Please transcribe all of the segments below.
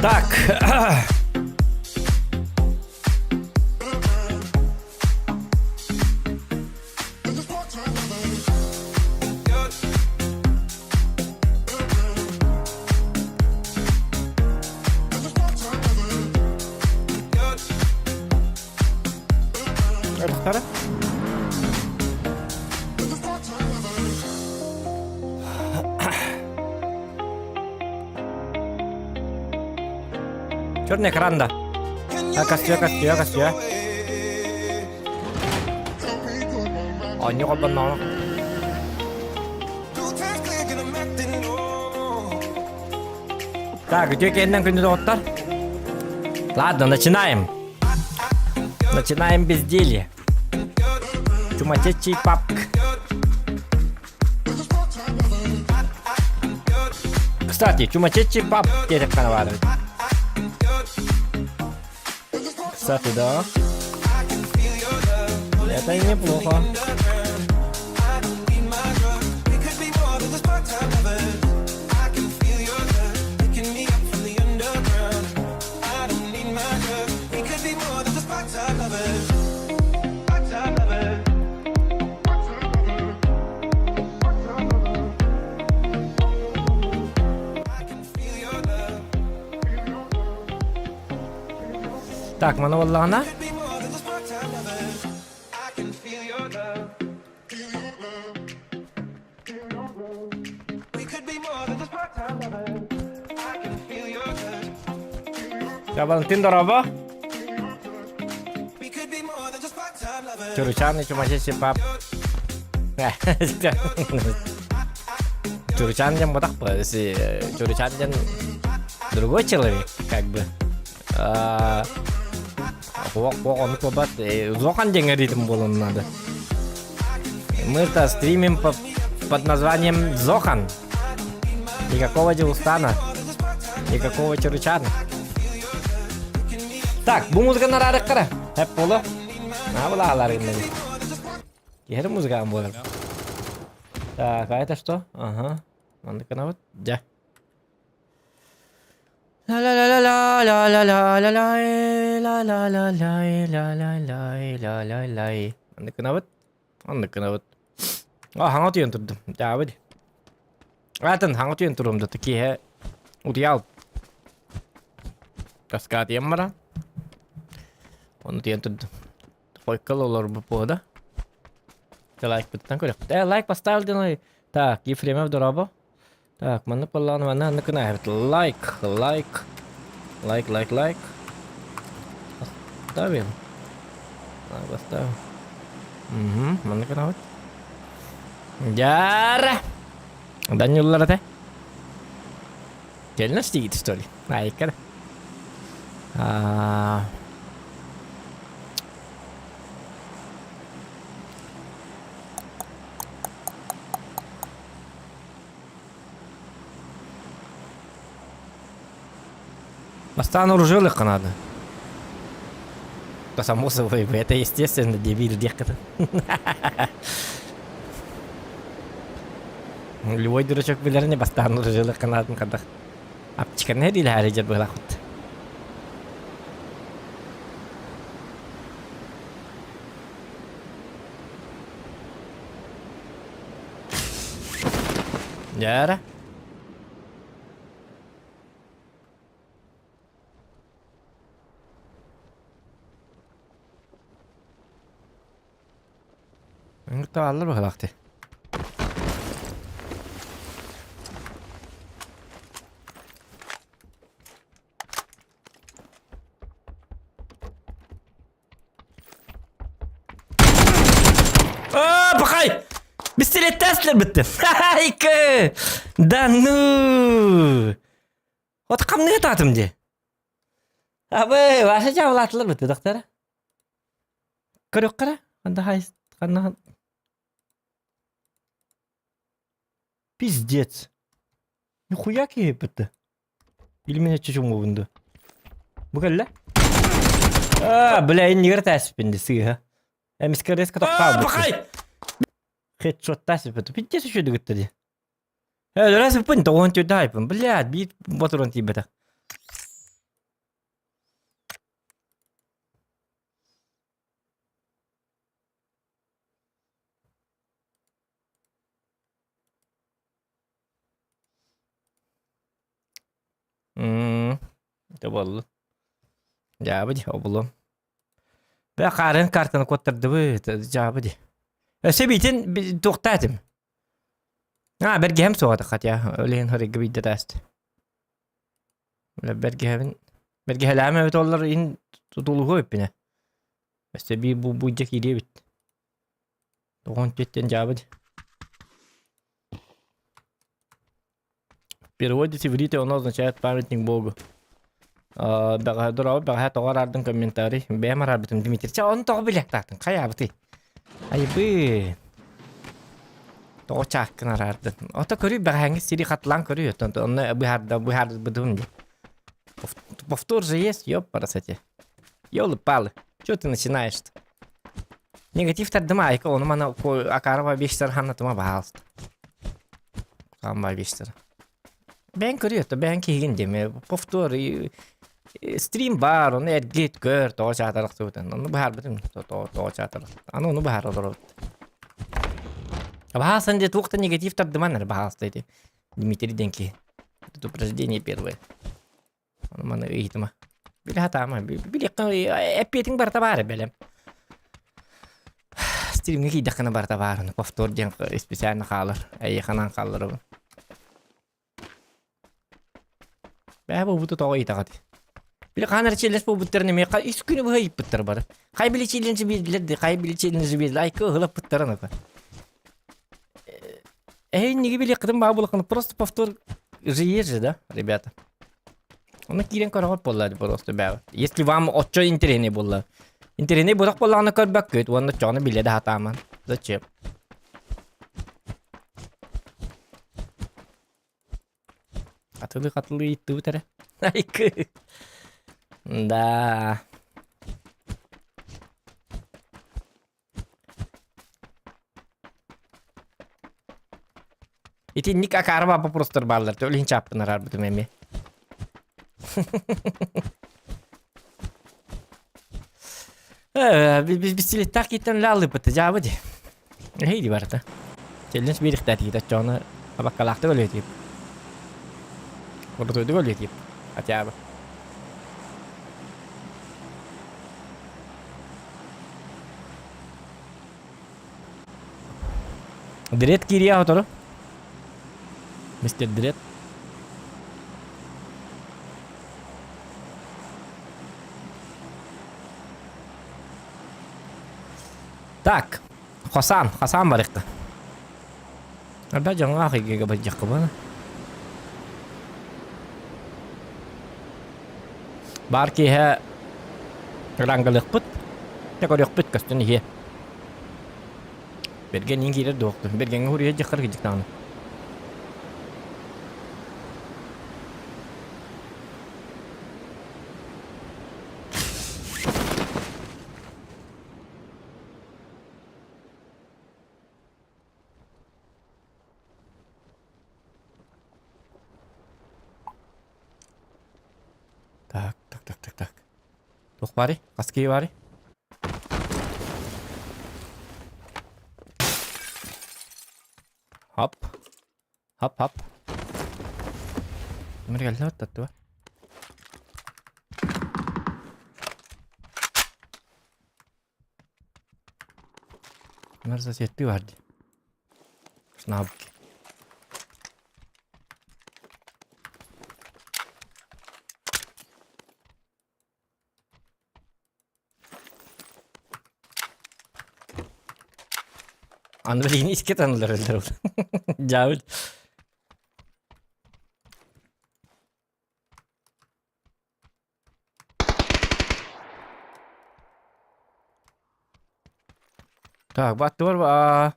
Так. Ырыхтара. Черный экран да. Костюя, костюя, костюя. Оонньуу холбонноҕуна. Так, үтүө кэннэн күндү доҕоттор. Ладно, начинаем. Начинаем безделье. Чумачечий папк. Кстати, чумачечий пап диэтэххэ баар эбит. Кстати, да. Это неплохо. Так, маны буоллаҕына Валентин дорообо. Чуручан чумачечи пап. Чуручан диэн ботах Чуручан диэн другой человек, как бы. Ону куобат Зохан диэн ритм буолан надо. Мы-то стримим по, под названием Зохан. Никакого Дилустана. Никакого Чуручана. Так, бу музыканы араарык Хеп болу. А была Киһи музыкаан буолар. Так, а это что? Ага. Маннык гынабыт. Дьэ. Ла-ла-ла-ла-ла-ла-ла-ла-ла-ла-ла-ла-ла-ла-ла-ла. Маннык гынабыт. Оннук гынабыт. А, хаҥа утуйан турдум. Дьаабы Атын хаҥа утуйан турум да киэһэ утуйал. Таскаатыйан баран. Ону утуйан турдум. Хойкал олорбут буода. Лайкпыттан көрөхпүт. Э, лайк поставил диэн Так, Ефремов дорообо. Так, маннык буоллаҕына манна аннык гына Лайк, лайк, лайк, лайк, лайк. Поставим. Поставим. Угу, маннык гынабыт. Дьара! Даниллар этэ. Кэлнэ стигит, что ли? Айкар. А... Бастаан оружиелыхха надо. Да само собой, это естественно, дебил диэххэ Любой дурачок билэрини бастаан оружиелыхха наадын хадах. Аптеканы диилэһээри дьэр быһалаахпыт. Дьээрэ. Ыҥыртааллар быһалаах дии. Аа, пахай! Пистолеттаастылар бытты. Айка! Да ну! Вот хамныга таатым дии. Абы, ваша дьаабылаатылар бытты, доктора. Көрүөххэ ханда хай ханна Пиздец. Нихуя киһи бытты. Или мен чучуҥҥубун дуу? Бу кэллэ? Аа, бля, иннигэр тээспин дии сыыһа. Эмискэ резко тохтообут. Пахай! Хедшоттаас бит. Пиздец еще дыгытта дии. Э, раз пын тоҕон түрдэ айпын. Блядь, биир ботурон тиийбэтэх. М, это буолла. Дьаабы дии, обулуом. Бля, хаарын картаны куоттардыбыт, дьаабы дии. Өссө биитин туохтаа этим. А, бэргэһэм суоҕа хотя, олиһин хоригга биирдэ тааст. Бля, бэргэһэбин бэргэһэлээмэ эбит оллар ин тутулуһуо эппинэ. Өссө биир бу буйдьа киириэ эбит. Тоҕон түөттэн дьаабы дии. В переводе с иврита оно означает памятник Богу. Бэҕэһээ дорообо, бэҕэһээ тоҕо араардыҥ комментарий? Бэйэм араарбытым Дмитрий. Чэ, ону тоҕо билиэхтаахтын? Хайаабытый? Айбыы. Тоҕо чааккын араардын? Ото көрүй бэҕэһээҥҥи сири хатылаан көрүй оттон онно быһаарда быһаарбытым дии. Повтор же есть, ёппарасати. Ёлы-палы, чё ты начинаешь-то? Негатив тардыма айка, ону мана Акарова вещтер ханнатыма баһаалыста. Хамма вещтер. Бэйэн көрүө, бэйэн киһигин диэме. Повтор стрим бар, ону эргит көр, тоҕо чаатарахтыбытын. Ону быһаарбытым, тоҕо чаатарах. Аны ону быһаара олоробут. Баһаасан дии туох да негатив тардыман эрэ баһаалыста ити. Дмитрий диэн киһи. Предупреждение первое. Ону маны ыйытыма. Били хатаама. Били эппиэтиҥ барыта баар бэлэм. Стримҥэ киирдэххинэ барыта баар. Повтор диэн специально хаалар. Эйиэхэ хаалларабын. Бээ буолбуту тоҕо ыйытаҕыт? Били хаан эрэ чиэллэс буолбуттарын эмиэ үс күнү быһа ыйыппыттар бары. Хай били чиэллэнчи биэрдилэр дии, хай били чиэллэнчи биэрдилэр. Айка ыһылаппыттара напа. Эй, не били кытым баа булахын просто повтор же есть же, да, ребята? Оны киирэн көрөҕөт буолла просто бээ. Если вам оччо интересней буолла. Интересней буолах буоллаҕына көрбөккүт уонна оччоҕуна билэ да сатааман. Зачем? Хатылыы-хатылыы ыйыттыбыт эрэ. Айкы. Да. Итинник акаарба вопростар бааллар. Ол иһин чааппын араарбытым эмиэ. Бистилеттаах кииттэн лаалыппыт дьаабы дии. Эһиги барыта. Челлендж биэриэхтээтигит оччоҕуна абаккалаахтык өлүөтүгүт. Курутуйдук өлүөтүгүт. Хотя бы. Дред киириэ сотору. Мистер Дред. Так, Хасан, Хасан барыхта. Арда дьоҥҥо ахыйгыга бадьаххыбын. Баар киэһэ рангалыахпыт, те көрүөхпүт көстөн иһиэ. Бэргэн иин киирэр дуохту. Бэргэҥҥэ хуруйа дьаххар кыдьыктаҕына. Так, так, так, так, так. Туох баарый? Хас киһи баарый? Хоп. Хоп, хоп. Ким эрэ кэллэ баттаттыба? Мырза сеттүү бар дии. Снаабыт. Аны билигин иске таналар өллөр. Дьаабыл. Так, баттыбар ба.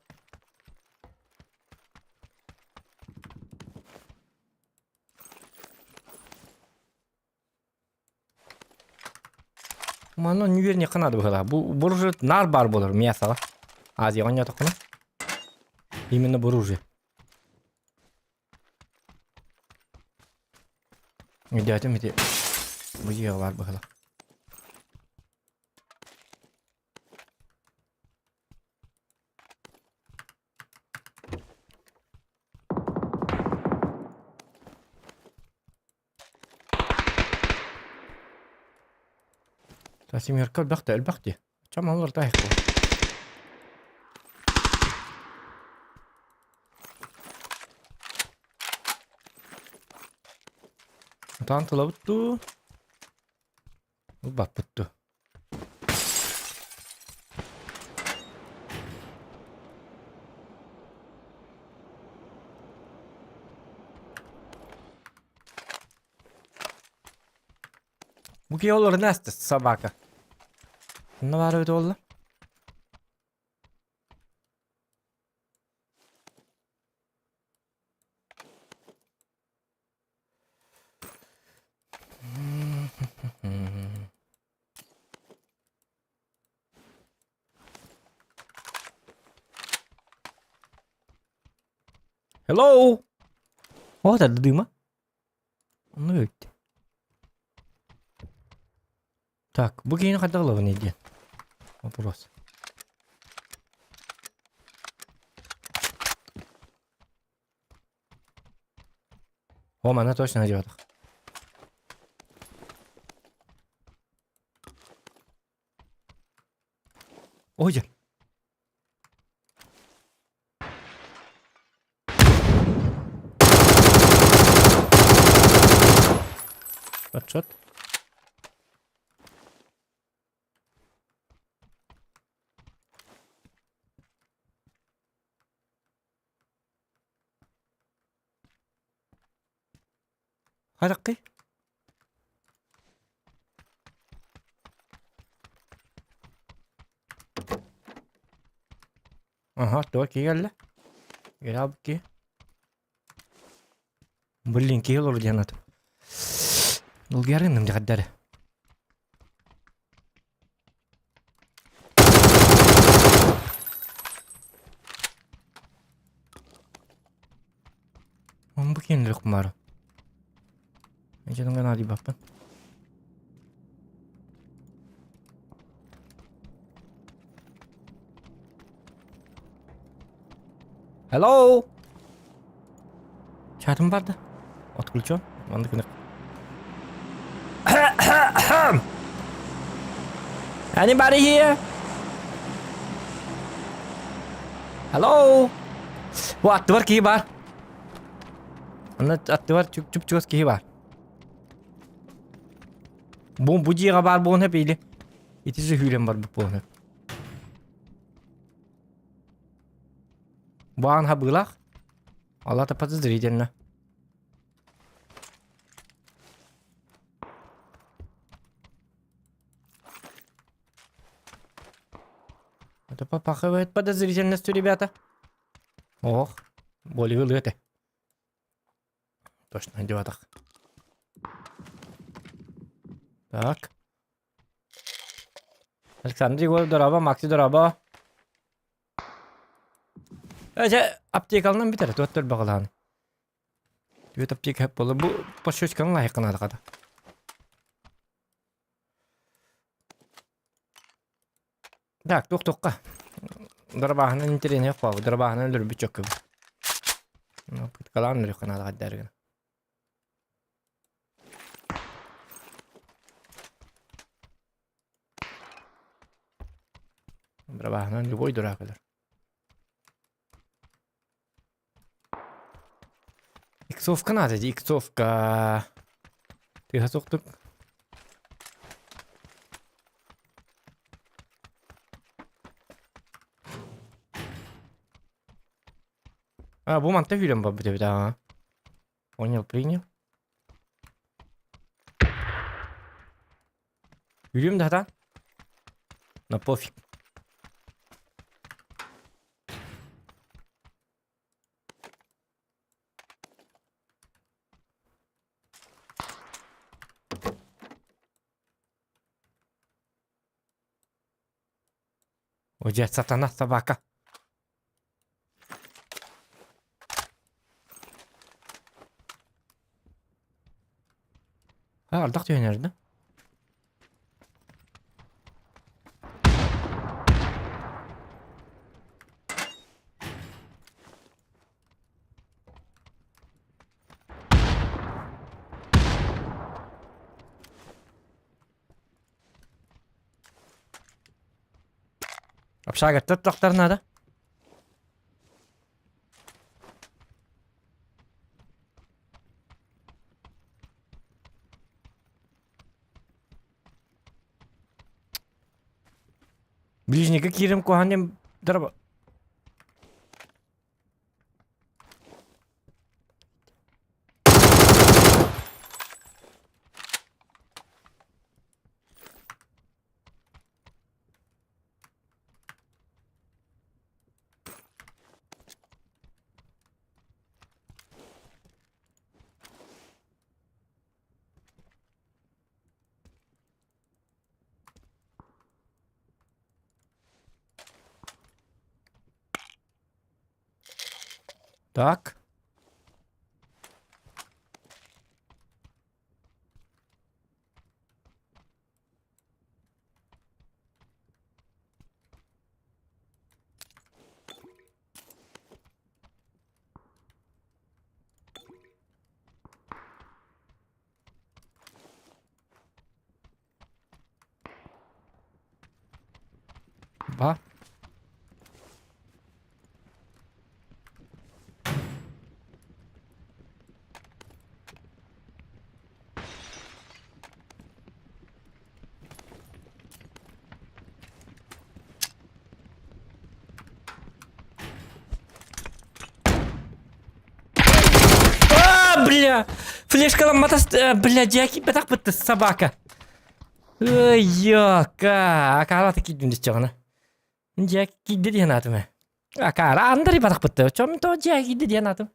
Манна нүгерниэххэ наада быһыылаах. Бу буржу наар баар буолар мясоҕа. Азияҕа оонньоотоххуна. Именно буружи. Өйдөөтүм ити. Бу дьиэҕэ баар быһыылаах. Семерка элбэх да элбэх дии. Чам олор да Атаан тылабыт дуу? Ылбаппыт дуу? Бу киһи олорун ааста собака. Онно баар эбит буолла. Hello! О, это дыма. Ну ведь. Так, бу киһини хайдах ылабын диэн вопрос. О, манна точно найдётах. Ой, дьэ. Отчет. Хараккый? Ага, туох киһи кэллэ? Кэлэ киһи. Блин, киһи олору диэн аты. Долгуйарыным дьаҕардары. Бу киэннэрик баар. Дьонуҥа наадыйбаппын. Hello! Чатым барда. Отключен. Маннык гынах. Anybody here? Hello? Бу аттыбар киһи баар. Анна аттыбар чуп-чугас киһи баар. Бу бу дьиэҕэ баар буолуон сөп или ити сүүрэн барбыт буолуон сөп. Бу аан хабыылаах. Алата подозрительно. Это попахивает подозрительностью, ребята. Ох, более это. Точно, одеватах. Так. Александр Егоров, дорообо, Макси, дорообо. Э, аптекалынан бүтэр, туот баҕалаан. Түөт аптека буолла. Бу подсчетчиканы лайыққанады қада. Так, туох туохха. Дарбааһынан интэриэһинэй хообу, дарбааһынан өлөрбүт чөккөбүт. Пыткалаан өлүөххэ наада хайдары гына. Дарбааһынан любой дурак өлөр. Иксовка надо, иксовка. Тыаһа суохтук. А, бу манта күүрэн барбыт эбит аа. Понял, принял. Үрүм да хатаан. На пофиг. О, дьэ, сатана собака. А, ардах түһэн эрдэ. Общагаттар тахтар надо. Ближника киирим куһаан драба. Так. Ба. А, бля! Флешкаламматас, бля, дьэ бэтэх бытты собака. Ой, акаара киирдим диччэҕинэ. Дьэ киирдэ диэн аатым ээ. Акаара андари батах бытты. Чом то дьэ киирдэ диэн аатым.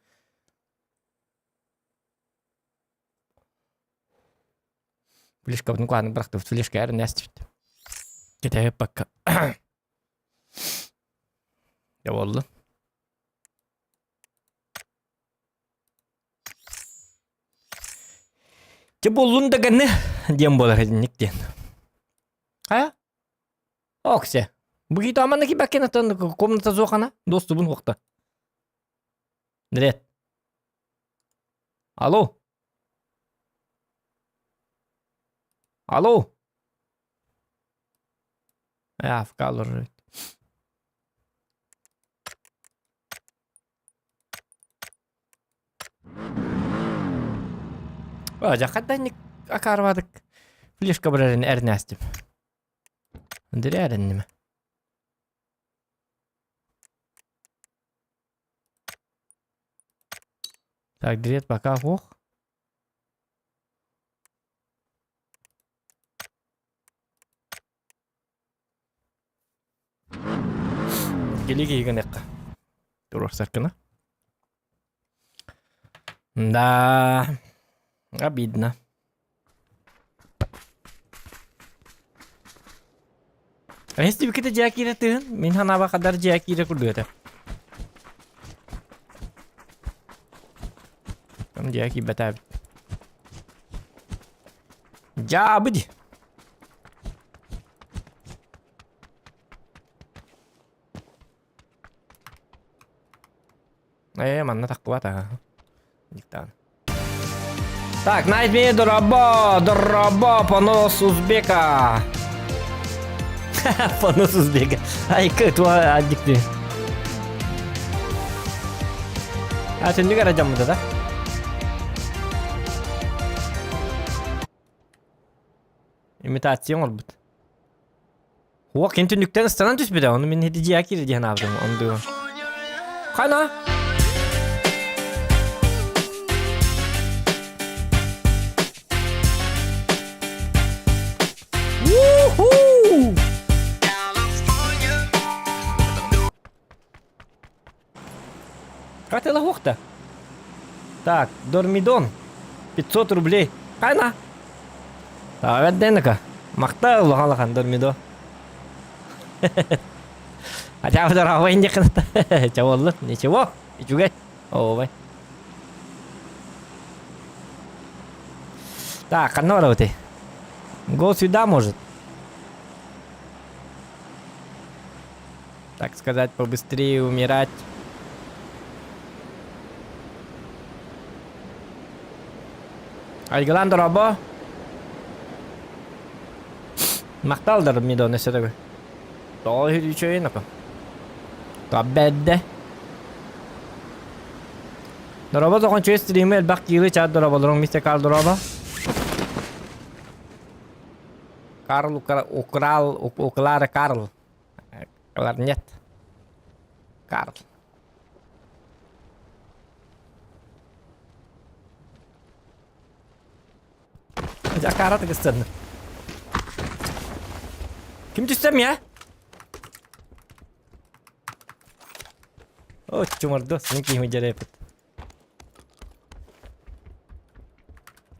Флешкабытын куһаҕаннык бырахтыбыт. Флешка эрнээстибит. Кэтэһиппакка. Дьэ буоллун. Дьэ буоллун да ганы диэн буолар итинник диэн. Хайа? Оксе. Бу киһи манна киирбэккин оттон комната суохана доступун суохта. Нрет. Алло. Алло. АФК олорор эбит. Дьахатанник акаарбатык флешка барарын эрнээстим. Дыря эрэнниме. Так, дрет пока ох. Кили киһигин Туруорсаркына. Да, обидно. А если бы это дьиэ тыын, мин ханаба хадар дьиэ киирэ курдук этэ. Там дьиэ киирбэтээбит. Дьаабы дии. Э, манна тахпыбат аа. Диктан. Так, Nightmare дороба, дороба, понос узбека. Понос узбека. Ай, туа аддикти. А, түннүк эрэ дьоммута да? Имитация оҥорбут. Уох, кини түннүктэн ыстанан түспүтэ, ону мин ити дьиэ киирэ диэн аабытым, онду. Хана? Хатыла хуохта. Так, Дормидон. 500 рублей. Хайна? Таҕа Махта улахан Дормидон. Хотя бы дорогой не Чего Ничего. Үчүгэй. Ообай. Так, ханна барабытый? Го сюда, может? Так сказать, побыстрее умирать. Айгылан дорообо. Махтал Дормидон өссө төгүл. Тоҕо үчүгэйин ака. Таббэдде. Дорообо тоҕон үчүгэй стримы элбэх киилы чат дорооболоруҥ мистер Карл дорообо. Карл украл у Клары Карл. Кларнет. Карл. Акара тыгыстан. Ким түстем я? О, чумарды, сен киһи дьэрээпит.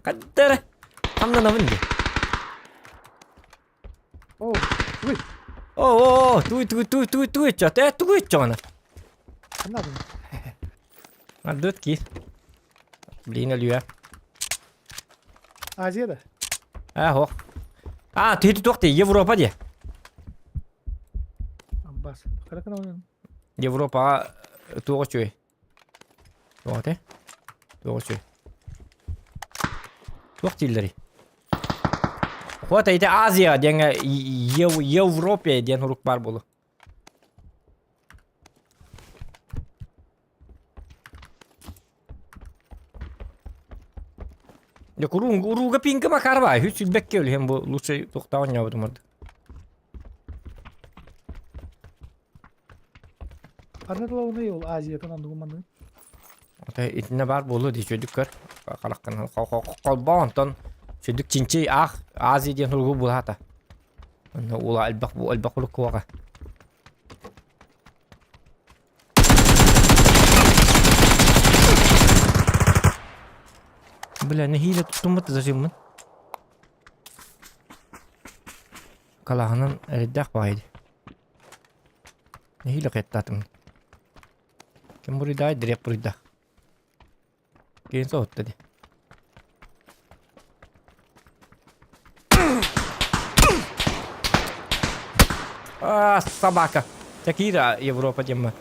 Хаттара. Хамнанабын дии. Оо, тугуй? Оо, оо, туй туй туй туй туй чо, э тугуй чоҕуна. Ханна Ардыт киир. Блин, өлүө. Азия да? А, хоқ. А, түһүтү туох дии, Европа дии. Амбас. Хара Европаҕа туох үчүгэй? Туох этэй? Туох үчүгэй? Туох дииллэрий? Вот ити Азия диэҥҥэ Европе диэн сурук баар буолуо. Дьэ куруун урууга пинка Макарова үс сүүрбэккэ өлүһэн бу лучше туохтаах оонньообутум ордук. Ханна тылабыный ол Азиятын оннугун манныгын? Ата итиннэ баар буолуо дии үчүгэйдик көр. Хараххын холбоо онтон үчүгэйдик чинчий аах Азия диэн суругу булаата. Онно ула элбэх элбэх уруккуоҕа. Бля, нэһиилэ туттуммут зажиммын. Калаһынан эрэйдээх баҕайы. Нэһиилэ кыаттаатым. Ким буруйдаай, дириэк буруйдаах. Киин соһутта дии. А, собака. Такира Европа диэммэ.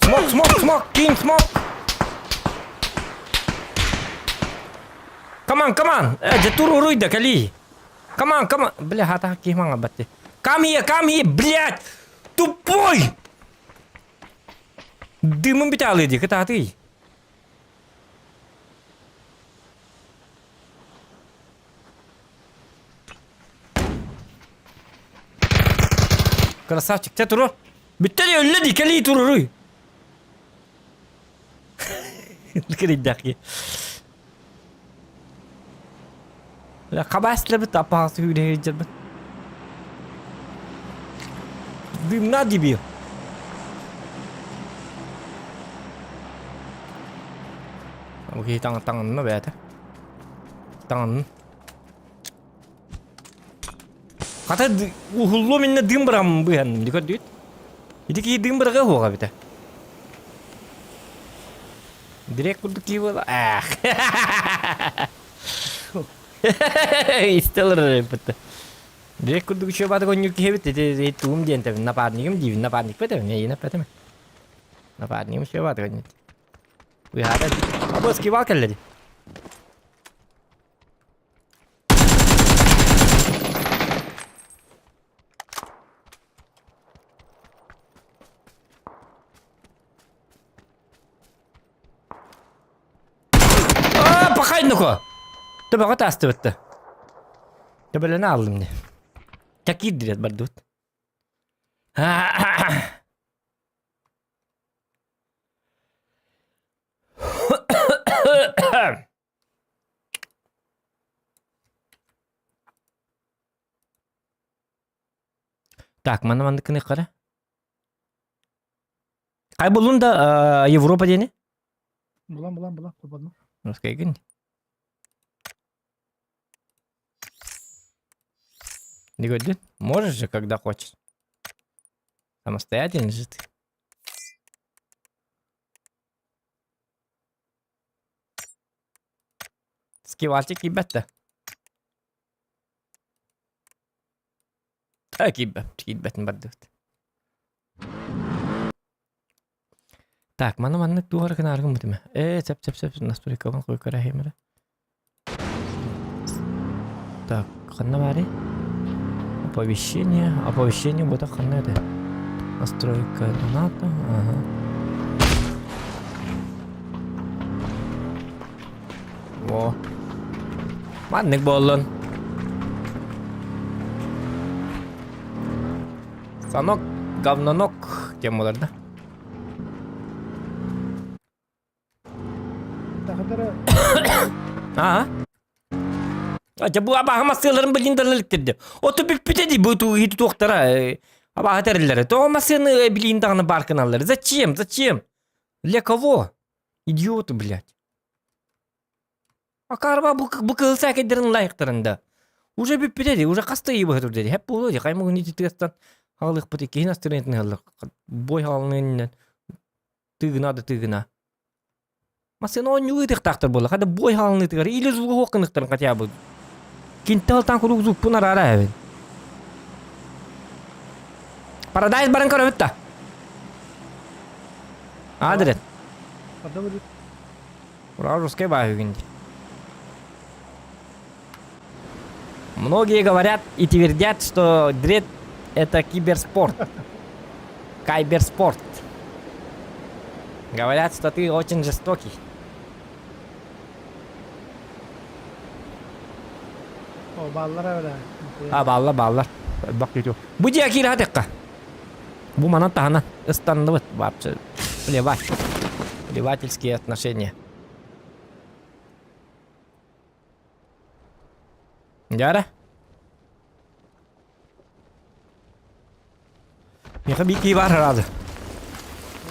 Смок, смок, смок, King, смок! Come on, come on! Э, дьэ тур уруйда, кэлиий. Come on, come on! Бля, хата киһи маҥа Come here, come here, блядь! Тупой! Дымын бүтэ дии, кытаатый. Красавчик, те турур. Бүттэ дии, өллө дии, кэлии туруруй. Кирийдэхки. Хабаастыларбыт аппаҕасы үүнэ Дымна дебил. Бу киһи таҥ таҥынна бэйэтэ. Таҥынна. Хата уһуллуом иннэ дым быраҕым быһанным ди көрдүгүт. Ити киһи дым быраҕыа суоҕа эбитэ. Дирек курдук киһи буола. Аах. Истэ олорор эбиппит. Дирек курдук үчүгэй баатык оонньуур киһи эбит. Ити тугум диэн тэбин напарнигым диибин напарникпыт эбин эйиин эппэтим. Напарнигым үчүгэй баатык оонньуур. Уйаата. Абы скибал кэллэ дии. Аа, пахай нука! Төбөҕө таастыбытта. Төбөлөнө ааллым дии. Такиир бардыбыт. Так, манна маннык гыныахха эрэ. Хай буллун да Европа диэни? Булан булан булан булан. Русскайгын. Не говорит, можешь же, когда хочешь. Самостоятельно же ты. Скивальчик киирбэт да. Киирбэт, киирбэтин бардыбыт. Так, маны маннык туох эрэ гынааргын бутуме. Ээ, сөп сөп сөп, настройкабын кой көрөһүм эрэ. Так, ханна баарый? Оповещение, оповещение бута ханна это? Настройка доната, ага. Во. Маннык буоллун. Станок, говнонок диэн буолар да. Тахадара Аа. Ача бу абааһы массыыларын билин да иликтирди. Оту бүппүтэ дии бу туу туохтара абааһы тэриллэрэ. Тоҕо массыыны билин даҕаны баар гыналлар? Зачем? Зачем? Для кого? Идиоты, блядь. Акаарба бу, бу кыһыл сээкэйдэрин лайыктарын да. Уже бүппүтэ дии, уже хаста ыы быһа турда дии. Хэп буолуо дии, хаймыгын ити тыастан хаалыахпыт иккиһин астырыытын ыһаллар. Бой хаалыныын тыгына да тыгына. Массыына оонньуу ыытыахтаахтар буолла. Хада бой хаалыныытыгар или звук кыныктарын хотя бы. Кинталтан куруук звукпун араара эбин. Парадайз баран көрөбүт да. Адрет. Ура, русский баһыгын Многие говорят и твердят, что дред это киберспорт. Кайберспорт. Говорят, что ты очень жестокий. О, баллар эбэлэ. А, баллар, баллар. Бак Бу дьиэ киирэ Бу манан таһынан ыстанныбыт вообще. Плевать. Плевательские отношения. Дьара. Миэхэ биир киһи баар араады.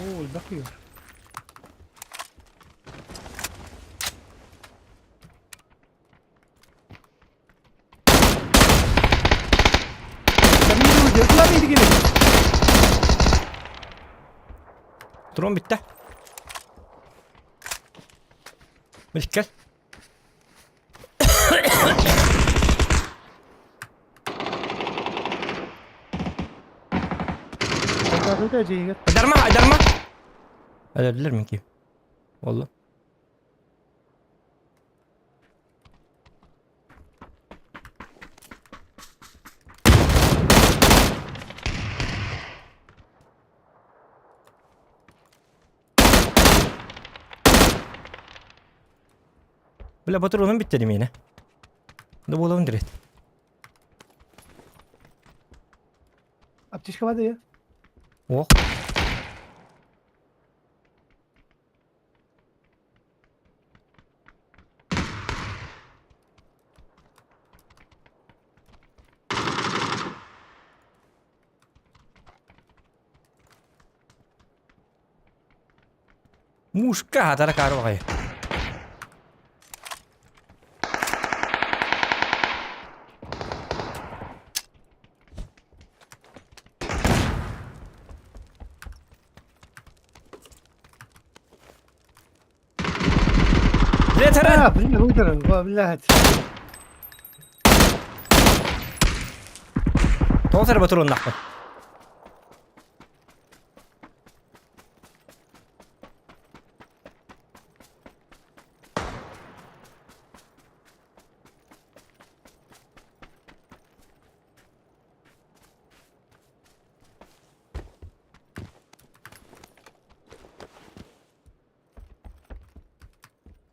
Оо, элбэх киһи бар. Трон бүттэ. Билкел. Айдарма, айдарма. Өлөрдүлэр мин киһи. Болла. Бля, патроным bitti yine. Да буолабын direkt. Аптечка баар я. Ох. Мушка хатара карвай. А, блин, выиграл, блядь. Тоҕус эрэ ботуруоннахпын.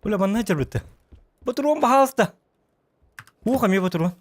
Бля, манна дьарбыта. Ботуруон баһаалыста. Уох эмиэ ботуруон.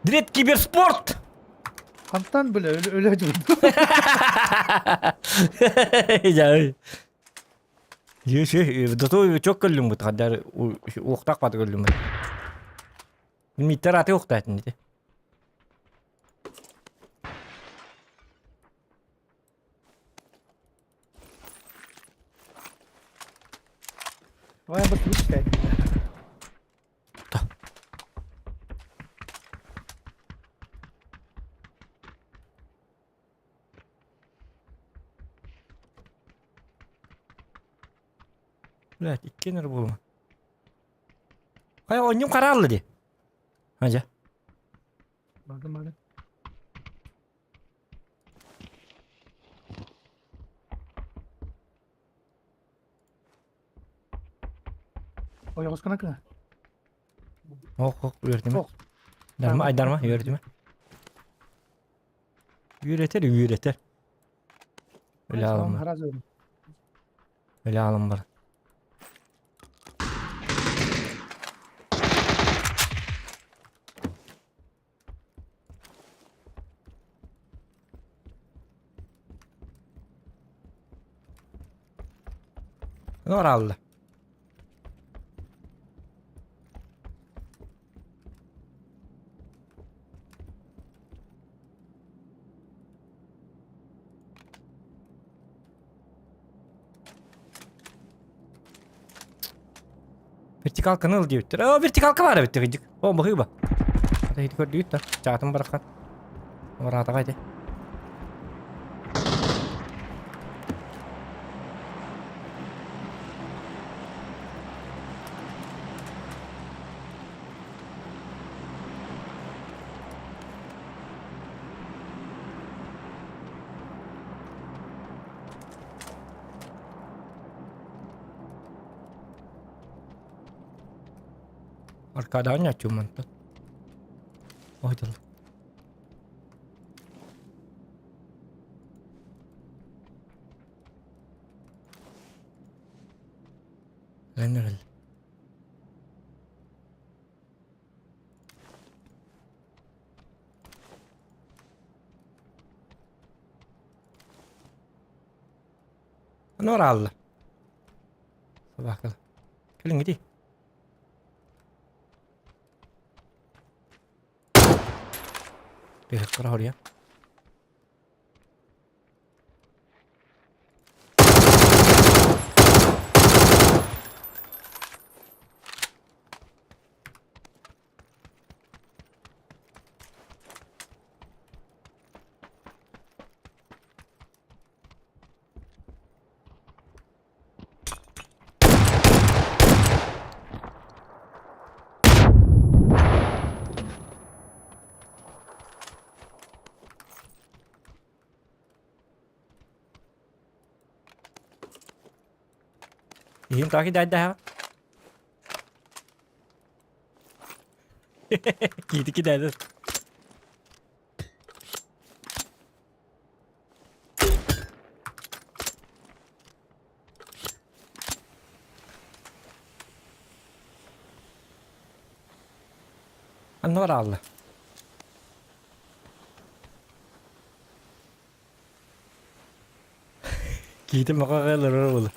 Дред киберспорт! Хантан бile öyle öyle acaba. Дьай. Еще дото чок көрлүм бут хаддар уохтаах бат көрлүм. Миттер аты уохтаатын дите. Vay bak lütfen. Блядь, иккиэн эрэ буолума. Хайа оонньуум хараалла дии. Адьа. Бардым бардым. Ойоҕоскуна кына. Ох, ох, үөрдүмэ. Ох. Дарма, айдарма, үөрдүмэ. Үөрэтэр, үөрэтэр. Өлө аламмар. Өлө аламмар. Норалла. Вертикалканы ыл диэбиттэр. Оо, вертикалка баар эбит кырдьык. Оо, баһыыба. Ата ити көрдүгүт да. Чаатын бараххан. Бараатаҕа ити. Аркадаҕын ньаччууммантан. Ой дьыл. Ленерел. Норалла. Собака. Кэлиҥ ити. Тыһыктара хоруйа. Иһин таки дайдаха. Киити кидайда. Анна бараалла. Киитим мака буолла.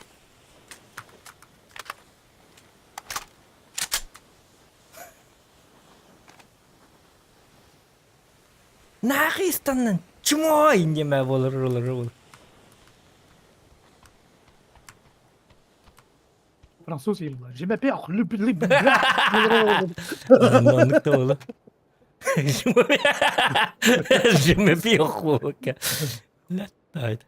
Нахистаннан чмо индеме болор болор болор. Француз yıllar. Je m'appelle le Оннук да буолар. Je m'appelle хука. Латтайт.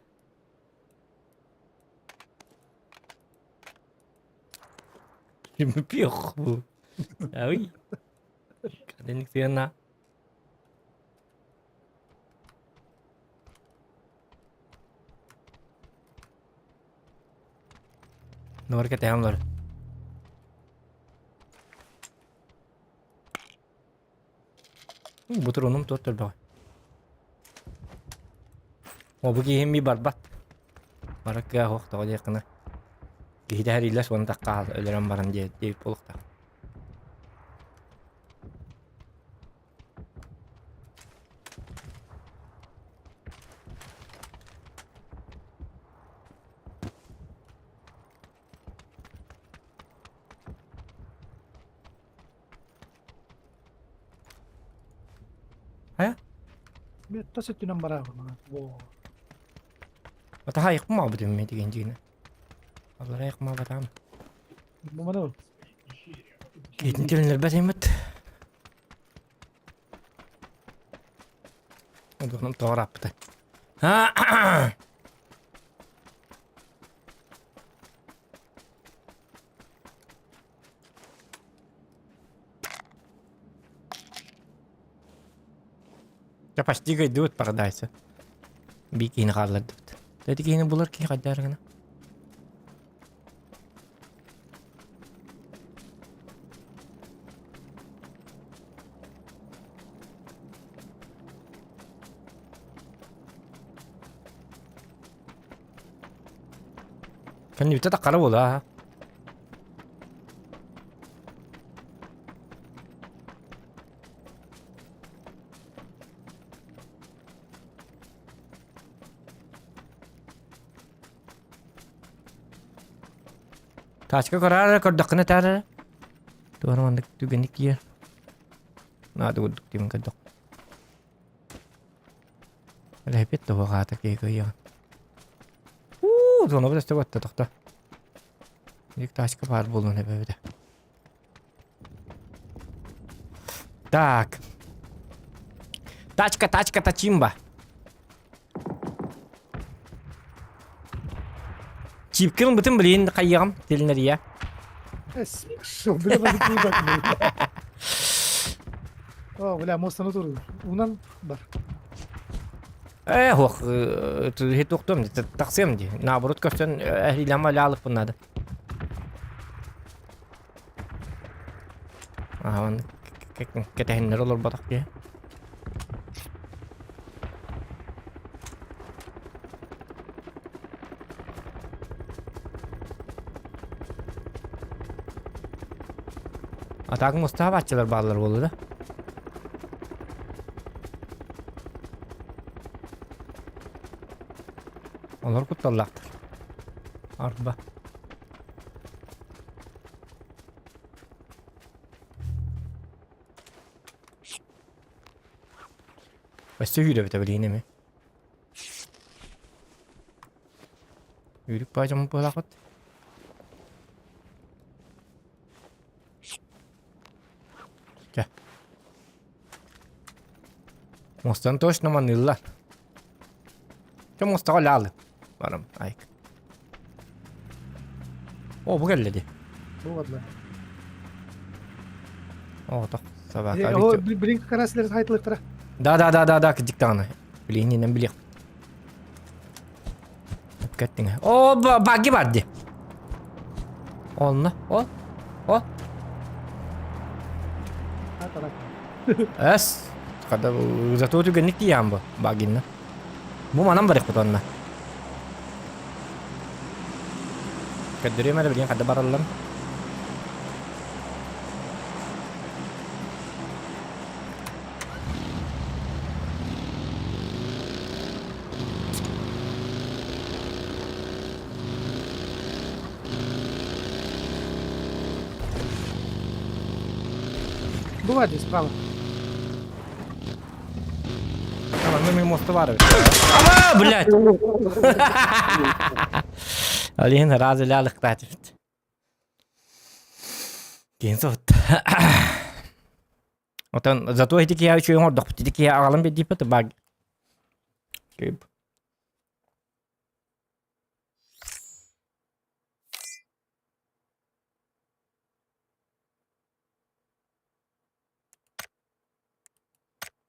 Je m'appelle Ah oui. Каденник сыана. Нуар кэтэһэн олор. Бу турунум туох төрбөҕө. О бу киһим ми барбат. Бара кыа суох тоҕо диэххинэ. Киһитэ эрииллэс уонна тахха өлөрөн баран диэ диэбит буолуохтаах. Тас өттүнэн бараабын. Во. Атаха айықпын бу дүмме деген дигини. Аллар айықма батам. Бу мана. Кетин телинер бәтемит. Одуһунум тоҕор аппыта. Дьэ почти кыйдыбыт парадайса. Биир киһини хааллардыбыт. Ити киһини булар киһи хайдаар гына. Кэннибитэ да хара буолаа. Тачка көрөөр көрдөххүнэ этээр эрэ. Туора маннык түгэнник тиийэр. Наада курдук диэн көрдөх. Лэпит туһу хаата киһи кыйыаҕын. Уу, зона бөстө батта тохто. Ик тачка баар буолуон эбэбитэ. Так. Тачка, тачка, тачимба. Чипкин ылбытым блин, хайыаҕым, тилинэрийэ. Шо, бля, бля, О, бля, мостаны туру. Унан бар. Э, ох, туохтуом тахсыам дии. Наоборот көрсөн эһилама лаалыкпын надо. Аһан кэтэһиннэр олорботох киһи. А так мустаабааччылар бааллар буолла да. Олор кутталлаахтар. Арба. Өссө үүрэ билиин эми. Үүрүк баажамын буолаахыт. Чэ. Мостан точно маныыллар. Чэ мостаҕа лаалы. Барам, айк. О, бу кэллэ дии. Бу кэллэ. О, тох, собака. О, блин, как раз хайтылыктара. Да, да, да, да, да, кырдьык даҕаны. Билиһининэн билиэх. Кэттиҥ. О, баги бар дии. Онно, о, о. Эс, когда зато түгэнник тиийэн бу багинна. Бу манан барыахпыт онно. Көрдөрүөм эрэ билигин хада бараллар. Бывает здесь справа. Ама мы моста бар эбит. Ама, блядь! Алин разы лялыктаатыбыт. Киин соһутта. Отон зато ити киһи үчүгэй оҥордохпут. Ити киһи аҕалан биэрдииппит баг. Кыып.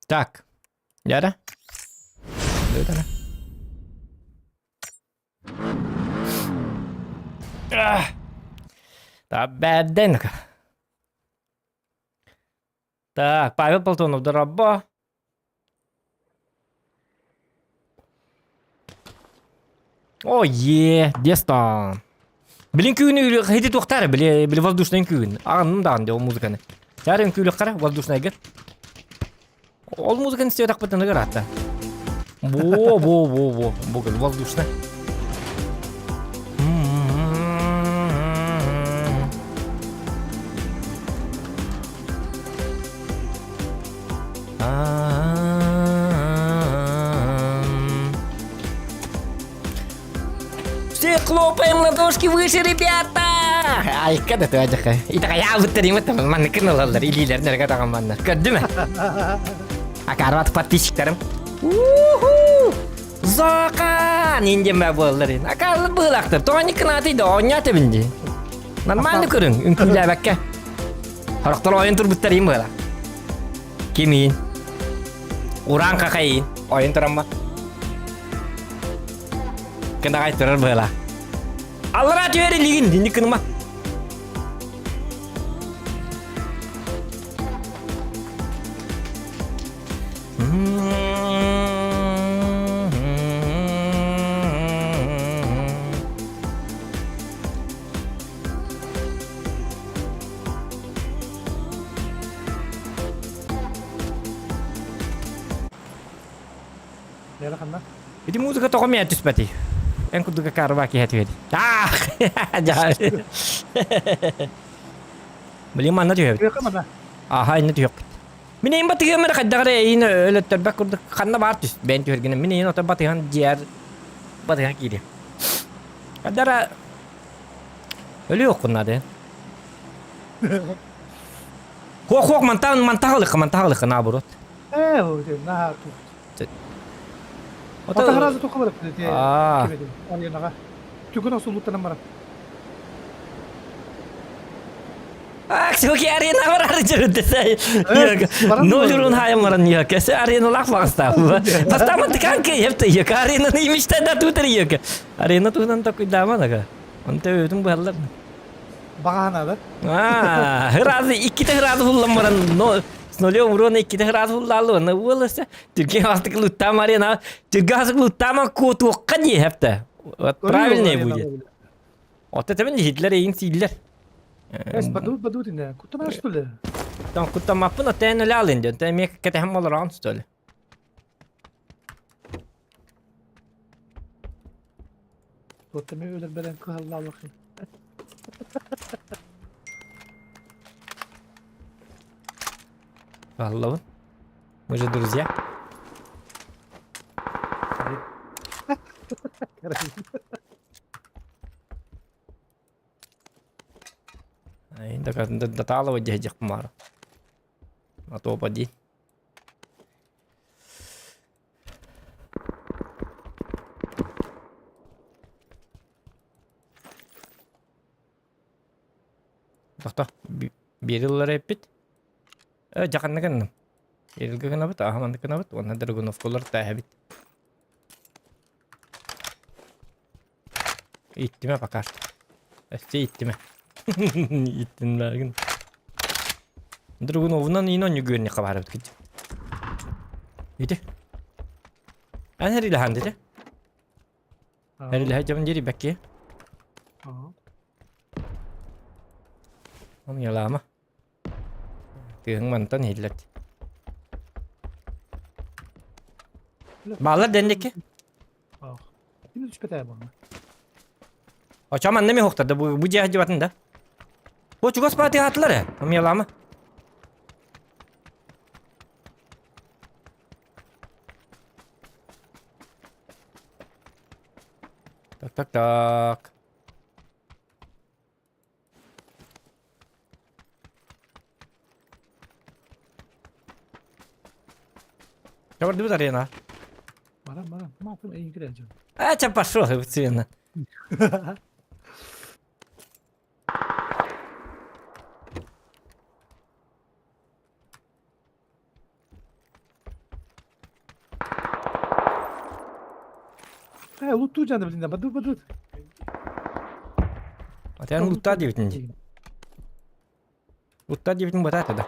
Так. Яра? Дыытана. Бэрдэн. Так, Павел Платонов, дорабо. О, е, дестан. Блин, күүнү хити туохтаары, били, били воздушный күүн. Ағынным даҕаны ол музыканы. Тәрен күүлүк қара, воздушный гер. Ол музыканы істеп тақпытын ыгыратта. Бо, бо, бо, бо, бу воздушный. Хлопаем ладошки выше, ребята! Айка да туадьаха. Итаҕайаабыттар имэт манныкын ылаллар, илиилэрин эргэ таҕамманнар. Көрдүмэ? Акарват подписчиктарым. Уху! Зака! Ниндемэ буоллар. Акарлар быһылаахтар. Тоҕо да оонньоото бинди. Нормально көрүҥ, үҥкүүлээбэккэ. Хорохтор ойон турбуттар им быһыла. Кимиин? Уран какайын. Ойон турамма. Кынаҕай турар быһыла. Аллара түһэр илигин, инник кыныма. Лера ханна? Ити музыка тоҕо миэ түспэтий? Эн курдук акаарба киһи түһэди. Аах! Блин, манна түһэбит. Түһүөххэ манна. Аха, инне түһүөхпүт. Мин эйин батыһыам эрэ хайдах эрэ эйин өлөттөрбөт курдук ханна баар түс. Бэйэн түһэргинэ мин эйин ото батыһан дьиэр батыһан киириэм. Хайдара өлүөх наада. Хуох хуох мантан мантаҕалыхха мантаҕалыхха наоборот. Ээ, наһаа тут. Ото сразу только барып Аа. Аренаҕа. Түгүн осулуттанан баран. Ах, суки арена барар жүрүтесей. Ноль урун хайым баран yok. Кесе арена лах багыстап. Бастамын тыкан ке епте yok. Арена имиште да тутер yok. Арена туһунан такой дама ага. Онта өтүн быһаллар. Бағана да. А, хыразы икките хыразы буллан баран но с нулем урона икките хыразы буллалы оны уолысы. Түрге астык луттам арена. Түрге астык луттама кутуққа не хепте. Вот правильнее будет. Вот это мен Гитлер эйин сииллер. Эс бадут бадут инде. Куттамаш что ли? Там куттамаппын отен эле алын ден. Тен мек кетем болар что ли. Туоттами өлөр кыһаллааллах. Аллабын. Мы же друзья. Даталова дядя Кумара. А то поди. Тохто, биэриллэр эппит. Э, дьаханна гынным. Эрилгэ гынабыт, аха маннык гынабыт, уонна драгуновкалар тээһэбит. Иттиме пока что. Өссө иттиме. Иттиннэргин. Драгуновунан иин онньугүөнни хабарабыт кидь. Ити. Эн эрилэһэн дите. Эрилэһэ дьон дири бэкки. Оны ялаама. Тыаһыҥ мантан иһиллэр. Баалар дэнники. Ким түспэтэ буолла? Очо манна ми хоқтарды бу бу дьиэ дьыбатын да. Бу чугас бааты хаатылар э. Умьялаама. Так так так. Чабардыбыт арена. Баран баран. Маатын эйин кирээжин. А, ча пошел, цвена. Э, луттуу жаны билинде. Баду баду. А ты лутта диэбитин дии. Лутта диэбитин бытаата да.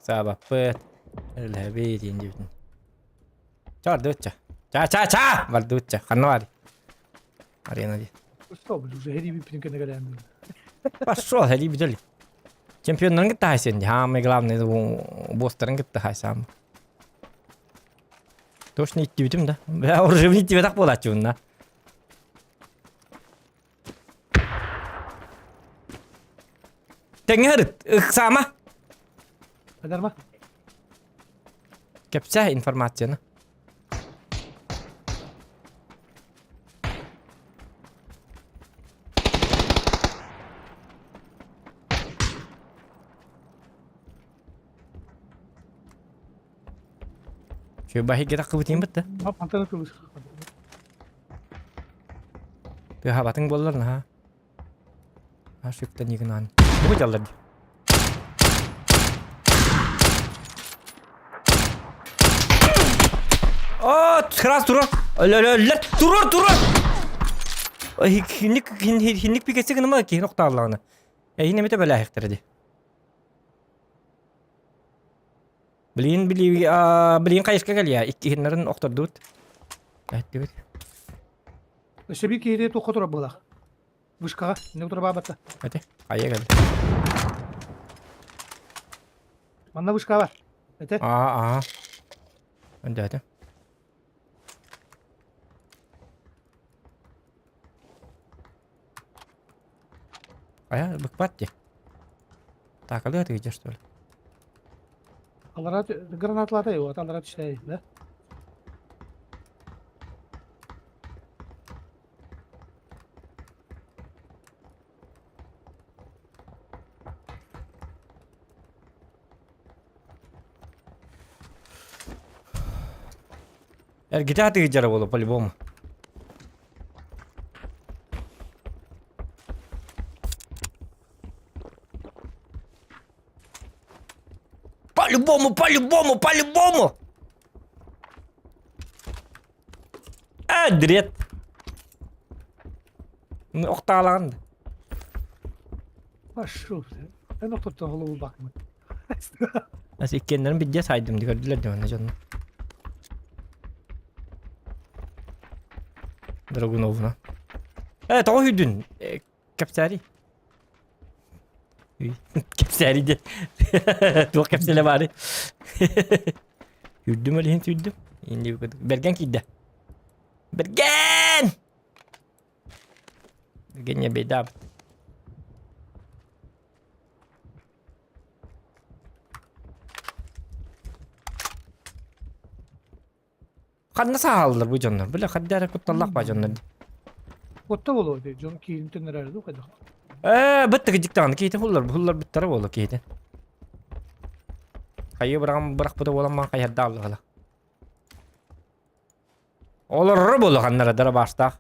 Саабаппыт. Өлөбүй диэн диэбитин. Ча бардыбытча. Ча ча ча! Бардыбытча. Ханна баар? Арена дии. Что, блин, уже хери биппин кэннэ кэлээн. Пошел, хери бүтэл. Чемпионнарын кытта хайсен. Самый главный босстарын кытта хайсам. Точно иттибитим да. Бля, уже иттибетах буолааччыбын Тэҥҥэ ырыт, ыксаама. Адарма. Кэпсээ информацияны. Чү баһыйга таххыбытын бытта. Мантан ытылыс. Тыаһаабатыҥ буоллар наһаа. Ашыктан игынан. Бу дьаллар дии. О, сразу турар. Өлөлөллөр. Турар, турар. Хинник хинник пикетсе гыныма киһин охтааллаҕына. Эйин эмите бэлээхтэрэ ди. Блин, били, блин хайыска кэлиэ. Иккиһиннэрин охтордубут. Эттибит. Өссө биир киһи туохха турар буолаах. Вышкаҕа, не турабаабатта. Эти, хайа кэл. Манна вышка бар. Эте. Аа, аа. Өндөөтө. Хайа, быкпат дии. Таакалыы атыгыдьа что ли? Аллара гранаталата его, аллара түштэй, да? Эргитэ атыгыдьара буолу по-любому. По-любому, по-любому, по-любому! А, дрет. Охтаалаҕын да. Пошел ты. Эн охтоттон холобул бакмын. Ас иккиэннэрин бидде сайдым ди көрдүлэр дии манна дьонно. Драгуновна. Э, тоҕо сүүрдүн? Кэпсээри. Кэпсээри диэн. Туох кэпсэлэ баары? Сүүрдүм ол иһин сүүрдүм. Инди Бэргэн киирдэ. Бэргэн! Бэргэн не беда. Ханна сааллар бу дьоннор? Бile хадда эрэ кутталлаах ба дьоннор. Куотта буолуо дии, дьон киирин төннөрөөрү дуу хайдах. Ээ, быт тыгыдьык даҕаны киһитин хуллар, хуллар буттара буолуо киһитин. Хайыы быраҕан бырахпыта буолан маан хайардааллыгала. Олорор буолуо ханнара дара баастаах.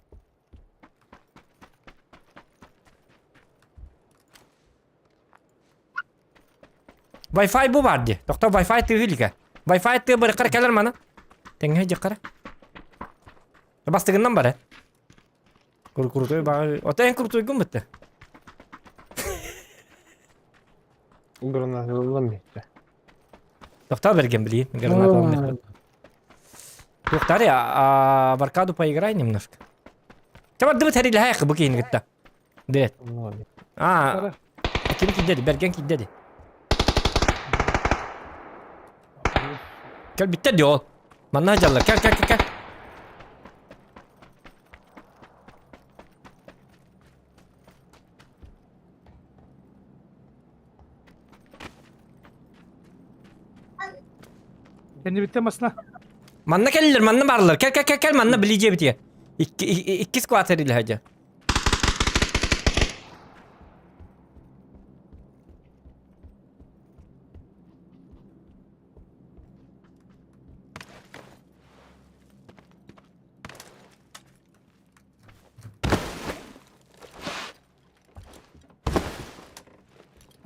Wi-Fi бу баар дии. Тохтоо Wi-Fi тыаһы илигэ. Wi-Fi тыа барыккара кэлэр маны. Тэҥҥэ дьаххара. Бастыгынан бары. Кур крутой баҕа. Ото эн крутойгун бытты. Граната ыллам миттэ. Тохтоо берген билии. Граната ыллам. Туохтари, а в аркаду поиграй немножко. Чабардыбыт хэрилэһэ бу киһини кытта. Дед. А, ким киддеди? Берген киддеди. Кел bitti diyor ol. Манна дьаллар. Кел, кел, кел, кел. Кэннибиттэн масна. Манна кэллилэр, манна баарлар. Кел, кел, кел, кел, манна билиджи битиэ. Икки, икки скватер илэ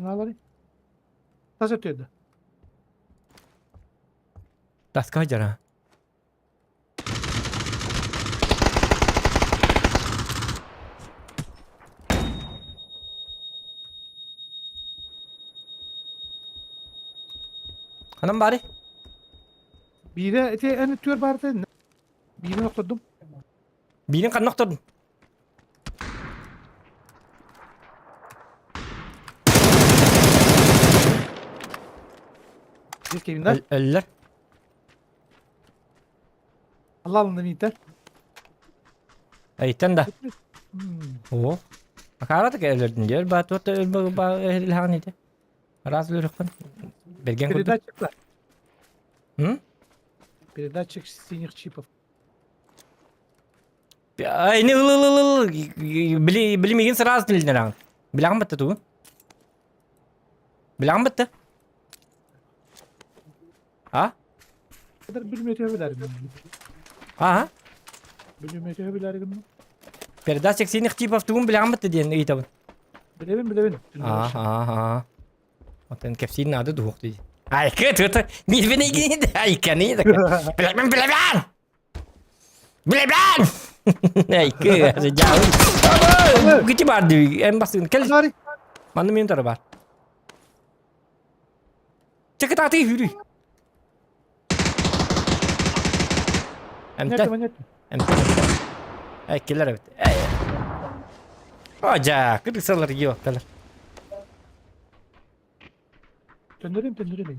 Аналары. Тас өтөдө. Таска жара. Ханан баары? Биирэ ити эн түөр баарты биирин охтордум. Биирин ханна охтордун? Здесь Кевин, да? Өллөр. Аллалында миитен. Эйтен да. О. Акара так өлөрдүн диэр ба туот өлбө ба илһаан ити. Раз өлөрөххүн. Берген курдук. Передатчик да. М? Передатчик синих чипов. Ай, не ыл ыл ыл ыл били били мигин сразу тилинер Билэҕин батта тугу? Билэҕин батта? А? Бүлүмүөтү билэргин. Аа? Бүлүмүөтү билэргин. Передача синих типов тугун билэҕин бытты диэн ыйытабын. Билэбин, билэбин. Аа, аа, аа. Отон кэпсиир наада дуһуох дии. Айка тута миирбин игин айканы билэбин билэбин! Билэбин! Айкы, жаабын. Гити бар дии, эн басын кел. Манны мен тара бар. Чакытаты хүрүй. Эмтэн. Эмтэн. Эй, кэлэр эбит. Эй. Ожа, кыргысалар йокталар. Төннөрүм, төннөрүм.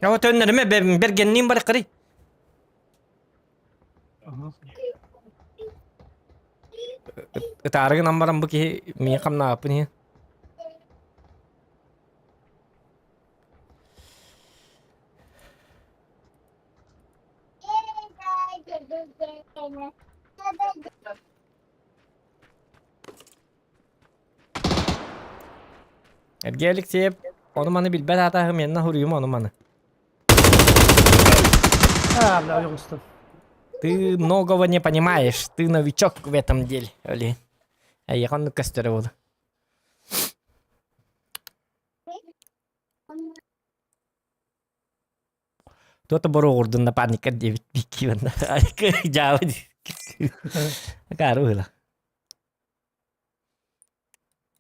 Я төннөрүмэ бергенниин бар кырый. Ытаары гынан баран бу киһи миин хамнаабыппын иһин. Эргэ Алексеев ону-маны билбэт аатааһы миэннэ суруйум ону-маны. А, бля, ойоҕостон. Ты многого не понимаешь, ты новичок в этом деле, Оли. Эйиэхэ оннук көстөрө буолуо. Туота боруоҕурдун напарникка диэбит Бикки Дьаабы Акаары быһыылаах.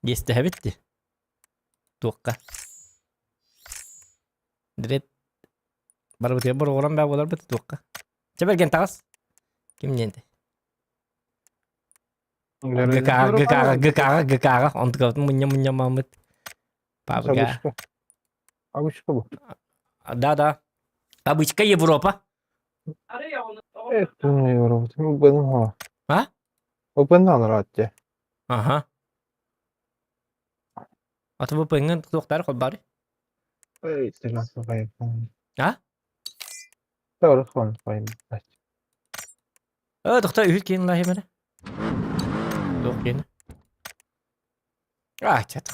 Иэстэһэбит дии. Туохха? Дред барыбытыгар боруоҕуран баа буоларбыт туохха? Чэ бэргэн таҕыс. Ким диэн ГК-ҕа ГК-ҕа ГК-ҕа ГК-ҕа онтукабытын мунньа-мунньа мааммыт. Папка. Обычка бу. Да, да. Обычка Европа. Эх, Европа. Open А? Open анараатте. Ага. А то VPN туохтар холбары? А? Э, тохтой үһүт киин лаһимene. Туох киин? А, чат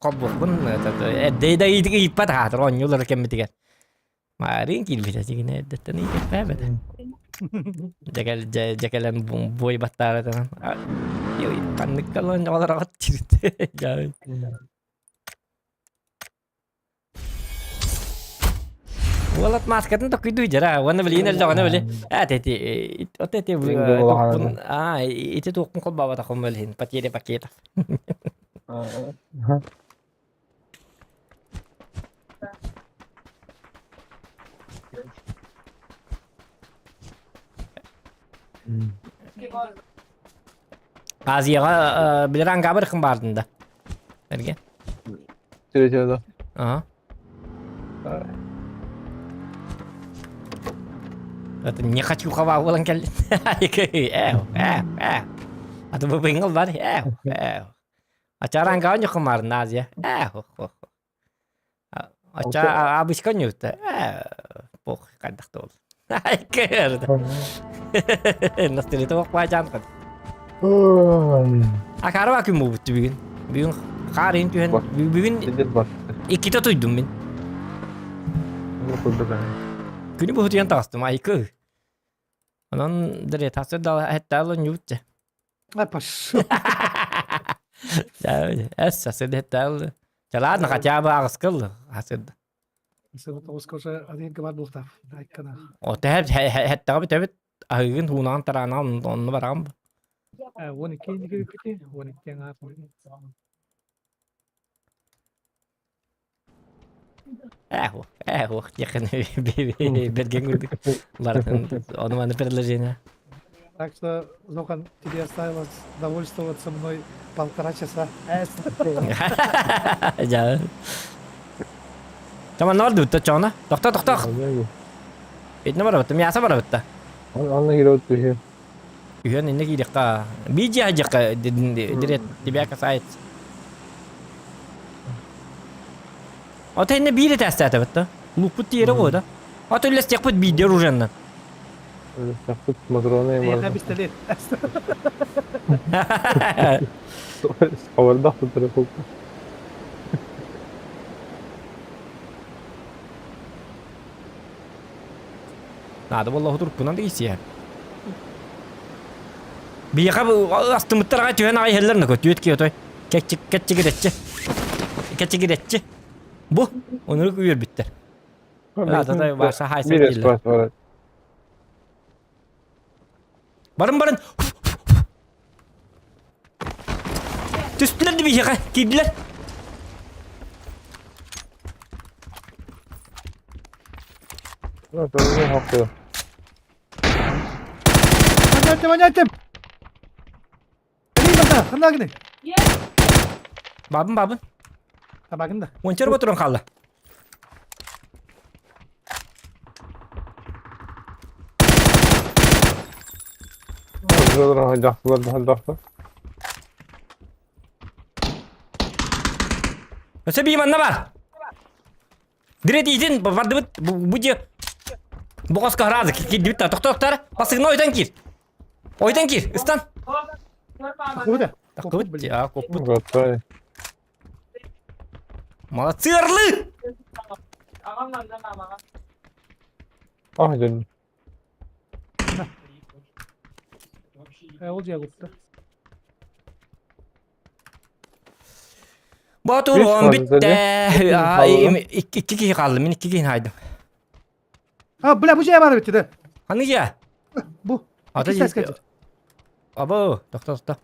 хоббухпун эрдэ да ыйыппат хаатыр оонньуулар кэммитигэр. Маарыын киирбитэ дьигинэ эрдэттэн ыйыппаабыт. Дьэкэл дьэкэлэн буой баттааратынан. Ханнык калан оҕолор тирт. Жаа. Уолат мааскатын токуйдуу дьара уонна билигин эллэҕинэ били аат эти от эти туохпун аа ити туохпун холбообатахпын билигин потеря пакетов Азияҕа билэр ангабар ыкын баардын да Эрге Третья Ага. Это не хочу хава буолан кэллин. Эв, эв, эв. А то быҥыл бар. Эв, эв. Ачаранга ньухумар Назия. Эв, Ача абычка ньута. Пох хайдах да ол. Кэрд. Настырыта баачаан кад. Акарба күн буолбут бүгүн. Бүгүн хаар иһин түһэн бүгүн иккитэ туйдум мин. Күнү быһытыйан таҕыстым айкы. Онон дыры тахсыр да хэттээл ньуутча. Ай, пошел. Эс сасыр хэттээл. Ладно, хотя бы аҕыскыл хасыр. Тоҕуска уже один бар буолтаах. Айкана. О тэһэ хэттэҕэ бүтэбит аһыгын һуунаан тараанан онно бараҕым. 12 инники бүппүтэ, 12 аҥаар. Ээх, ээх, диэххин бэргэн курдук барытын ону маны предложение. Так что, Зохан, тебе осталось довольствоваться мной полтора часа. Дьа. Чаман ордубут чоҕуна. Тохто, тохто. Итини барабытта, мясо барабытта. Анна киирэ түһү. Үһүөн инне киириэххэ. Биир дьиэххэ дирет тебя касается. Ото инне биир этээстээтэ да. Луппут тиэрэ буода. Ото үллэстиэхпит биирдэ оружиеннан. Үллэстиэхпит Матрона Эйиэхэ пистолет. Хабардах тутары Наада буолла отуруккунан да киирсиэ. Биһиэхэ астыммыттар аҕай түһэн аҕай иһэллэр нөкө түөт киһи отой кэччигирэччи кэччигирэччи бу онурук үөрбүттэр. Аата Ваша хайса дииллэр. Барын барын Түстүлэр да биһиэхэ киирдилэр. Манятым, манятым! Ханна Бабын бабын. Табагын да. Уончар ботурун хаалла. Өссө биир манна бар. Дирет иитин бардыбыт бу дьиэ Боҕоско хараазы киирдибит да тохтоохтор басыгына ойдан киир. Ойдан киир, ыстан. Тахыбыт. Тахыбыт, а, коппут. Молодцы, орлы! Ах, дьон. Ол дьиэ кутта. Батурон бүттэ. Икки киһи хаалла, мин икки киһини хайдым. А, бля, бу дьиэ бар эбит да. Ханнык дьиэ? Бу. Ата дьиэ. Або, тохто тохто.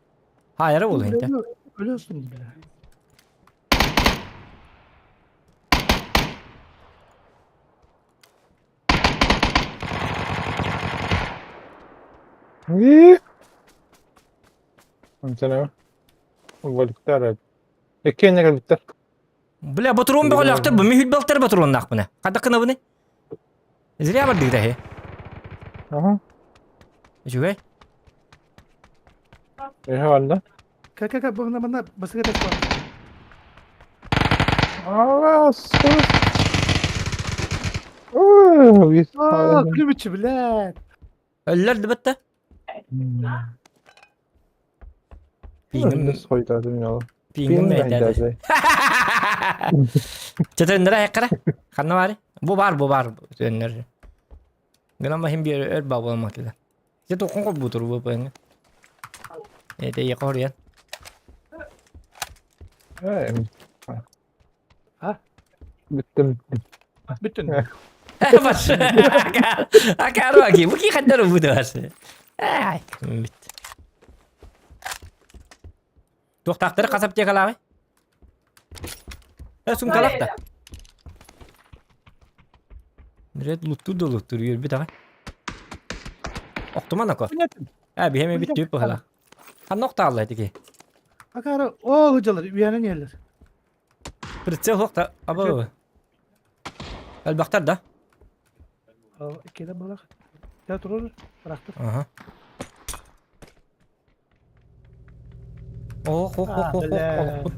Хайара буолу инте. Өлөстүм бля. Онтон Валиктар. Иккиэннэ кэлбиттэр. Бля, ботуруон бөҕөлөөхтөр бу мин хүлбэлтэр ботуруоннаахпына. Хайдах гынабыный? Зря бардыгыта иһи. Аха. Үчүгэй. Эһэ барда. Ка-ка-ка, бу манна басыга тас бар. Аа, сус. Аа, күлүмүччү, блядь. Өллөр дыбытта. Пингим пингим мэйдээдэ. Чөтөннөрө айаккара. Ханна баары? Бу бар, бу бар төннөр. Гынан бахим биэр өр ба буолматыла. Же тоқон кол бутур бу пэҥ. Эте якорьян. А? Бүттүм. Бүттүн. Бас. Акаро аки. Бу ки хаддар бу да бас. Ай, бит. Туохтаахтары хас аптекалааҕый? Э, сумкалаах да. Ред луттур да луттур үөрбүт аҕай. Охтуман ако. Э, биһэми бит түп быһала. Ханна охтаалла этики? Акара, о, ыдьалар, үйэнэн иһэллэр. Прицел охта, аба. Элбэхтэр да? Иккиэдэ буолар. Дьэ турар, бырахтыр. Ага. Ох, ох, ох, ох, ох, ох.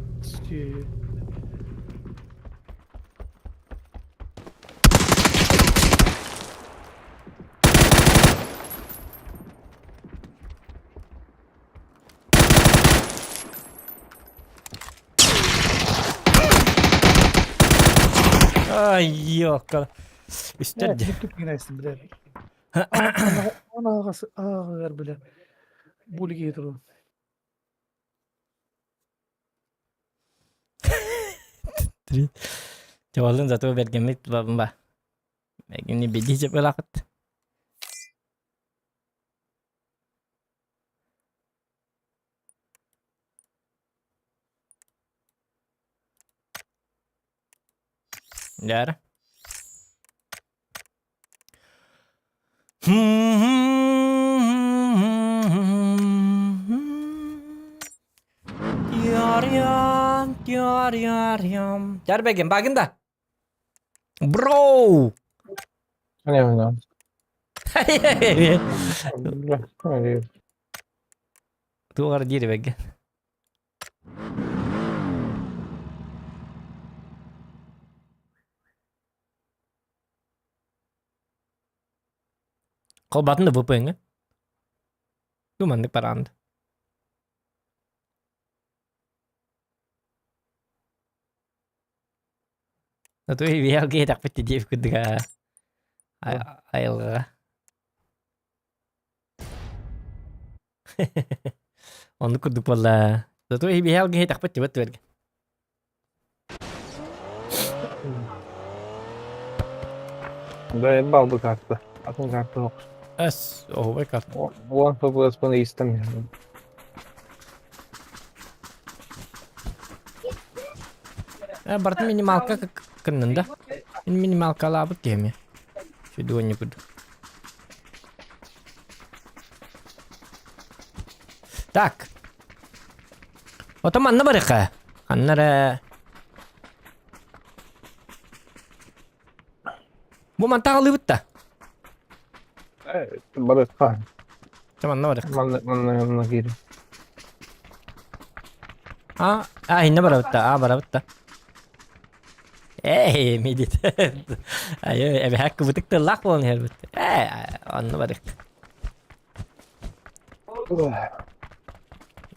Ай, ёлка. Үстэр дии. Бүттүк гинайсын бля. Ааҕас ааҕыгар бля. Булги туру. Чавалын зато бергеммит ба. Мэгини беди жепелакыт. Дьэ Дьарбэгин багын да Бро! Не Туох диир бэгин. Холбатын да VPN-ҥэ. Ду маннык бараанды. А то и VLG такпыт диэбит курдук айылҕаҕа. Оннук курдук буолла. Зато биһи алгыһы тахпыт тибет түбэргэ. Да, балбы карта. Атын карта yok. Эс, оһубай карта. Уон ФПС-пын истем. Э, бартын минималка кыннын да. Минималкалаабыт киһими. Сүдү курдук. Так. Ото манна барыха. Ханна эрэ... Бу мантан алыыбыт да. Барыха. Чэ манна барыха. Манна манна манна киир. А, а инне барабыт да, а барабыт да. Эй, мидит. Айы, эбэһэ кыбытык тыллаах буолан иһэрбит. Ээ, онно барык.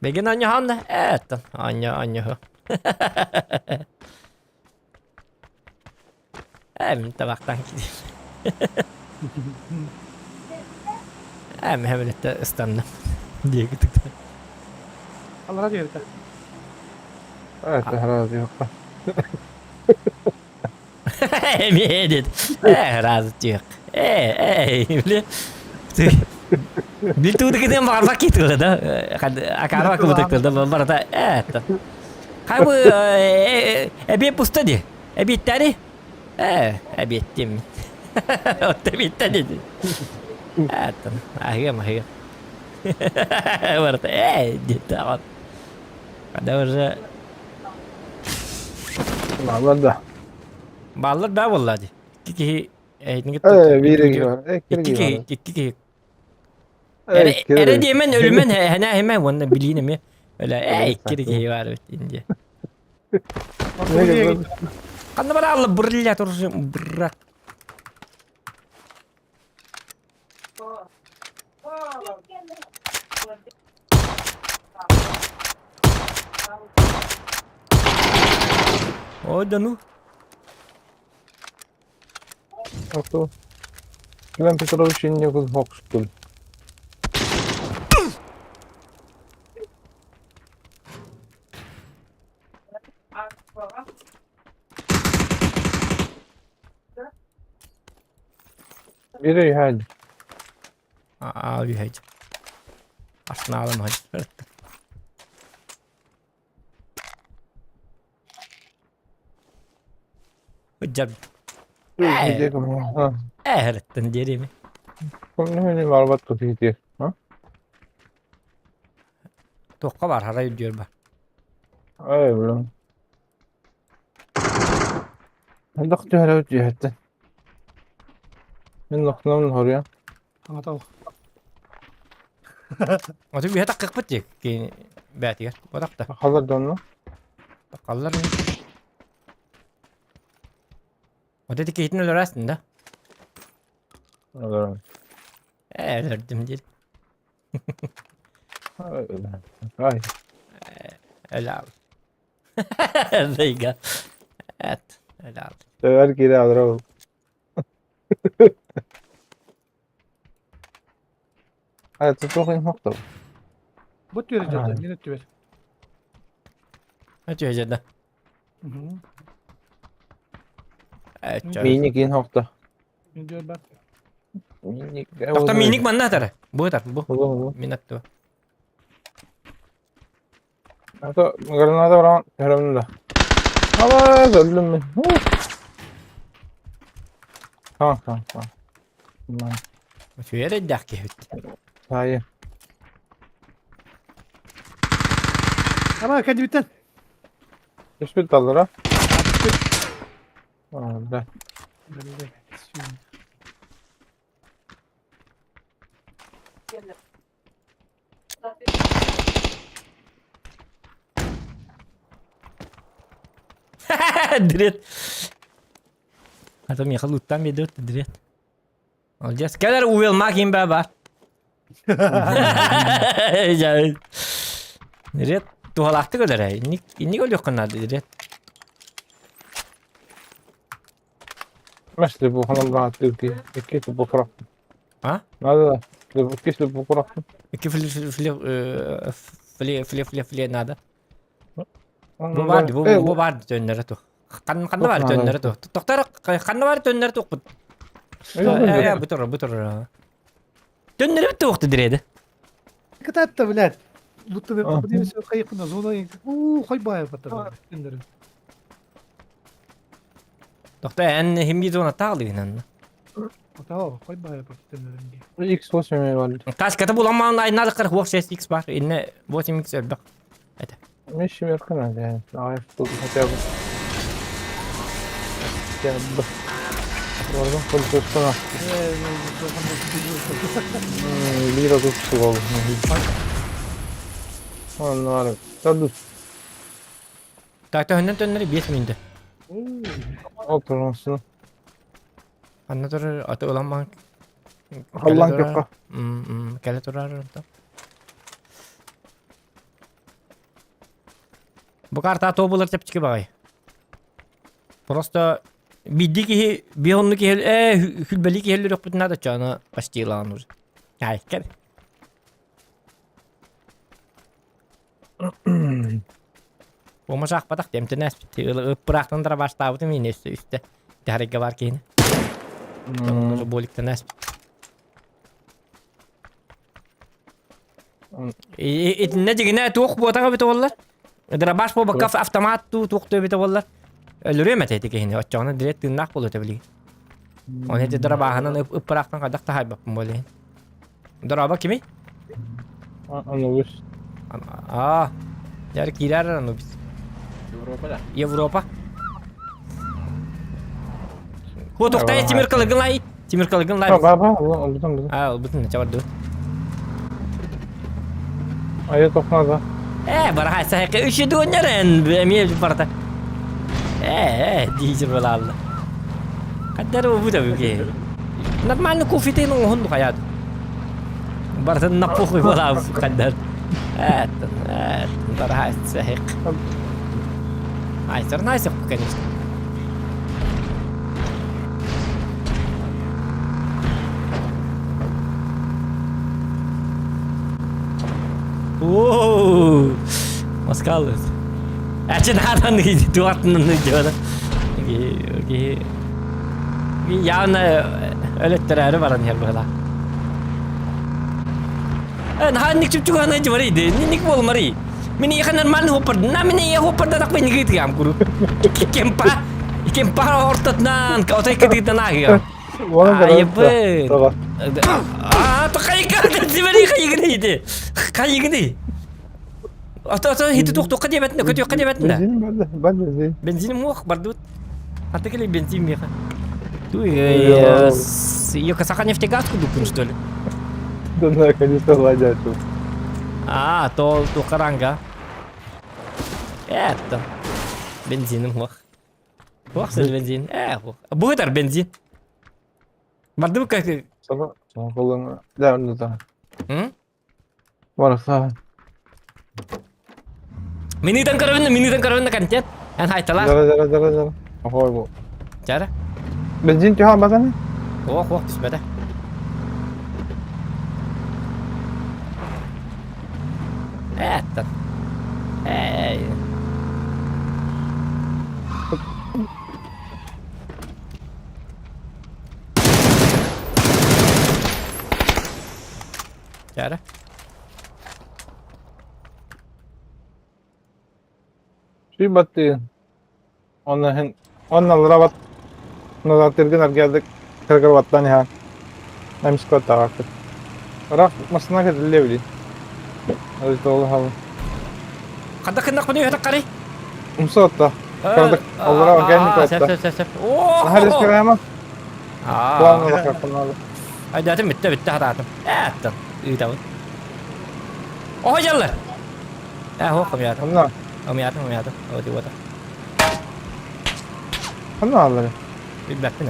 Бегин анньахан да, эттен, анньа анньаһы. Ээ, мин табахтан кидим. Ээ, мин хэбилетте ыстанным. Диэки Аллара диэбитэ. Это разве Эмиэ дед. Э, разы түһүк. Э, э, били. Бил туутукытын баҕарбак киитилэ да. Акаарба кыбытыктыр да барыта э. Хай бу эбиэ пуста ди. Эбиэттээри? Э, эбиэттим. Отто эбиэттэ диди. Эттен, аһыам, аһыам. Барыта э диэт аҕат. Когда уже Бааллар да. Бааллар да буолла дии. Икки киһи эһитинги Э, биир киһи бар. Икки киһи, икки киһи. Эрэ эрэ диэмэн өлүмэн хэнэ хэмэ уонна билиин эмиэ. Өлө э икки киһи бар эбит инде. Ханна бара алла бурля туржым брат. Ой, да ну. Ото. Иван Петрович инньэ хокстун. Биир үһээн. Аа, үһэйд. Арсеналым хадь. Ыдьар. Эһэрэттэн диэриэми. Барбат кытыытыыр. Туохха бар хара үрдүөр бар. Ай, блин. Элбэх түһэрэ түһэттэн. Мин лохнон хоруйа. Аҥатал. Оту үһэ таккыкпыт дии. Кини бээтигэр. Бодахта. Халлар донно. Такаллар. Вот эти киһитин өлөрөөстүн да? Өлөрөм. Ээ, өлөрдүм диир. Ай. Өлө Лейга. Эт. Өлө Өр киирэ алар Ай, туох инхохто. Бу түөрэ дьэ, мин өттүбэр. Өтүө дьэ. Миник инхохто. Мин дьөр бар. Миник. Тохто миник манна атара. Бу атар, бу. Мин аттыба. Ато граната баран көрөмүн да. Ала өллүм мин. Tamam tamam tamam. Tamam. Үчүгэй эрдээх киһибит. Сайы. Ама кэлбиттэн. Түспүт таллара. Да. Дрет. А то миэхэ лууттаан биэрдибит дрет. Молодец. Кэлэр уел макин баба. Дрет туһалаахтык өлөрө. Инник инник өлүөххүн наада дрет. Мэсли бу ханан баҕаттыыр ки. Икки бу фрак. А? Надо да. Иккис курахпын. Икки фле фле фле фле фле фле надо. Бу бар бу бу бар төннөрө тух. Ханна бар төннөрө тух. Тохтор ханна бар төннөрө тухпут. Э бу тур бу тур. Төннөрө туохту диреди. Кытаатта, блядь. Будто бы подивимся хайыпына зона уу хойбаев атыр. Тохто эн химги зона таалыгынан. Отоо хойбаев атыр. X8 бар. Каската буламаан айнады кыр хуак 6x бар. Инне 8x элбэх. Это. Миш меркана yani. Ай, тут хотя бы. Хотя бы. Oradan konuşsana. Лира тут всего. Оннары. Тадус. Так, төһөннөн төннөрү 5 минутта. Oturmasın. Анна турар аты ыламан. Халлан кепка. Кэлэ турар онтон. Бу карта то булар чэпчэки баҕай. Просто бидди киһи биһонну киһи э хүлбэли киһи өлөрөхпүтүн наада чаана почти ылаан уже. Ай, кэл. Ома саахпатах темтен әспит. Ыппыраахтан дара баштаабытым ине үстэ үстэ. Тахарыгга бар киһини. Боликтан әспит. Итиннэ дьигинэ туох буотаҕа эбитэ буоллар? Дробаш буолбакка автомат туу туох эбитэ буоллар? Өлөрүөм этэ ити киһини. Оччоҕуна direct тыыннаах буолуо этэ билигин. Оны ити дробаһынан ыппыраахтан хайдах таһайбаппын буолуо. Дороба кимий? Анубис. Аа, дьэ киирэр Анубис. Европа да. Европа. Ху тухтай Тимир Калыгын лай. Тимир Калыгын лай. Ба ба, бутун бутун. Аа, бутун чабарды. Айы тохнада. Э, барха сахы үші дуоннерен эмиэ барта. Э, э, дизель балалла. Қаддар бу да бүге. Нормально кофе тен оһун хаят. Бартын напухуй балав қаддар. Э, э, барха сахы. Ай, найсық, конечно. Воу! Москалыс. Әчен хадан туатынан деді. Явно өлөттөрөөрү баран иһэр быһыла. Э, наһаа чүпчүгана дьыбарый ник буолмарый. Мин иэхэ нормально хоппар, на мин иэ хоппарда такпай нигыт куру. Кемпа, кемпа ортотнан, отой кытыытан аагыга. Айыбын. Аа, то хайыка, дибери хайыгыны иди. Хайыгыны. Ото ото хити тух туққа диэбэтинэ, көтүөххэ диэбэтинэ. Бензин барды, бензин. Бензин муох бардыбыт. Аты кели бензин меха. Туй, ее Саха нефтегаз кудукун, что ли? Да наконец-то ладят. А, то то харанга. Это. Бензином ох. Ох, сел бензин. Э, ох. Бугатар бензин. Барды как Саба, саба Да, да, да. М? Барса. Минитан каравина, минитан каравина контент. Эн хайтала. Зара, зара, зара, зара. Охой бу. Чара. Бензин түһә базаны? Ох, ох, түспәдә. Это. Эй. Чара. Шүй батты. Онна хен онна лрабат. Назар аргядык. Кыргыр баттан ха. Намско тавакты. Рақ масына кетиле били. Өз долы халы. Қанда кыннақ бұны өтіп қарай? Умсотта. Кырдык. Аллара органик Сәп, отта. сәп, сәп, сәп. О! Хәрис керәме? Аа. План лакы Айдатым бітті, бітті хататым. Әттім. Үйтабын. Охо жаллар. Ә, хо, қымятым. Онна. Қымятым, қымятым. О, деп отыр. Онна аллары. Билбәппин.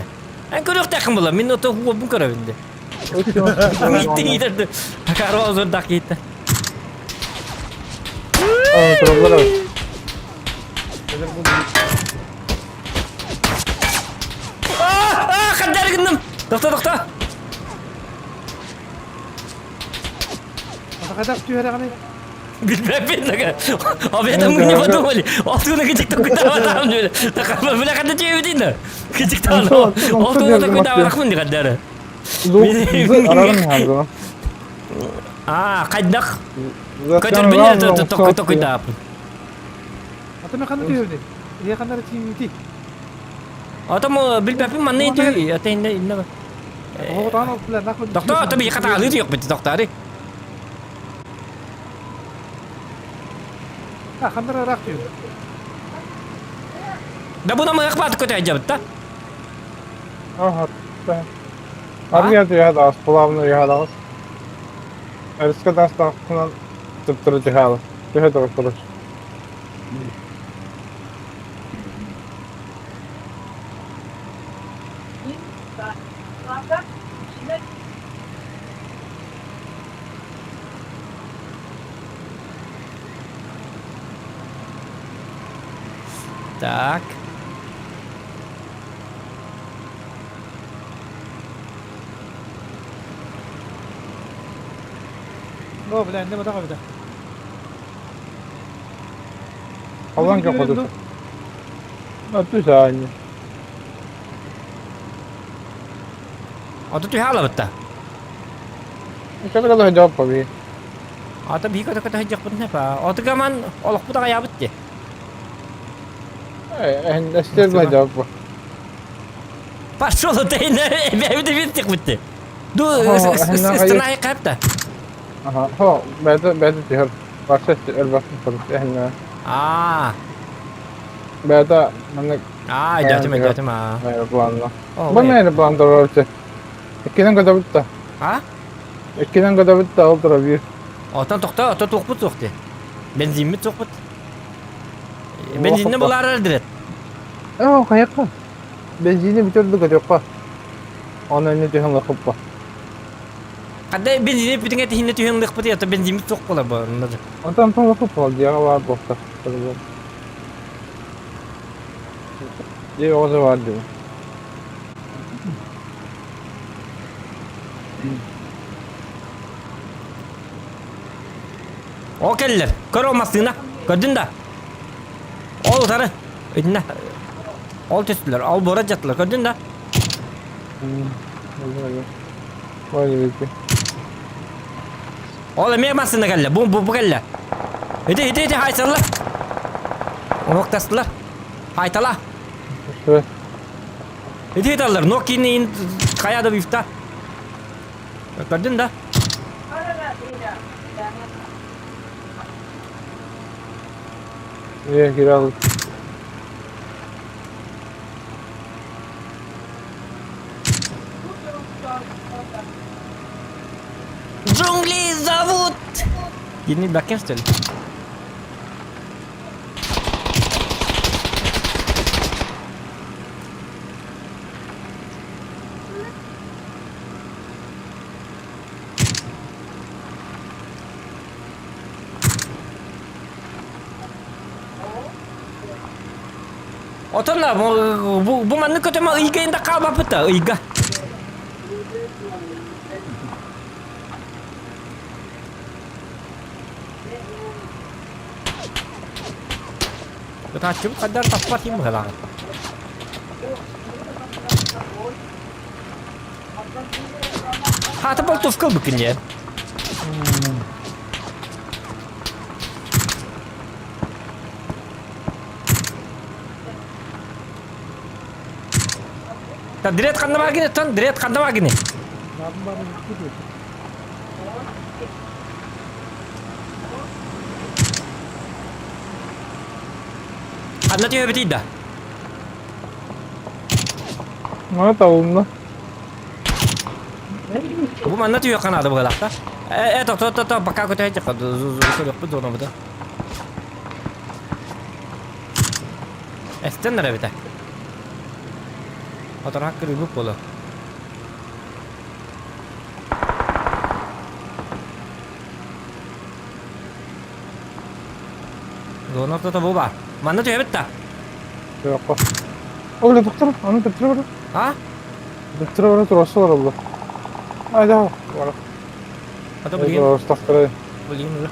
Ән көрөк тақым була. Мин ото хуобун көрөбүн Митти итерди. Карва озор дак кетти. Троллар. Аа, қандар гынным. Тоқта, тоқта. Хайдах түһэрэҕиний? Билбэппин Об этом мы не подумали. Откуда тикток Бля, когда тебе видно? Тикток. Откуда такой таврахмын дигәндәре. А, хайдах. Көтөр биле токой токой даапын. Ата мен ханна түһүрдү? Ийэ ханна тиийбити? Ата мо билбэппин манна ити ата инне инне. Доктор, ата би хатаалыы yok бит доктори. А, ханна ыраах түһүр. Да буна мыах баат көтө дьабыт да. Ага. Армия түһэ плавно түһэ Өрүскэ таастаахпынан төптөрү түһэ Түһэ турар короче. Так. О, бля, инне батаға бит. Халлан капады. Түс аанньа. Ото түһэ алабытта. Ката ката жаап би. Ата бии ката ката хajjaqпытын хапа. Ото гаман олохпут аҕайаабыт ди. Э, эстер ба жаап. Пошел ты, эбэбит бит битти. Ду станай капта. Аха, хо, бәді бәді түһэр. Барса өлбәсин көрүс эһиннэ. Аа. Бәді маннык Аа, идётем, идётем, аа. Планна. Бу мени план турар Иккинен көтөбүт А? Иккинен көтөбүт да ол турар биир. Отон тохто, ото туохпут суох дии. Бензиммит суохпут. Бензинни булаар эрдирет. Оо, хайакка. Бензини бүтөрдү көтөккө. Оны эмне түһэн лахыппа. Хадда бензини бүтүҥэ тиһинне түһэн лыхпыт ото бензиммит суох буолар бу. Онтон тон лахыппа диэҕэ баар буолта. Дьиэ оҕото баар дии. О кэллэр. Көр ол массыына. Көрдүн да? Ол утары. Итиннэ. Ол түстүлэр. Ол буора дьаттылар. Көрдүн да? Ол эмиэ массыына кэллэ. Бу бу бу кэллэ. Ити ити ити хайсаллар. Уруктастылар. Хайтала. Ити италлар. Нокини хайа да бифта. Көрдүн да? Niye kiralık? Джунгли зовут! Едни бакен, что ли? Отон да, бу, бу маннык көтөмө ыйга инде хаалбаппыт да, ыйга. Ытааччыбыт хайдар таппат им быһалаҕын. Хаата болтовка ылбыккын дии. Та дрет ханна баагини тон дрет ханна баагини. Ханна түһэбитий да? Ну, табылынна. Бу манна түһүөххэ наада быһыылаах да. Э, э, тохто, тохто, пока көтөһө көрүөхпүт зонабыта. Эстен эрэ эбитэ. Отораак кырыыбыт буолуо. Зона ортото бу баар. Манна түһэбит да? Суохха. Ол доктор, аны төптөрө барар. А? Төптөрө барар туруорса олороллор. Айда, бар. Ата билигин Туруорустахтара. Блин уже.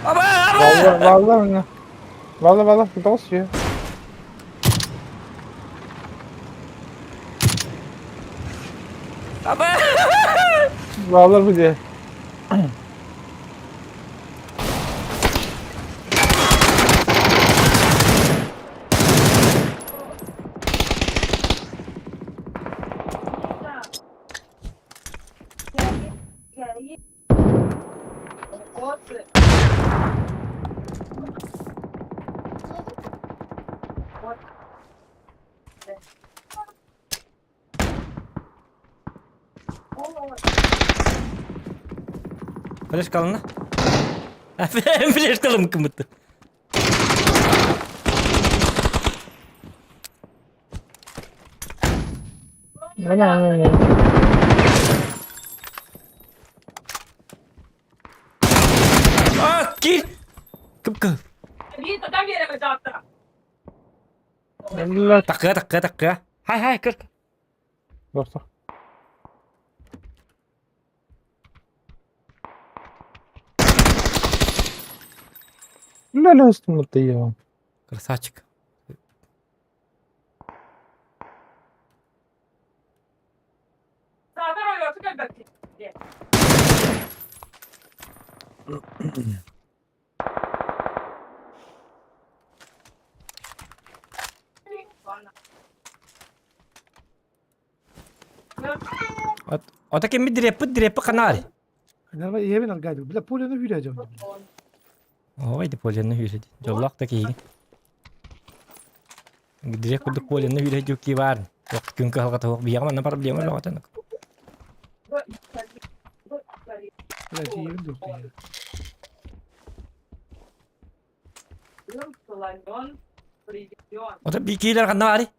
Аба, аба! Валла, валла, валла, тоҕус Аба! Валла бу дии. Флешкалына. Флешкалым кымытты. А, кир! Кып-кып. Такка, такка, такка. Хай, хай, кыр. Dostum. Ля ля Красавчик. Ото ким дириэппит дириэппит ханаары. Нормально, ийэбин аргайды. Бля, пуляны үүрэ дьон. Ой, да полены үүрэ. Дьоллоох да киһигин. Дириэк курдук полены үүрэ дьукки баар. Күн кыһалҕата суох биһиэхэ манна проблема суох этэ. Бля, ийэбин дуохтуйа. Ото бикиилэр ханна баарый?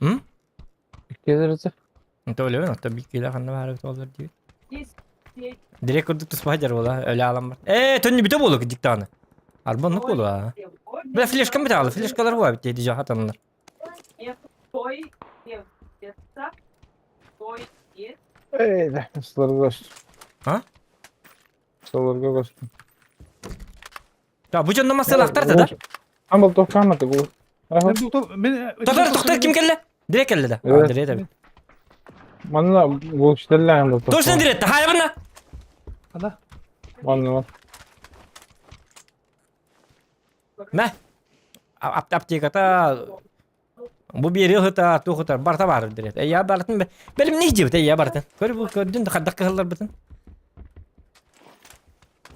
М? Келерите. Төлөбүн, ото бикиилэр ханна баары туоллар диибит. Direkt курдук туспа дьар буола, өлө аалан бар. Ээ, төннүбүтэ буолуо дьиктааны. Арба оннук буолуо аа. Бля, флешкам бит аалы, флешкалар буолар бит диэти дьаһатаннар. Эй, да, сыларга көстүм. А? Сыларга көстүм. Да, бу дьонно массыылаахтар да? Амбал тохтааматы бу. Тотор, тохтор, ким кэллэ? Дирек кэллэ да? А, дирек эбит. Манна бу штеллээн был Точно директе, хайабына! Ана. Манна. Мэ. Аптеката бу биэри ыһыта, туох ытар, барта баар дирет. Эйя бартын бэлим не дебит, эйя бартын. Көр бу көрдүн да хардак кыһылларбытын.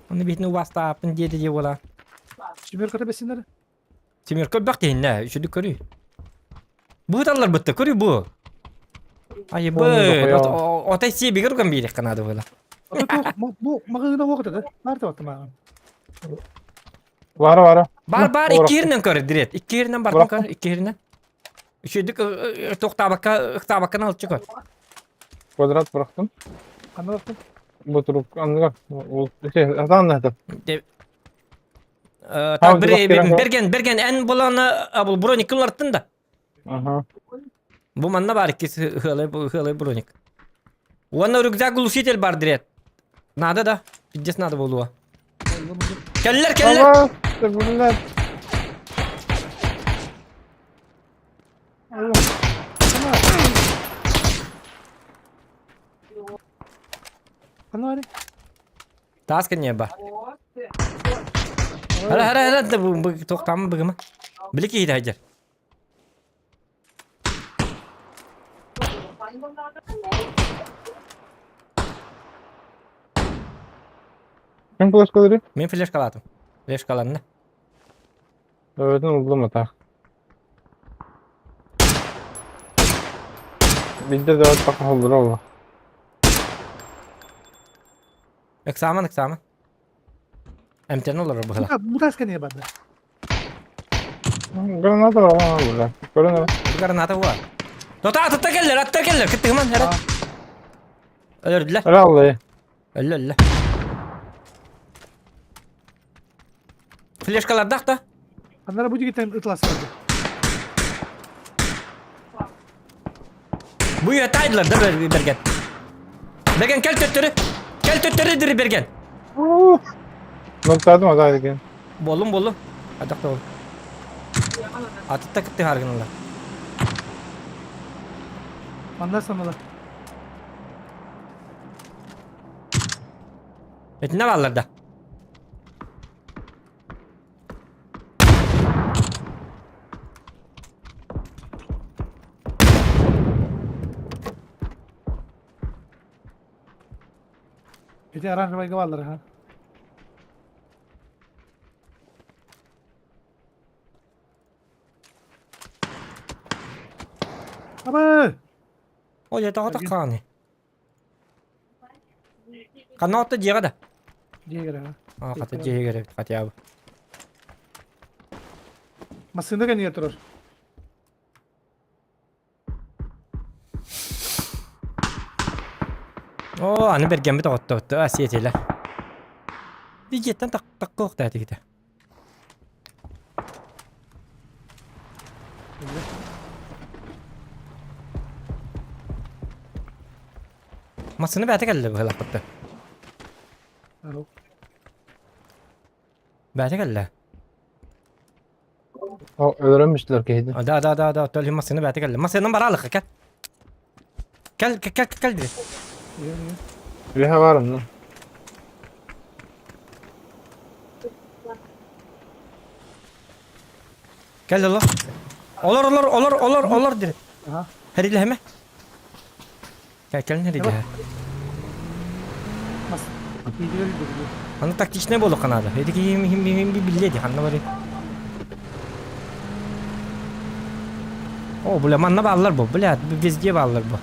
Оны битин убастааппын диэти дии буола. Семерка бэсиннэр. Семерка бөх тиһиннэ, үчүдүк көрүй. Быыталларбытта, көрүй бу. Айыбы, отай сиэбигэр уган биэриэххэ наада буола. Бу маҕаһыына уоҕа да, баар да мааҕын. Бара бара. Бар бар иккиһиринэн көр, дирет. Иккиһиринэн бартын көр, иккиһиринэн. Үчүдүк туохтаабакка, ыктаабакка налчы көр. Квадрат бырахтым. Ханна бырахтым? Бу турук анныгар. Ол атаан да Так, берген, берген, эн буланы, бу броник кыллартын да. Ага. Бу манна бар иккис хылай хылай броник. Уонна рюкзак глушитель бар дирет. Надо да? Пиздец надо болуа. Келлер, келлер! Таас кэннэ ба. Хара хара хара туохтаамын быгыма. Били киһитэ сылдьар. Ким флешкалары? Мин флешкалаатым. Флешкаланна. Öğretmen ыллым атах. Bizde de bak olur Allah. Эксааман, эксааман. Эмтэн олорор быһыла. Бутаска не барды. Граната var burada. Граната. Граната var. Tota атта келлер, атта келлер. Кыттыгыман, эре. Өлөрдүлэр. Öyle Allah'ı. Өллө, өллө. Флешкалардаах да? Аннара бу дигиттен ытыласпады. Бу үйэ таайдылар да бэргэн. Берген кэл төттөрү. Кэл төттөрү дири Берген. Ноктадым азар екен. Боллум боллум. Адак да бол. Атытта кытты харгыналар. Манна санала. Этинне бааллар да. Ити оранжевайга бааллар аха. Абы! Ой, это тоҕо таххаҕыный? Ханна отто дьиэҕэ да? Дьиэгэр аха. А, хата дьиэгэр эбит хотя бы. Массыына кэннигэр турар. Оо, аны бэргэммит оҕоттобут а сиэтилэр. Дьиэттэн таккуохта этигитэ. Массыына бэйэтэ кэллэ быһыылаахпытта. Бэйэтэ кэллэ. О, өлөрөмүштүлэр киһини. Да, да, да, да, то массыына бэйэтэ кэллэ. Массыынан бараалык кэл. Кэл, кэл, кэл, кэл дири. Үөһэ бар онно. Кэл олор. Олор, олор, олор, олор, олор дири. Хэрилэһэмэ. Кэл, кэлин хэрилэһэ. Аны тактичнай буолуохха наада. Ити киһи хим биллиэ дии ханна барый. О, бля, манна бааллар бу, бля, везде бааллар бу.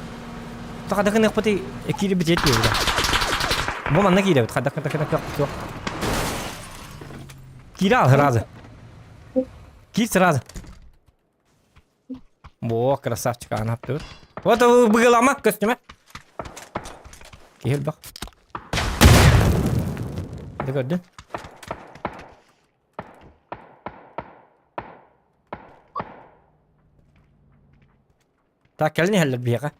Тахадакын ыкпыты киирбит ет бля. Бу манна киирэбит, хадакын такын суох. Киирэ ал сразу. Киир сразу. Во, красавчик, аны аптыбыт. Вот быгылама, көстүмэ. Киһи элбэх. Де көрдүн? Так, кэлин иһэллэр биһиэхэ.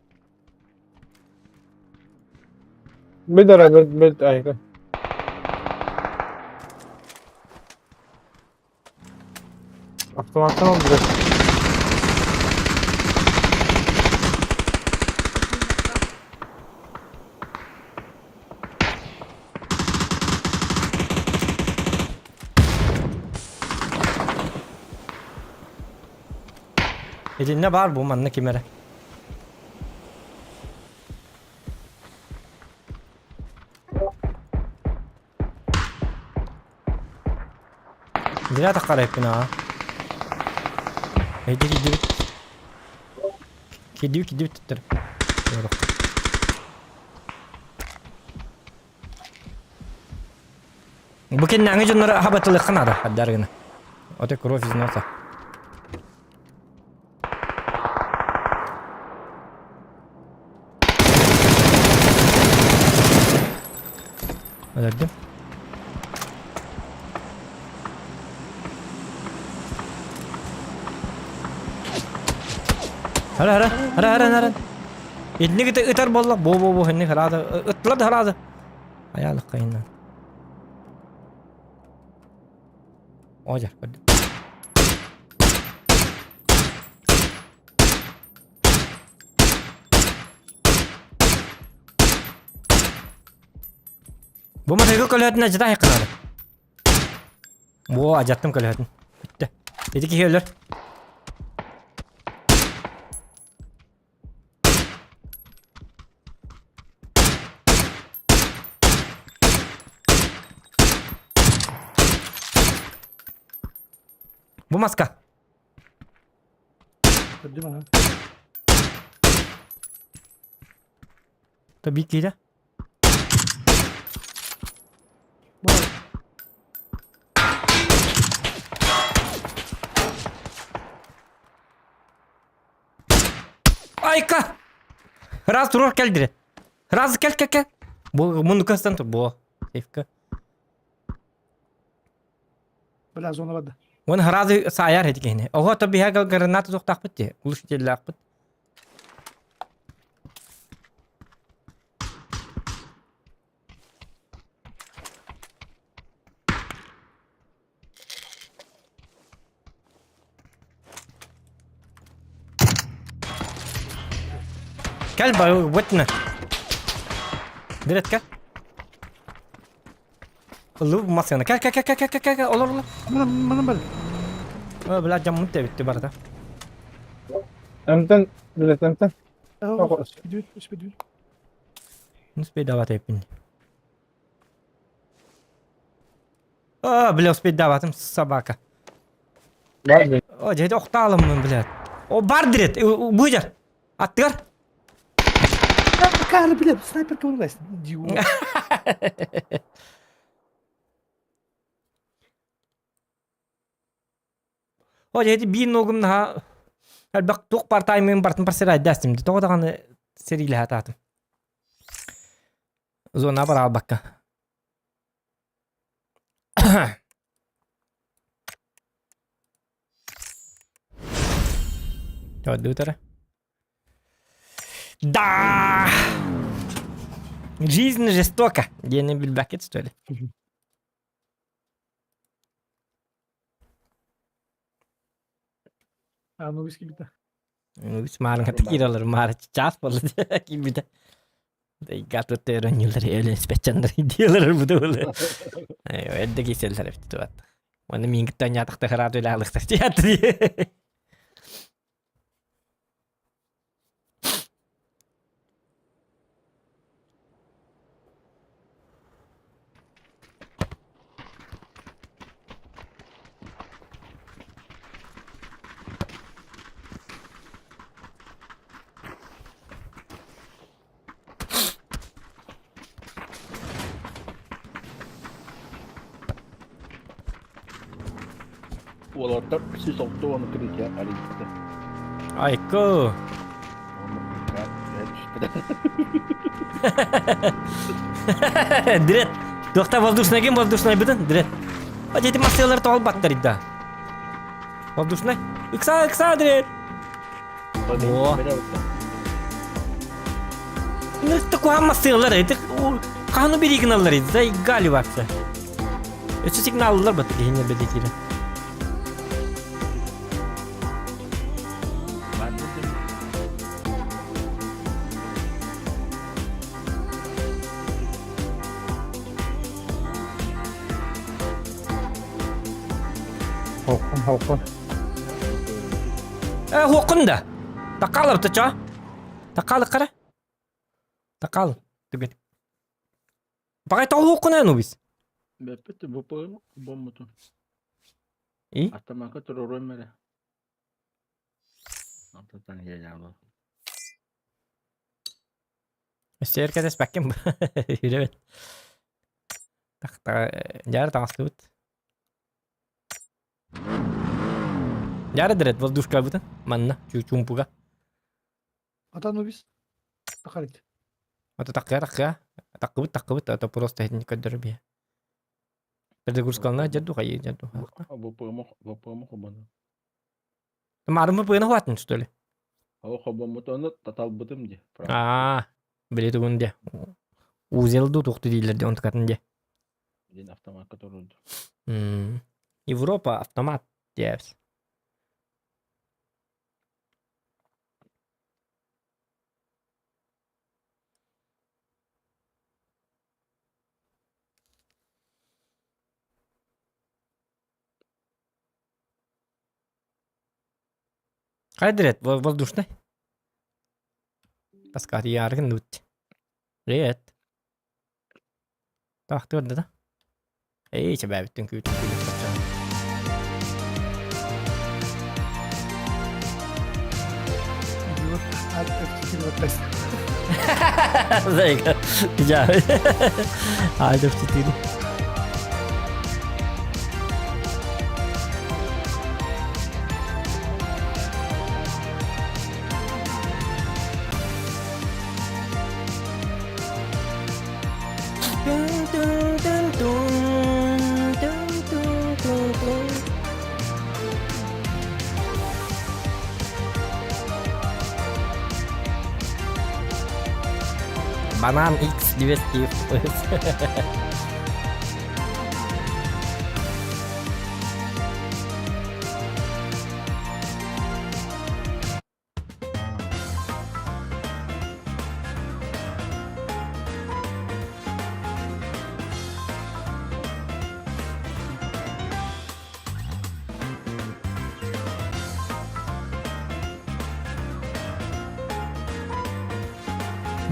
Бит эрэ, бит, бит, айка. Автоматтан oldu. Итиннэ баар бу манна ким эрэ. Зря таххарайппын аа. Эйди кидибит. Кидибит кидибит туттар. Бу кэннээҥи дьоннору аһабатылыахха наада, хаддар гына. Ото кровь из носа. Өлөрдүм. Хара хара хара хара хара. Инник ытар буолла. Бу бу бу инник хараада. Ыттылар да хараада. Айаалык кайынан. Ожар көрдүм. Бу матайгы көлөһөтүн ажыта айыкканады. Бу ажаттым көлөһөтүн. Бүттэ. Ити киһи өлөр. Бу маска. Көрдүм ана. Та бик киирэ. Айка! Раз туруор кэл дире. Раз кэл кэл кэл. Бу муннукка сытан тур. Бу. Сейфка. Бля, зона барда. Уон сразу саайар эти киһини. Ого, то биһэ граната туохтаахпыт дии. Глушителлаахпыт. Кэл бытна. Дирет кэл. Ылы массыына. Кэл кэл кэл кэл кэл кэл кэл олор олор. Мана мана бар. Ө бля дьаммыт тэбитти барыта. Эмтэн, билет эмтэн. Спидүт, спидүт. Ну спидават эппин. А, бля, успейдаватым, собака. Бар О, дьэ, охтаалыммын, блядь. О, бар дирет, быдьар. Аттыгар. Кары, блядь, снайперка вылазь. Идиот. О, дьэ, биир ногум наһаа элбэх туох бар таймын бартын парсерайдастым. Тоҕо даҕаны сэриилэһэ атаатым. Зона бар албакка. Көрдүгүт Да! Жизнь жестока диэни билбэккит что ли? А, ну виски бита. Үс маарыҥа кииралар маары чаас буолла киирбитэ. Гатыттар оонньуулар өлөн спеччаннар диэлэр бу буолла. Эрдэ кииселлэр эбит туат. Уонна миин кытта оонньоотохто хараат үлэ театр. Уолаттар 160 крича арыйбыта. Айко! Дирет. Туохта воздушный ким воздушный бытын? Дирет. А дети массыалар тоҕолбаттар да. Воздушный. Ыкса, ыкса, дирет. О. Ну, такой массыалар, это хану беригиналлар, заигали вообще. Өссө сигналлар бат киһини бэлиэтиирэ. Холкун, холкун. Э, хуоккун да. Таккалап тача. Таккалы кара. Таккал. Түгет. Пакай тоҕуһуоххун эн убис. Бэппит буппун боммутун. И? Автомакка туруоруом эрэ. Антон иһиэйэҕин. Өссө өр кэтэспэккин Үрэбит. Дьаары таҥастыбыт. Дьаары дырет воздушкабытын манна чуумпуга. Атан убис. Тахарит. Ото таккыа таккыа. Таккыбыт таккыбыт ото просто этин көрдөрөр биһэ. Перегрузкалана дьэрду хайы дьэрду. Боппуому хобону. Марымы пыына хуатын что ли? Ол хобоммут ону таталбытым ди. Аа, били тугун де. Узел ду тухту дииллер де онтукатын де. Дин автоматка турурду. Европа автомат диэбис. Хайдырет, воздушный. Таскат яргын нут. Привет. Тахтырды да. Эй, чебәбиттен күүтүн Идиот. Альт F4 вот Зайка. Я. Альт F4. Банан X200 FPS.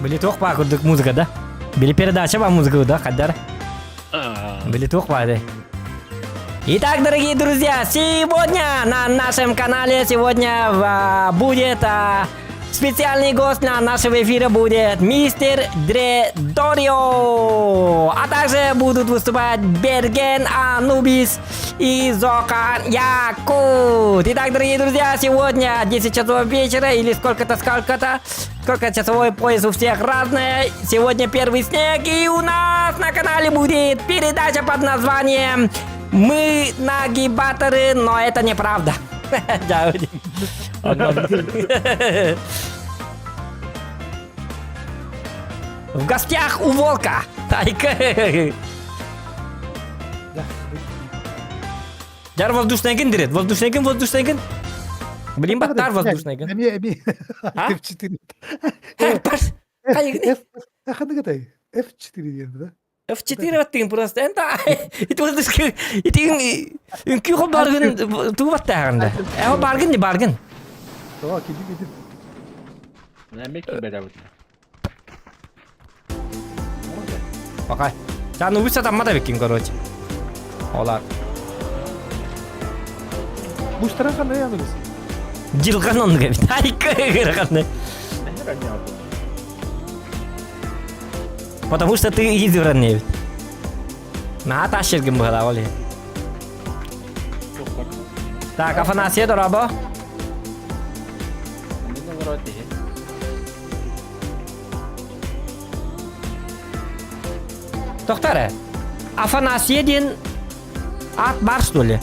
Били туох баа курдук музыка да? Били передача ба музыка да, хаддар? Били туох баа да? Итак, дорогие друзья, сегодня на нашем канале сегодня будет специальный гость на нашего эфира будет мистер Дредорио. А также будут выступать Берген Анубис и Зокан Якут. Итак, дорогие друзья, сегодня 10 часов вечера или сколько-то, сколько-то, сколько часовой пояс у всех разное. Сегодня первый снег, и у нас на канале будет передача под названием «Мы нагибаторы, но это неправда». Да, В гостях у волка. Тайка. Да. Жар воздушный дирет. Воздушный воздушный Блин, баттар воздушный Эми, эми. А? F4. F F, ханнык этэй? F4 диэн да? F4 баттыгын просто. Энта ити воздушный ити үҥкүү хо баргын туу баттаагында. Э баргын не баргын. О, киди киди. Нәмек кибәрәбит. Пока. Жан убийца таммада бекин короче. Олар. Буштаран кандай яныбыз? Дилган оннуга бит. Ай кырганы. Потому что ты избранный бит. На ташергин быһыла ол. Так, Афанасия дорабо. Тоқтар, Афанасия диэн ат бар что ли?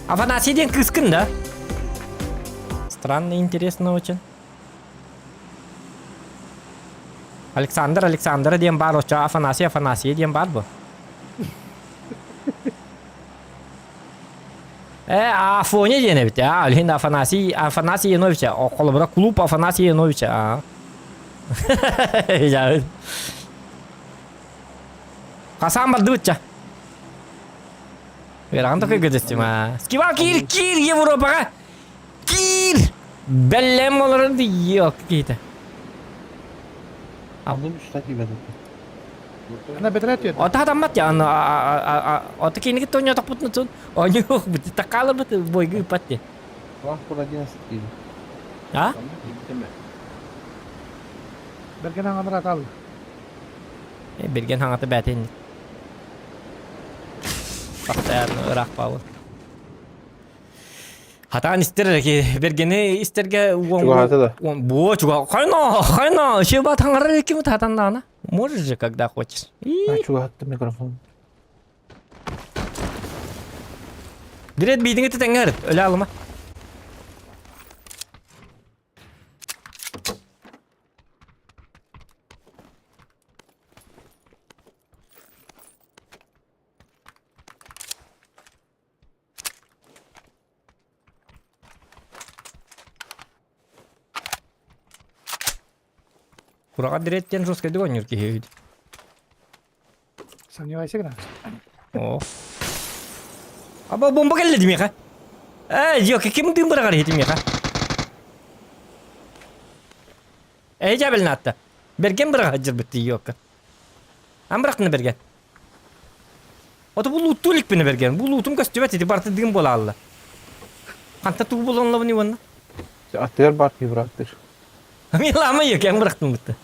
Афанасий диэн кыскын да? Странно, интересно очень. Александр, Александр диэн бар очо Афанасий, Афанасий диэн бар бу. Э, Афоня диэн эбит, а, Алин Афанасий, Афанасий Яновича, холобура клуб Афанасия Яновича, а. Хасан бардыбытча. Вераҕын такой көдөстүм, а. Скива киир, киир Европаҕа! Киир! Бэлэм олорор yok киһитэ. Алдым үстә кибәде. Ана бетрәт yet. Ота хатаммат я, аны ота киниги тоня тохпутна тун. Оню бит такалы бит бойгы патте. Вам пор 11 киде. А? Берген аңанра кал. Берген хаңаты бәтен. Бақтар ырақ бауы. Хатан истер ки бергени истерге Чугахаты да. Он бо чуга хайна хайна шеба таңары ким татанна Можешь же, когда хочешь. И Чугахаты микрофон. Дирет бийдиңи теңер өлө алыма. Курага диреттен жестко дегон юрки. Сомневайся гына. О. Аба бомба келди меха. Э, жок, ким дым бырагар хити меха. Эй, жабел атты. Берген бырага жырбытты yok. Ам бырактыны берген. Ото бу лутту бини берген. Бу лутум көстүбөт ити барты дым бола алла. Канта туу болонла буни вонна. Аттыр бар ки браттыр. Мен лама yok, эм бырактым бутты.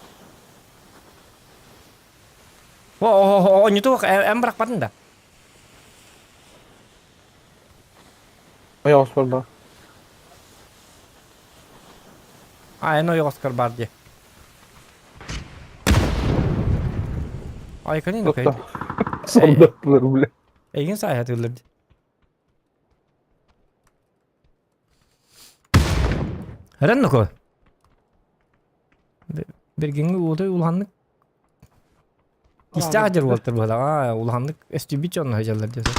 О, о, о, не то, эм быракпадын да. Ой, Оскар бар. А, эн ой Оскар бар ди. Ай, канин окей. Солдаттылар, бля. Эйген саят өлдүрдү. Рен ноко. Бергенге уотой уланнык. Истә ажыр болтыр була. А, уланнык эстүбич онно хажалар десе.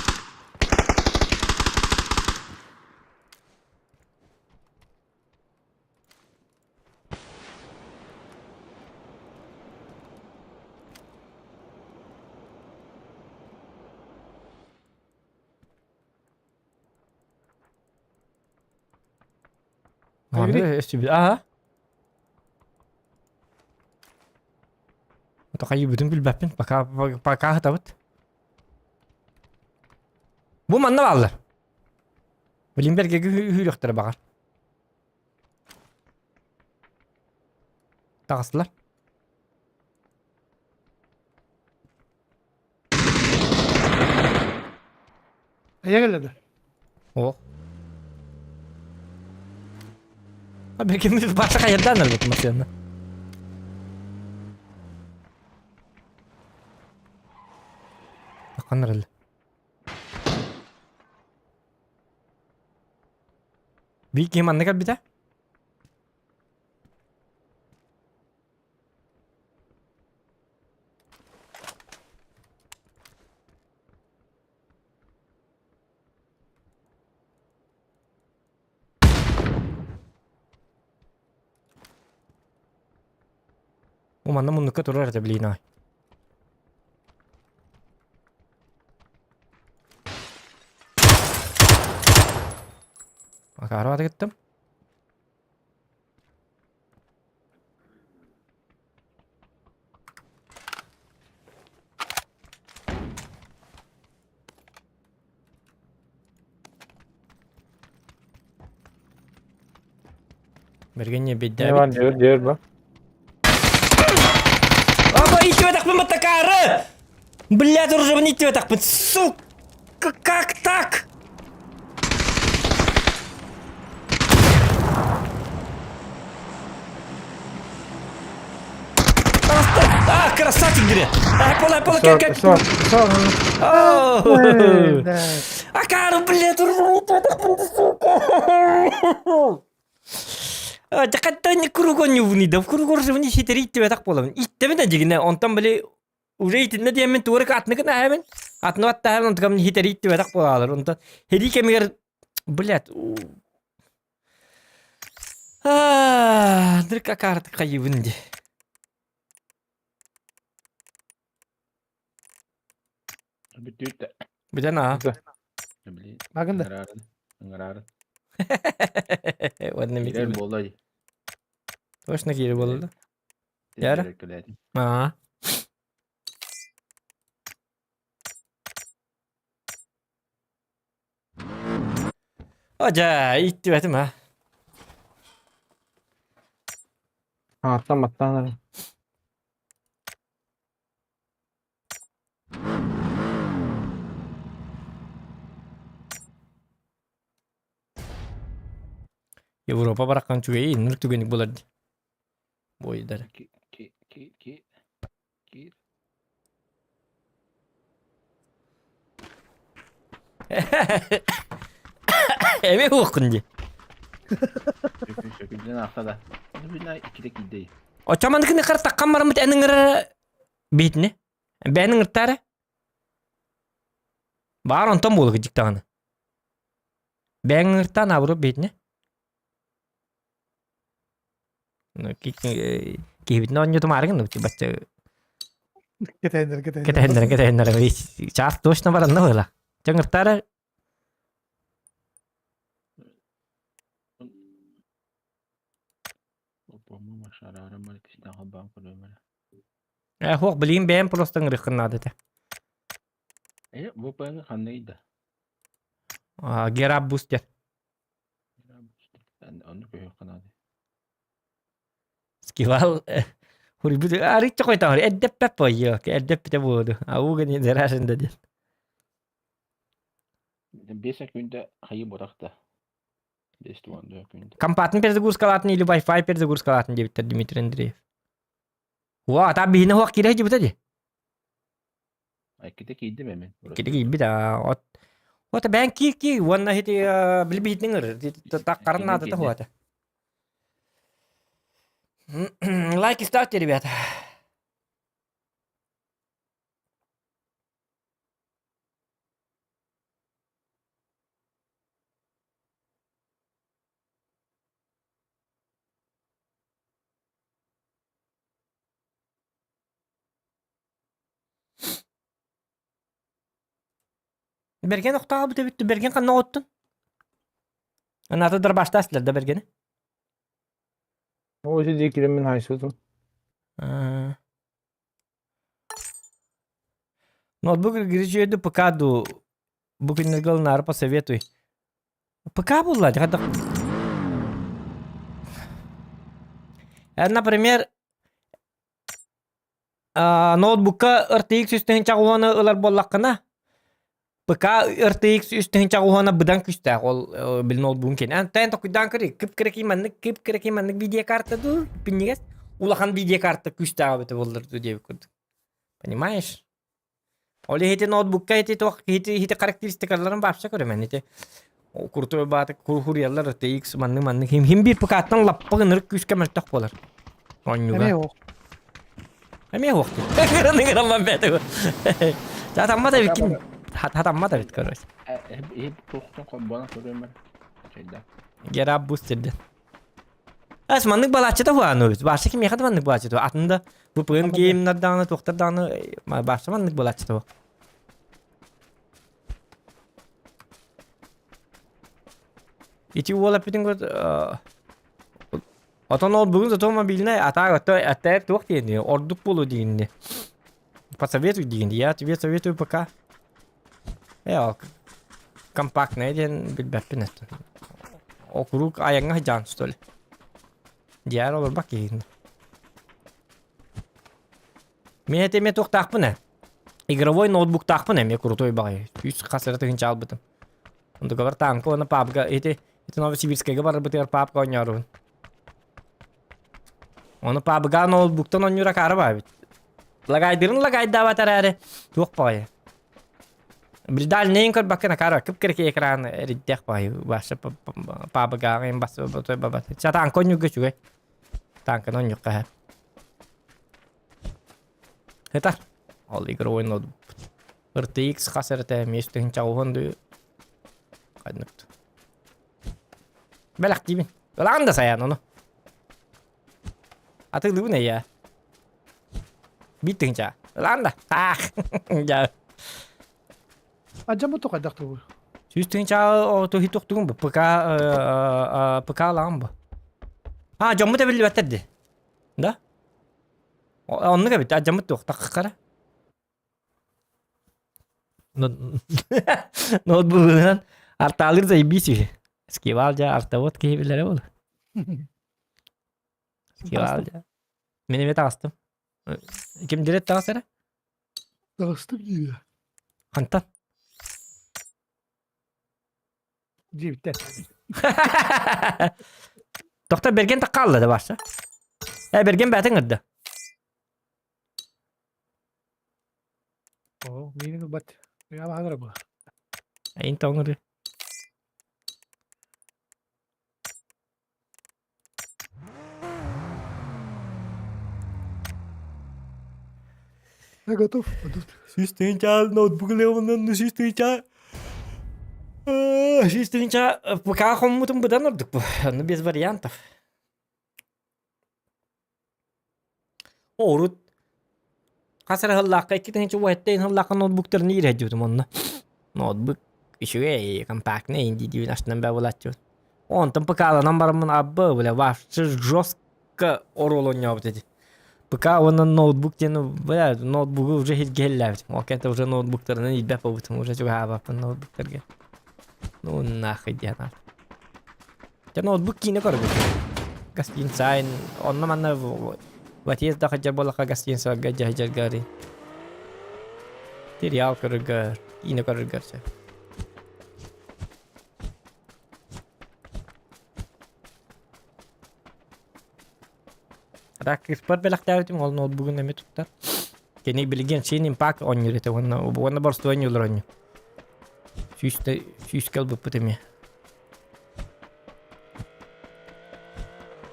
Аны өстүбүт. Аха. Ото хайыбытын билбэппин. Пока пока хатабыт. Бу манна бааллар. Блинберге үүрүөхтэрэ баҕар. Таҕыстылар. Эйэ кэллэ да? О. А бекеміз башы қайырдан ырбыт машина. Таққан ырылы. Бий ким анны кэлбитэ? Бу манна муннукка турар этэ блин ай. Акаарбаты кыттым. Бергенне Не беддээбит. бар диир диир бу. Аба иттибэтэхпин баттакаары! Блядь, оружиебын иттибэтэхпин, сука, как так? А, красавчик, дире! Пола, пола, Все, как, все, все. Эй, да. Акаары, блядь, оружиебын иттибэтэхпин, сука! Дьэ кругон ньубунуйда, кругор живни хитери иттибэтэх буолабын. Иттебин да дьигинэ, онтон били уже итиннэ диэммин туорак атныгын аһабын. Атны баттаһабын, онтукам хитери иттибэтэх буолаалар. Онтон херии кэмигэр, блядь, дырк акаартык хайыбын ди. Бүтүүтэ. Бүтэн аа. Били. Магында. Ыҥырарын. Ыҥырарын. Уонна Киирэр митил. буолла дии. Точно киирэр буолла да? Яра? Кэлээтим. Аа. Одьа, иттибэтим а. Аттан баттаан эрэ. Европа бараххан үчүгэй иннур түгэник булар дии. Буойдар. Ки ки ки ки ки Эми уохкун дии. Сөкүлден ахта да. Бина иккитэ киирдэй. Оччомандыкыны хар таккан бараммыт эн ыҥырара биһитини. Бэйэн ыҥыртаары. Баар онтон буолук дьиктаҕына. Бэйэҥ ыҥыртаан абыры биһитини. Киһибитин оонньотумаары гынныбыт бачча Кэтэһиннэр, кэтэһиннэр. кэтэһиннэрэн кэтэһиннэрэн чаас точно баранна буола. Чаҥыртаары Э, хуох, билигин бэйэм просто ыҥырыаххын наада этэ. Э, VPN ханна да? А, Гераб бустер. Онну көһүөххэ наада. Скивал хурбут арычча қойтаҕар эрдэппэт буойуо эрдэппитэ буолуо ауга не зарашында диэн 5 секунда хайы бурахта. 5 секунда. Компатын перезагрузкалаатын или Wi-Fi перезагрузкалаатын диэбиттэр Дмитрий Андреев. Уа, та биһине хуах киирэ дьибитэ ди. Айките киирдим эми. Кири киирбит аа. От Ота бээн киир киир уонна хити билбиитин ыр таққарын наадата хуата. Лайки ставьте, ребята. Бэргэн охтообут эбит, Бэргэн ханна оттун? Аната дарбаштаастылар да Бэргэни. Ол ити дии киирэммин хаайсыбытым. Аа. Ноутбук гречуеду ПК дуу бу күннэргэ ылынаары посоветуй. ПК булла хайдах Например, ноутбукка RTX 3060 ылар буоллаххына, ПК RTX 3060 быдан күүстээх ол бил ноутбугун киэнэ. Антан токуйдаан көрүй, кып-кыракый маннык кып-кыракый маннык видеокарта дуу, пиннигес улахан видеокарта күүстээх эбитэ буоллар дуу диэбит курдук. Понимаешь? Ол иһити ноутбукка ити туох ити ити характеристикаларын вообще көрөмөн ити крутой бааты куруйаллар RTX маннык маннык хим хим биир ПК-тан лаппа гынырык күүскэ мөлтөх буолар. Оонньууга. Эмиэ ох. Эмиэ ох. Ныгырамман бэт. Хатаммат эбиккин. Хатаммат эбит короче. Иһип туохтан холбонон көрүөмэр. Чайда. Гераб бустерден. Эс маннык балааччыта хуану баша кимиэхэ да маннык балааччыта атында VPN геймнардааны туохтардааны баша маннык балааччыта Ити уол эппитин көр Отон ол бүгүн зато мобильный атаак ото атаак туох диэни ордук буолу диинни. Посоветуй диинди. Я тебе советую пока. Э, компактный диэн билбэппин это. Округ айаҥҥа сылдьаҕын что ли? Диар олорбак киһигин. Мин этэ эмиэ туохтаахпын ээ. Игровой ноутбуктаахпын эмиэ крутой баҕайы. Үс хас эрэ тыһыынча албытым. Онтугабар танка уонна пабга ити ити Новосибирскайга барарбытыгар пабка оонньоорубун. Ону пабга ноутбуктан оонньуур акаары баа эбит. Лагайдырын лагайдаабат эрээри туох баҕайы. Билдальнайын көрбөккө акаары кып-кыракый экран эриддэх баҕайы баша пабгаҕын бас бабат. Ча танка оонньуурга үчүгэй. Танканы оонньуохха һэ. Это ол игровой ноутбук. RTX хас эрэтэ эмиэ үстүһүн чаҕуһун дуу ханнык Бэлэхтиибин. Ылаҕын да сайаан ону. Атыылыыбын эйээ. Биир тыһыынча. Ылаҕын да. Таах. Дьа. Адьаммыт хайдах тугу? 100 тыһыынча туһи тухтугун бу. ПК ПК ылаҕын бу. А, дьоммут эбиллибэттэр ди. Да? Оннук эбит, адьаммыт туох таххара. Ноутбугунан артаалыыр заебись үһү. Скивал дьэ артовод киһи билэрэ буолуо. Скивал дьэ. Мин эмиэ таҕыстым. Ким дирет таҕыс эрэ? Таҕыстым диибэ. Хантан? Диэбиттэр. Тохтор Берген таххаалла да барса. Э Берген бээтин ырда. Оо, миигин ылбат. Ыйаабаһалара бу. Эйин тоҥыры. Я готов. Пойдут. 100 тыһыынча ноутбук ылыамынан 100 тыһыынча 100 тыһыынча ПК хоммутум быдан ордук бу. Ну без вариантов. Урут хас эрэ сыллаахха 2017 сыллаахха ноутбуктарын иирэ онно. Ноутбук үчүгэй, компактный дии астынан бэ булааччыбыт. Онтон ПК-ланан бараммын абба бля вообще жестко оруол оонньообут эти. ПК уонна ноутбук диэн бля ноутбугу уже хиргэһэллээбитим. Ол кэнтэ уже ноутбуктарынан илбэт буолбутум уже чугаһаабаппын ноутбуктарга. Ну нахуй диэн аат. Дьэ ноутбук киинэ көрөбүт. Гостиницайн онно манна Ватиес да хадьар буоллахха гостиницаларга дьаһайдьарга арый. Сериал көрөргөр, киинэ көрөргөр сөп. Рак кыыспар бэлэхтээбитим ол ноутбугун эмиэ туттар. Кини билигин Shin Impact оонньуур этэ уонна уонна боростуой оонньуулар оонньуу. Сүүстэ сүүскэ ылбыппыт эмиэ.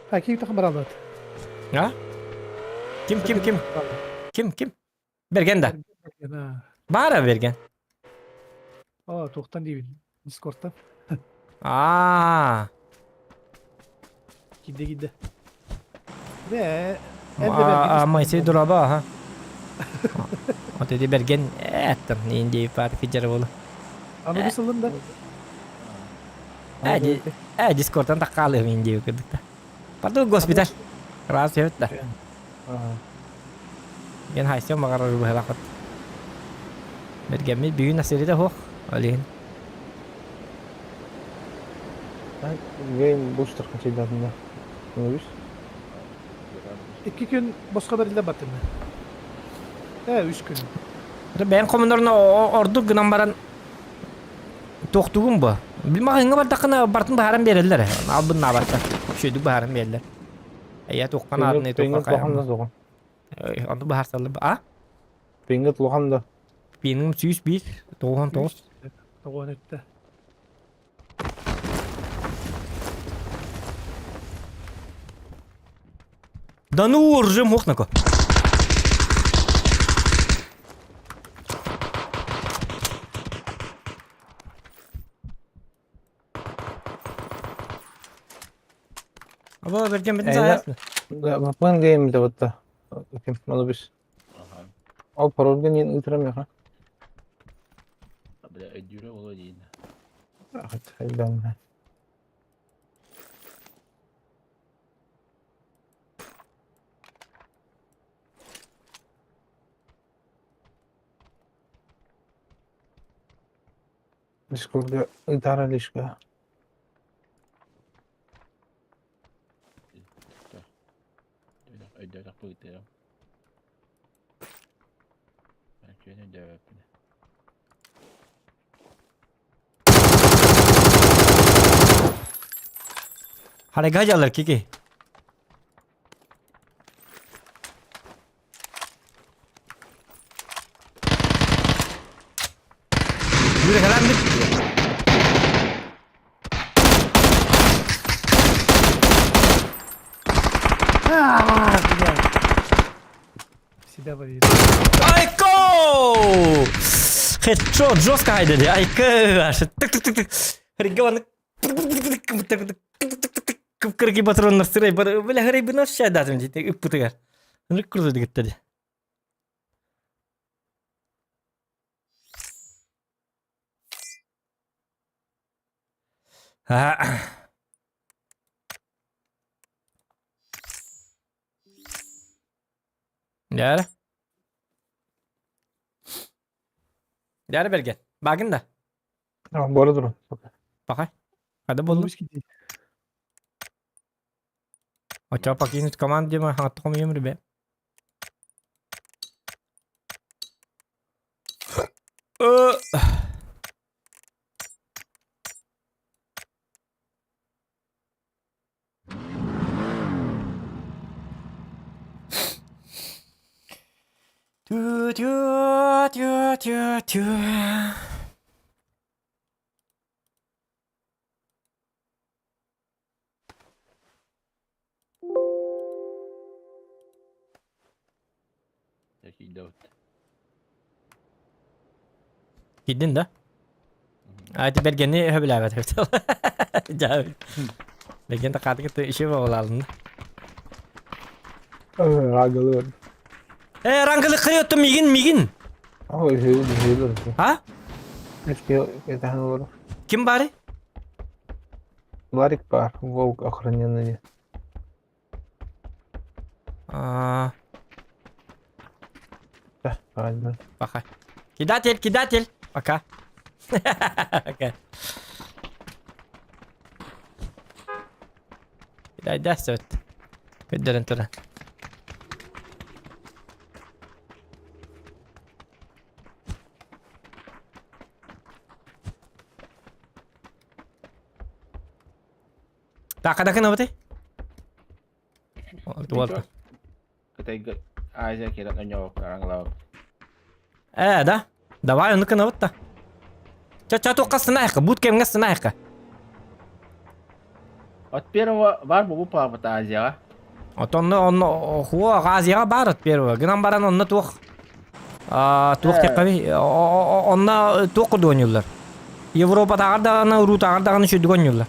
А ким тахы бараллар? А? Ким ким ким? Ким ким? Берген да. Баара Берген. О, туохтан диибин. Дискордтан. Аа. Киирдэ киирдэ. Бээ, Моисей дураба, аха. Вот эти Берген эттем, Индии парки жарабылы. Аны бу сылын да. Э, Дискордтан таккаалыым Индии кырдыкта. Пардон, госпиталь. Раз эбит да. Мен хайсыам баҕарар быһалаахпыт. Бэргэммит бүгүн асырыта суох. Ол иһин. Гейм бустер хачайдатында. Үс. Икки күн босхо бэриллэ баттым. Үс күн. Бэйэм хомунорун ордук гынан баран туохтугум бу. Билмаҕыҥҥа бардаххына бартын баһаран биэрэллэр. Албын наабакка. Үчүгэйдик баһаран биэрэллэр. Эйэ туоххан аадын Пингит улахан да суоҕа. Онну баһарсаллар. А? Пингит улахан да. Пингим 101 99. Тоҕуон өттө. Да ну режим охнако. Аба берген битин саясны. Бапан гейм деп атта. Ким малы бис. Ол паролга не ыытырам яха. Бля, өйдүүрэ боло диин. Ахат хайдан. Дискордга ыытаара лишка. Өйдөөх быытыам. Күөн өйдөөбөппүн. Харага дьалар кики. Yürü kalan bit. А, бля. Себя вывели. Айко! Хедшот жестко хайдады. Айко! Тык тык тык тык. Регион Кыргы патроннар сырай бар. Бля, хырай бына шайдатым дейді. Үппутыгар. Нырык курду дигиттеди. Дьэ. Дьэ бэргэн. Багын да. Бора турун. Пахай. Хада болду. Очо покинуть команду дима хаттахом емри бе. Тю-тю-тю-тю-тю. Киирдин да? А ти бергени хөбүлээбэт эбит. Бэргэн да хаатыгыт иши буолаалын. Рагылы. Э, рангылы кырыоттум мигин, мигин. Ой, хүйүл, хүйүл. А? Үскө этаһын олору. Ким бары? Ларик бар, волк охраненный. А, Да, правильно. Пока. Кидатель, кидатель. Пока. Пока. Кидай сөт. Көддөрөн туран. Так, а гынабыты? Туолта. Кытайга Азия кэлэн онньообокко араҥалаабыт. Ээ, да? Давай, ону гынабыт да. Ча-ча туохха сынаайка, бут кэмҥэ сынаайка. От первого бар бу паапыт Азияҕа. Отонно онно хуо Азияҕа баар от первого. Гынан баран онно туох туох диэххэ онно туох курдук оонньууллар. Европатааҕар даҕаны, уруутааҕар даҕаны үчүгдүк оонньууллар.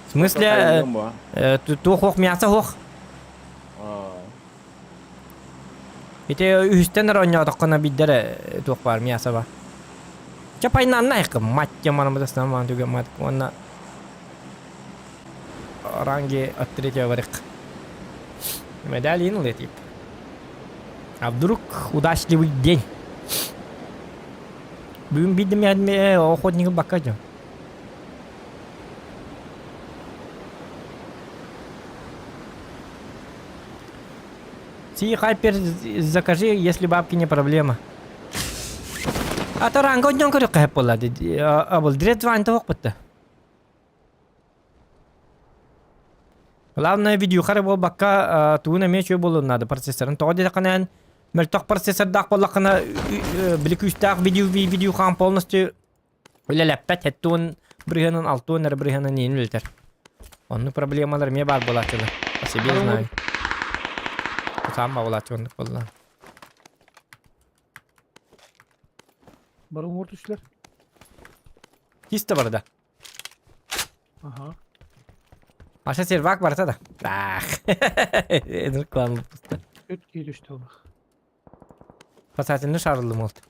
В смысле, туох хуох мясо хуох. Ити үһүстэн эрэ оонньоотоххуна биирдэрэ туох баар мясо бар. Чэ пайнаанна айкым мать манамытастан маан түгэн мат уонна. ранге от третьего варик. Медаль ин летит. А вдруг удачливый день? Бүгүн бидим ядме охотнигы бакка дьон. Си хайпер закажи, если бабки не проблема. А то ранга днем көрө кэп буолла. Абыл дред ван тоқ бітті. Главное видюхары буолбакка тугун эмиэ үчүгэй буолуон наада процессорын. Тоҕо диэтэххинэ мөлтөх процессордаах буоллаххына били күүстээх видео видеохаан полностью үлэлэппэт 70 бырыһыанын 60 эрэ бырыһыанын иин үлэтэр. Оннук проблемалар эмиэ баар буолааччылар. По себе знаю. Саам буолааччы оннук буолла. Бары уҥуор түстүлэр. Кис да барда. Ага. Аша сервак барта да. Ах. Ынырык пуста. Үт кии түстэ олох. Спасательный шарылым oldu.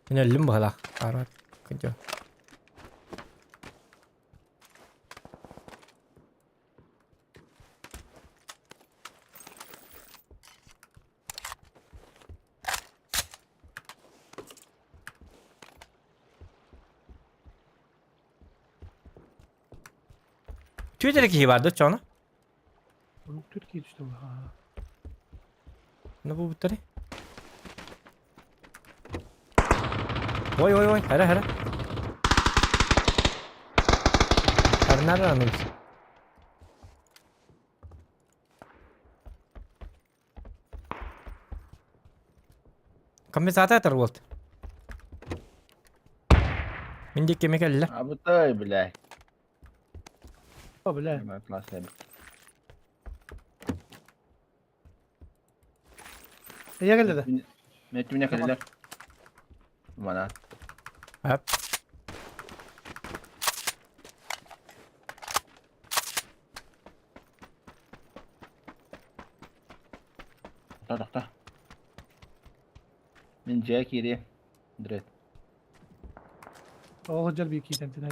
Мен өллүм быһалаах. Арат. Күнчө. Түөтэрэ киһи бар да оччоҕуна? Түөрт киһи түстэ буолла. Ну бу буттары. Ой ой ой, хара хара. Харнар аныбыз. Компенсатор буолт. Мин диэки эмэ кэллэ. Абытай, бля. О, бля. Эйэ кэллэ да? Мэтүнэ кэллэ. Мана. Ап. Тохто, тохто. Мин дьиэ киириэ. Дред. Ол сылдьар биир киитэн тинэ.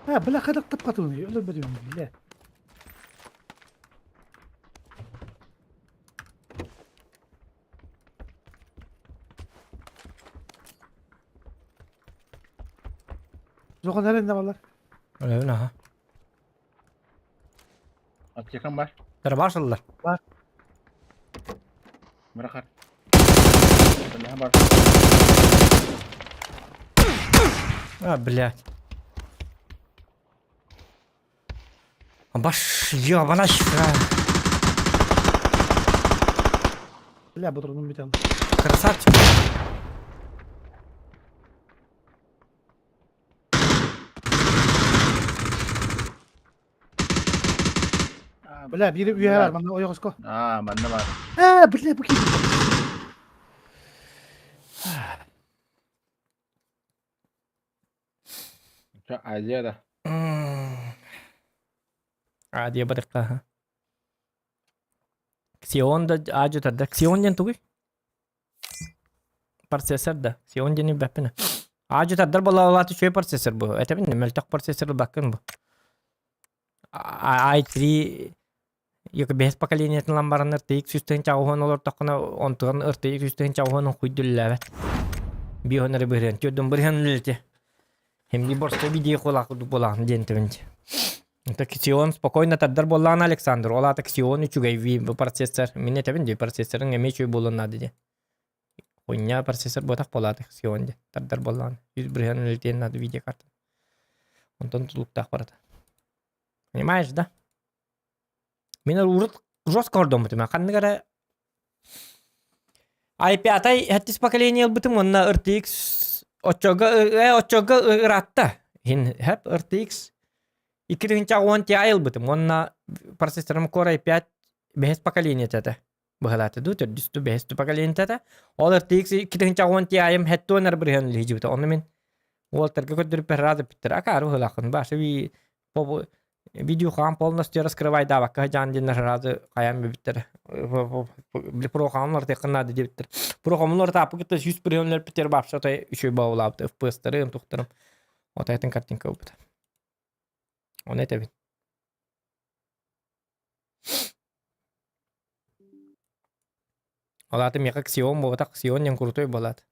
А, бля, хайдах таппатыгыный? Өлөрбөтүм, бля. Зохан эрэннэ балар. Өлөбүн аха. Аптекам бар. Тарбашыллар. Бар. Бырахар. Бля бар. А, блядь. Баш, ёбана Бля, ботурдум бүтэн. Красавчик. Бля, биир үөһэ бар, манна ойоҕоско. Аа, манна бар. Аа, бля, бу киһи. Азия да. Азия барыхха. Xeon да аажы тарда. Xeon диэн тугуй? Процессор да. Xeon диэни билбэппин. Аажы тардар буолла үчүгэй процессор бу. Этэбин мөлтөх процессор баккын бу. i3 Йөкө бэһис поколениетын ылан бараннар тыйык сүүс тыһыынча олортоххуна онтуган ыртыйык сүүс тыһыынча уһуонун куйдуллээбэт. Биоһун эрэ быһыан, түөрдүн бырыһан үлэлити. Химди борсто видео кулаах курдук буолаҕын диэн тэбинчи. Это Xeon спокойно тардар буоллаҕына Александр, ол аата Xeon үчүгэй ви процессор. Мин этэбин дии процессорын эмиэ үчүгэй буолуон наада диэн. Хуйня процессор буотах буолаата Xeon диэн тардар буоллаҕына. Жүз бырыһан үлэлитиэн наада видеокарта. Онтон тутулуктаах барата. Понимаешь, да? Мин урут жестко ордоммутум. Ханнык эрэ i5 сэттис поколение ылбытым уонна RTX оччого оччого ыраатта. Иһин хэп RTX 2010 Ti ылбытым уонна процессорым Core i5 бэһис поколение этэ. Быһалаата дуу, төрдүс дуу, бэһис дуу поколение этэ. Ол RTX 2010 Ti-им хэттуон эр бырыһан илдьибитэ. Онно мин уолтарга көрдөрүппэр рада бүттэр. Акаары быһалааххын. Баша ви Видеохаан полностью раскрывайдаабакка садьаан диэннэр сразу хайаан бүппүттэрэ. Били прохамнар тыаххын наада диэбиттэр. Прохамнар тааппы кытта 100 приемнар питер вообще отой үчүгэй баулаабыт FPS-тары тухтарым. Отайтын картинка ылбыта. Оны этэбин. Ол аата миэхэ Ксион буолбатах, Ксион диэн крутой буолаат.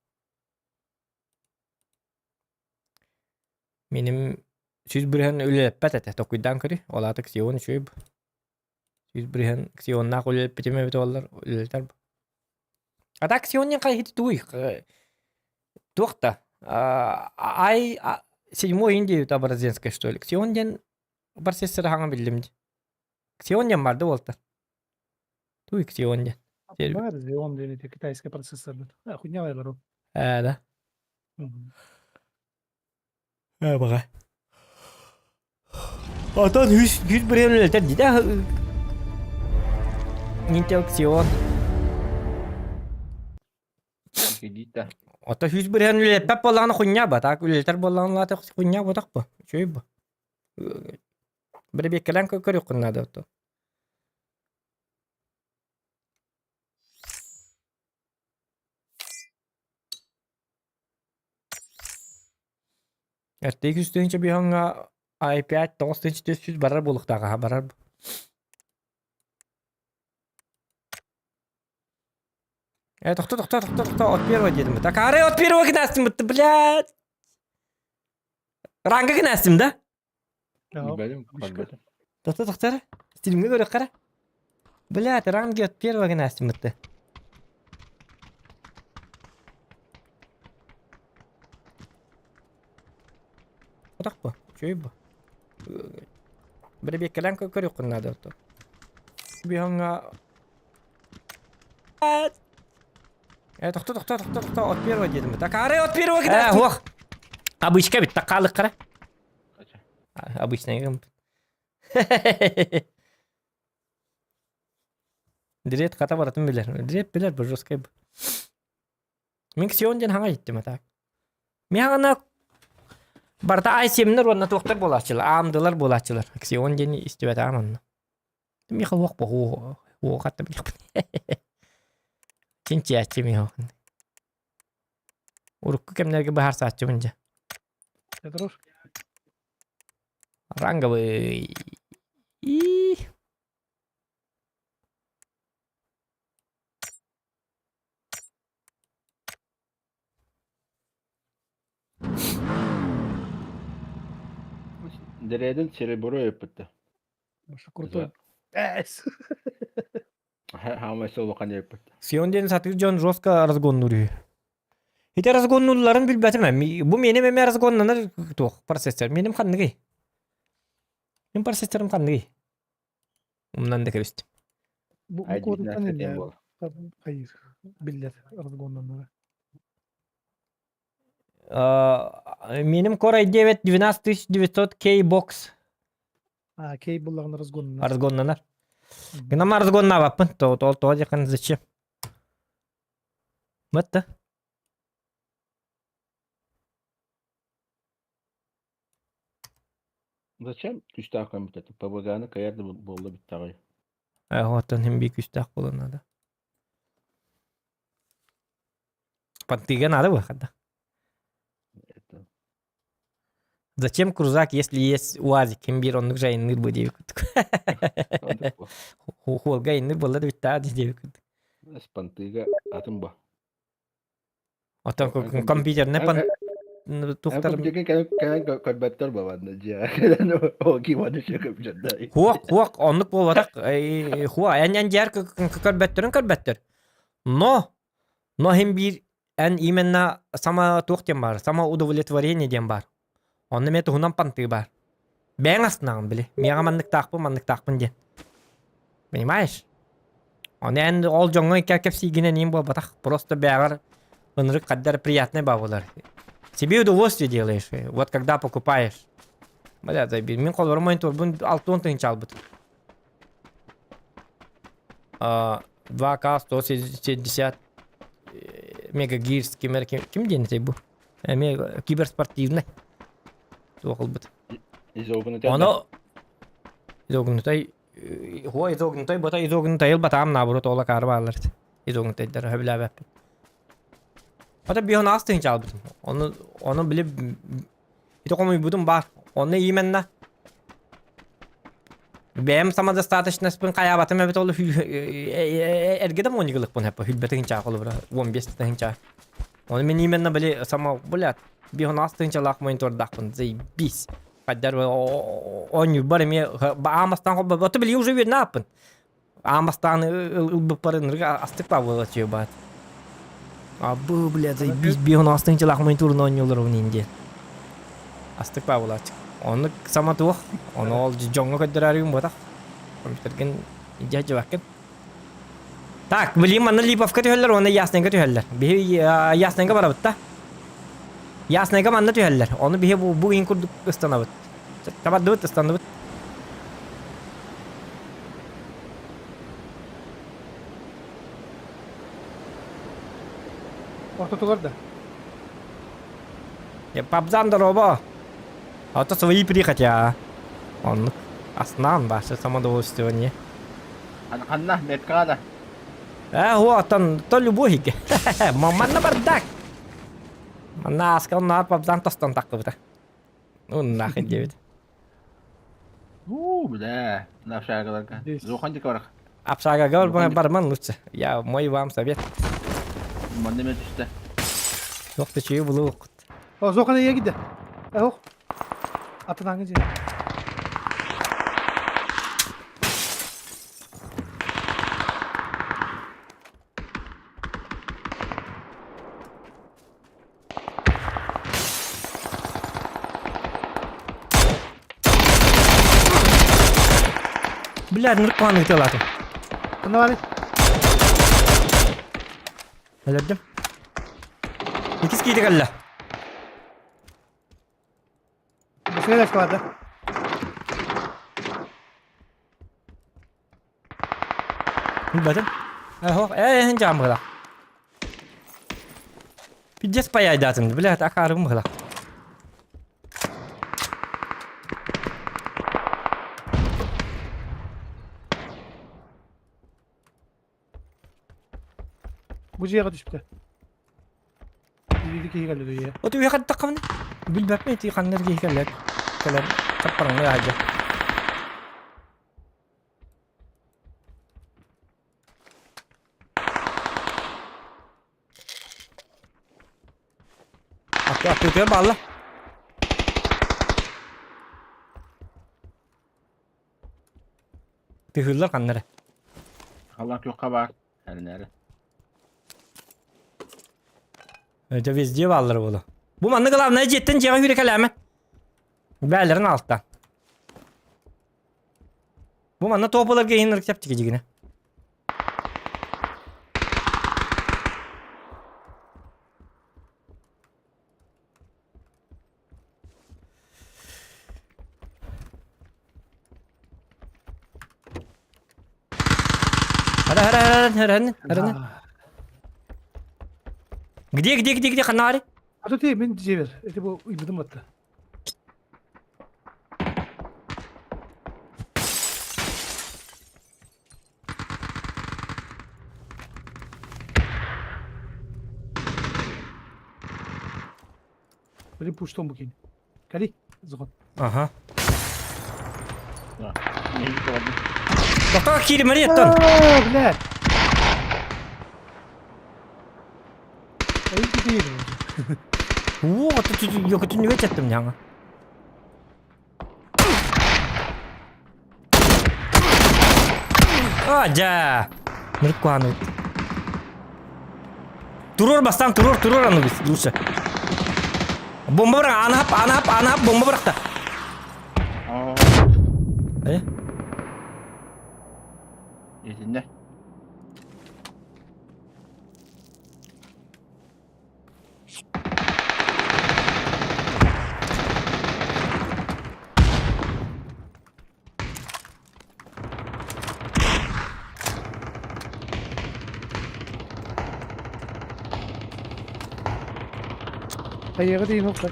Миним 100% үлэлэппэт этэ, толкуйдаан көрүй. Ол аата Ксион үчүгэй бу. 100% Ксионнаах үлэлэппитим эбитэ буоллар, үлэлэтэр бу. А так Ксион диэн хайыһыты тугуй? Туох да? Ай седьмой Индия Образенская, что ли? Ксион диэн процессор хаҥа биллим дии. Ксион диэн барды буолта. Туй Ксион диэн. Бар Xeon диэн ити китайскай процессорбыт. Хуйня олору. Ээ да. Ээ баҕа. Отон үс үс бырыан үлэтэр дии да. Intel Xeon. Кредит Ото 100% үлэлэппэт буоллаҕына хуйня ба, так үлэлэтэр буоллаҕына лаата хуйня буотах бу. Үчүгэй бу. Бэрэбиэккэлээн көрүөххүн наада ото. Эртик 3 тыһыынча биһоҥҥа i5 9400 барар буолуохтаах аха барар. Э, тохто, тохто, тохто, тохто, от первого диэтим. Так, ары от первого гынастым, блядь. Ранга гынастым, да? Билбэтим, көрбөтүм. Тохто, тохто эрэ. Стримҥэ көрүөххэ эрэ. Блядь, ранги от первого гынастым бытты. Отах бу, үчүгэй бу. Бэрэбиэккэлээн көрүөххүн наада оттон. Биһоҥҥа Э, тохто, тохто, тохто, тохто, от первого диэтим. Так, ары от первого кидастым. Э, ох. Обычка бит, таккалык кара. Обычный гым. Дрет хата баратын билер. Дрет билер, бу жесткий. Мин Ксион диэн хаҥа иттим а так. Мин хаҥана барыта ай-семнер уонна туохтар буолааччылар, аамдылар буолааччылар. Ксион диэн истибэтэҕим онно. Миха уох бу уохатта билиэхпин. Чинчийээччи миха. Урукку кэмнэргэ быһаарсааччыбын дьэ. Петруш. Ранговый. И Дэрэдин серебро ыыппыта. Маша крутой. Эс. Хаамай улахан ыыппыт. Сион диэн сатыыр дьон жестко разгоннуур үһү. Ити разгоннуулларын билбэтим ээ. Бу миэним эмиэ разгоннанар туох процессор. Миэним ханныгый? Мин процессорым ханныгый? Умнан да кэбистим. Бу бу куораттан иннэ хайыр биллэр разгоннанара. Миним Core i9 12900 K-Box. А, K буллагын разгоннанар. Разгоннанар. Гынам разгоннабаппын. То то то декан зачем? Мытты. Зачем күүстээх көмүтэтин? ПВГ-ны кыайар да буолла бүттэҕэй. Оттон хим бии күүстээх буолан наада. Понтыга надо выхода. Это Зачем крузак, если есть УАЗик? Ким биир оннук жайынныыр бу диэбит курдук. Хуолга иннир буолла да бүттаа диэбит курдук. Спантыга атын ба. Оттон компьютерный пан тухтар Кэлэн көрбөттөр бабанна дьиэ. О киваны сөкөп Хуок, хуок, оннук буолбатах. Хуа, эн эн дьиэр көрбөттөрүн көрбөттөр. Но, но хим биир эн именно сама туох диэн баар, самоудовлетворение диэн баар. Онно эмиэ туһунан пантыы баар. Бэйэҥ астынаҕын били. Миэхэ манныктаахпын, манныктаахпын диэн. Понимаешь? Ону эн ол дьоҥҥо кэпсиигинэн иин буолбатах. Просто бэйэҕэр ынырык хаддар приятный бабылар. Себе удовольствие делаешь. Вот когда покупаешь. Бля, заебись. Мин холорум мониторбун 6 тыһыынча албыт. 2К 170 мегагирс ким ким диэн этэй бу? Эмиэ киберспортивный. Туох ылбыт. Ону Изогнутай Хуа изогнутай бота изогнутай ылбатаам наоборот ол акаары бааллар изогнутайдары сөбүлээбэппин. Ата биһон аас тыһыынча албытым. Ону ону били ити хомуйбутум баар. Онно именно бэйэм самодостаточностьпын хайаабатым эбит ол эргэ да монигылыкпын хэппэ хүлбэ тыһыынча холобура 15 тыһыынча. Ону мен именно били само блядь биһон аас тыһыынчалаах монитордаахпын заебись. Хайдар оонньуурбар эмиэ аамастаан холбо били уже үөрэнэ ааппын. Аан бастаан ылбыппар ынырык астык баа буолаччы баат. Абы, блядь, заебись, биһон астыҥчылаах мониторун оонньуулар иин диэн. Астык баа буолааччы. Оннук сама туох, ону ол дьоҥҥо көрдөрөөрүгүн буотах. Компьютерген илдьэ сылдьыбаккын. Так, билигин манна Липовка түһэллэр уонна Яснайга түһэллэр. Биһи Яснайга барабыт да. Яснайга манна түһэллэр. Ону биһи бу, бу иин курдук ыстанабыт. Табардыбыт, ыстанныбыт. Ортотугар да. Папзан здорово. А то свои прихоти, а. Оннук. Астынан башы самодовольствование. Ханна, метка да. Э, вот он, то любой. Манна бардак. Манна аскал наар папзан тостон таккыбыта. Ну, нахуй диэбит. У, бля, на общагаларга. Зохан дик барах. Общагага барман лучше. Я мой вам совет. Манна мен түстэ. Туох да чүйү булуоххут. О, Зохан эйе гидэ. Ох. Атын аңы же. Бля, нырк ытыалаатым. Ханна баарый? Өлөрдүм. Иккис киити кэллэ. Быстрее склада. Билбэтим. Э, э, жаам быһыла. Пиздец паяйдаатын, блядь, акаарым быһыла. Бу дьиэҕэ түспүтэ. Биир киһи кэллэ дьиэ. От үйэ хаттаххабын. Билбэппин ити ханнар киһи кэлэр. Кэлэр. Чаппараңҥа аһадьа. Аттытыгар баалла. Тыһыыллар ханна эрэ. Халлаан күөххэ баар. Эрэнээри. Это везде бааллар буолуо. Бу манна главное дьиэттэн дьиэҕэ үүрэ кэлээмэ. Бээлэрин алтан. Бу манна тополарга иһин ырык дьигинэ. Хара хара хара хара хара. Где где где где ханари? А тут мин дьиэбэр. Ити бу ыйбытым батта. Блин, пуштом букин. Кали, зон. Ага. Да. Тоқтоо кииримэри оттон. Блядь. Уу, йокутун үөчэттим няҥа. А, дьэ. Ныркуаны. Туруор бастаан туруор туруор аны лучше. Бомба бырах, анахап, анахап, анахап, бомба бырахта. Э? Итиннэ. Хайыаҕа тиийэн охсор.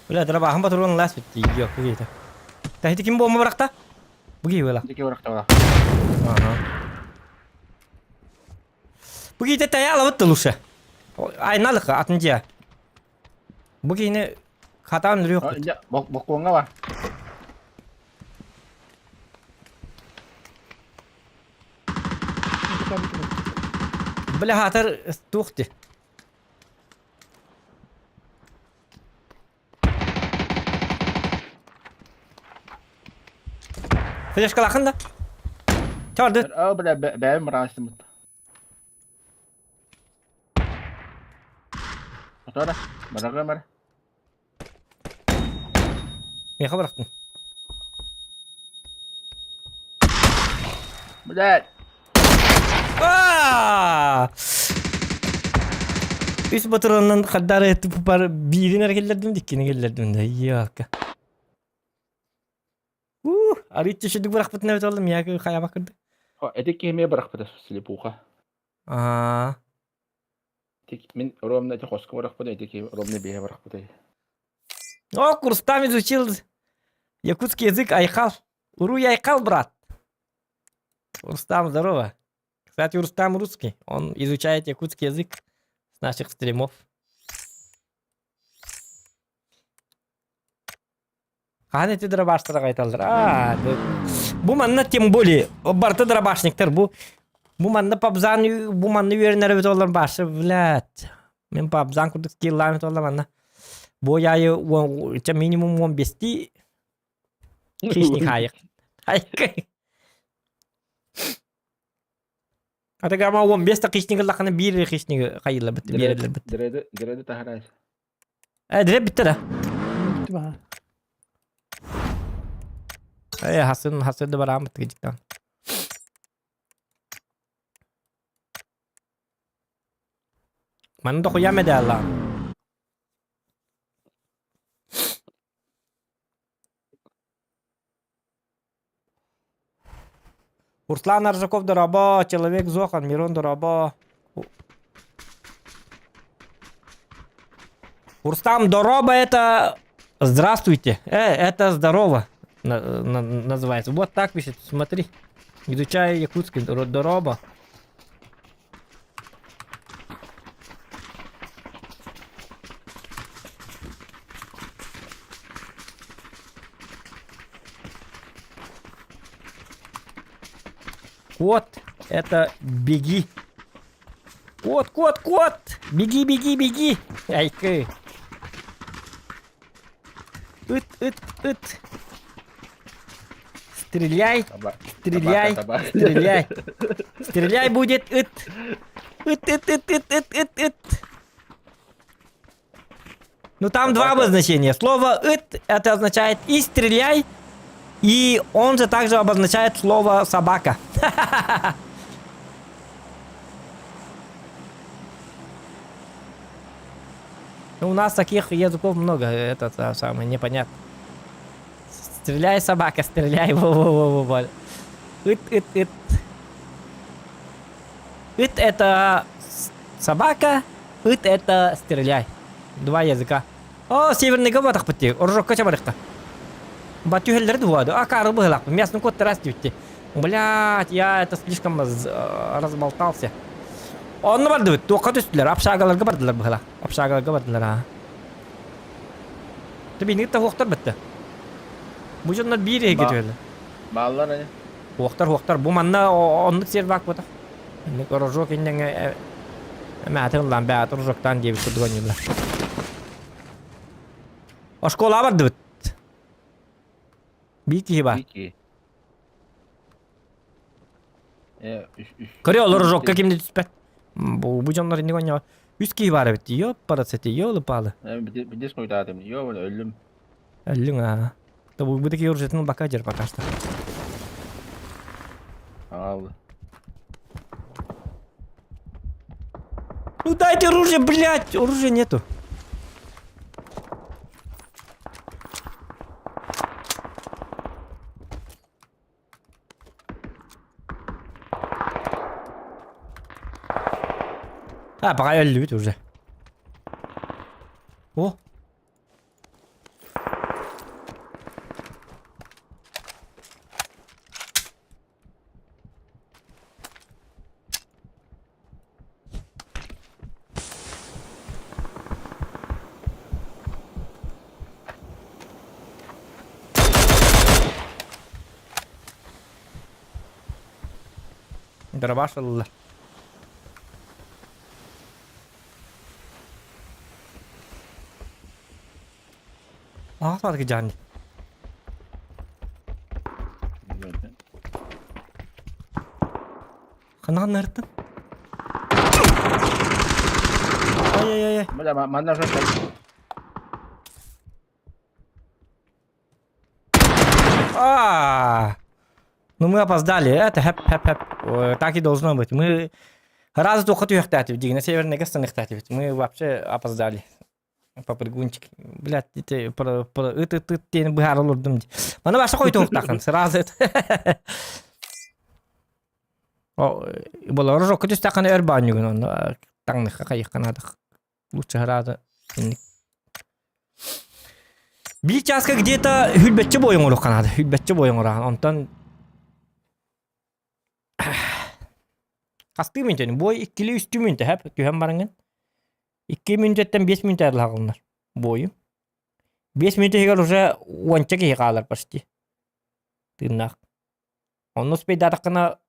Бля, дробаһым патрон лас битти, yok bu giydi. Tahiti kim bomba bıraktı? Bu giy böyle. Дики бырахтаҕа. Ага. Bu giydi taya alabıttı лучше. Айналык атын дьиэ. Бу киһини хатаан өлөрүөх Дьэ, боккуоҥҥа бар. Бля, хатар туох дии. Флешкалаахын да? Чорду. Оо, бля, бэйэм быраастыммыт. Отора, бараҕа бар. Миэхэ бырахтын. Блядь! Аа! Үс батыранан хардары бар биирин эрэ киллэрдим да иккини киллэрдим да йока. Ух, арыычча шүдүк бырахпытын эбит оллум я хайаба кырды. Эти киһи бырахпыта слепуха. Аа. Мин ровно эти хоско бырахпыта, эти киһи ровно биһэ бырахпыта. О, Курстам изучил якутский язык Айхал. Уруй Айхал, брат. Рустам, здорово. Кстати, Рустам русский. Он изучает якутский язык с наших стримов. Хаһан эти дробаштара айталлар. А, бу манна тем более барыта дробашниктар бу бу манна пабзан бу манна үөрэнэр эбит олар башы блядь. Мен пабзан курдук скиллаан эбит олар манна. Бу яйы минимум 15 хищник хайык. Хайык. Атагама 15 та хищник лахана биир хищник хайылла бит биэрэллэр бит. Дреды, дреды таһарай. Э, дре битте да. Бүттү баха. Э, хасын хасын да бараамыт гидиктан. Манна дохуя медалла. Руслан Аржаков дорообо, человек Зохан, Мирон дорообо. Рустам, дороба это здравствуйте. Это здорово называется. Вот так пишет, смотри. Изучаю якутский, дороба. Кот, это беги. Кот, кот, кот! Беги, беги, беги! Айкы. Ыт, ыт, ыт. Стреляй, стреляй, стреляй. Стреляй будет ыт. Ыт, ыт, ыт, ыт, ыт, ыт, ыт. Ну там два обозначения. Слово «ыт» это означает и стреляй, и он же также обозначает слово собака. Ну, у нас таких языков много, это самое непонятно. Стреляй, собака, стреляй, во-во-во-во. Ыт, ыт, ыт. Ыт это собака, ыт это стреляй. Два языка. О, северный габатах битти. Оржокка чабарыкта. Батюхеллер дуады. А, кары быһылак. Мясный кот раз дибитти. Блядь, я это слишком разболтался. Онно бардыбыт. Туохха түстүлэр. Общагаларга бардылар быһыла. Общагаларга бардылар, а. Тибиник та хуохтар битти. Бу дьоннор биир эһиги түһэллэр. Бааллар ани. Хуохтар, хуохтар. Бу манна оннук сервак бута. Инник рожок иннеңе эмээтин ыллаан бэйэт рожоктаан диэбит курдук оонньууллар. Оскуола бардыбыт. Биир киһи баар. Кики. Э, үс үс. Көрө олор рожокка ким да түспэт. Бу бу дьоннор инник оонньоо. Үс киһи баар эбит. Ёппарацети, ёлы-палы. Бидес муйтаатым. Йо, өллүм. Өллүҥ аа. Тобуйбут ики оружиетын бака дьэр пока что. Аҕал. Ну дайте оружие, блядь! Оружия нету. А, пока өллүбүт уже. О! Дробаш ылла. Аҕас баатыгы дьаан. Ханан нарыттын? Ай-ай-ай. Бля, манна уже А, Ну мы опоздали. Это хэп хэп хэп. Так и должно быть. Мы раз туха түһүөхтээтибит. Дигинэ северныйга станыхтаатыбит. Мы вообще опоздали. Попрыгунчик. Блядь, ити ыт ыт ыт диэн быһаара олордум. Маны баша хойтуохтаахын сразу это. О, болор жокко түстэххинэ өр баанньугун онно таҥныхха хайыхха наада. Лучше сразу инник. Биир чааска где-то хүлбэччи буойун оҥоруохха наада. Хүлбэччи буойун оҥороон. Онтон хастыы мүнтэн? Буой иккили үстүү мүнтэ хэп түһэн бараҥын. Икки мүнтэттэн биэс мүнтэ ылаҕыллар буойу. Биэс мүнтэ иһигэр уже уонча киһи хаалар почти. Тыыннаах. Онно успейдаатаххына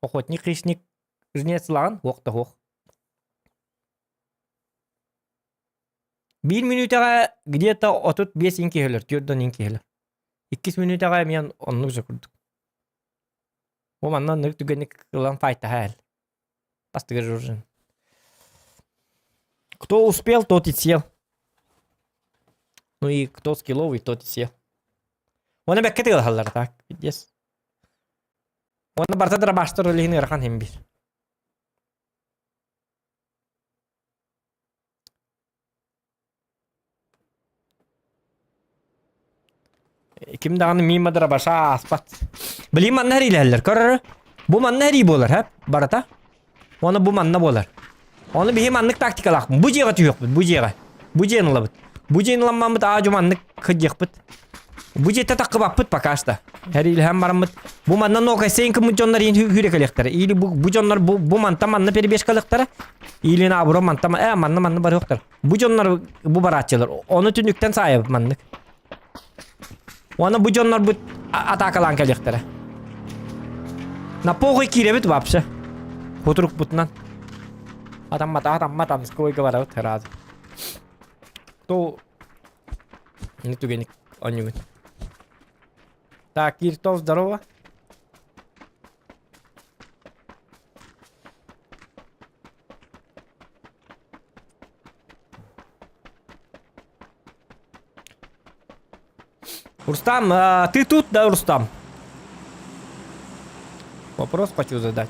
охотник хищник жнец ылаҕын уох да уох. Биир мүнүүтэҕэ где-то 35 ин киһи өлөр, 40 ин киһи өлөр. Иккис мүнүүтэҕэ эмиэ оннук же курдук. Бу манна оннук түгэнник ылан файтаһа эл. Бастыгыр журжин. Кто успел, тот и съел. Ну и кто скилловый, тот и съел. Оны бэккэ тыалаһаллар так, пиздец. Оны барта дробаштар өлүһүн ыарахан хим бир. Ким даҕаны мимо дробаша ааспат. Билигин манна эриилэһэллэр, көрөр. Бу манна эрии буолар, һэ, барыта. Уонна бу манна буолар. Ону биһи маннык тактикалаахпын. Бу дьиэҕэ түһүөхпүт, бу дьиэҕэ. Бу дьиэни ылабыт. Бу дьиэни ыламмаммыт аа-дьу маннык кыдьыахпыт. Бу дьиэтэ таххыбаппыт пока что. Эриилэһэн бараммыт. Бу манна нокайсейн кыммыт дьоннор иин хүүрэ кэлиэхтэрэ. Или бу, бу дьоннор бу, бу мантан манна перебежкалыахтара. Или наоборот мантан манна манна барыахтар. Бу дьоннор бу барааччылар. Ону түннүктэн саайабыт маннык. Уонна бу дьоннорбут атаакалаан кэлиэхтэрэ. На похуй киирэбит вообще. Кутурукпутунан. Атаммата атаммат амскойга барабыт сразу. То не түгеник онньугун. Так, Киртов, здорово. Рустам, а, ты тут, да, Рустам? Вопрос хочу задать.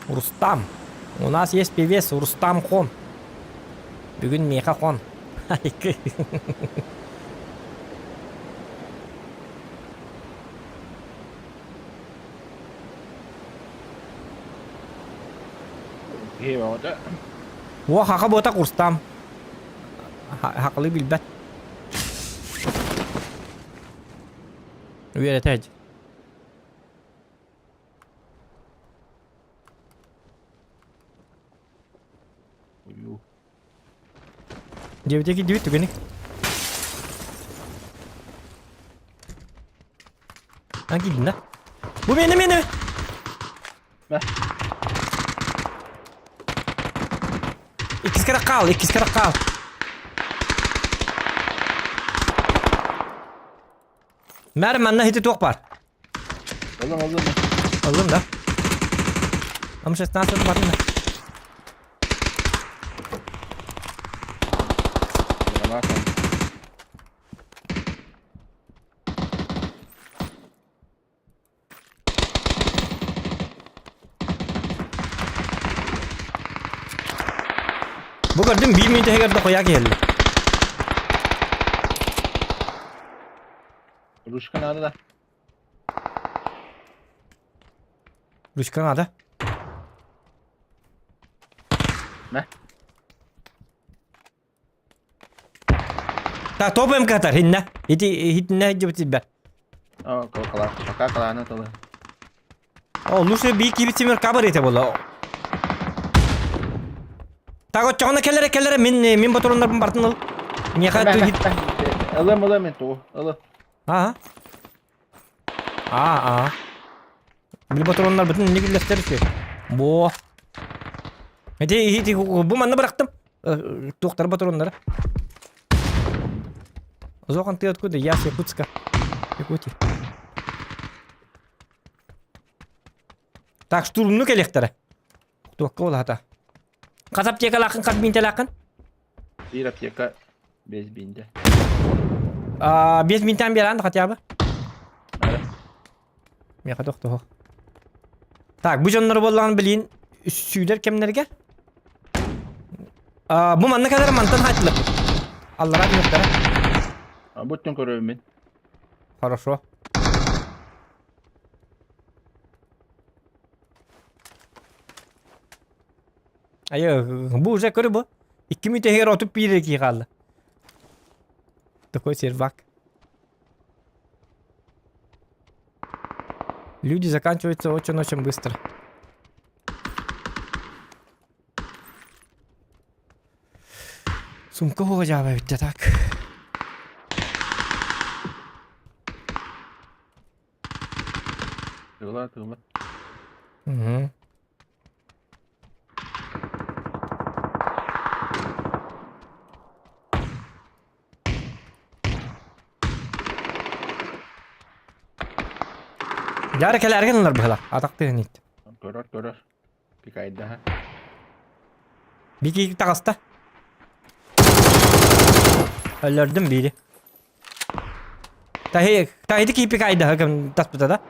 Рустам. У нас есть певец Рустам Хон. Бүгүн миэхэ хон. Уо хаха буота Рустам. Хакылы билбэт. Үөрэтэ Диэбитэ киирдибит түгэни. А киирдин да? Бу мені мені! Мэ. Иккис кэрэх хаал, иккис кэрэх хаал. Мэр манна хити туох бар? Ылым ылым. Ыллым да. М16 барын да. Граната. Бу көрдүм биир мүнүүтэ иһигэр дохуйа киһилли. Ручка надо да. Ручка надо. Мэ. Так, топ МК-тар, хиннэ. Ити хитиннэ дьыбытибэр. О, кала, пока калааны тылы. О, лучше би кибит симер кабар ете була. Так оччоҕуна кэлэрэ кэлэрэ мин мин ботуруоннарбын бартын ыл. Миэхэ түһит. Ылым ылым мен тугу. Ылы. Аа. Аа аа. Били ботуруоннарбытын инник үллэстэр үчүгэй. Бо. Ити ити бу манна бырахтым. Туохтар ботуруоннара. Зохан, ты откуда? Я с Якутска. Якутия. Так, штурмну кэлиэхтэрэ. Туохка улаата. Хас аптекалааххын, хас биинтэлээххин? Биир аптека без биинтэ. А, без бинтэн биэрэн хотя бы. Миэхэ тохтоһо. Так, бу дьоннор буоллаҕын билиин сүүлэр кэмнэргэ. А, бу манна кэлэр мантан хаайтылар. Аллараа түһүөхтэрэ. А бу өттүн көрөбүн мин. Хорошо. Айы, бу уже көрү бу. Икки мүтэһигэр отуп биир кии хаалла. Такой сервак. Люди заканчиваются очень-очень быстро. Сумка хоҕа эбит так. Тыла тыла. Угу. Дьаара кэлээргин ылар быһыла. Атахтыын ит. Көрөр көрөр. Пикайдаһа. Бики таҕыста. Өлөрдүм биири. Таһи таһиты киһи пикайдаһа кым таспыта да?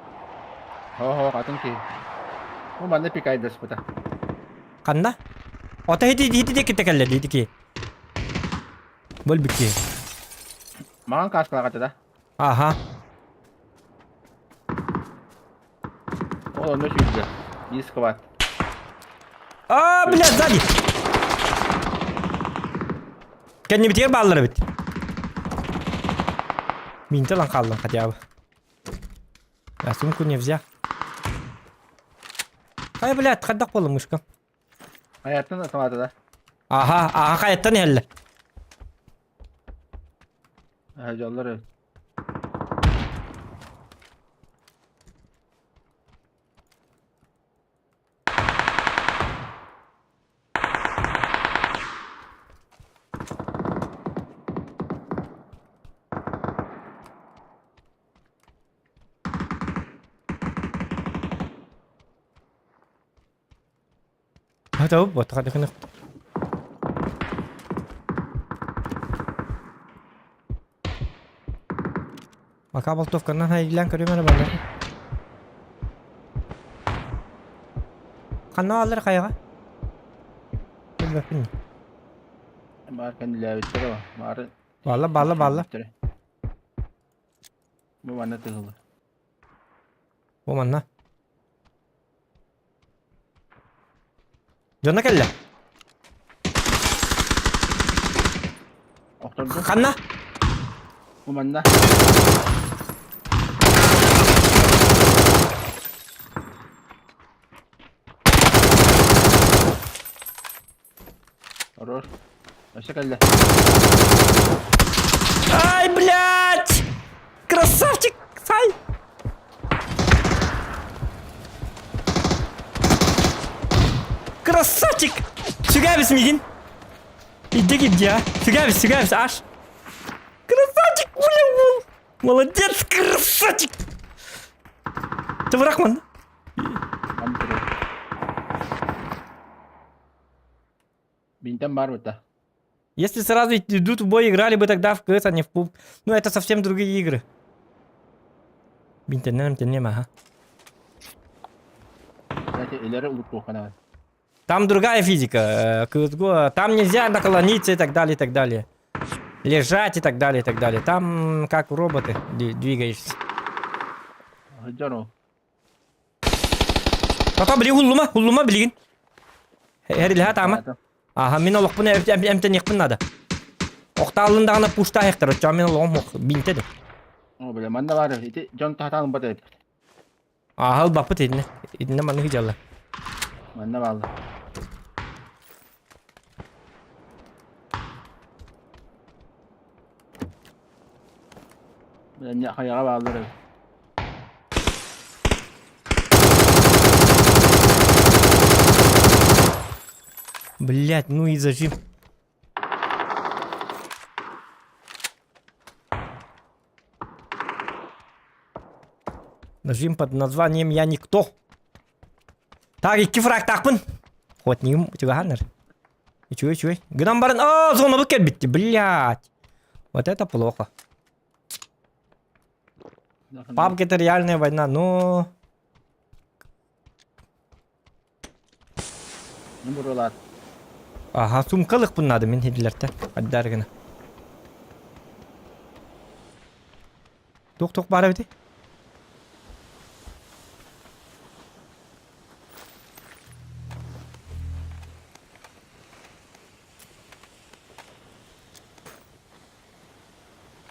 Хо-хо, атын киһи. Бу манна пикайдаспыта. Ханна? Ото хити хити диэки кэллэ дии ки. Бөлбүт киһи. Маҥан кааскалаах этэ да? Аха. Ол онно сүүрдэ. Биир сквад. А, бля, сзади! Кэннибитигэр бааллар эбит. Минте ылан хааллым хотя бы. А сумку не взял. Ай, блядь, хайдах буолла мышка? Хайаттан аталаата да? Аха, аха хайаттан иһэллэр. Дьоллор эбит. Хата вот хата Пока болтовканан хайгилан көрүм эрэ балар. Ханна алар хайаҕа? Билбэппин. Баар кэннилээбиттэрэ ба. Баары Баалла, баалла, баалла. Бу манна тыһылы. Бу манна. Дьоно кэллэ. Охторду. Ханна? Бу манна. Хорош. Өссө кэллэ. Ай, блядь! Красавчик! Сай! Красавчик! Сүгэбис мигин. Иди иди, а. Сүгэбис, сүгэбис, аш. Красавчик, бля, был. Молодец, красавчик! Ты бырахман. Бинтэн баар быта. Если сразу идут в бой, играли бы тогда в КС, а не в пуб. Ну, это совсем другие игры. Бинтэннэн эмтэнниэм, ага. Илэри улуттуохха Там другая физика. CSGO, там нельзя наклониться и так далее, и так далее. Лежать и так далее, и так далее. Там как роботы двигаешься. Сылдьар ол. Потом били уллума, уллума билигин. Эрилэһэ таама. Аха, мин олохпун эмтэниэхпин надо. Охтааллын даҕаны пуштаахтар, оччоҕо мин олоҕум бинтэ да. О, бля, манна баар ити дьон таһатаан ылбат эбит. Ааһа ылбаппыт итиннэ. Итиннэ маннык дьалла. Манна баалла. Хайаҕа бааллар эбит. Блять, ну и зажим. Нажим под названием «Я никто». Так, икки фрагтаахпын. Хотнигым чугаһаннар. Үчүгэй, үчүгэй. Гынан баран, аа, зонабыт кэлбитти, блядь. Вот это плохо. Пабг это реальная война, но... Ну, бурулаат. Ага, сумкалык надо мин хидилерте. Аддар гына. Туох-туох баар эбитий?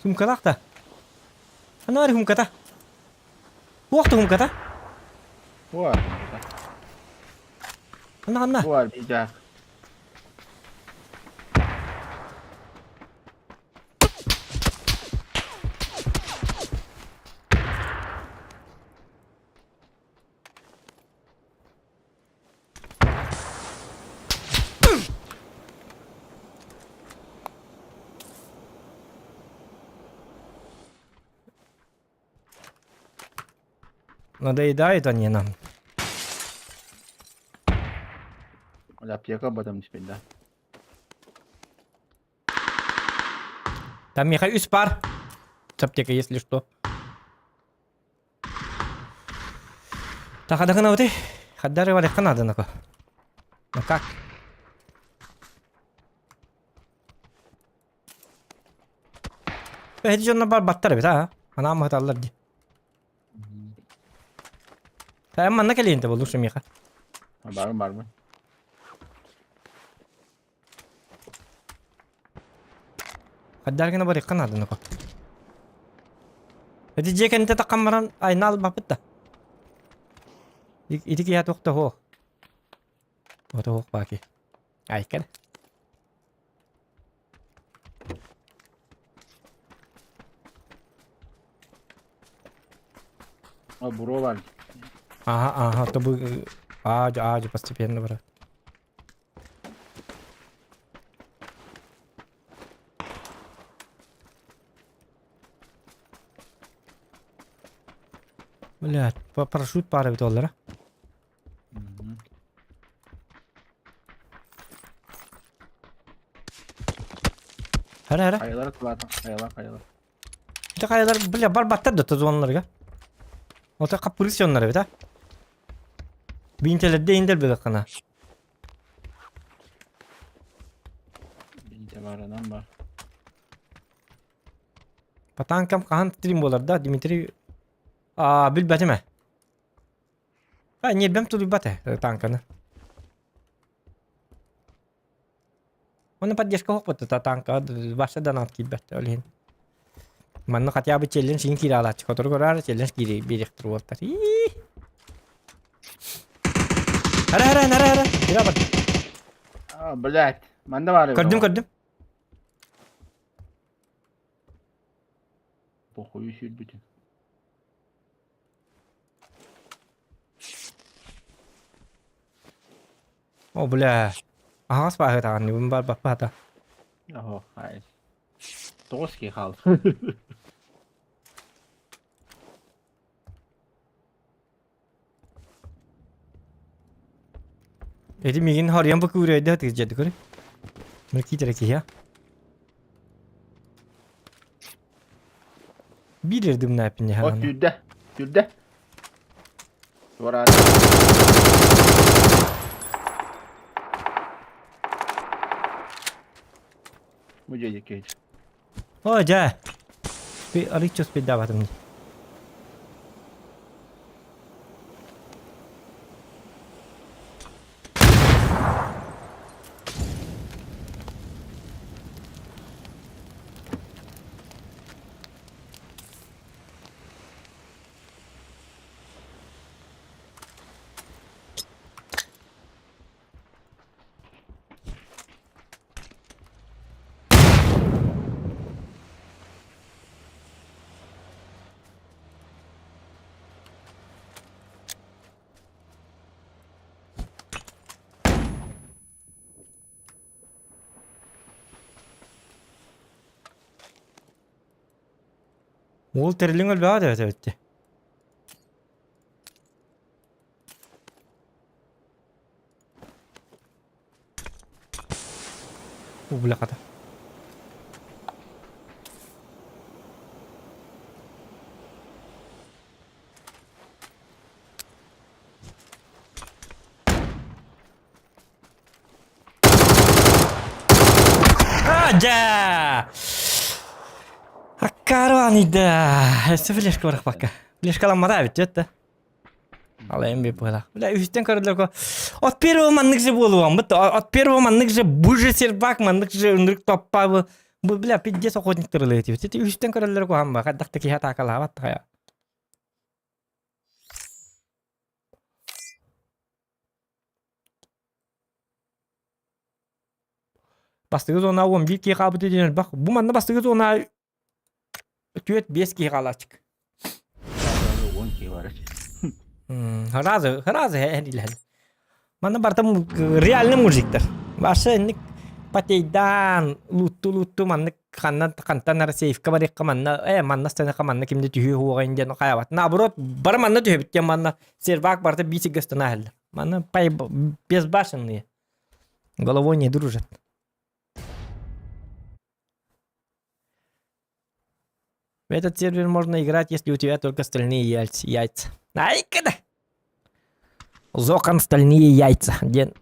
Сумкалаах да? Аны баар сумката. Туох да сумката? Буар. Аны ханна? Буар биджак. Надоедает они нам. Аптека батам испейда. Там Михаил Испар. С аптека, если что. Тахадахына вот Хаддары валихка надо нако. Ну как? Эти дьонно бар баттар эбит а. Анаам махаталлар ди. Та манна кэлиэнте болду шумиха. Барым бармын. Хаддаргына барыахха наада ноко. Ити дьиэ кэннитэ таххан баран айна албаппыт да. Ити киһи туох да суох. Ото суох баки. Айкар. О, буруо бар. Ага, ага, то бу аа, аа, постепенно брат. Блядь, парашют пара бит оллара. Хара хара. Хайалар кылаата, хайалар, хайалар. Ити хайалар, бля, барбаттар да тозуоннарга. Ото каппырыс дьоннор эбит а. Биинтэлэрдэ индэл быгаххына. Биинтэ баарынан бар. По танкам хаһан стрим буолар да, Дмитрий Аа, билбэтим ээ. А, ньиэрбэм тулуйбат ээ, танканы. Оны поддержка суох та танка барса да наат киирбэт ол иһин. Манна хотя бы челлендж иин киирэ алааччы котору көрөөр челлендж киири биэриэхтэр уолаттар. Ии. Ара ара ара ара. Киирэ бар. А, блядь, манна баар эбит Көрдүм оҕо. көрдүм. Похуй сүүрбүтүн. О, бля. Аһаҕас бааһыатаҕын бүгүн барбаппаата. Оһо, ай. Тоҕус киһи хаалла. Эти миигин хоруйан бу күүрөйдө тыгдьады көрү. Мыркиитэрэ киһи Биир эрдимнээппин О, хаана. сүүрдэ. Сүүрдэ. Туораата. Бу дьиэ диэки О, дьэ. Арыычча успейдаабатым дии. Уол тэрилиҥ өлбөҕө да эбит У бляхата. Дьэ! Аккаруаныйда. Өссө флешка барахпакка. Флешкаламмата эбит дьэ Алайым би быһылаах. Бля, үһүстэн көрөллөр От первого маннык же буолуом. От первого маннык же бу же сервак, маннык же ынырык топпа бу. Бу бля, пиздец охотниктар ылыытыбыт. Ити үһүстэн көрөллөр куһаан ба. Хайдах да киһи атаакалаабат хайа. Бастакы зона 11 киһи хаалбыт диэн элбэх. Бу манна бастакы зона 4-5 киһи хаалааччык. 10 киһи бар. Разы, разы эрилэһэн. Манна барыта реальный мужиктар. Вообще инник потейдаан, лутту-лутту маннык ханна хантан ара сейфка барыахха манна э манна станыахха манна кимде түһүү хуоҕайын диэн хайабат. Наоборот, бары манна түһэбит диэн манна сервак барыта биир сиргэ станаһыллар. Манна пай безбашенные. Головой не дружат. В этот сервер можно играть, если у тебя только стальные яйца. Яйца. Ай-ка Зохан стальные яйца. Ден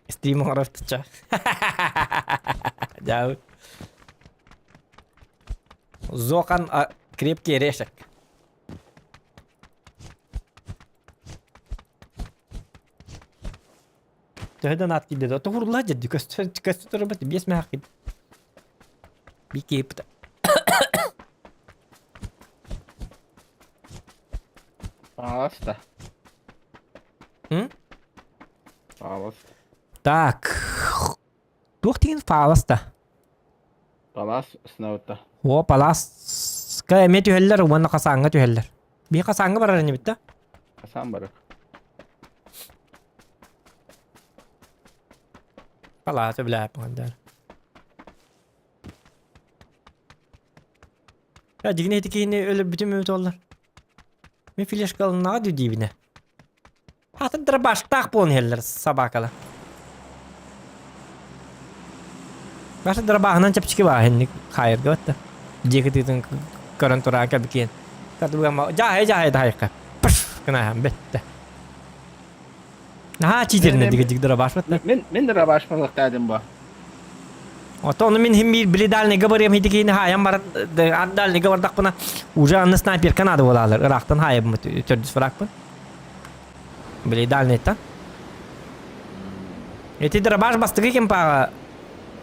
стрим оҥоровтыча. Дьэ. Зохан крепкий орешек. Төһө да наат киирдэ да туһурлаа дьэрди көстө көстө турбат биэс мэһэх киирдэ. Бикиипта. Пожалуйста. М? Пожалуйста. Так. Туох деген пааласта? Палас сынабытта. О, паласка эмиэ түһэллэр уонна хасааҥҥа түһэллэр. Биһи хасааҥҥа барар инибит да? Хасаан барар. Палаата билээппин Я дигини ити киһини өлөрбүтүм эбит оллар. Мин флешка ылыннаҕа дүү диибинэ. Атын дробаштаах буолан иһэллэр собакалар. Баша дробаһынан чэпчэки баа инник хаайырга батта. Дьиэ кытыытын көрөн тураа кэбикиэн. Катыбыгама жааһай жааһай даһайка. Пш гынаһан бетте. Наһаа читеринэ дигидик дробаш батта. Мин мин дробаш балыктаадым бу. Ото ону мин хим биир били дальныйга барыам хитикиини хаайан баран дальныйга бардахпына уже анны снайперка наада буолаалар ыраахтан хаайабыммыт төрдүс фрагпын. Били дальныйтан. Эти дробаш бастыкы кемпаға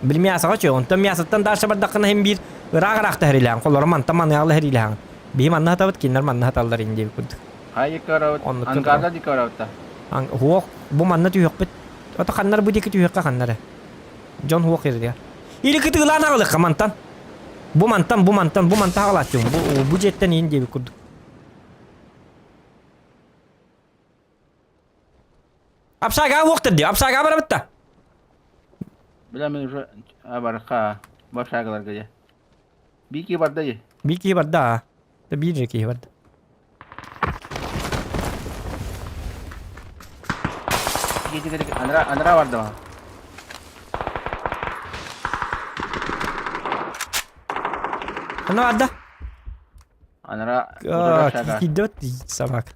били мясоға чө, онтон мясоттан дальше бардаххына хим биир ыраах ыраахта хэрилээн, холоро мантан маныаҕала хэрилээн. Биһи манна хатабыт, кинилэр манна хаталлар ин диэбит курдук. Хайы көрөбүт, ангарда ди көрөбүт. Хуох, бу манна түһүөхпүт. Ото ханнар бу диэки түһүөххэ ханнары. Дьон хуох ирдиэр. Или кытыылаан аҕалыахха мантан. Бу мантан, бу мантан, бу мантан аҕалааччым. Бу, бу дьиэттэн иин диэбит курдук. Апсагаа уохтар дии, апсагаа барабыт да. Бля, мен уже барыкка, башагаларга дьэ. Бики барда дии. Бики барда. Да биир же киһи барда. Анара, анара барда. Ана барда. Анара, Идет собака.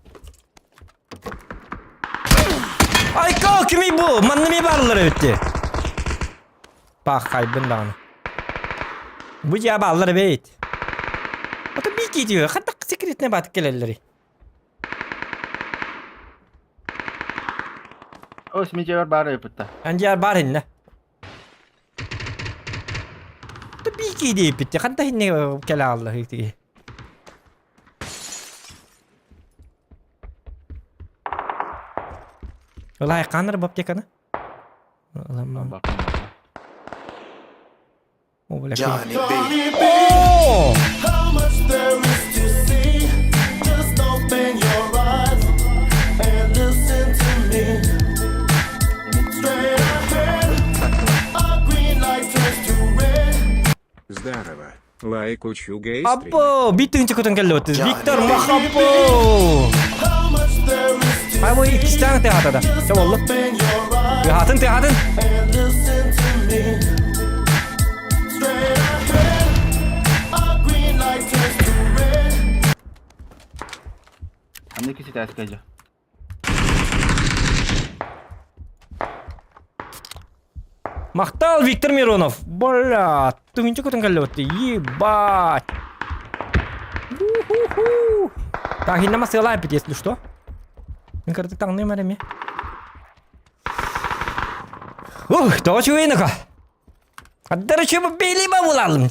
Айка, кими бу? Манна ми бааллар эбитти. Пахайбын даҕаны. Бу дьиэ бааллар эбит. Ото бики диyor. Хатта секретне батып келеллери. Ос ми жер бар эбитта. Анжар бар инне. Ото бики диэппитти. Ханта хинне келе алла хитиги. Ылай қаныр бу аптеканы? Ылам. О, бля. Johnny B. О! How much there is to see? Just open your eyes and listen to me. Straight ahead, a green light turns to red. Здорово. Лайк учугэй стрим. Аппо, биир тыһыынча көтөн кэллибит. Виктор Махапо! How much there is to Ай, бу иккистээн тыаһаата да. see. Чэ боллу. Open your eyes Тыаһаатын, тыаһаатын. and listen to me. Straight ahead, a green light turns to red. Аны киси тааска дьэ. Махтал Виктор Миронов. Бля, тыһыынча көтөн кэллибит. Ебать. У-ху-ху. Так, иннама сыалаайбыт, если что. Мин кырдык таҥныым эрэ эмиэ. Ух, тоҕо үчүгэйин Хаддар үчүгэй билима булалым.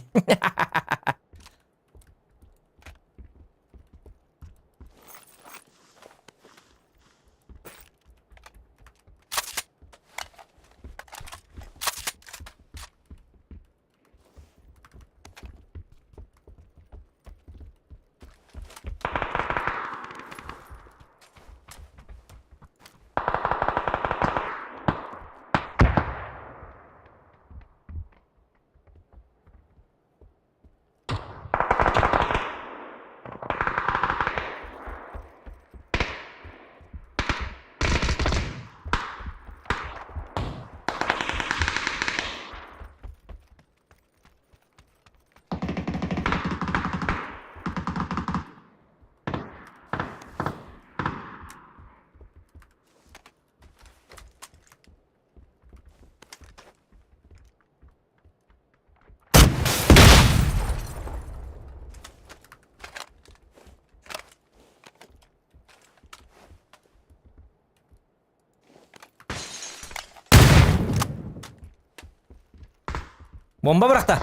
Бомба бырахта.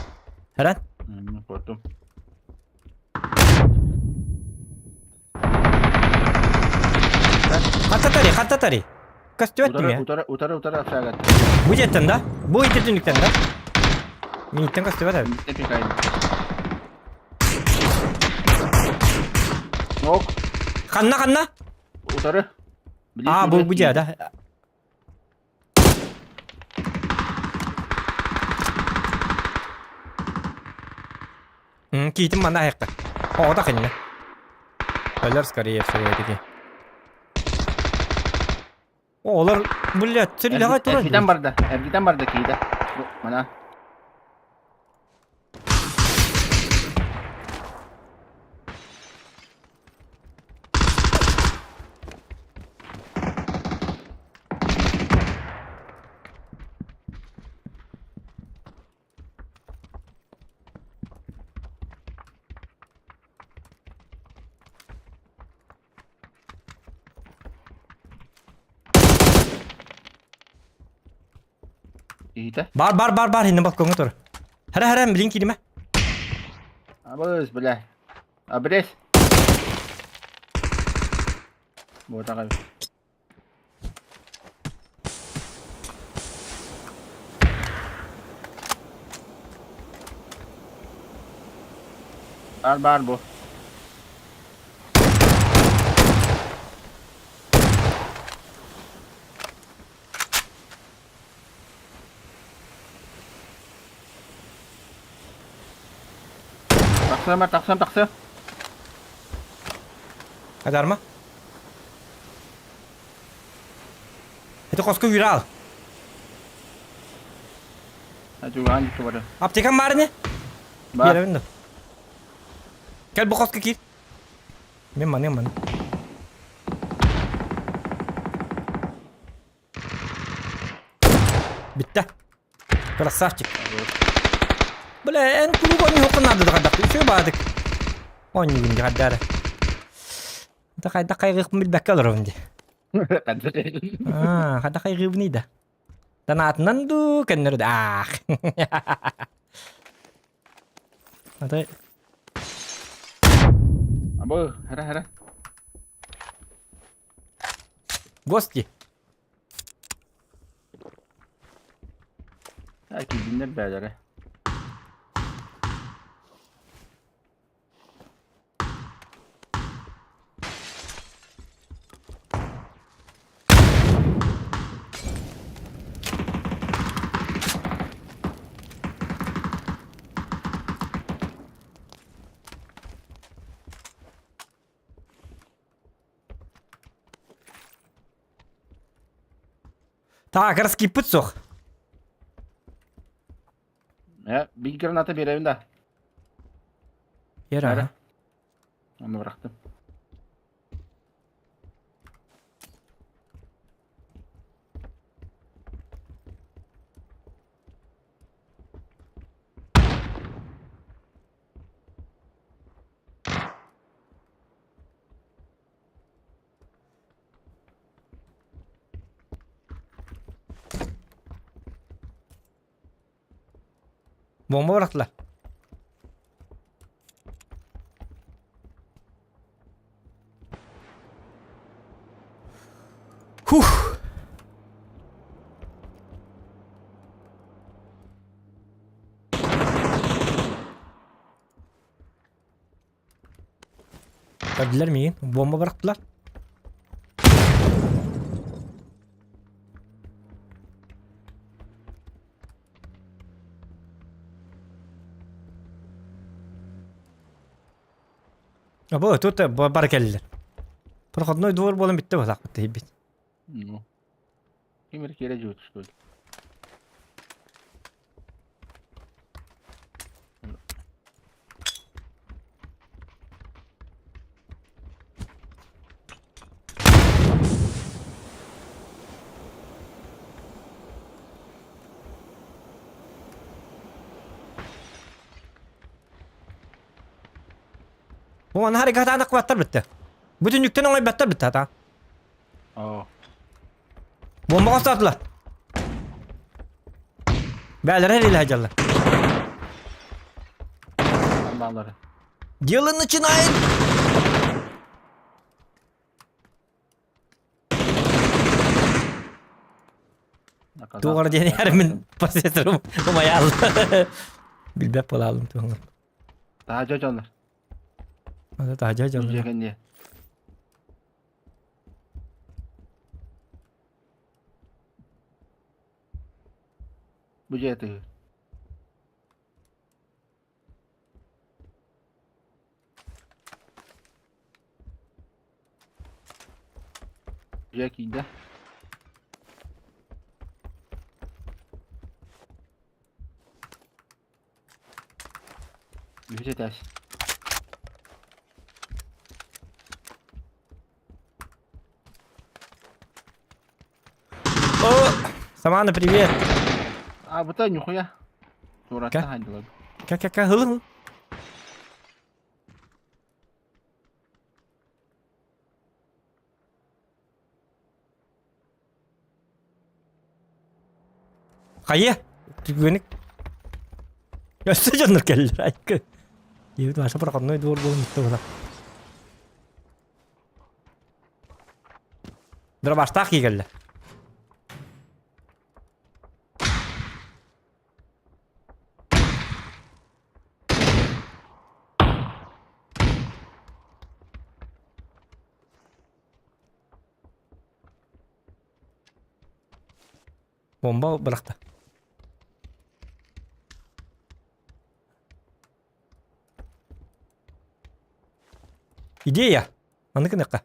Эрэн. Көрдүм. Хаттатари, хаттатари. Көстүбэт Утары, дии. утары, утары, утары общагат. Бу дьиэттэн да? Бу ити түннүктэн да? Миниттэн көстүбэт эбит. Миттен пикайын. Ок, Ханна, ханна? утары. А, бу бу дьиэ да? Киитим манна аһыахха. Оҕото ханна. Өлөр скорее всего таки. Олар, блядь, стрелять турар. Эргитен барда, эргитен барда киитэ. Мана. Киһитэ. Бар, бар, бар, бар, инне балкоҥҥа тур. Хара, хара, билин кииримэ. Абыс, бля. Абрез. Буотаҕа. Баар баар бу. Тахсыам, тахсыам, тахсыам. Адарма. Это хоско юрал. Чугаан дьикти Аптекам баар ини? Баар. Биэрэбин да. Кэл бу хоско киир. Мен маныам маны. Бүттэ. Красавчик. Бля, эн куруук оонньуоххун наада да хайдах үчүгэй баадык. Оонньуугун дии хайдары. Да хайдах хайгыахпын билбэккэ олоробун дии. Аа, хайдах хайгыыбыный да. Танаатынан дуу, көннөрү да аах. Аты Абы, хара хара. Гости. Ә, киирдиннэр бээлэрэ. Так, раскиппыт суох. Э, бир граната беребин да. Ер Ара. Оны бырахтым. Bomba bıraktılar. Huh. Көрдүлэр миигин. Бомба бырахтылар. Бу тут бар кэллилэр. Проходной двор буолан бүттэ буолаахпыт тиийбит. Ну. Ким эрэ киирэ дьуут, что ли? Бу аны харикатаан акыбаттар бүттэ. Бүтүннүктэн оҥойбаттар бүттэ ата. Оо. Бомба хостоотулар. Бээлэрэ эрилэ сылдьаллар. Баалары. Дело начинает! Туох эрэ диэн иһэр мин посеторум умайаал. Билбэт буолаалым туһуҥар. Таһаадьа дьоннор. Ата таһаадьа дьоннор. Дьиэ кэнниэ. Бу дьиэ тыһы. Дьиэ киирдэ. Үһүс этээс. О, Самана, привет! А, бута нихуя. Туратта хайдылар. Ка-ка-ка, хылын. Хайа? Түгүнүк. Өссө дьоннор кэллэр айкы. Диэбит Маша проходной двор буолан бүттэ була. Дробаштаах кии кэллэ. Бомба бырахта. Идея! Маннык гыныахха.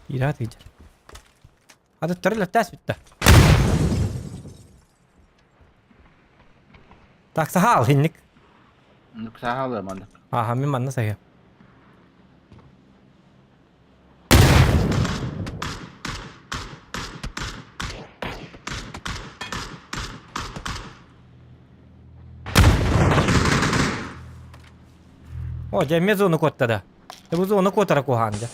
Ираат ыйдьар. Атыттары лэттээс бүттэ. Так, саһаал хинник. Нук саһаал маннык. Аха, мин манна саһыам. О, дьэ эмиэ зону куотта да. Дьэ бу зону куотара куһаан дьэ.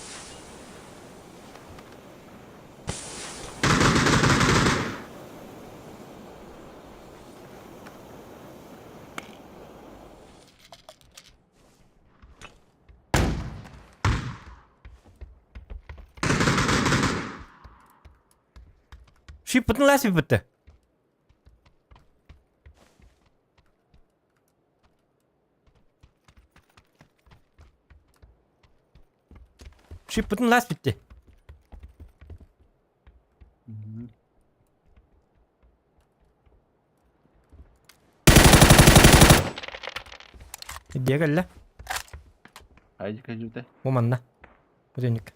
Шиппытын ләсіппітті. Шиппытын лаас битти. Дьиэ кэллэ. Айдьы кэлбитэ. Бу манна. Бүтүннүк.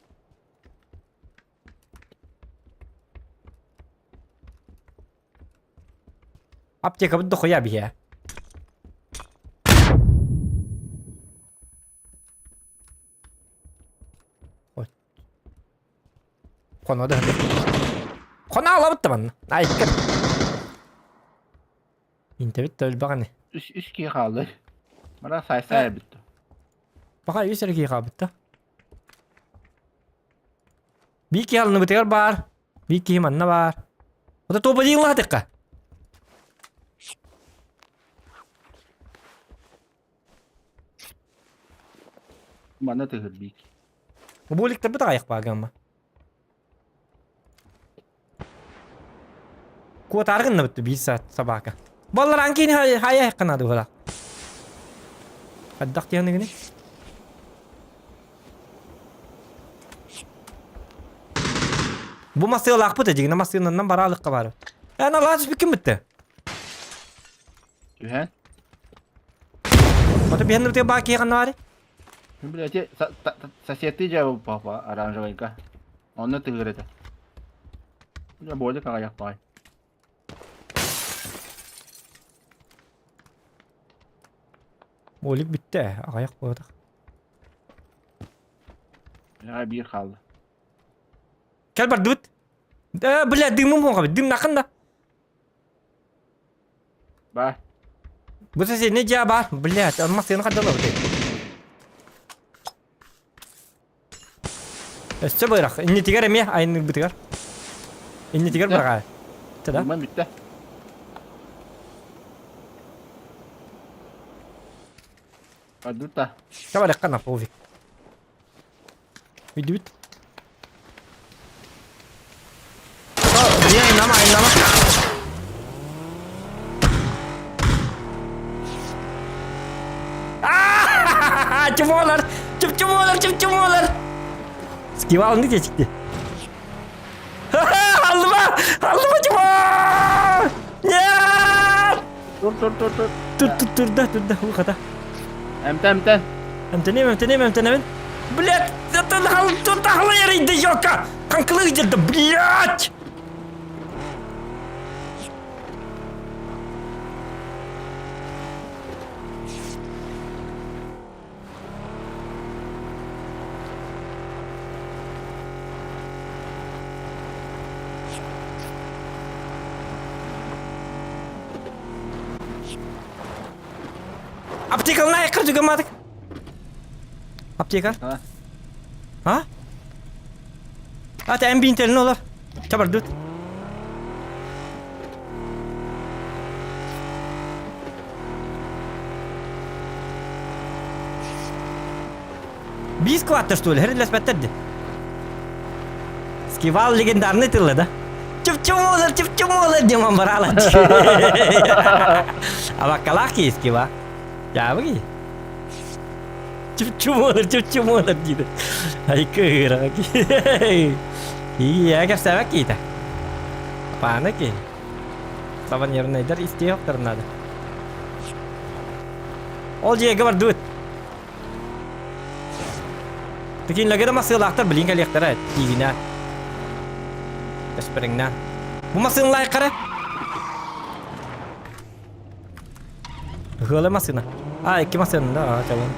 Аптекабыт дохуя биһиэ. Хоно да. Хоно алабыт да манна. Айкыр. Интебит да өлбөҕөни. Үс үс киһи хаалды. Мара сай-сай эбит. Баха үс эрэ киһи хаалбыт да. Биир киһи алыныбытыгар баар. Биир киһи манна баар. Ото туопа диин лаатыкка. Манна тыһыр биик. Бу аҕайах баагамма. Куотаары гыннабыт биир саат собака. Баллар кини хайа ханады була. Хаддах диэн гини. Бу массыылаахпыт эдьигинэ массыынаннан бараалыкка баар. Эн алаас бүкүн бүтте. Түһэн. Ото биһэн бутыга баа киһи ханна баары? Блядь, соседты дьэ папа оранжевайка. Онно тыгыр этэ. Бля, болик аҕыйах баай. Болик бүттэ, аҕыйах буолбатах. Бля, биир хаалла. Кэл бардыбыт. Э, бля, дымым буолга дым накын да. Ба. Бу соседний дьиэ баар. Блядь, он массыына хардалар бу. Өссө бырах. Иннитигэр эмиэ айанныырбытыгар. Иннитигэр быраҕаа. Бүттэ да? Ман бүттэ. Бардыбыт Табарыкка на пофиг. Бүттүбүт. Бия айнама, айнама. Чумолар! Чуп чумолар, чуп чумолар! Скива алынды дечикти. Аллыма! Аллыма чумо! Нет! Тур, тур, тур, тур. Тур, тур, турда, турда, ухата. Эмтэн, эмтэн. Эмтэнем, эмтэнем, эмтэнэбин. Блядь, это тахлы ярыйды, ёка! Қаңқылы где-то, блядь! Аптекалына айқыр жүгемадық. Аптека? А? А? Ата әмбинтелін олар. Табардыт. Биис кваттар что ли? Херилеспеттерди. Скивал легендарный тылы, да? Чуп-чумолар, чуп-чумолар, Димон барала. Абаккалаах кии скива. Дьаабы кии. Чуп-чумолар, чуп-чумолар диир. Айкыыра кии. Кии, кэпсээбэт киитэ. Паана кии. Саба нервнайдар истиэхтэрин надо. Ол дьиэгэ бардыбыт. Тикинлэгэ да массыылаахтар билин кэлиэхтэрэ тиигинэ. Эспэриҥнээн. Бу массыын лайкара. Ыһыала массыына. А, икки массыына да, а, чалын.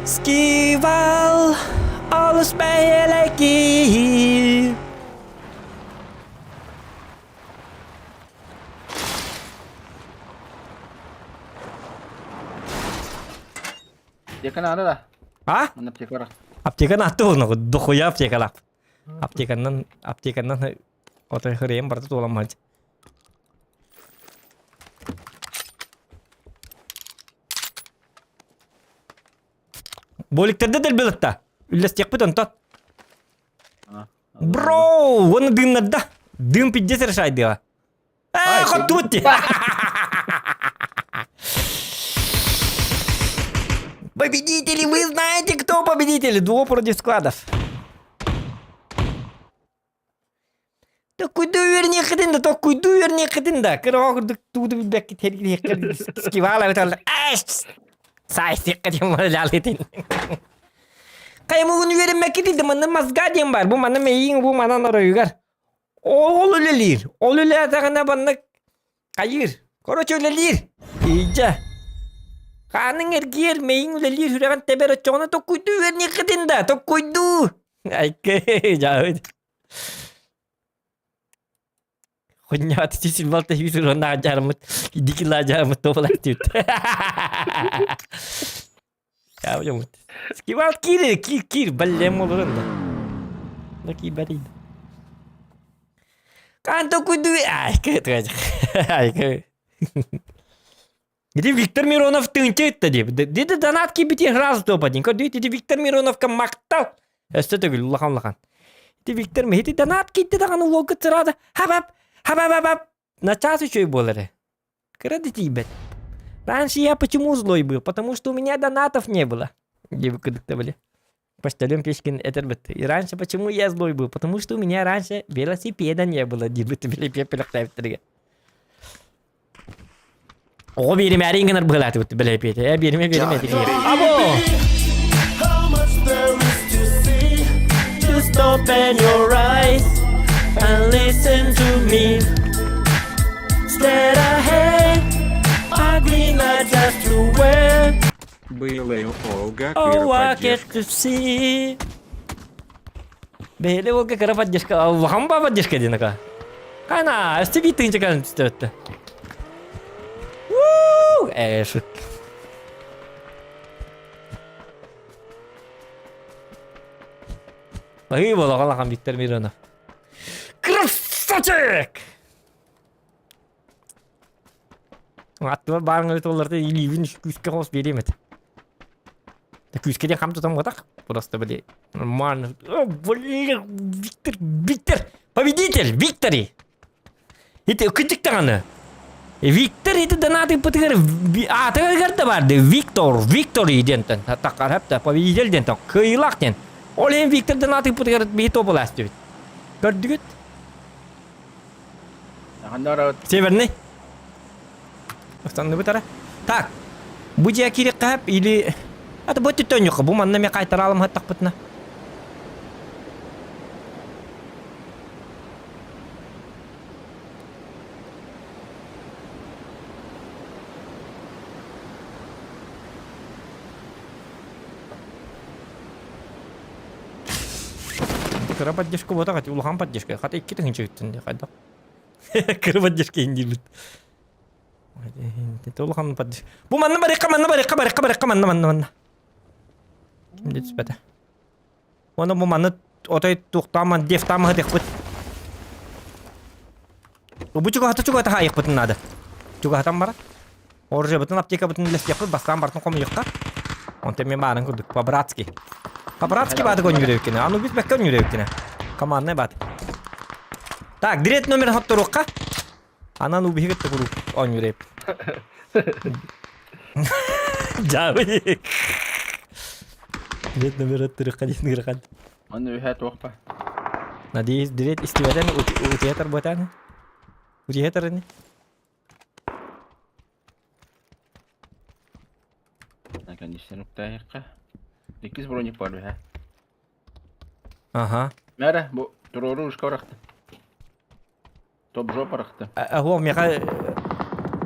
Скивал, олус бэйэлэки. Аптека надо да? А? Манна аптека бар. Аптека наатты буолна, дохуя аптекалаах. Аптеканнан, аптеканнан отой хырыйан барда туоламмат. Боликтерде дэлбэлэтта. Үллэстиэхпит онтон. Бро, уонна дыыннарда. Дыым пиздец решайдыга. Ээ, хоттубут дии. Победители, вы знаете, кто победители? Дуо против складов. Токкуйдуу үөрниэххитин да, токкуйдуу үөрниэххитин да. Кыра курдук тууду билбэккит эргириэххэ скивала биталла. Саайсиэххэ диэн лалытын. Каймугун үөрэммэккит да манна мозга диэн бар. Бу манна мэйииҥ бу манан оройугар. Ол үлэлиир. Ол үлэлээтэҕинэ манна хайыыр. Короче үлэлиир. Иидьэ. Хааныҥ эргиэр, мэйиҥ үлэлиир сүрэҕин тэбэр оччоҕуна токкуйдуу үөрниэххитин да, токкуйдуу. Айкы, дьаабыт. Хонньоот сисималта сүүс уроннаах дьаарыммыт, дикила дьаарыммыт туолар түт. Дьоммут. Скивал киир, киир, киир, баллем олорон да. Да киирбэтий. Канто куду, ай, кытыгаж. Ай, Ити Виктор Миронов тыынча ытта диэбит. Диди донат киирбитин сразу топ один. Көрдүгүт ити Виктор Мироновка махтал. Өссө төгүл улахан улахан. Ити Виктор ити донат киирди даҕаны уолгут сразу хабап хабап на час үчүгэй буолар эрэ. Кыра да тиийбэт. Раньше я почему злой был? Потому что у меня донатов не было. Диэбит кыдыкта били. Почтальон Печкин этэрбит. И раньше почему я злой был? Потому что у меня раньше велосипеда не было, диэбит били пепелехтээбиттэргэ. Оҕо биэримээри гынар быһалаатыбыт бэлэпиэтэ. Э биэримэ биэримэ Або! Just open your eyes and listen to me. Straight ahead, a green light just to wear. Была Олга Oh, I get поддержка. to see. Бэйэлэ Олга кыра поддержка, улахан ба поддержка диэн ака. Кана, өстө биир тыынча кэлэн түстэ Уу, э, шут. Баһыы буолаҕа улахан Виктор Миронов. Красавчик! Аттыбар баарыҥ ытылларда илиибин күүскэ хос биэриэм этэ. Күүскэ диэн хам тутан буотах. Просто били нормально. О, блин, Виктор, Виктор, победитель, Виктори! Ити кырдьык даҕаны. Виктор ити донаты ыппытыгар аатыгар да барды Виктор, Виктори диэнтэн таххар да победитель диэнтэн кыайыылаах диэн. Ол иһин Виктор донаты ыппытыгар биһи туопулаас диэбит. Көрдүгүт? Северный. Останныбыт ара. Так. Бу дьиэ киириэххэ или... Это бу түттөнньөххө. Бу манна ме кайтаралым хаттахпытына. Кыра поддержка буотах ати улахан поддержка. Хата икки тыһыынча ыттын дии хайдах. Кыра поддержка иһин диирбит. Улахан поддержка. Бу манна барыахха, манна барыахха, барыахха, барыахха, манна, манна, манна. Ким да түспэтэ. Уонна бу манна отой туохтааман дефтаама сытыахпыт. Бу чугаһата чугаһата хаайыахпытын наада. Чугаһатан баран. Оружиебытын аптекабытын үллэстиэхпит, бастаан бартын хомуйуохха. Онтон мен баарын курдук, по-братски. По-братски бааты көннүүрэ Аны бүт бэккэ өннүүрэ Командный баат. Так, директ номер хотторуохха. Анан убиһигит куруук оонньуур Дьаабы. Директ номер оттуруохха диэн ыарахан. Аны үһэ туохпа. Надеюсь, директ истибэтэн утуйа тарбатан. Утуйа тарыны. Кондиционер уктаайахха. Иккис броник бар үһэ. Ага. Мәрэ, бу туруору ушка барахты. Топ жоп барахты. О, меха...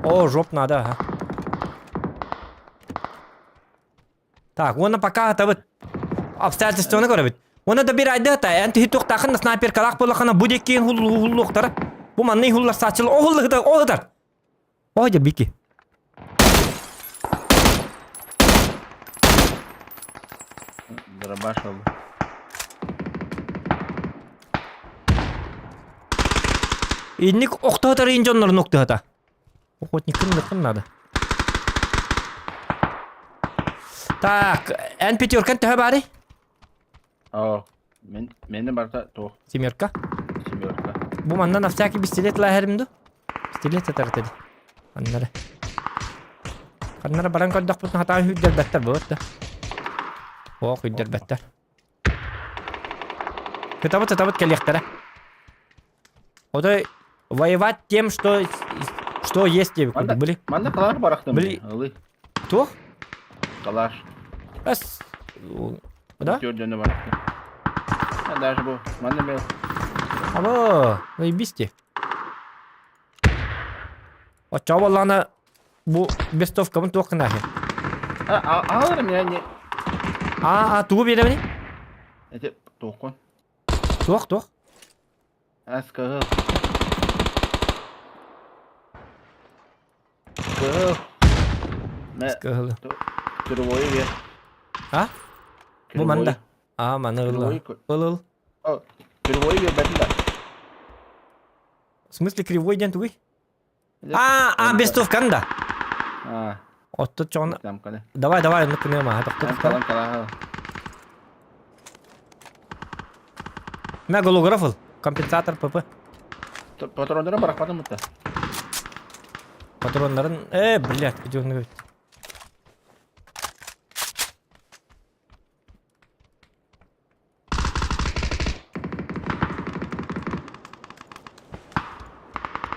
О, жоп надо, ага. Так, уонна пока хатабыт. Обстоятельствоны көрөбүт. Уонна да бир айдыата, эн түһү туохтаахын снайперкалаах буоллахына бу диэккиин хуллуохтара. Бу манный хуллар саачыл, о хуллуһыта, о хытар. О, дьэ бики. Дробаш ол. Инник охтоотар ин дьоннорун охтоото. Охотниккын ылыаххын надо. Так, эн пятеркан төһө баарый? Оо, мен мене барта туох Семерка. семерка. Бу манна на всякий пистолет лаһэрим ду? Пистолет атар этэ. Аннары. Ханнары баран көрдөхпүтүн хатаан сүүрдэрбэттэр буолар да. Оох үйдэрбэттэр. Кытабыт ытабыт кэлиэхтэрэ. Отой воевать тем, что что есть диэбит курдук. Били. Манна калаш барахтым. Били. Ылы. Туох? Калаш. Эс. Да? Төрдөнө барахтым. Даже бу. Манна бэл. Алло, заебись Оччоҕо буоллаҕына бу бестовкабын туох гынаахый? Аалар меня не... А, а тугу биэрэбиний? Эти туоххун? Туох, туох? Ас кыһыл. Кыһыл. Мэ Кыһыл. Кривой бе. А? Бу манда. А, маны ылла. Ыл ыл. Кривой бе бэтин да. В смысле кривой диэн тугуй? А, а, бестовкан да. А. Отто чоҕун. Давай, давай, оннук кыныама. Тохто, тохто. Мэ голограф ыл. Компенсатор ПП. Патроннарын барахпатым бутта. Патроннарын... Э, блядь, где он говорит?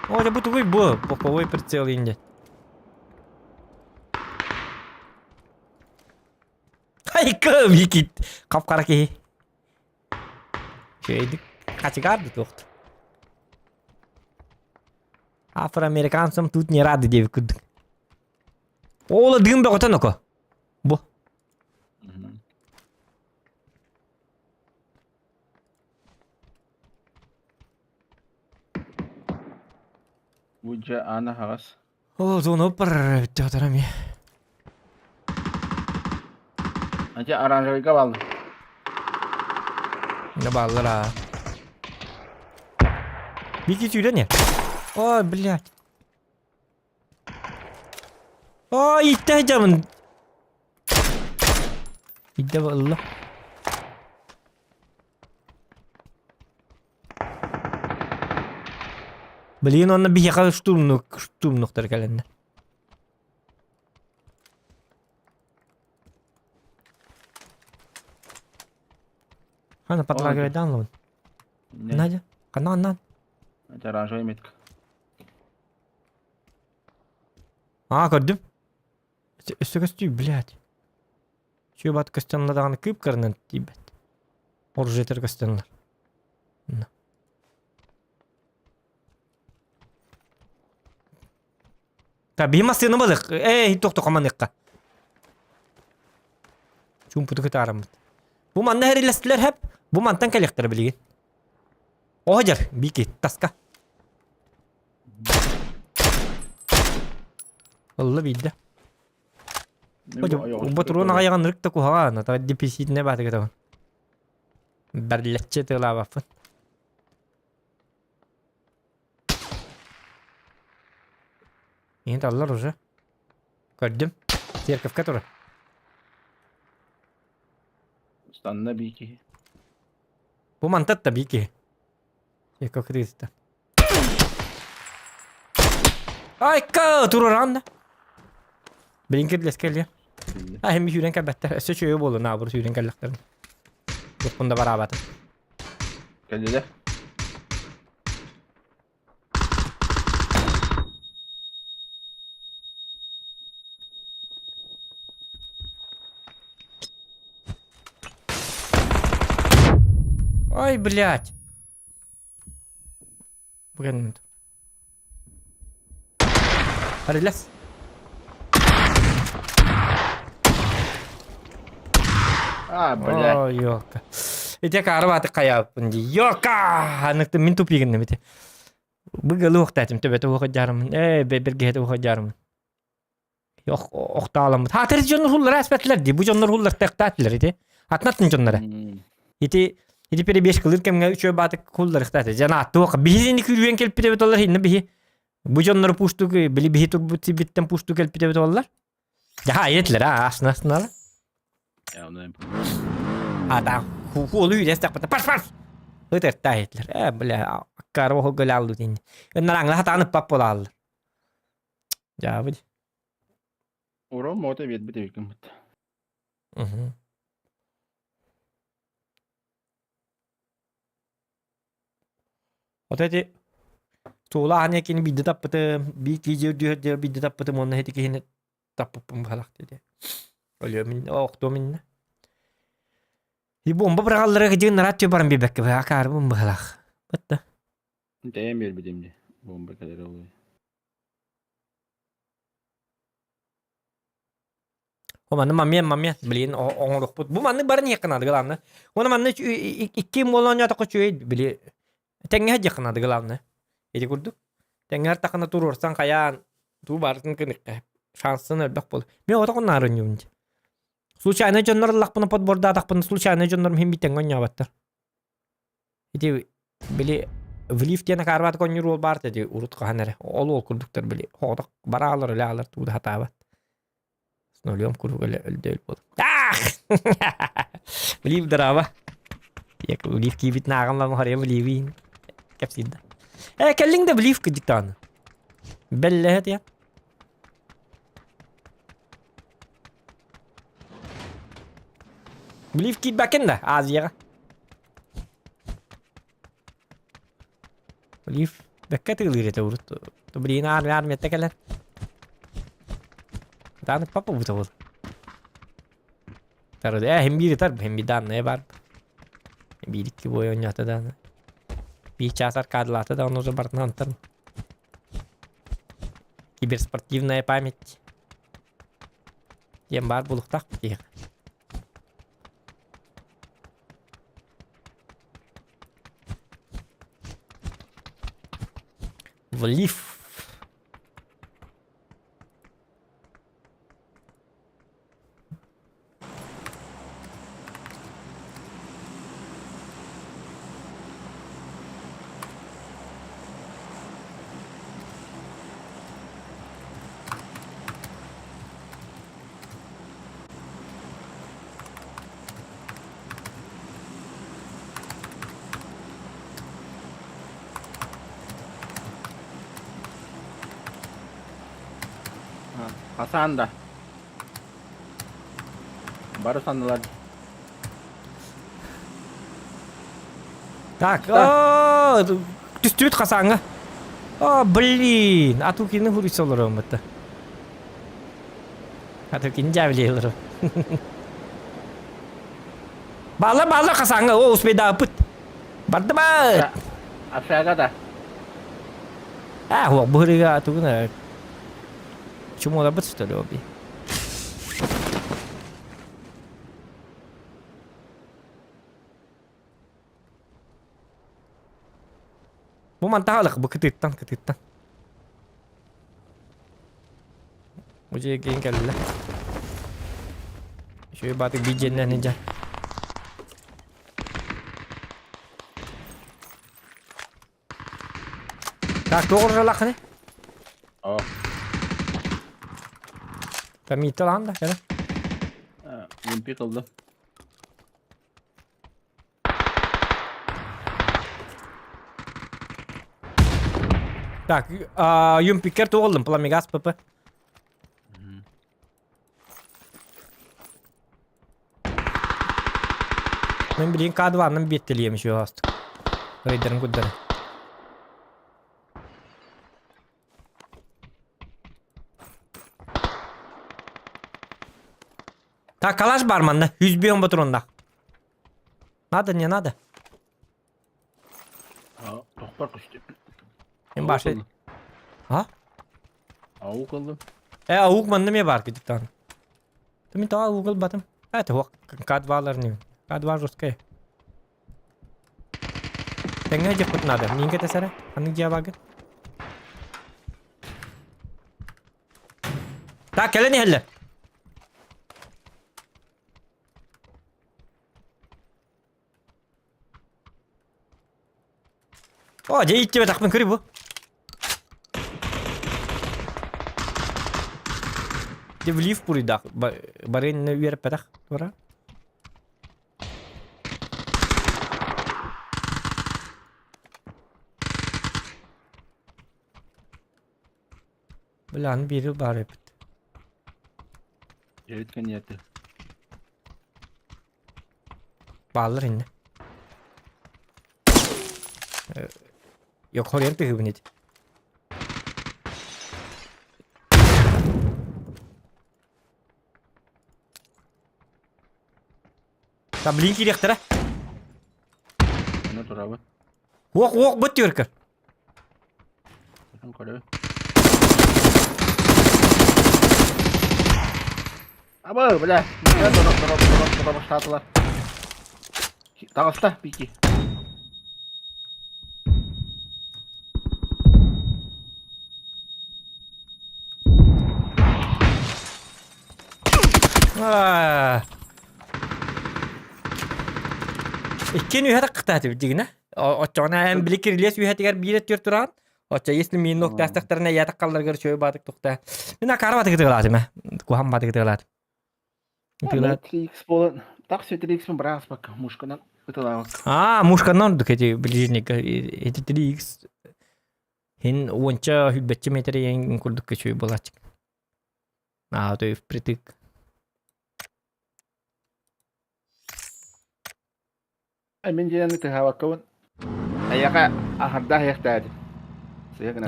О, это будет бу, боковой прицел инде. Хайка, Викит. Кап-кара киһи. Үчүгэйдик хачыгаарды туохту. Афроамериканцам тут не рады диэбит курдук. Ола дыым бөҕөтөн око. Бу. Буджа ана хаҕас. О, зона бар театрами. Ача оранжевыйга бааллар. Не бааллар а. Вики сүүрэн я. Ой, блядь. Ой, иттэ дьамын. Идде ылла. Блин, онно биһиэхэ штурмнук штурмнуктар кэлэннэр. Хана подлагивайдан лун. Надя, хана нан. Это оранжевая метка. А, көрдүм. Өссө көстүү, блядь. Чүө бат көстөннө даҕаны кыып-кырынан тиийбэт. Оружиетер көстөннөр. Та биһи массыына балык. Эй, тохто хаманыхха. Чуумпуту кытаараммыт. Бу манна хэрилэстилэр хэп. Бу мантан кэлиэхтэрэ билигин. Оһо бики, таска. Ылла биирдэ. Ботуруон аҕайаҕын ырык да куһаҕан, ата деписитинэ баатыгытабын. Бэрлэччи тыалаабаппын. Иһин таллар уже. Көрдүм. Церковка турар. Станна бики. Бу мантат да бики. Церковь кыргызстан. Айка тураран да. Билин кирлес кэлиэ. А эми сүүрэн кэлбэттэр. Өссө үчүгэй буолла наабыр сүүрэн кэллэхтэрин. Туохпун да бараабатым. Кэллилэр. Ой, блядь. Бу кэннин. Арилас. А, блядь. Ой, ёлка. Ити карабаты хайааппын дии. Ёлка! Анык мин тупигинним ити. Быгылы уохтаатым төбөтө уохадьаарымын. Ээ, бэргэһэтэ уохадьаарымын. Охтааламмыт. Хаатыр дьоннор хуллара аспатылар дии. Бу дьоннор хуллар тахтаатылар ити. Атнаттын дьоннора. Ити ити перебежкалыыр кэмҥэ үчүгэй баатык хулларыхтаата. Дьана туох биһини күрүөн кэлпит эбит олар инна биһи. Бу дьоннору пуштук били биһи турбут сибиттэн пуштук кэлпит эбит олар. Дьаха айетлер а асна аснала. А хуолу үйрес тахпата паш паш. Ытырта айетлер. Э бля аккар охо гөлаллу дин. Ыннараңла хатаанып пап болааллар. Дьаабыт. Урон мото биэрбит эбиккин бут. Мгм. Вот эти Туола аан кини биирдэ таппытым, биир киһи үрдүһэр биирдэ таппытым уонна ити киһини таппыппын быһалах диэтэ. Өлүөм иннэ, охтуом иннэ. И бомба быраҕаллара дьиҥ нараат түө баран биэрбэккэ акаарбын быһалах. Бытта. Тэйэн биэрбитим дии. Бомба кэлэрэ ол. О манны маммен маммен блин оҥорохпут. Бу маннык баран иһиэххэ наада главное. Уонна манны икки буолан оонньоотоххо үчүгэй били тэҥҥэ сылдьыахха наада главное. Ити курдук. Тэҥҥэ артаххына туруорсан хайаан туу барытын кыныхха шансын элбэх буолар. Мен отоҕун наарынньубун дии. Случайно дьоннор ыллахпына подбордаатахпына случайно дьоннорум иһин битэҥҥэ оонньооботтор. Ити били в лифт диэн акаарбаат оонньуур уол баар ити урут хаһан эрэ ол уол курдуктар били оҕотох бараалар өлө аалар тугу да сатаабат. С нулем куруук өлө өлдө өл буолар. Ах! Влив драба. Як влив киибит нааҕын лама харыйа вливиин кэпсиир да. Э кэллиҥ да влив кыдьык даҕаны. Бэллэһэ тиэ. Влив киирбэккин да Азияҕа. Лиф бэккэ тыылыыр этэ урут. Блин, армия армията кэлэн. Дааны папа бута был. Тары э хим биир тар хим данные бар. Биир икки бой оонньоото дааны. Биир час аркаадылаата да оны уже бартынан антан. Киберспортивная память. Диэн баар булуктаах киһи. Влив. Хасан да. Бары саннылар. Так, түстүбүт Хасаҥҥа. О, блин, Атукины хуруйса олоруом бытта. Атукин дьээбилиэлэр. Баалар, баалар Хасаҥҥа, о, успейдааппыт. Бардыбыт! Общага да. А, хуох быһырыга Атугун чумуоларбыт что ли оби. Бу мантаалык бу кытыыттан кытыыттан. Бу дьиэ кэллэ. Үчүгэй баатык биир дьиэннэн иһдьэ. Так, туох уралааххыный? О. Тамита лаан да, кэлэ. Юмпи кылдым. Так, юмпикер туоллум, пламегаз ПП. Мен билигин К2-ным биэттэлиэм еще астык. Рейдерин куддары. Так, калаш бар манна. 101 патроннах. Надо, не надо. Тохпор көстү. Мен башы. А? Аук ыллым. Э, аук манна ме бар кидиктан. Ты мен таа аук ылбатым. Это хуак К2-лар не. К2 жесткая. Тэҥҥэ дьеппут надо. Минге тесere. Ханнык дьиэ Так, кэлэн иһэллэр. О, дьэ ииттибэтэхпин көрүй бу. Дьэ влив буруйдаах барыанньа үөрэппэтэх тура. Бля, аны биэри баар эбит. Дьэбит кэнниэти. Бааллар иннэ. Yok хорен тыгыбын ити. Та блин кириэхтэрэ. Ону турабын. Уох уох быт түөркөр. Отон көрөбүн. Абы, бля, дроп, дроп, дроп, дроп, штатылар. Таҕыста, пики. Аа. Иккиэн үһэ таххытаатыбыт дигинэ. Оччоҕуна эн били кирилиэс үһэтигэр биир өттүгэр тураҕын. Оччо если миин нуктаастахтарына ийэ таххалларыгар үчүгэй баатык тухта. Мин акаары батыгы тыгалаатым ээ. Куһам батыгы тыгалаатым. Тыгалаат. 3X буолан, так все 3X бырааспакка, мушканан ытылаабакка. Аа, мушканан ордук эти ближника эти 3X Хин уонча хүлбэччэ метр иэн курдук үчүгэй буолааччы. Аа, то впритык. Мин дьиэни тыһаабаккабын. Эйиэхэ аһардаах иһэхтээдим.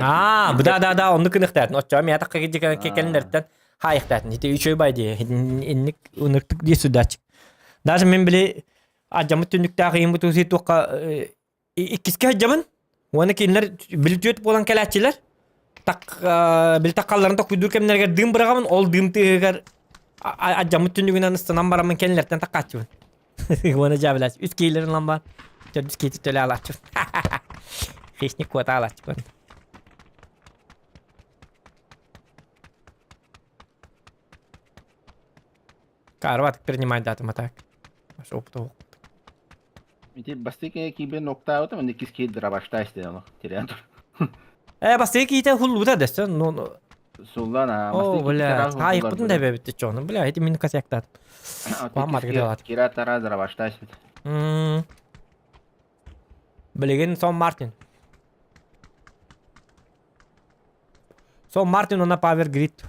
Аа, да да да, оннук гыныхтаатын. Оччоҕо миэхэ тахха кэлиннэртэн хаайыхтаатын. Ити үчүгэй бай дии. Инник ыныртык дии сүрдээччик. Даже мин били адьаммыт түннүктээх ыйыммыт туси туохха иккискэ сылдьабын. Уонна кинилэр били түөрт буолан кэлээччилэр. Так били таккалларын токуйдуур кэмнэригэр дыым быраҕабын, ол дыым тыаһыгар адьаммыт түннүгүнэн ыстанан бараммын кэннилэртэн таккааччыбын. Уонна дьаабылааччы. Үс киһилэрин ылан бар. Төрдүс киһи төлө алааччыбын. Хищник куота алааччыбын. Карват принимать датым а так. Аш опыта Ити бастакы киибин октаабытым, indi иккис киһи дробашта истэн ону тирээн тур. Э, бастакы киһитэ хуллубута дэстэ. Ну, Суллан, а О, бастакы бля, киһи таайыппытын да эбэбит чону. Бля, ити мин косяктаат. Куһаан маргыдалаат. Кира тара дробашта испит. Билигин Сон Мартин. Сон Мартин уонна Павер Грид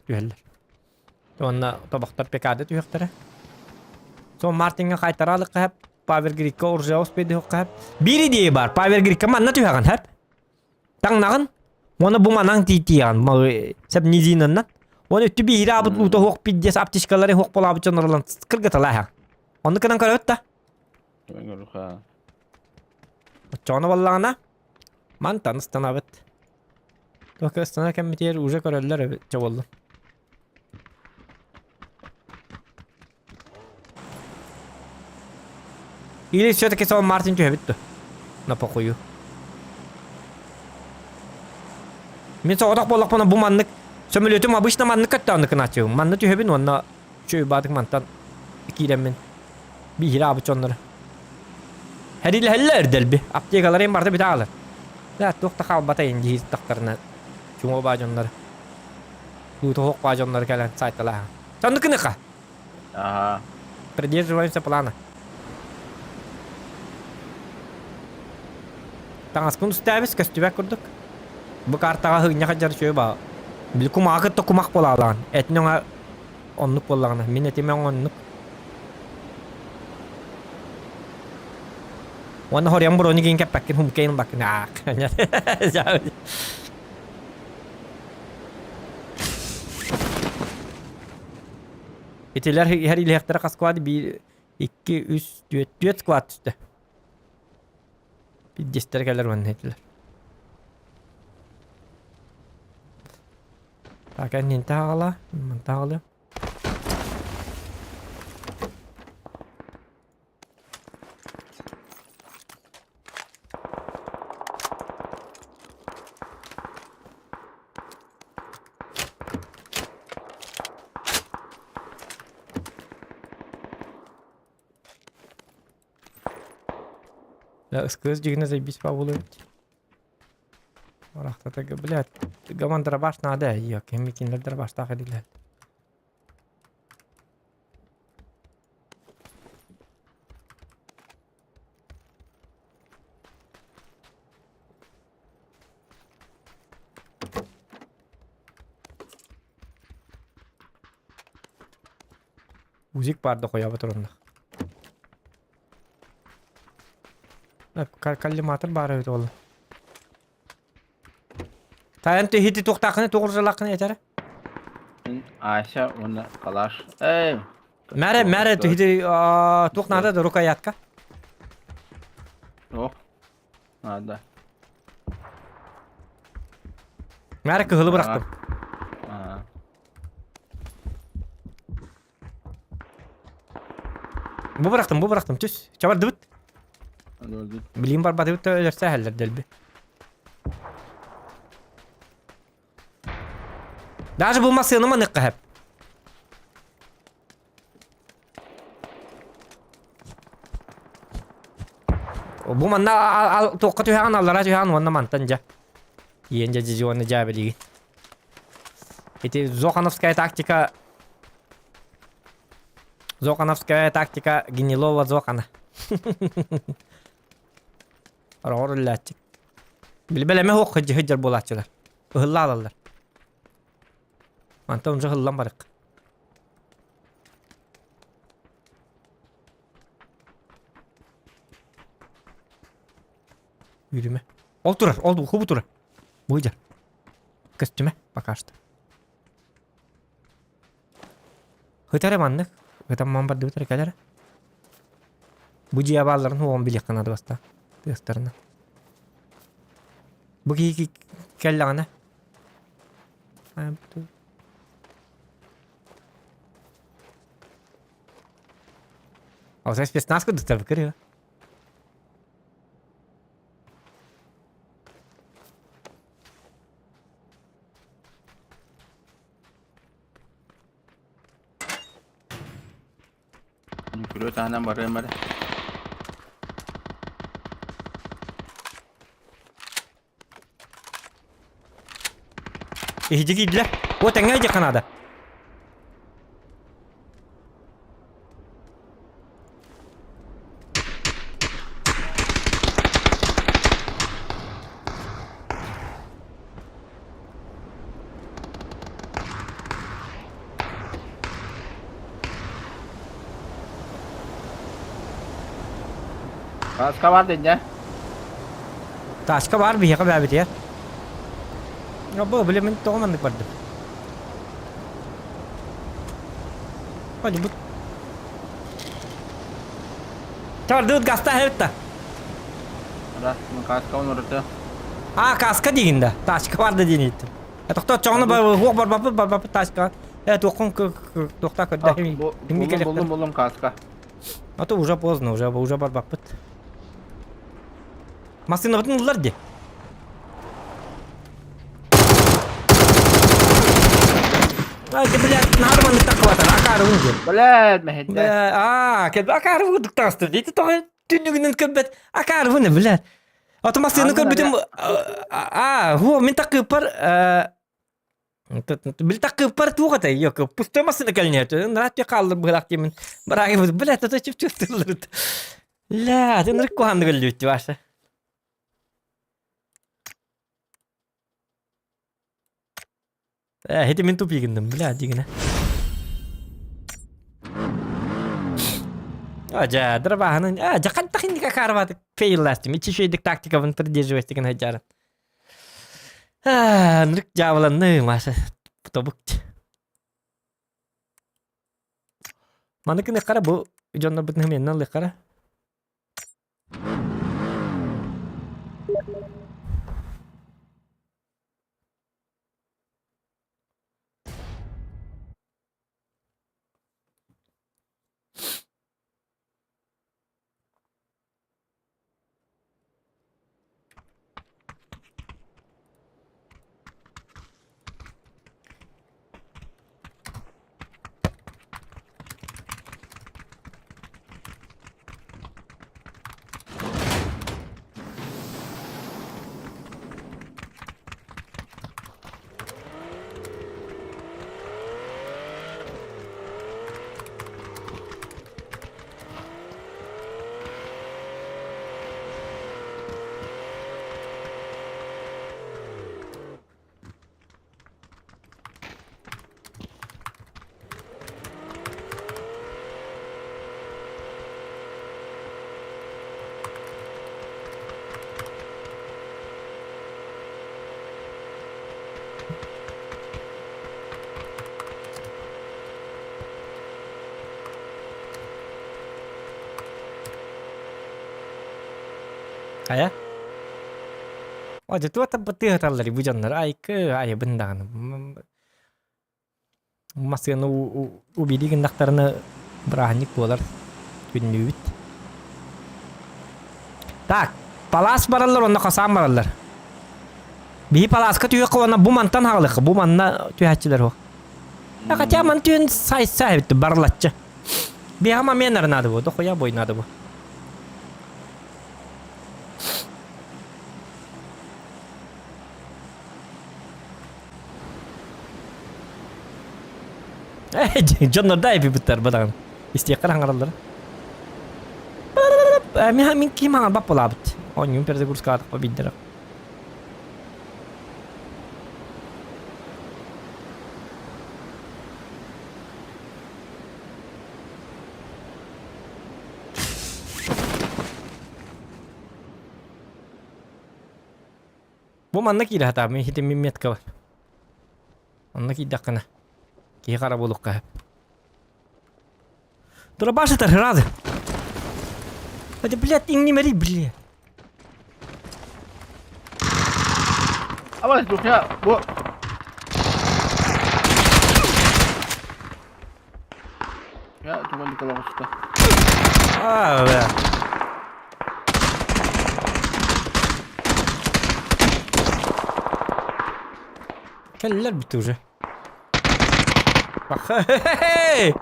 түһэллэр. Уонна тобохтор пекарды түһүөхтэрэ. Сон Мартиҥҥа хайтараалыкка хэп, Павер Грикка оружие успейдиһукка хэп. Биир идея бар, Павер Грикка манна түһэҕин хэп. Таҥнаҕын, уонна бу манан тиийиэҕин, сэп низинаннан. Уонна өттү биһири аабыт уута хуох пиздец аптечкалары хуох болаабыт дьоннорулан кыргыталааһа. Онну кынан көрөбүт да. Оччоҕуна буоллаҕына, мантан ыстанабыт. Только ыстана кэммитигэр уже көрөллөр эбит чэ буоллун. Или все-таки сол Мартин түһэбит дуо? На похую. Мин соҕотох буоллахпына бу маннык сөмөлүөтүм обычно маннык көттөөннүк гынааччыбын. Манна түһэбин уонна үчүгэй баатык мантан киирэммин биһири аабыт дьоннору. Хэрилэһэллэр дэлби. Аптекаларын барыта бүтэ аалар. Да, туох да хаалбата ин дии тахтарына чуҥуо баа дьоннор. Туутуһуох баа дьоннор кэлэн сайталааһын. Соннукыныха. Ага. Придерживаемся плана. Таҥаскын устаабыс көстүбэт курдук. Бу картаҕа һыгньаха дьар үчүгэй баа. Били кумаакыт да кумах буолаалаан. Этин оҥа оннук буоллаҕына. Мин этим оннук. Уонна хоруйан брони киин кэппэккин хумкейн ылбаккын аах. Итилэр иһэр илиһэхтэрэ хас сквад биир икки үс түөрт түөрт сквад түстэ. Пиздестер кэлэр уонна этилэр. Так, эн таҕала, ман таҕала. СКС дьигинэ заебись побулует. Барахтата, блядь, гаман дробаш надо, ёк, микинлер дробаштаах эдилэр. Узик баар да хойообо турунна. Коллиматор баар эбит ол. Тайан тиһити туохтааххыный, туох уржалааххыный этэрэ? Ася уонна Калаш. Эй! Мәрэ, мәрэ, тиһити туох наада да рукоятка? Ох. Надо. Мәрэ кыһылы бырахтым. Бу бырахтым, бу бырахтым, түс. Чабардыбыт. Билим барбатыбыт өлөрсө эһэллэр дэлби. Даже бу массыына маныхха хэп. Бу манна туохха түһэҕин аллара түһэҕин уонна мантан дьэ. Иэн дьэ дьи уонна дьаа билигин. Ити Зохановская тактика Зохановская тактика Гнилова Зохана. Ороҕор үллээччик. Билбэлэмэ суох сылдьар буолааччылар. Ыһылла алаллар. Мантан уже ыһыллан барык. Yürüme. Ол турар, ол хубу турар. Быдьар. Көстүмэ пока что. Хытары маннык. Хытан ман бардыбыт эрэ кэлэр. Бу дьиэ баалларын уоҕун билиэххэ наада баста. Тыастарына. Бу киһи кэллэҕинэ. Ол спецназ курдуктар көрүө. Күрүө таһынан барыам эрэ. Иһдьи киирдилэр. О, тэҥҥэ илдьиэххэ наада. Кааска бар дэннэ. Тачка бар биһиэхэ бээбитигэр. Бу били мин тоҕо маннык бардым. Hadi bu. Тардыбыт гаста эбит Да, кааска онорото. А, каска диигин да. Тачка бар да диэн иһиттим. Тохтоо чоҕуну хуох барбаппыт барбаппыт тачка. Э, туоххун туохта көрдө. Буллум, буллум кааска. А то уже поздно, уже уже барбаппыт. Массыынабытын ыллар дии. Ай, ты, блядь, нормально так хватает. Акары диэн. Блядь, мэһэйдэ. Аа, кэлбэ акары курдук таҕыстыр. Ити тоҕо түннүгүнэн көрбөт акарыбын, блядь. Ото массыына көрбүтүм аа, хуо, мин такыыппар Били такыыппар туох этэй? Yok, пустой массыына кэлниэ. Нрат хааллар быһылаах диэмин. Бараагы блядь, это чүп-чүп Ля, ты нырык куһааннык өллүбүт Ваша. Э, ити мин тупигинным, бля, дигинэ. А, дьэ, дырабааһынын, а, дьэ, хантах инника карватык фейлластым, ичи шейдик тактикабын придерживать деген хайдьарын. А, нырык дьаабыланны, Маша, тобук. Маны кыныххара бу дьоннорбутун хымыйанна ылыаххара. Хайа? О, дьэ туох тыаһаталлар бу дьоннор айкы айыбын даҕаны. Массыына убили гыннахтарына бырааһынньык буолар күннүүбүт. Так, палаас бараллар уонна хасаан бараллар. Биһи палааска түһүөххэ уонна бу мантан хаалыахха, бу манна түһээччилэр суох. Хотя ман түһэн сайса эбит барылаччы. Биһиэхэ момент надо бу, дохуя бой надо бу. Дьоннор да эпипиттэр бадаҕын. Истиэххэ хаҥараллар. Мин мин ким хаҥарбап буолаабыт. Оонньуум перезагрузкаатахпа биирдэрэ. Бу манна киирэ сатаабын иһитим метка бар. Онно киирдэххинэ киһи хара буолуохха сөп. Дробаш это рады. Это, блядь, не мери, блядь. Абай, друзья, бу Я туган Николаевичка. А, бля. Кэллэр бүттэ уже. Хей!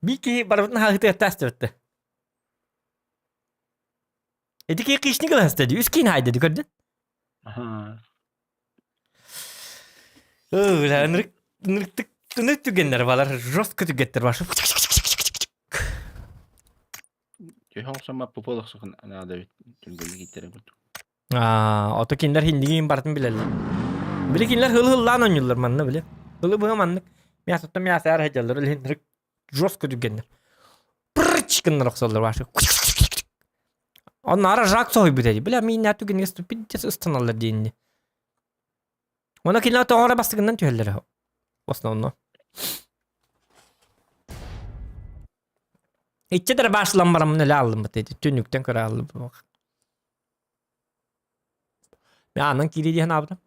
Биир киһи барыбытын хаһыытыахтаах диэбиттэ. Ити киһи кишник ылаһыста дии, үс киин хаайда дии көрдүн? Ынырык ынырык ынырык түгэннэр балар, жестко түгэттэр бар. Төһө охсоммаппы пуполохсукун наада эбит түргэнник иттэрэ курдук. Аа, ото кинилэр хиннигиин барытын билэллэр. Били кинилэр хылы-хыллаан оонньууллар манна били. Хылы быһа маннык. Мясоттан мясо сылдьаллар, илин жестко түгэннэр. Прыч гыннар охсоллор башы. Онно ара жак соһуйбут эти. Бля, мииннää түгэнигэр ступидец ыстаналлар диэнни. Онно кинилэр тоҕо эрэ бастыгынан түһэллэр в основном. Иччи да башлан бараммын эле аллым бит түннүктэн көрө аллым. Мен анан киирии диэн аабытым.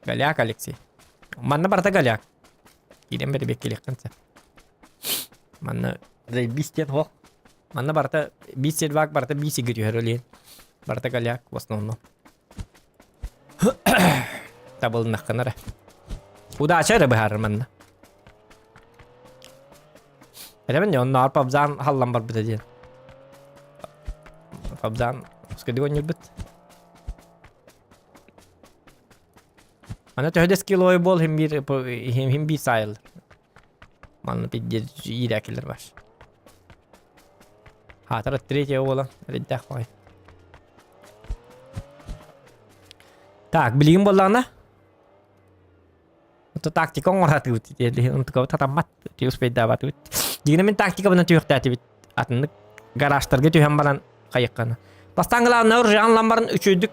Голяк, Алексей. Манна барыта голяк. Киирэн бэрибиэккэлиэххин сөп. Манна заебись диэн суох. Манна барыта биир сервак барыта биир сиргэ түһэр олиэн. Барыта голяк в основном. Табылыннаххына эрэ. Удача эрэ быһаарар манна. Этэбин онноор Пабзан халлан барбыта диэн. Пабзан скадик оонньуурбут. Аны төһө да скилловой буол хим биир хим биир саайыллар. Манна пиздец иирээкилэр бар. Хаатар третья буолан эрэйдээх баҕайы. Так, билигин буоллаҕына Ото тактика оҥоратыбыт онтукабыт хатаммат успейдаабатыбыт. Дигинэ мин тактикабынан түһүөхтээтибит. Атыннык гаражтарга түһэн баран хайыккана. Бастаан главное оружие алан баран үчүгдүк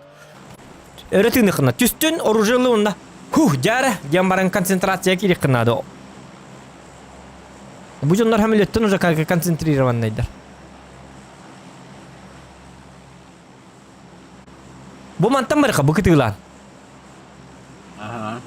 өрө тыыныхына. Түстүн оружиелы онна хух дьара диэн баран концентрация киириххинаады. Бу дьоннор хамилеттен уже концентрированныйдар. Бу мантан барыха бу кытыылаан. Ага.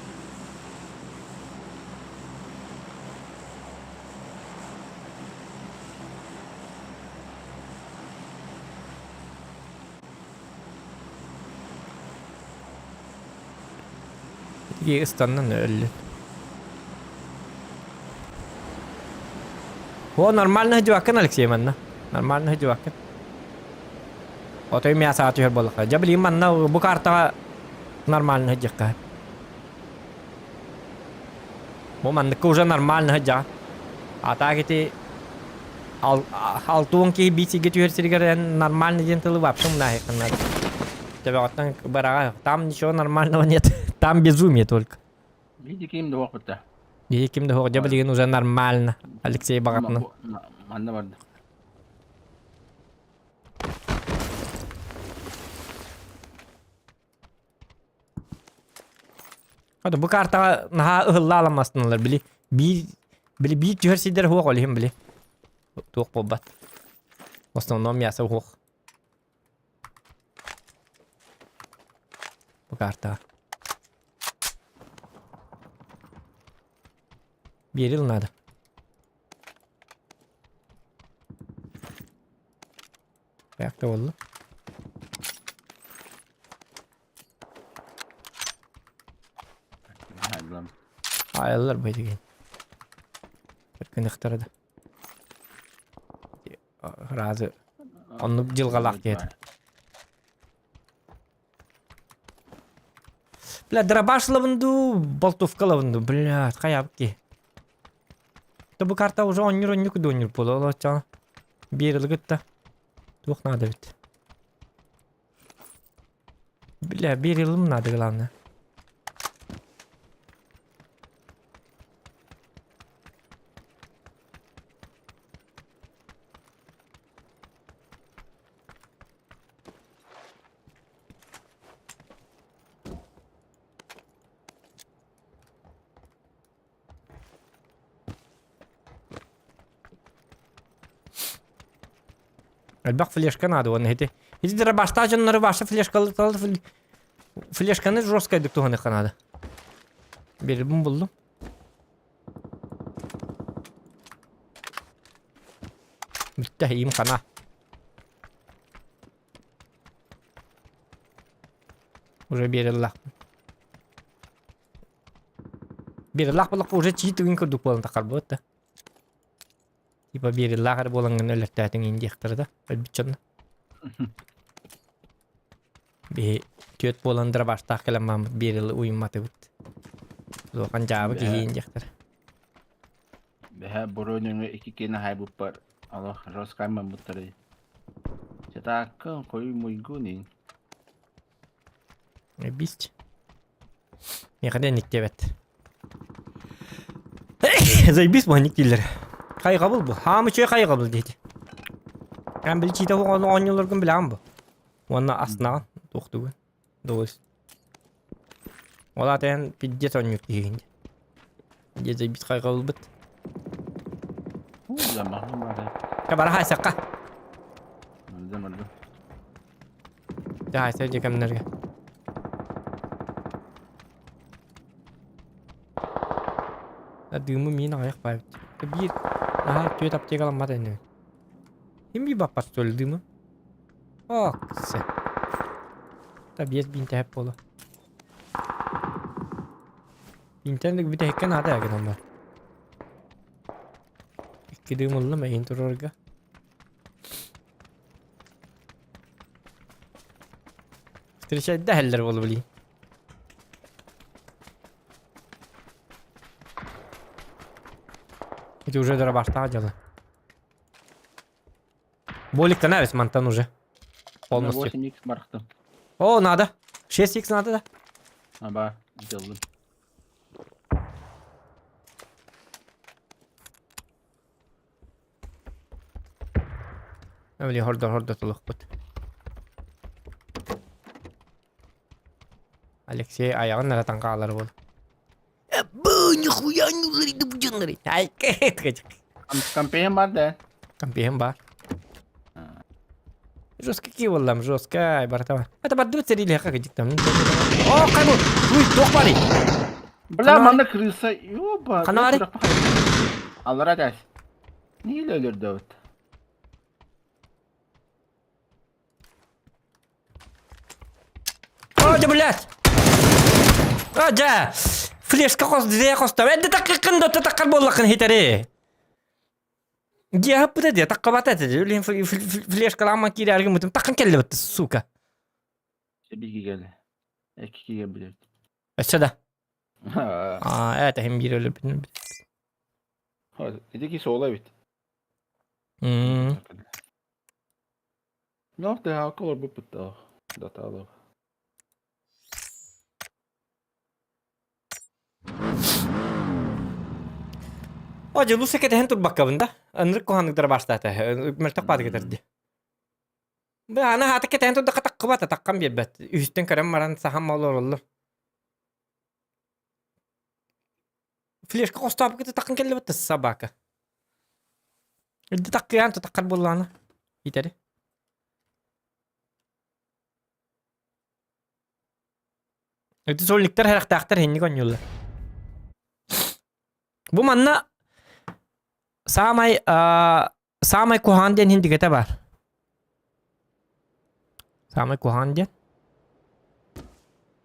Итиги ыстаннан өллүн. О, нормально сылдьыбаккын, Алексей, манна. Нормально сылдьыбаккын. Отой мясаҕа түһэр буоллахха. Дьэ, билигин манна бу картаҕа нормально сылдьыахха. Бу манныкка уже нормально сылдьаҕын. А так ити алтуон киһи биир сиргэ түһэр сиригэр эн нормально диэн тылы вообще умнаахыаххын наада. Төбөҕүттэн быраҕа. Там ничего нормального нет. Там безумие только. Биир ким да суох Биһи ким да суох. Дьэ билигин уже нормально. Алексей баҕатынан. Манна барды. Хата бу картаҕа наһаа ыһыллааламмастыналар били биир били биир түһэр сирдэр суох ол иһин били туох буолбат. В основном мясо суох. Бу картаҕа. Берил надо. Ayakta oldu. Аяллар бу Кыныхтара да. Разы оннук дьылҕалаах диэтэ. Бля, дробаш лабын дуу, болтовка лабын дуу, блядь, хайаабыт киһи. Да бу карта уже онньур онньук да онньур буола олоччоҕо. Биир ылыгытта. Туох наада эбит. Бля, биир ылым надо главное. Элбэх флешка наада уонна ити. Ити дробаштаах дьоннору ваша флешкалы флешканы жесткайдык туһаныхха наада. Бербин буллум. Бүттэ иим хана. Уже биэрэллэхпин. Биэрэллээх буоллахха уже чии түгэн курдук буолан таххарбыт да. Типа биэрэллээх эрэ буолаҥҥын өлөртөөтүҥ иин диэхтэрэ да өлбүт дьонно. Биһи түөрт буолан дробаштаах кэлэн мааммыт биэрэлли уйумматыбыт. Улахан дьаабы киһи иин диэхтэрэ. Бэһэ буруй нөҥүө икки киэнэ хаайбыппар олох жесткай маммыттарый. Чатааккын хойу муйгун ин. Бить. Миэхэ да инник диэбэт. Заебись бу инник дииллэр. Хайҕабыл бу. Хаамы үчүгэй хайҕабыл диэти. Эн били чиитэ оонньууларгын билэҕин бу. Уонна астынаҕын туохтугун. Довольствие. Ол аата эн пиздец оонньуур киһигин дии. Дьэ заебись хайҕабылбыт. Бара хаайсахха. Мардым мардым. Дьэ дьэ кэмнэргэ. Дыымы миин аҕыйах баайбыт. Биир наһаа түөрт аптекаламмат инибин. Ким биир баппат что ли дыымы? Ок, се. Та биэс биинтэһэп буолуо. Биинтэн бүтэһиккэ наада гынан бар. Икки дыым ыллым эйин турарга. Встречать дэһэллэр буолу блин. Это уже дробаштаах дьыала. Болик-то навес мантан уже. Полностью. 8x барахтым. О, надо. 6x надо, да? Аба, сделал. Били хордор хордотулукпут. Алексей айаҕын наратан хаалар буол. Бу нихуя не говорит, Ай, Компием бар да? Компием бар. Жестко киваллам, жестко, братан. Это бардыбыт сэрилиэхэ кыдьык там. О, кайбу! Уй, туох барый? Бля, манна крыса, ёба. Ханаари? Аллара тәс. Неге өлөрдө вот? О, да, блядь! О, да! Флешка хос, дзе хоста. Эдде таккын да таккар боллакын хитери. Дьэ, дьэ, таккабата этэ. Үлин флешкалаама киирэргин бутум таккын кэллибит, сука. Биги кэлэ. Эккиге билет. Өссө да. Аа, это хим биир өлүбүн. Ити ки суола эбит. Ну, ты алкоголь буппут датаалов. О, дьэ, луса кэтэһэн турбаккабын да. Ынырык куһаныктара баштаата. Мөлтөх баады кэтэрди. Бу аны хаата кэтэһэн турдахха таххыбата, таххан биэрбэт. Үһүстэн көрөн баран саһан олороллор. Флешка хостообукка таххан кэллибит собака. Илди таккыйаан тутаххар буоллаҕына итэри. Ити сольниктар хэрэхтээхтэр инник оонньууллар. Бу манна саамай саамай куһаҕан диэн иһин баар. Саамай куһаҕан диэн.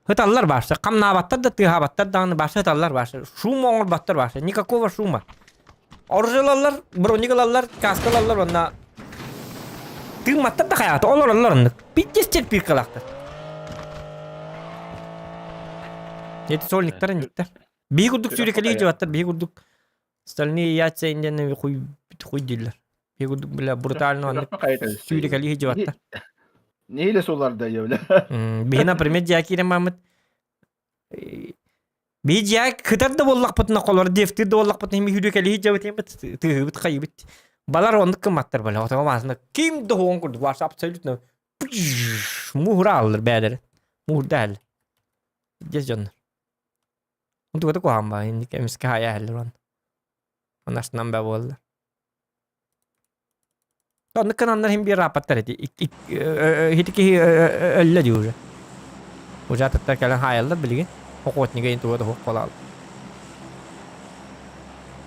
Ыталлар баарса, хамнаабаттар да тыаһаабаттар даҕаны баарса ыталлар баарса. Шум оҥорботтор баарса, никакого шума. Оружие ылаллар, броник ылаллар, каска ылаллар уонна тыымматтар да хайаата, олороллор оннук. Пиздец терпилкалаахтар. Эти сольниктар инниктэр. Биһи курдук сүүрэкэлии дьыбаттар, биһи курдук Остальные яйца индианы хуй хуй дииллэр. Биһи курдук бля брутально оннук сүүрэкэлии дьыбаттар. Неyle соларда явля. Биһи, например, дьиэ киирэн бараммыт биһи дьиэ кытар да буоллахпытына холор дефтир да буоллахпытына хими хүрүкэлии дьабыт тыһыбыт хайыбыт балар оннук кымматтар бля отоҕо маасына ким да хуон курдук ваш абсолютно муура аллар бээлери муурда әлі дес дьоннор Онтуката куһаҕан баа инник эмискэ хаайа иһэллэр уонна. Анарсынан баа буолла. Оннук гынаннар иһин биир ааппаттар ити. Ити киһи өллө дии уже. Уже атыттар кэлэн хаайаллар билигин. Охотнига иһин туга да суох буолааллар.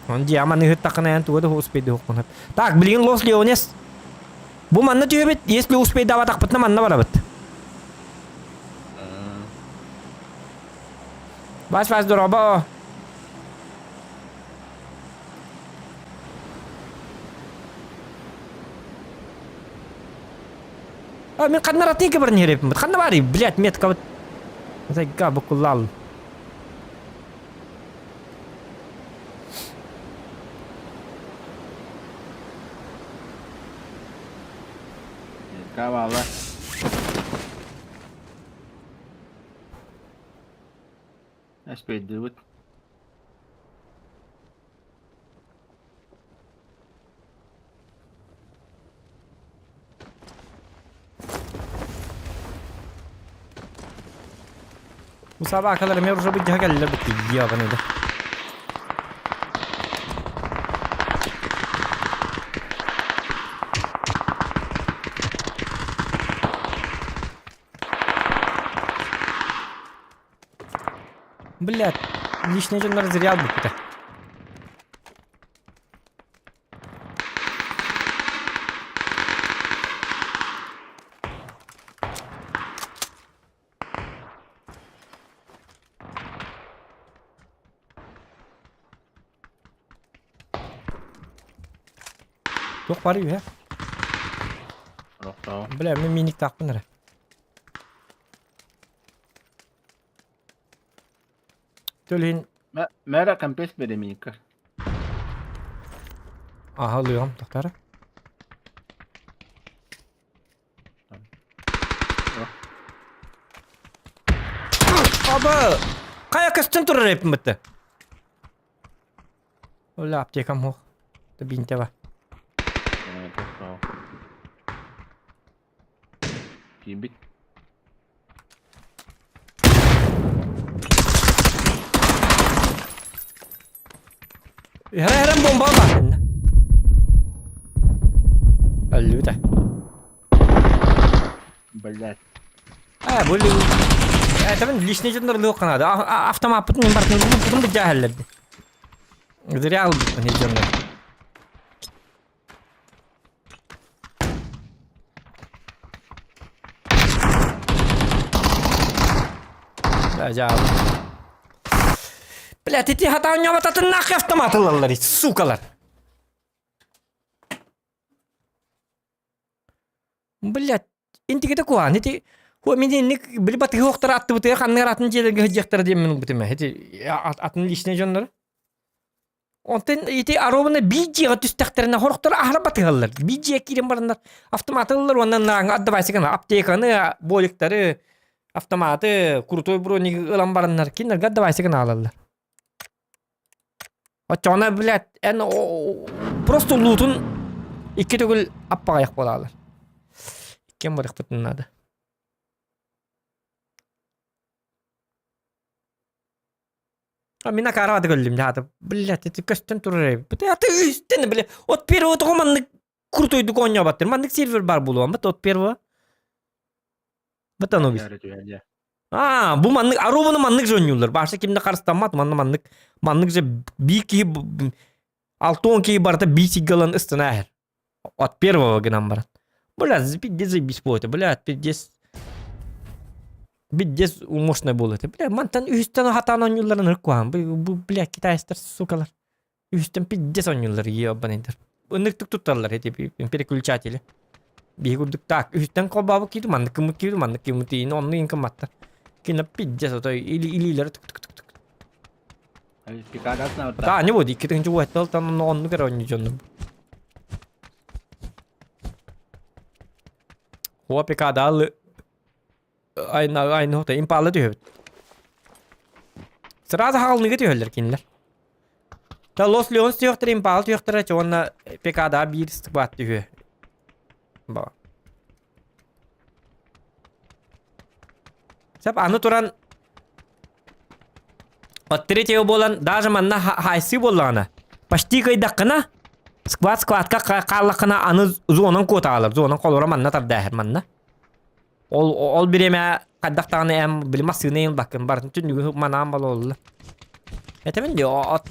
Он дьиэ маны ыһыттаххына эн туга да успейдуоххун. Так, билигин Лос Леонес. Бу манна түһэбит, если успейдаабатахпытына манна барабыт. Вась, Вась, дорообо. А, мин ханна ратыйка баран иһэреппин. Ханна барый, блядь, метка вот. Зайга букулал. Кавала. Эспейдибит. Бу собакалар эмиэ уже быдьаһа кэллилэр бу ебаный да. Блядь, лишний дьоннор зря бүттэ. Туох баар үһэ? Рохтоо. Бля, мин миниктаахпын эрэ. Төлүн Мэра компес береминика. Аха ылыам, тохтара. Аба! Хайа көстөн турар эппин бытты. Оля аптекам хуох. Бинте бар. Киирбит. Herem bomba var. Өллүбүтэ. Блять. Э, бу Этабын личный дьоннор лыок канада. Автомаппытын мен бартын бутун быдьаһалларды. Зря албыппын дьоннор. Блядь, ити хатаан ньобататын нахуй автомат ылаллар, сукалар. Блядь, интигите куһаан ити Хуа мин инник били батыһы охтор аттыбытыгар ханныгар атын дьиэлэргэ сылдьыахтара диэн мин ылбытым ити атын личный дьоннору Онтон ити оруобуна биир дьиэҕэ түстэхтэринэ сорохтор аһара батыһаллар. Биир дьиэ киирэн бараннар автоматы ылаллар уонна нааҥҥа отдавайся гына аптеканы, боликтары, автоматы, крутой броник ылан бараннар кинилэргэ отдавайся гына аалаллар. Оччоҕуна, блядь, эн просто луутун икки төгүл аппаҕайах буолаалар. Иккиэн барыахпытын наада. А мин акаарабаты көрдүм дьаата. Блядь, это көстөн турар эбит. Аты үстэн, бля. От первого тоҕо маннык крутойдук оонньообаттар. Маннык сервер бар буолуон бат от первого. Бат ону бис. А, бу маннык аробаны маннык же оонньууллар. Баша кимде харыстаммат, манна маннык маннык же биир киһи 6-10 киһи барыта биир сиргэ ылан ыстана иһэр. От первого гынан баран. Бля, пиздец заебись буолуо бля, пиздец пиздец мощный буолуо этэ. Бля, мантан үһүстэн хатаан оонньуулларын ырык куһаҕан. Бу, бля, китайстар, сукалар. Үһүстэн пиздец оонньууллар, ебаныйдар. Ынырыктык тутталлар эти переключатели. Биһи курдук так, үһүстэн холбообут киирдим, маннык кыммыт киирдим, маннык кыммыт иин, онну иин кымматтар. Кино пиздец, отой илиилэри тук тук тук тук. Та не будет, икки тыһыынча уотталтан оннук эрэ оонньуу дьоннум. Хуопика даалы айна айна хота импалы түһөбүт. Сразу хаалныга түһөллөр кинилэр. Та Лос Леонс түһөхтөр импалы түһөхтөрө уонна ПК-да биир сквад түһүө. Ба. Сап аны туран От третьего буолан даже манна хайсыы буоллаҕына почти кыйдаххына сквад сквадка хааллаххына аны зонан куотаалар зонан холоро манна тардааһар манна ол ол бириэмэ хайдах даҕаны эм били массыына ылбаккын барын түннүгү манаан бололла этэмин дии от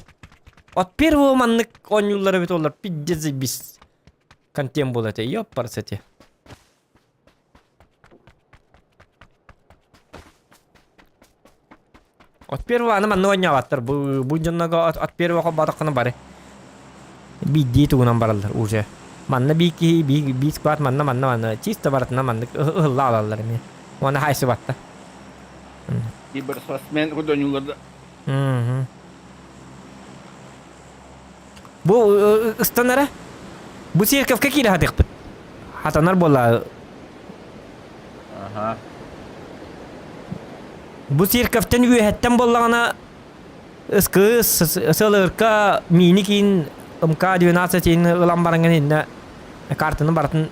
от первого маннык оонньууллар эбит олар пиздец заебись контент буолар этэ ёппарс эти От первого аны манна оонньообаттар. Бу, бу дьонного от, от первого холбоотоххуна бары. Биирдии тугунан бараллар уже. Манна биир киһи, биир, биир склад манна, манна, манна. Чисто барытынан маннык ыһылла алаллар эмиэ. Уонна хайсыбатта. Киберспортсмен художникларда. Мгм. Бу ыстанара. Бу церковка киирэ хатыахпыт. Хатанар буолла. Аха. Бу церковтан үөһэттэн буоллаҕына СКС СЛРК мини киин МК-12 иин ылан бараҥҥын иннэ картаны барытын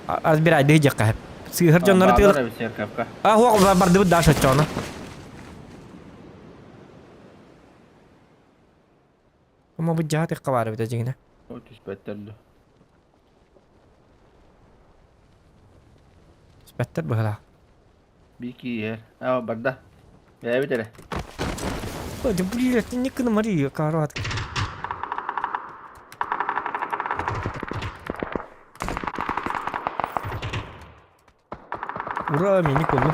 разбирайды диэххэ Сыыһар дьоннору тыыл... А, хуох бардыбыт да шоччоно. Ама бу дьаат икка баар эбит дьиҥинэ. О түспэттэр да. Түспэттэр быһылаах. Бики иһэр. Аа барда. Бэйэбит эрэ. Ой, да блядь, ты не кына Мария, карат. Ура, мини колу.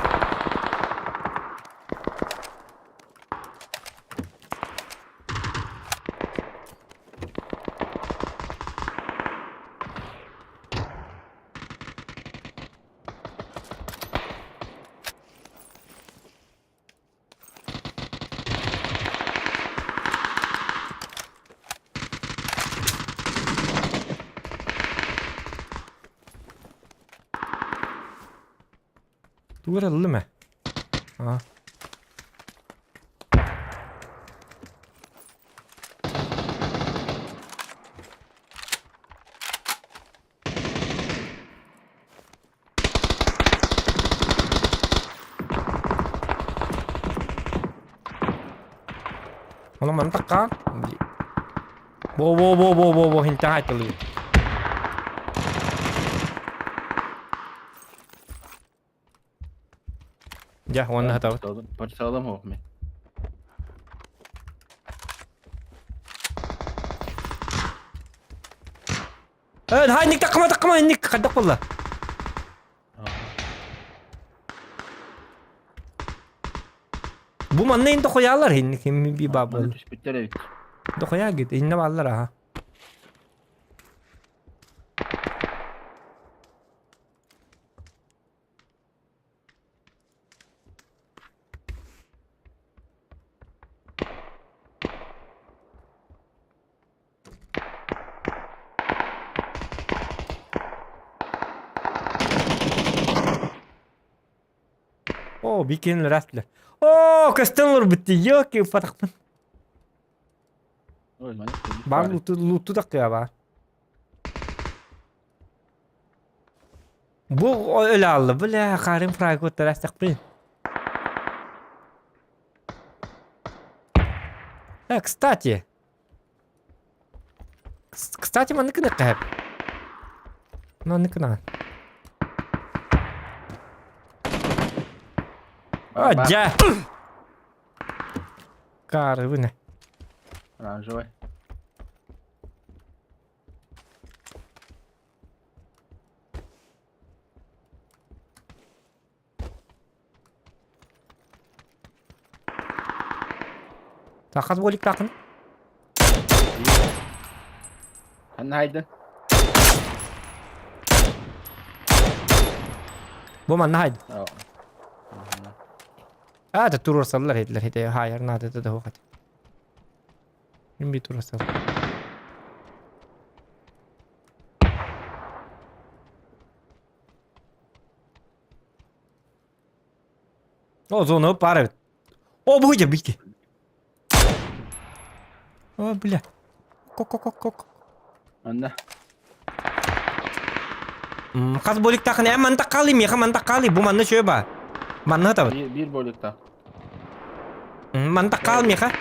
Тугу эрэ ыллым ээ. Аа. Ону маны таккаан. Бо бо бо бо бо бо хинтэн айтылыы. Дьэ, уонна хатабыт. Парсалам хоох мен. Э, хай ник таккама таккама ник хайдах буолла? Бу манна инде хоялар инник ким би ба буолла. Түспүттэр эбит. Дохуя гит инне бааллар аха. Оо, бикин рэтлер. Оо, көстөн олорбут дии, ёки уппатахпын. Ой, маннык Баар луту луту таккыа баар. Бу өлө алла, бля, харым фраг оттарастахпын. Кстати. Кстати, маннык гыныахха сөп. Маннык гынаҕын. Бар, бар. Дьэ! Карыбына. Оранжевый. Хас буолуктааххын? Ханна хайдын? Бу манна хайд. А, это туруорсаллар этилэр хите хаайар наадата да суох этэ. Мин би туруорсаллар. О, зона пара эбит. О, бу дьэ бики. О, бля. Кок-кок-кок-кок. Онно. Хас боликтаахын эн манта хаалый, миэхэ манта хаалый, бу манна үчүгэй баа. Манна сытабыт. Биир, биир боликтаах. Манта хаал миэхэ.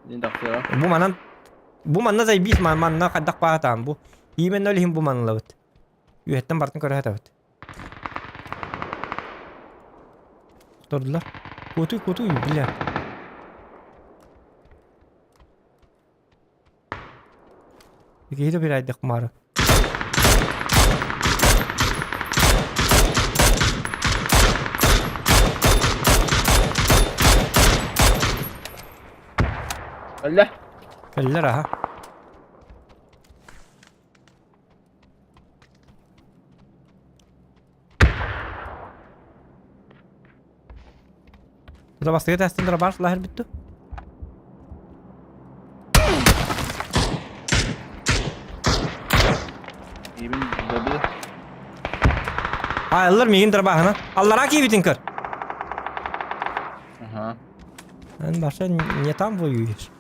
Дин тахсыаҕа. Бу манан бу манна заебись, манна хайдах баатаан бу. Именно ол иһин бу манылабыт. Үөһэттэн барытын көрө сатабыт. Турдулар. Кутуй, кутуй, бля. Киһи да бирайдах мары. Өллө. Кэллэр аха. Тута бастакы тестин дробаш лаһыр бүттү. Ибин добил. А, ыллар миигин дробаһына. Аллараа киибитин көр. Ага. Эн баша не там воюешь.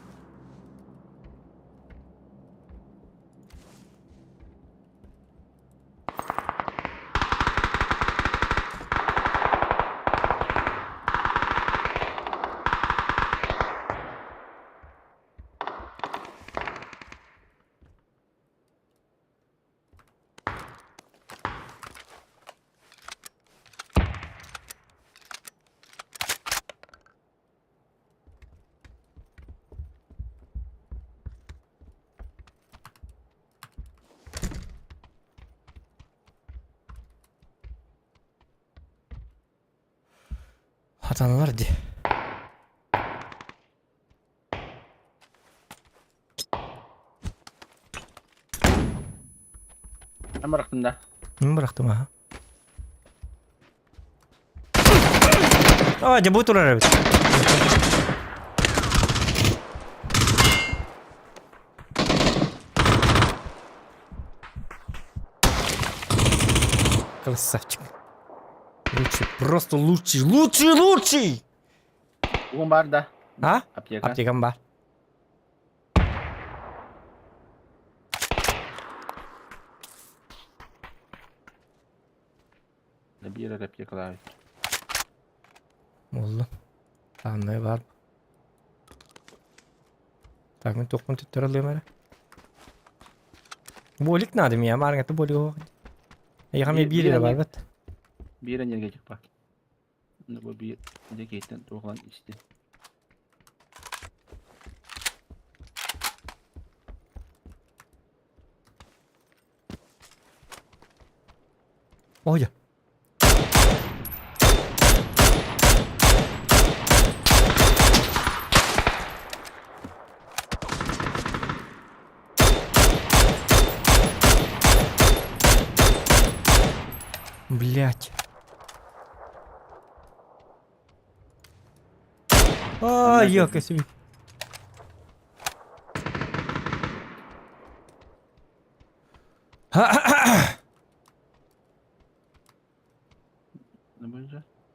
Хатаналар дии. Эн бырахтын да? Мин бырахтым аха. А, дьэ бу турар эбит. Красавчик. Лучший, просто лучший, лучший, лучший! Угун бар да? А? Аптека. Аптекам бар. Биир эрэ аптекалаабыт. Буолла. Тааннай баар. Так, мин туохпун төттөрү ылыам эрэ. Болик надо мне, маарыҥҥа болик оһох. Эйиэхэ эмиэ биир эрэ баар бат. Биир энергетик бар. Бу биир дьэ туох ылан исти. Ой. Блять. А, яка себе.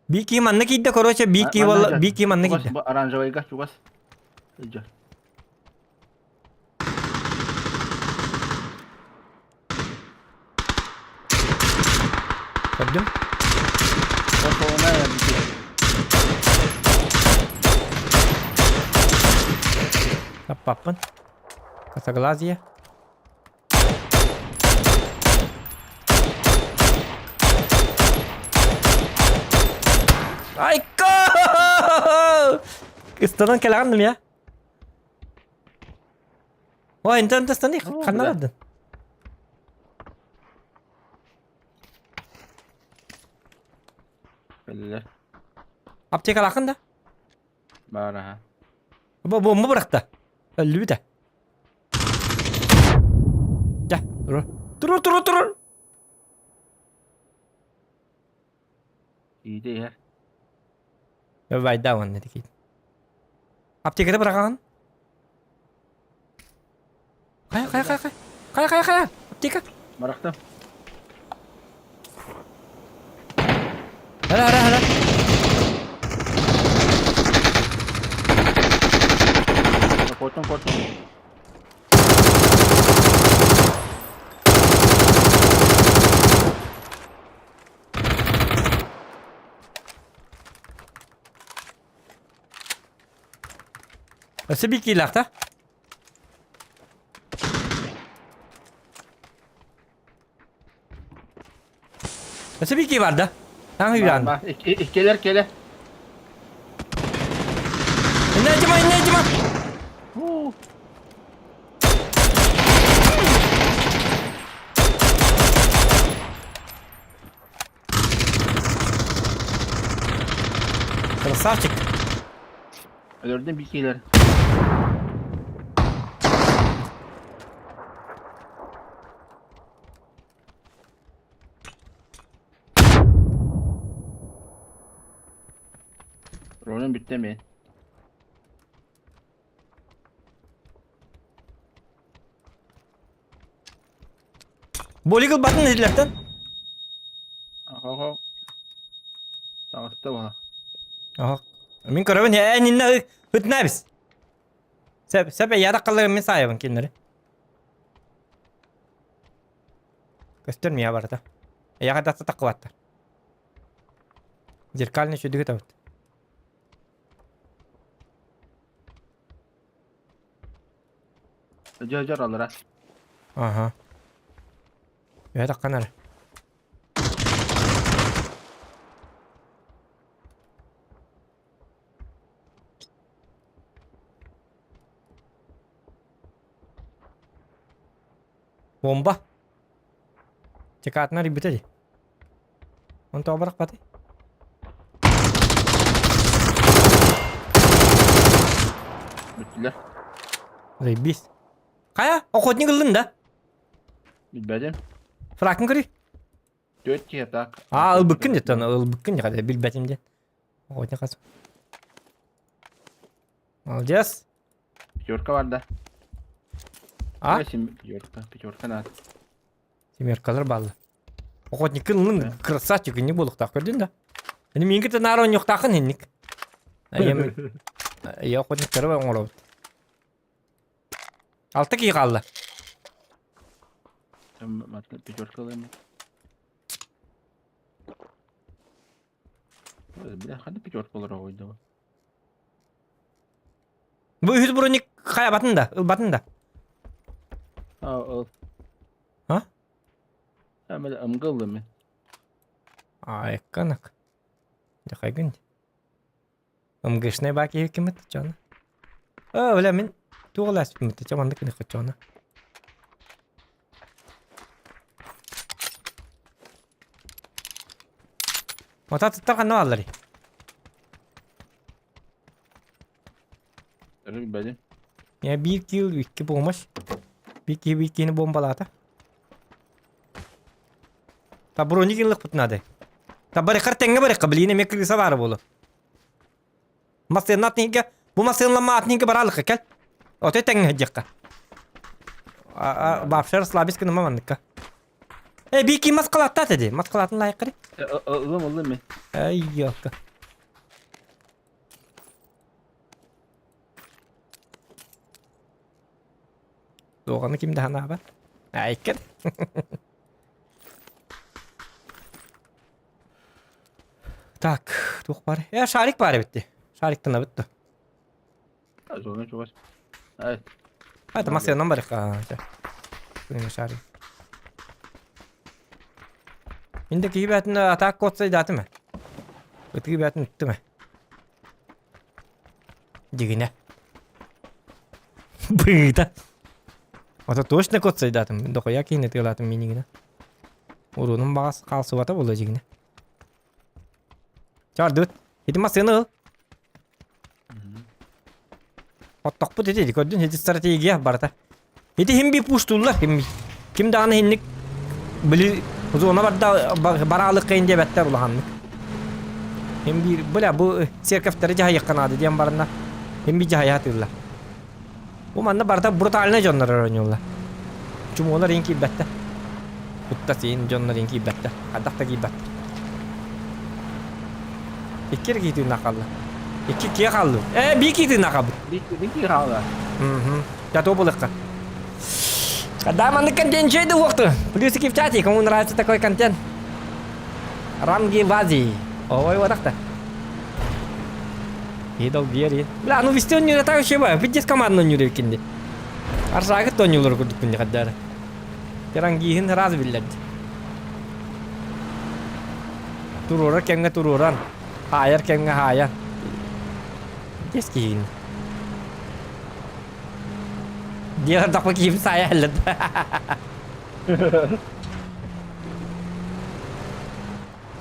Бики манна киирдэ, короче, Бики буолла, Бики манна киирдэ. Оранжевайга чугас. Илдьэ. Көрдүм. Ортолуна Бики. Ыппаппын. Косоглазие. Айка! Ыстанан кэлэҕин я? Ой, интен ыстаны ханна бардын? Кэллилэр. Аптекалаахын да? Баар аха. Бу бомба бырахта. Өллүбүтэ. Дьэ, турур. Турур, турур, турур. Иитэ иһэр. Байда уонна дикит. Аптеката быраҕаҕын. Хайа, хайа, хайа, хайа. Хайа, хайа, хайа. Аптека. Барахтым. Хара, хара, хара. Korktum korktum. Өссө биир киилээх да? Өссө биир кии бар да? Таҥ үйээн. Иккилэр кэлэ. Инне Дима, инне Дима! Красавчик! Өлөрдүм биир киилэр. Rolüm bitti mi? Болик ылбатын иһиллэртэн. Аха. Таҕыста баха. Аха. Мин көрөбүн эн иннэ ытнабис. Сөп, сөп яда қаллар мин саайабын кинилэри. Көстөр мия барыта. Яга датса таққыбаттар. Зеркальный сүдүгү табыт. Дьэ аллара. Ага. Үһэ таххан эрэ. Бомба. Чекаатына арыйбыта дии. Онтон бырахпатый? Бүттүлэр. Заебись. Хайа, охотник ыллын да? Билбэтим. Фракын көрүй. Төрт киһи так. А, ылбыккын деттен, ылбыккын дьэ, билбэтим диэн. Охотник хас. Молодец. Пятерка бар да. А? Пятерка, пятерка надо. Семеркалар баллы. Охотникын ылын красавчик не буолуохтаах көрдүн да. Ини миин кытта наара оонньуохтааххын инник. Я охотниктары оҥоробут. Алта киһи хаалла. Пятерка ылыам. Бля, ханна пятерка олоро ойдо. Бу үһүс броник хайабатын да, ылбатын да. А, ол. А? Әмел ымгылды мен. Айканак. Дьахайгын. МГшный баа киһи киммит чоно. Оо, бля, мин туох элээспиппит чо маннык гыныхха чоно. Ота туттар ханна баалларый? Билбэтим. Я биир килл, икки помощь. Биир киһи биир киһини бомбалаата. Та броник ылыахпыт наада. Та барыхар тэҥҥэ барыхха, билигин эмиэ крыса баара буолуо. Массыына атыыга, бу массыынлама атыыга бараалыхха кэл. Отой тэҥҥэ сылдьыахха. Бабшар слабис гыныма манныкка. Э, бики маскалаттаат эди. Маскалатын лайыққари. Ылым, ылым мен. Ай, ёлка. Дуоҕаны ким да санаабат. Айкын. Так, туох баар? Э, шарик баар эбит дии. Шариктан абыт да. Зона чугас. Ай. Это массыанан барыхха. Күнү шарик. Инде киһи бээтин атаак куотсай даатым. Ытыы бээтин ыттым. Дигинэ. Быыта. Ото точно куотсай даатым. Дохуя киһини тыалаатым минигинэ. Уруунум баҕас хаалсыбата буолла дьигинэ. Чардыт. Ити массыаны ыл. Оттохпут ити көрдүн ити стратегия барыта. Ити хим би пуштуллар ким ким даҕаны хинник били зона барда бараалык кыйын диэбэттэр улаханнык. Хим биир бля бу церковьтары дьаһайыахха наада диэн баранна хим би дьаһайа сатыыллар. Бу манна барыта брутальнай дьоннор оонньууллар. Чумуолар иин киирбэттэр. Куттас иин дьоннор иин киирбэттэр. Хайдах да киирбэттэр. Икки эрэ киһи тыыннаах хаалла. Икки киһи хаалла. Ээ, биир киһи тыыннаах хаалбыт. Биир киһи хаалла. Угу. Готов булыхха. Да, маннык контент чей да уохту. Плюсики в чате, кому нравится такой контент. Ранги в Азии. Ой, вот так-то. И долгиери. Бля, ну вести он не так еще ба. Пиздец командно не рекинди. Арсагы тонюлар курдук күнде каддары. Терангиһин раз биллэрди. Туруорар кэмҥэ туруоран, хаайар кэмҥэ хаайан. Дес киһигин. Диэҕэр дохпо киһим саайа эллэд.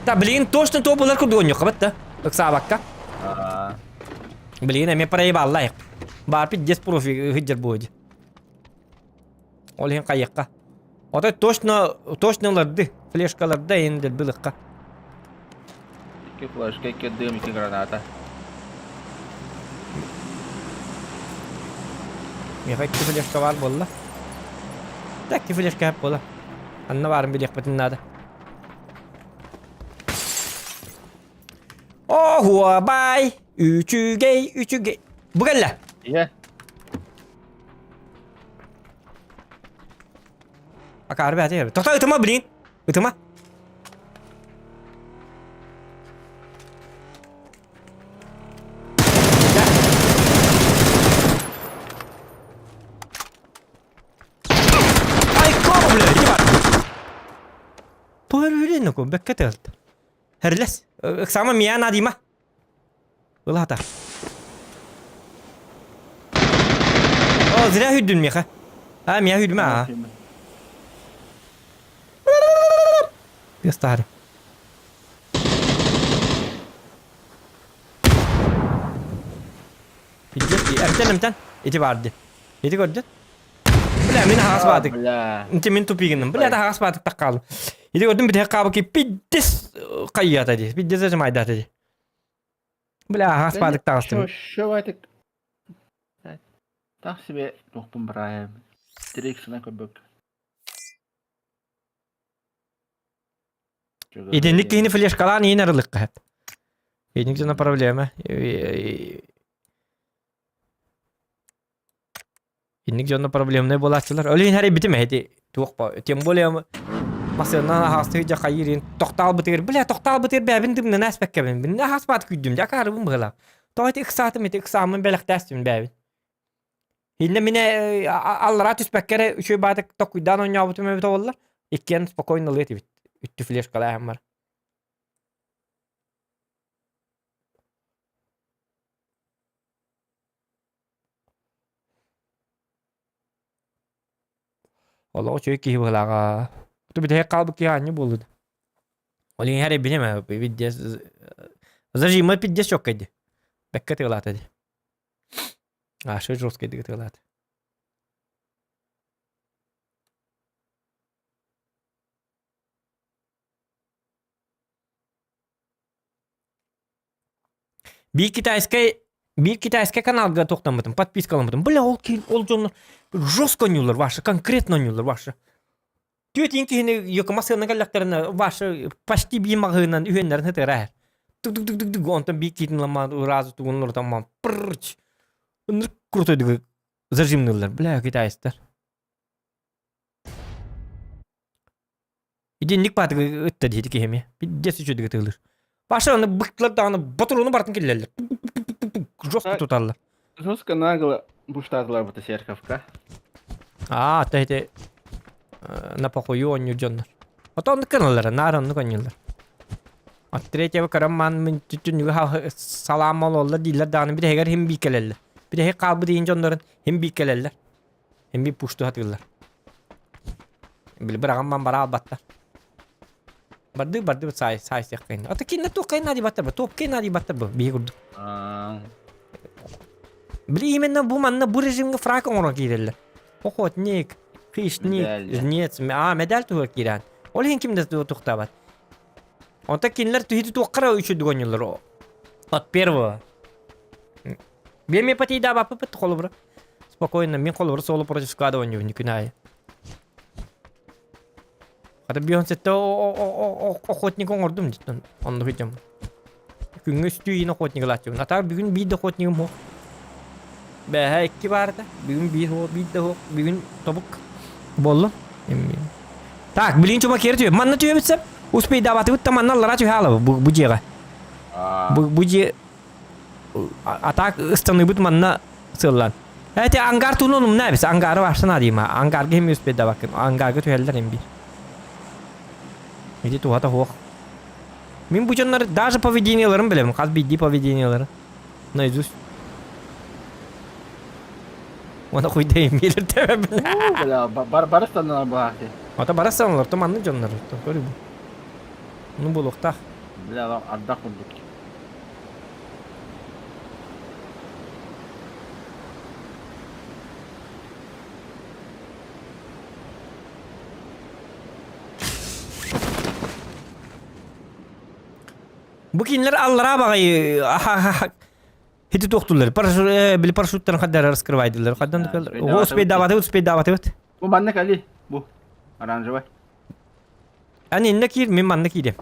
Да, блин, точно то булар курдук онньуохха бат да. Ыксаабакка. Блин, эмиэ проебалла. Баар пиздец профи ыһыдьар буоди. Ол иһин хайыахха. Отой точно точно ыларды, флешкаларда иһин дэлби ылыхха. Икки флешка, икки дым, икки граната. Миэхэ икки флешка баар буолла. Да, икки флешка хэп буола. Анна баарын билиэхпитин наада. Оһуобай! Үчүгэй, үчүгэй. Бу кэллэ. Ийэ. Акаары бэйэтэ. Тоқта ытыма, блин. Ытыма. Айко, бля, иди бар. Тоһөр үрүн бэккэ тыалт. Хэрлэс. Ыксама мия надима. Ылата. О, зря хүддүн миэхэ. А, мия хүдүмэ аа. Тыастаары. Пиздец, эмтэн эмтэн. Ити барды. Ити көрдүн? Бля, мин хаҕас баатык. Бля. Инти мин тупигинным. Бля, да хаҕас баатык таккаалым. Ити көрдүм битэ хаабыки пиздец хайята ди. Пиздец жамайдата ди. Бля, хаҕас баатык таҕыстым. Шо баатык. Так себе туохпун бараайым. Триксына көрбөк. Итинник киһини флешкалаан иин арылыкка хэп. Итинник дьоно проблема. Инник дьонно проблемнай буолааччылар. Ол иһин хэрийбитим эһити туох ба тем более массыыннан аһаҕастыы дьэ хайыырын тохтоолбутугар бля тохтоолбутугар бэйэбин дымнан ааспаккабын бин аһаспаат күйдүм дьэ акаарыбын быһыылаах. Тоҕо ити ыксаатым ити ыксааммын бэлэхтээстим бэйэбин. Иннэ минэ аллараа түспэккэ эрэ үчүгэй баатык токуйдаан оонньообутум эбитэ буоллар иккиэн спокойно ылыа этибит. Үттү флешкалааһын бар. Олоҕу үчүгэй киһи быһыылааҕа. Ту бүтэһик хаалбыт киһи аанньа буоллун. Ол иһин эрэйбиним пиздец зажима пиздец чёккай дии. Бэккэ тыалаата дии. Ашы жесткайдык тыалаата. Биир китайскай биир китайскай каналга тохтоммутум, подпискаламмытым. Бля, ол киһи ол дьоннор жестко ойнууллар ваши, конкретно ойнууллар ваши. Түөтин киһини йокума сыана кэллэхтэринэ ваши почти биир маҕаһыынан үһүөннэрин ытыра Тук-тук-тук-тук онтон биир киһитин ламаан ыраазы тугун олорутан прррч. Ынырык крутой зажимныыллар, бля, китайстар. Итинник баатыгы ытта диэти киһи эмиэ. Пиздец үчүгэй ытыылыыр. Паша аны быктылар даҕаны ботуруону барытын киллэрэллэр. Жестко туталлар. Жестко нагло. Буштаатылар быта церковка. Аа, то ити на похую оонньуур дьоннор. Ото оннук гыналлар, наар оннук оонньууллар. От третьего көрөн мин түннүгү салаам ололлор дииллэр даҕаны бирэһигэр хим бии кэлэллэр. Бирэһи хаалбыт иин дьоннорун хим бии кэлэллэр. Хим бии пушту сатыыллар. Били быраҕан ман бара албаттар. Барды барды саай саай сиэххин. Ата кинне туох нади баттар бу, туох нади баттар бу биһи курдук. Били именно бу манна бу режимге фраг оҥорон киирэллэр. Охотник, хищник, жнец, а медаль туһугар киирэн. Ол иһин ким да туохтаабат. Онто кинилэр түһүтү туоххара үчүдүк оонньууллар. От первого. Биэми патийдаабаппыт холобура. Спокойно, мин холобура соло против склада оонньуубун күн аайы. Хата бион сетте охотник оҥордум диттэн оннук идем. Күҥҥэ үстүү иин охотник ылааччыбын. А так бүгүн биир да охотнигым суох. Бэһэ икки баарда. Бүгүн биир суох, биир да суох. Бүгүн тобук буоллум. Так, блин, чума киэр түһү. Манна түһэбитсэм, успейдаабатыбыт да манна аллара түһэ алабы бу, бу дьиэҕэ. Бу, бу дьиэ а так ыстаныыбыт манна сыллан. Эти ангар туунун умна эбис. Ангары барсана дейм. Ангарга хим успейдаабаккын. Ангарга түһэллэр им биир. Ити туһата суох. Мин бу дьоннор даже поведениеларын билэбин. Хас биирдии поведениеларын. Наизусть. Оны хуйдайым билер тебебин. Бля, бар барыстаннар баахты. Ата барыстаннар, то манны дьоннор. Көрү бу. Ну булуктах. Бля, ардах курдук. Бу кинилэр аллараа баҕайы хити туохтуллар. Били парашюттарын хаддара раскрывайдылар. Хаддан успейдаабатыбыт, успейдаабатыбыт. Бу манна кали. Бу. Оранжевый. Ани инна киир, мин манна киирем.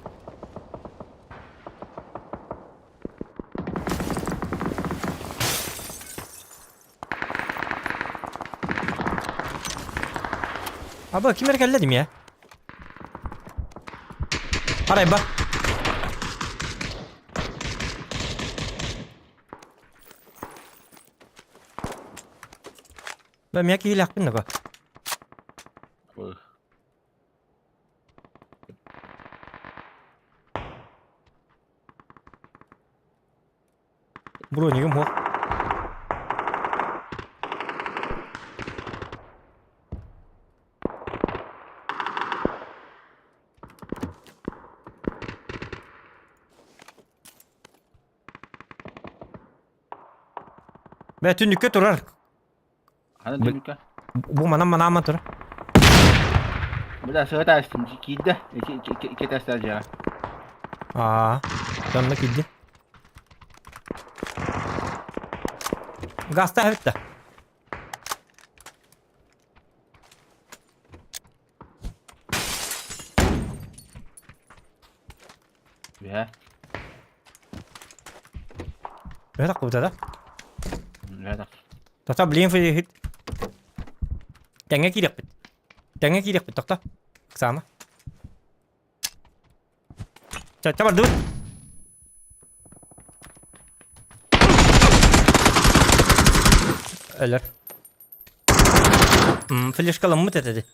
Аба ким эрэ кэллэ дим я? Арай ба. Ба мия киһилээхпин да ба. Бронигым суох. Бэ түннүккэ турар. Хана түннүккэ? Бу манан манаама турар. Бля, сыгыта астым киирдэ. Ики этээстээх дьиэҕэ. Аа, онно киирди. Газтаах эбит да. Үһэ. Үһэ таххыбыта да? Үһэ тах. Тота блин филихит. Тэҥҥэ киириэхпит. Тэҥҥэ киириэхпит, тохто. Оксана. Ча, ча бардыбыт. Өлөр. Флешкаламмыт этэ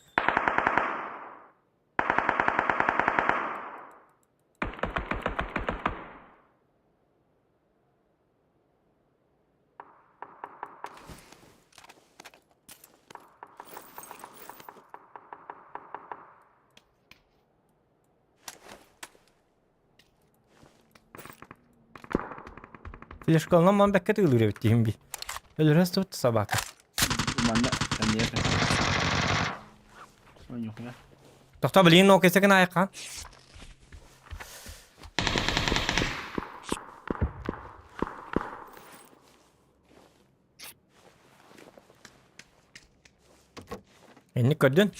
Флешкалынан ман бэккэ тыылыыр эбит диһим би. Өлөрө сут собака. Манна эмиэ. Ойньук Тохто блин, но кесеkin айыкка. Инник көрдүн.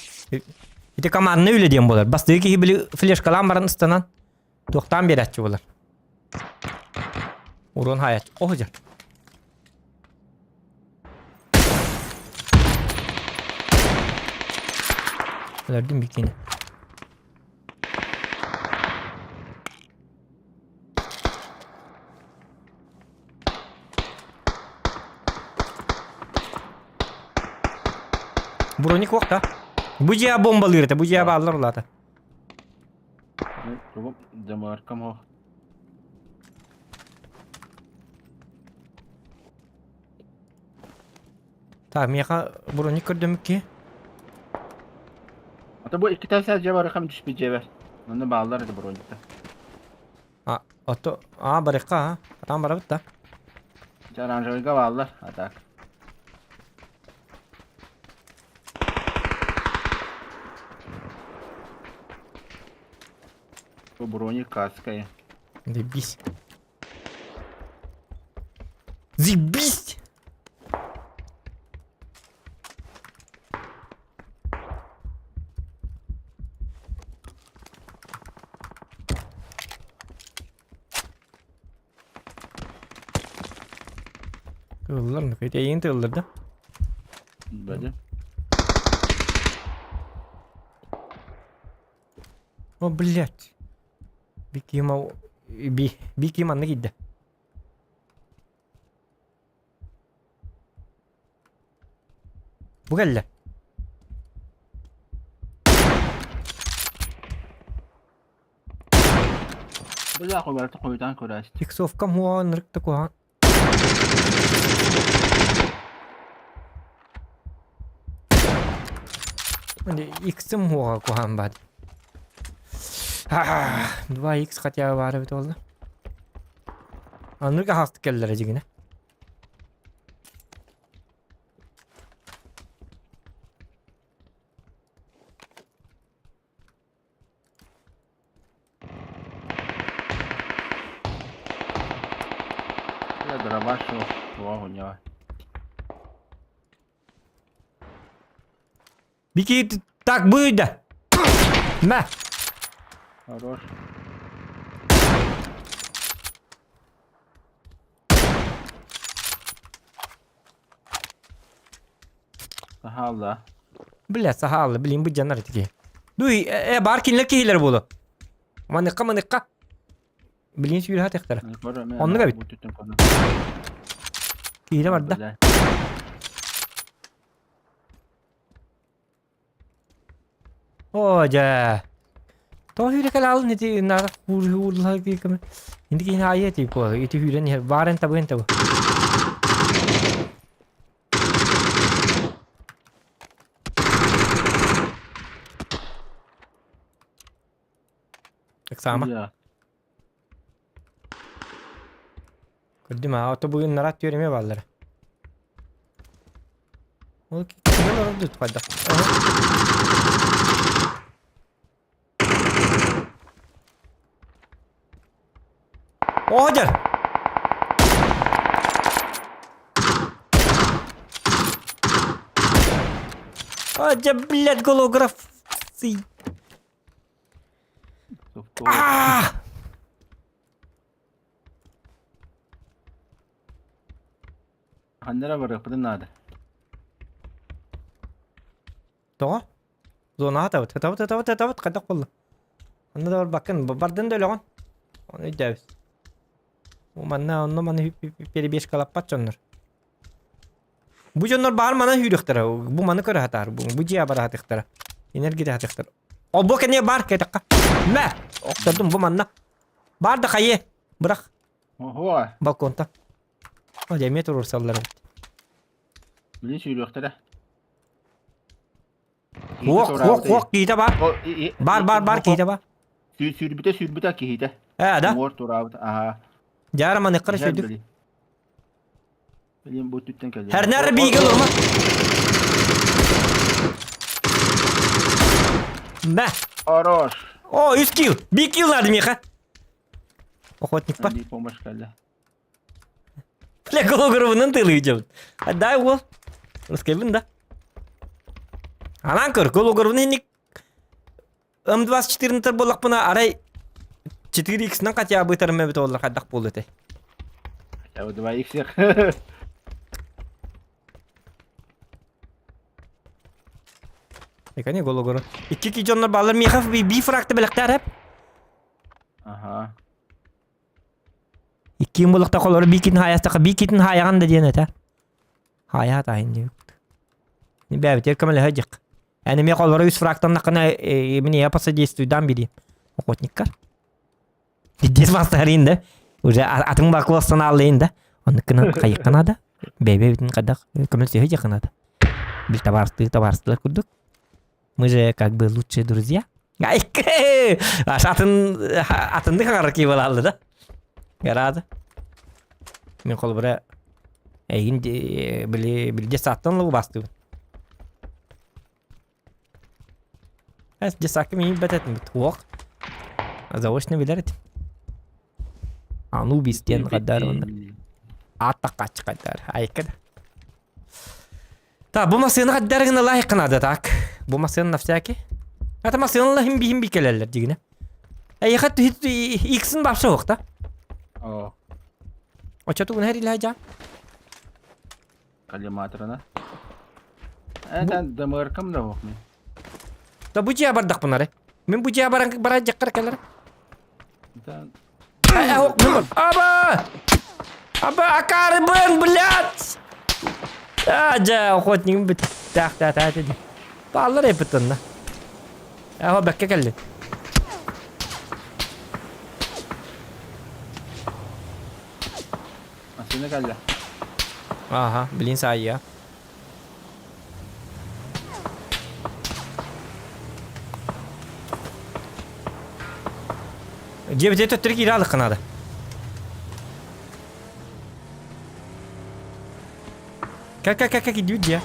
Ити командный үлэ диэн буолар. Бастакы киһи били флешкалаан баран ыстанан туохтаан биэрээччи буолар. Урон хаайааччы. Оһ дьэ. Өлөрдүм бикини. Броник уохта. Бу дьиэ бомбалыыр этэ, бу дьиэ бааллар улаата. Тугум демаркам о. Так, миэхэ броник көрдөмүк киһи. Ата бу икки тәсә дьиэ барыхам түспүт дьиэбэр. Онно бааллар этэ броникта. А, ото, а, барыхха, а. Атаан барабыт да. Дьэ оранжевыйга бааллар, а так. Бу броник каска. Заебись. Заебись! Тыллар, ну эйин тыллар да? Бәде. О, блядь. Бикима би Бикима манна киирдэ. Бу кэллэ. Бля, барыта хойутаан көрөөччү. Иксовкам хуаан ырыкта куһаҕан. Иксым хуаҕа куһаан баар. 2 х хотя бы баар эбит буолла. Аныгы аһаҕастык кэллэрэ дьигинэ. Бля, дробаш суох хуйня. Бики так быйда. Мә. Хорош. Сахалла. Бля, сахалла, блин, бу дьанар тики. Дуй, э, бар кинилер киһилэр буолу. Маныкка, маныкка. Билин сүүрэ хатыахтара. Оннук эбит. Киһилэ барда. Оо дьэ. Тоҕо сүүрэ кэлэҕин ити наада уурлаһа киикэми. Инди киһини аайы ити куо ити сүүрэн иһэр баарын табыан табы. Ыксаама. Көрдүм аа, ото бүгүн нарат түөремэ бааллара. Ол киһи олорор хайдах. Оодьар! Одя, блядь, голограф. Аа! Ханна эрэ барыахпытын наада. Тоҕо? Зонаҕа табыт, ытабыт, ытабыт, ытабыт, хайдах буолла? Онно да барбаккын, бардын да өлөҕүн. Ону өйдөөбүт. Манна онно маны перебежкалаппат дьоннор. Бу дьоннор баар манан сүүрүөхтэрэ, бу маны көрө сатаар, бу, бу дьиэ бара сатыахтара. Энергия сатыахтара. Ол бу кэннигэ баар кэтэххэ. Мэ! Охтордум бу манна. Баар да хайы. Бырах. Ого! Балконта. О, дьэ эмиэ туруорсаллар эбит. Билин сүүрүөхтэрэ. Хуох, хуох, хуох киһитэ баар. Бар, бар, бар киһитэ баар. Сүүрбүтэ, сүүрбүтэ киһитэ. Ээ, да? Уҥуор тураабыт, аха. Дьаара маныххара сүүрдүк. Билин бу өттүттэн кэлиэ. Хэрнэр биигэ олорма. Мэ. Хорош. О, үс килл. Бир килл надо миэхэ. Охотник па. Помощь кэллэ. Бля, голографынан тылыйдым. Дай уол. Русскайбын да. Анан көр, голографын инник М24 буоллахпына арай 4X-нан хотя бы ытарым эбит буоллар хайдах буолуо этэй? Хотя бы 2X. Экани гологору. Икки ки дьоннор баалар миэхэ би фракты бэлэхтээр эп. Ага. Иккиин буллахта холору биикитин хаайастаха биикитин хаайаҕан да диэн этэ. Хаайа таайын диэбит. Бэбитер көмөлөһө дьик. Эн эмиэ холоро үс фрактаннаххына мин я посодействуйдаан бириим. Охотниккар. Пиздец бастарин да. Уже атын бакластан аллайын да. Оннуккунан хайыкка надо. Бэйбэ бүтүн хайдах көмөлөсүһэ дьиэххэ надо. Бил табаарыстыы табаарыстылар курдук. Мы же как бы лучшие друзья. Аш атын атынды хаҥарар киһи буолаалла да. Гараада. Мин холобура эйигин били билде сааттан лобу бастыбын. Эс десакка миин бэтэтин бит уох. Заочно билэр этим. Анубис диэн гаддар онно. Ааттаккаччы гаддар. Айка да. Так, бу массыына гаддар гына лайк надо так. Бу массыына на всякий. Это массыына хим бихим бикелелер дигине. Эйха иксин бапша уохта. О, Очотугун херилэ жа. Коллиматорына. Это ДМРкам да ох мен. Да бу дьиэ бардахпын ары. Мин бу дьиэ баран бара дьаккар кэлэр. Да. Аба! Аба акарыбын, блядь! А, дьэ, охотнигым бүт. Так, так, так, так. Бааллар эппитинна. Аха, бэккэ кэллин. Машина кэллэ. Ага, блин, саайя. Дьиэбитэ төттөрү киирэ алыкка наада. Как, как, как, как идут, дьэ?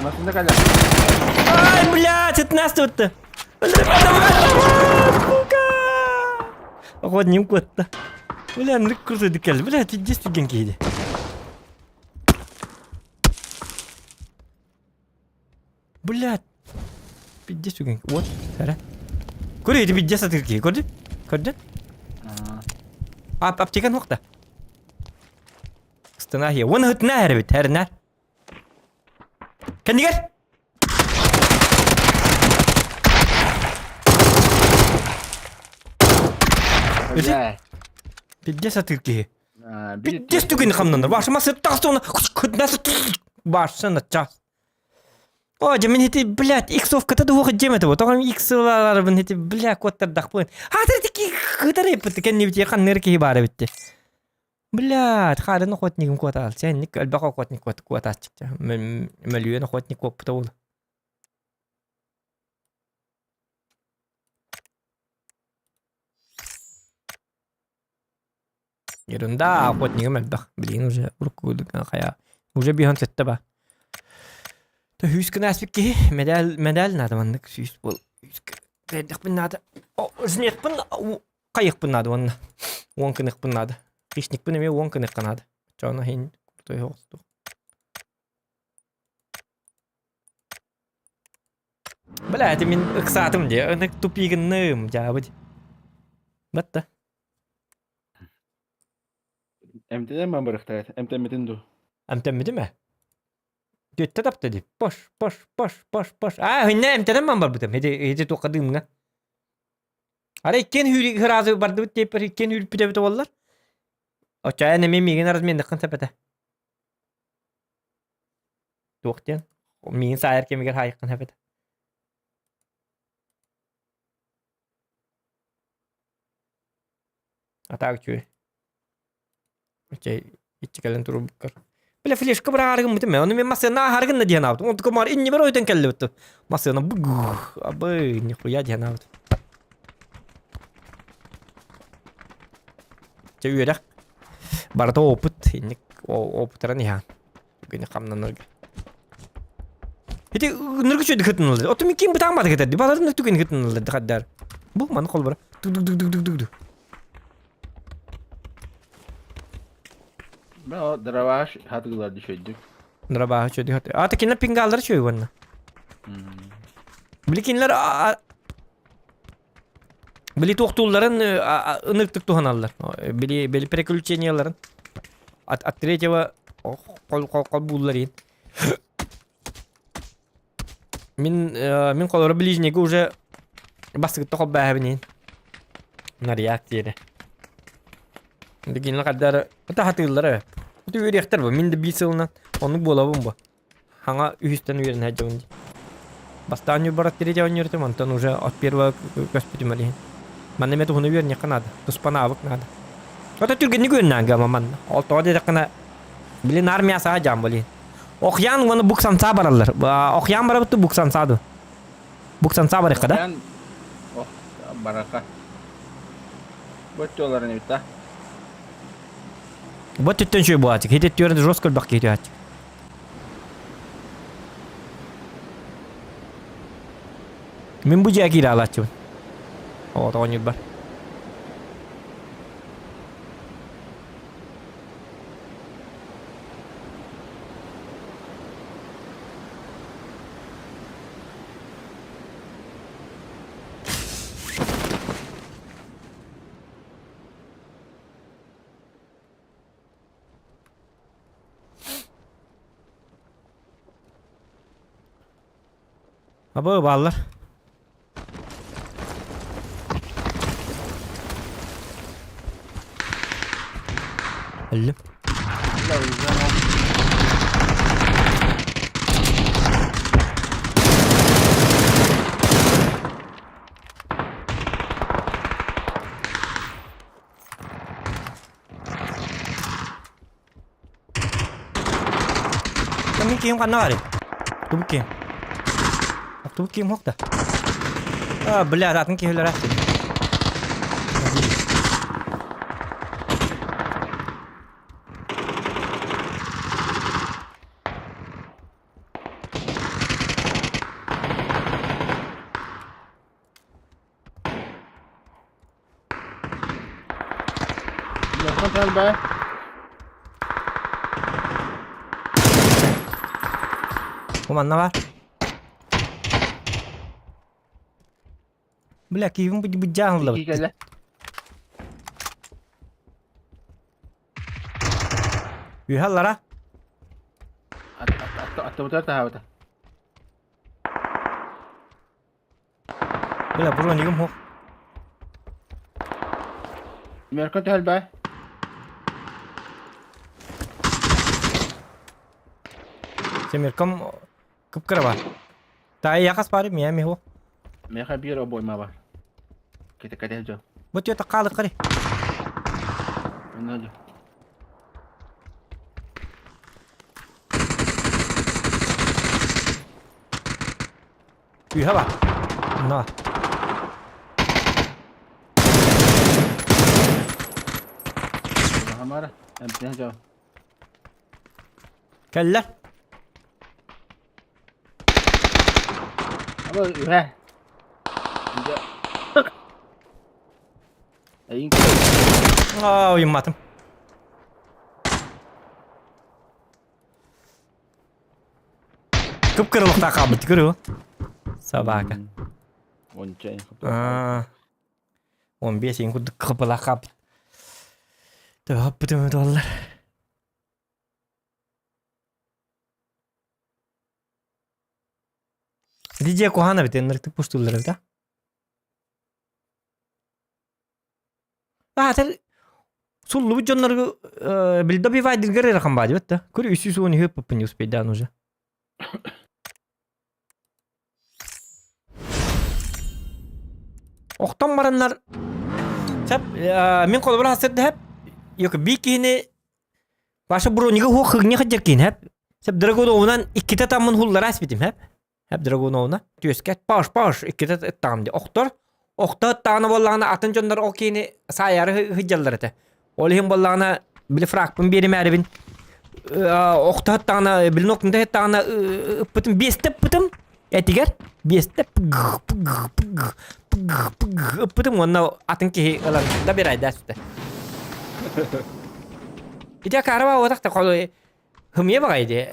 Машина кэллэ. Ай, блядь, это нас тут-то. Сука! Охотник куотта. Бля, нырык крутой кэл. Бля, пиздец түгэн киһи. Блядь. Пиздец түгэн. Вот, сара. Көрө ити пиздец атыр киһи. Көрдүн? Көрдүн? Аптекан хуқта. Стена хия. Уон хытна хэрбит, хэрнэр. Кэннигэр! Бля. Пиздец сатыыр киһи. А, биир Пиздец түгэни хамнанар. Башыма сыттаҕас кытнасы башсана час. О, дьэ мин ити, блядь, иксовката да уох дьиэм этэ бу. Тоҕо иксыларбын ити, бля, куоттардахпын. Хаатыр ити кытар эппит кэннибит ханныр киһи баар эбитти. Блядь, хаарын охотнигым куотаал. Сэнник элбэх охотник куотааччык. Мөлүйүөн охотник куоппута буолу. Ерунда, охотнигым элбэх. Билигин уже урукку хайа. Уже биһон сэттэ ба. Та сүүс гына ааспыт киһи медаль медаль надо маннык сүүс бол. Кэрдэхпин наада. Снегпин Хайыахпын наада уонна уон гыныахпын наада. Хищникпын эмиэ уон гыныахха наада. Оччоҕуна иһин крутой оҕустуох. Бля, это мин ыксаатым дии. Ынык тупигынным, дьаабыт. Батта. Эмтэнэн барыхтаат. Эмтэммитин дуу? Эмтэммитим ээ. Түөттэ тапта дии. Пош, пош, пош, пош, пош. Аа, хиннэ эмтэнэн ман барбытым. Ити ити туохха дыымҥа. Арай иккиэн хүүри ыраазы бардыбыт диэппэр иккиэн үүрпүт эбит буоллар. Оччоон эмиэ миигин разменныххын сөп этэ. Туох диэн? Миигин саайар кэмигэр хаайыххын сөп этэ. А так үчүгэй. Окей, иччи кэлэн турбуккар. Бля, флешка быраарыгыммытым мен. Ону мен массыына ааһаргын да диэн аабытым. Онтукам бар иннибэр ойутан кэллибит. Массыына бугух, абы, нихуя диэн аабытым. Чэ үөрэх. Барыта опыт. Инник опытыран иһаан. Күнү хамнанарга. Ити ныргы чөйдү кытынылды. Оту мен ким бытаамады кетерди. Баларын түген кытынылды хаддар. Бу маны кол бара. Туг-туг-туг-туг-туг. Бе дроваш хатыгылар düşөйдүк. Дробаһы чөйдүк хаты. Ата кинилер пингаллар чөй уонна. Били кинилер били туохтуулларын ыныктык туһаналлар. Били били переключенияларын от, от третьего кол кол кол бууллар иин. Мин мин холоро ближнеги уже бастыгытта холбааһабын иин. Нарьяк диэри. Бигинle каддар хатыыллар. Бу үөриэхтэр бу. Мин да биир сылынан оннук буолабын бу. Хаҥа үһүстэн үөрэнэ сылдьабын дии. Бастаан Ньурбарат тириитэ оонньууртум, онтон уже от первого көспүтүм ол иһин. Манна эмиэ туһуну үөрэниэххэ наада, туспа навык наада. Ото түргэнник үөрэнээн гама манна. Ол тоҕо диэтэххинэ, блин, армия саа дьаам ол иһин. Охьян уонна Буксанса бараллар. Охьян барабыт Буксанса ду. Буксанса барыахха да? Охьян ох барака. Боччоларын эбит да. Вот түттэн үчүгэй буолааччы. Хити түөрэн жестко өлбөх киһи түһээччи. Мин бу дьиэ киирэ алааччыбын. Оҕото оонньуурбар. Абы бааллар. Өллүм. Мин киһим ханна баарый? Тубук киһим. Тубук киһим суох да. А, бля, атын киһи өлөр Бу манна баар. Бля, киһибин быдьаан ыллабыт. Кэлэ. Үһэ аллара. Аттыбытыгар таһаабыта. Бля, бронигым суох. Мерка түһэлбэ. Семеркам кып-кыра бар. Таай яхас бары мия миху. Меха биир обойма бар. Кете кете жо. Бу түйе таккаалык кари. Онно жо. Үһэ бар. На. Хамара. Эмтэн жо. Кэллэ. Аба үһэ. Эйин Аа, уйумматым. Кып-кырылыктаах хаалбыт көрү. Собака. Онча Аа. 15 иин курдук кыпылаах хаалбыт. Төһөппүтүм туоллар. Дидье куһаана бит эннэртик пустуллар эбит а? Аатар суллубут дьоннорго билдобивайдыргар ыарахан баа диэбит да. Көр 310 үһү не успейдаан уже. Охтон бараннар Сәп, мин холобур хасырды хэп. Yok bir киһини Ваша бронига хуох хыгня хадьар киин хэп. Сәп Драгоновунан иккитэ таммын хуллара аспитим хэп. Хэп Драгоновна түөскэт паш паш иккитэ ыттаҕым ди. Охтор охто ыттаҕына буоллаҕына атын дьоннор ол киини саайаары сылдьаллар этэ. Ол иһин буоллаҕына били фракпын биэримээрибин охто ыттаҕына били ноктунта ыттаҕына ыппытым биэстэ ыппытым этигэр биэстэ пг пг пг пг пг ыппытым уонна атын киһи ылан да бирайда сүтэ. Ити акаарыба уотах та Хымыйа баҕайы дии.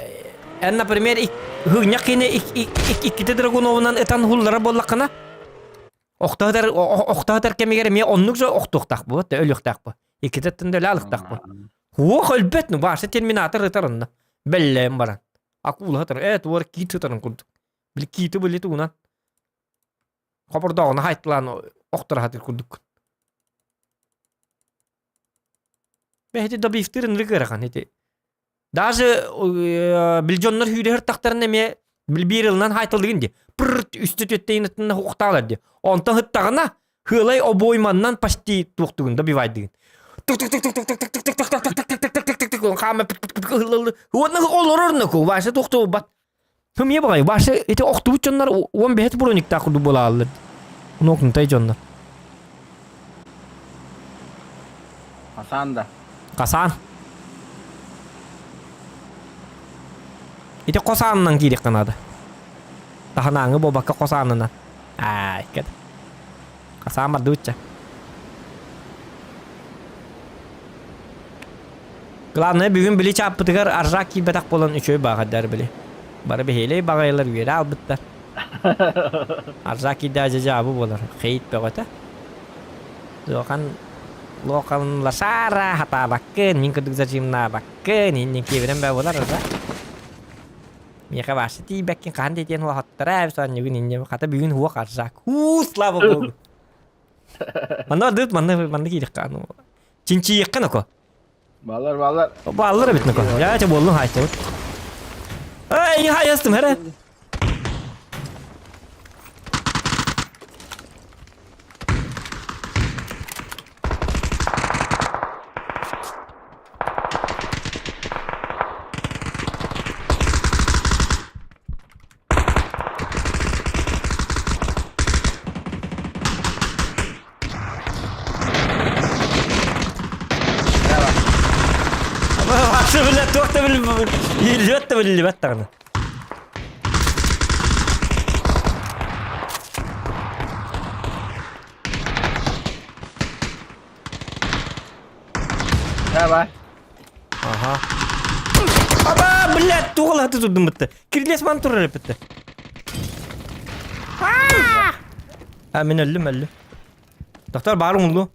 Эн, например, һыгньах киһини иккитэ драгуновунан ытан һуллара буоллаххына, охтоһутар охтоһутар кэмигэр эмиэ оннук же охтуохтаах буо, өлүөхтээх буо. Иккитэ ыттан да өлө алыхтаах буо. Уох өлбөт, ну бааса терминатор ытар онно. Бэллээн баран. Акула ытар, э туор киит ытарын курдук. Били киити били тугунан. Хопордооҕуна хайтылаан охтор хатыр курдук. Бэһити добивтыр ынырык ыарахан ити. Даже билдьоннор хүүрехер тахтарын эмиэ билбиир ылынан хайтылыгын ди. Пырт үстэ түөттейин хуктаалар ди. Онтон хыттаҕына хыалай обойманнан почти туохтугун добивайдыгын. Тук тук тук тук тук тук тук тук тук тук тук тук тук тук тук тук хаама уонна олорор наку Вася туохтубат. Хымия баҕай Вася ити охтубут дьоннор уон бэһэт брониктаах курдук буолааллар. Нокнутай дьоннор. Хасан да. Хасан. Ити хос аанынан киириэххэ наада. Таһынааҥы буолбакка хос аанынан. Аа, иккет. Хасан бардыбытча. Главное, бүгүн били чааппытыгар аржак киирбэтэх буолан үчүгэй бааҕардар били. Бары бэһиэлэй баҕайылар үөрэ албыттар. Аржак киирдэ дьаабы буолар. Хейт бөҕөтө. Лохан лохан лашара хатаабаккын, мин курдук зажимнаабаккын, иннин киэбирэн бэ буолар да. Миэхэ башы тиийбэккин хаһан диэтиэн хуахаттара эбит инне хата бүгүн хуох аржак. Уу, слава богу. Манна бардыбыт, манна манна киириэххэ anu. Чинчийиэххэ ноко. Балар балар. Баллар эбит ноко. Я это буоллун хайта. Эй, хайастым хара. Бля, туох да биллибэт да биллибэт даҕаны. Давай. Ага. Аба, блядь, туғалаты турдум бітті. Кирилес ман турар эпитті. А, мен өллүм, өллүм. Доктор, баар уңулу.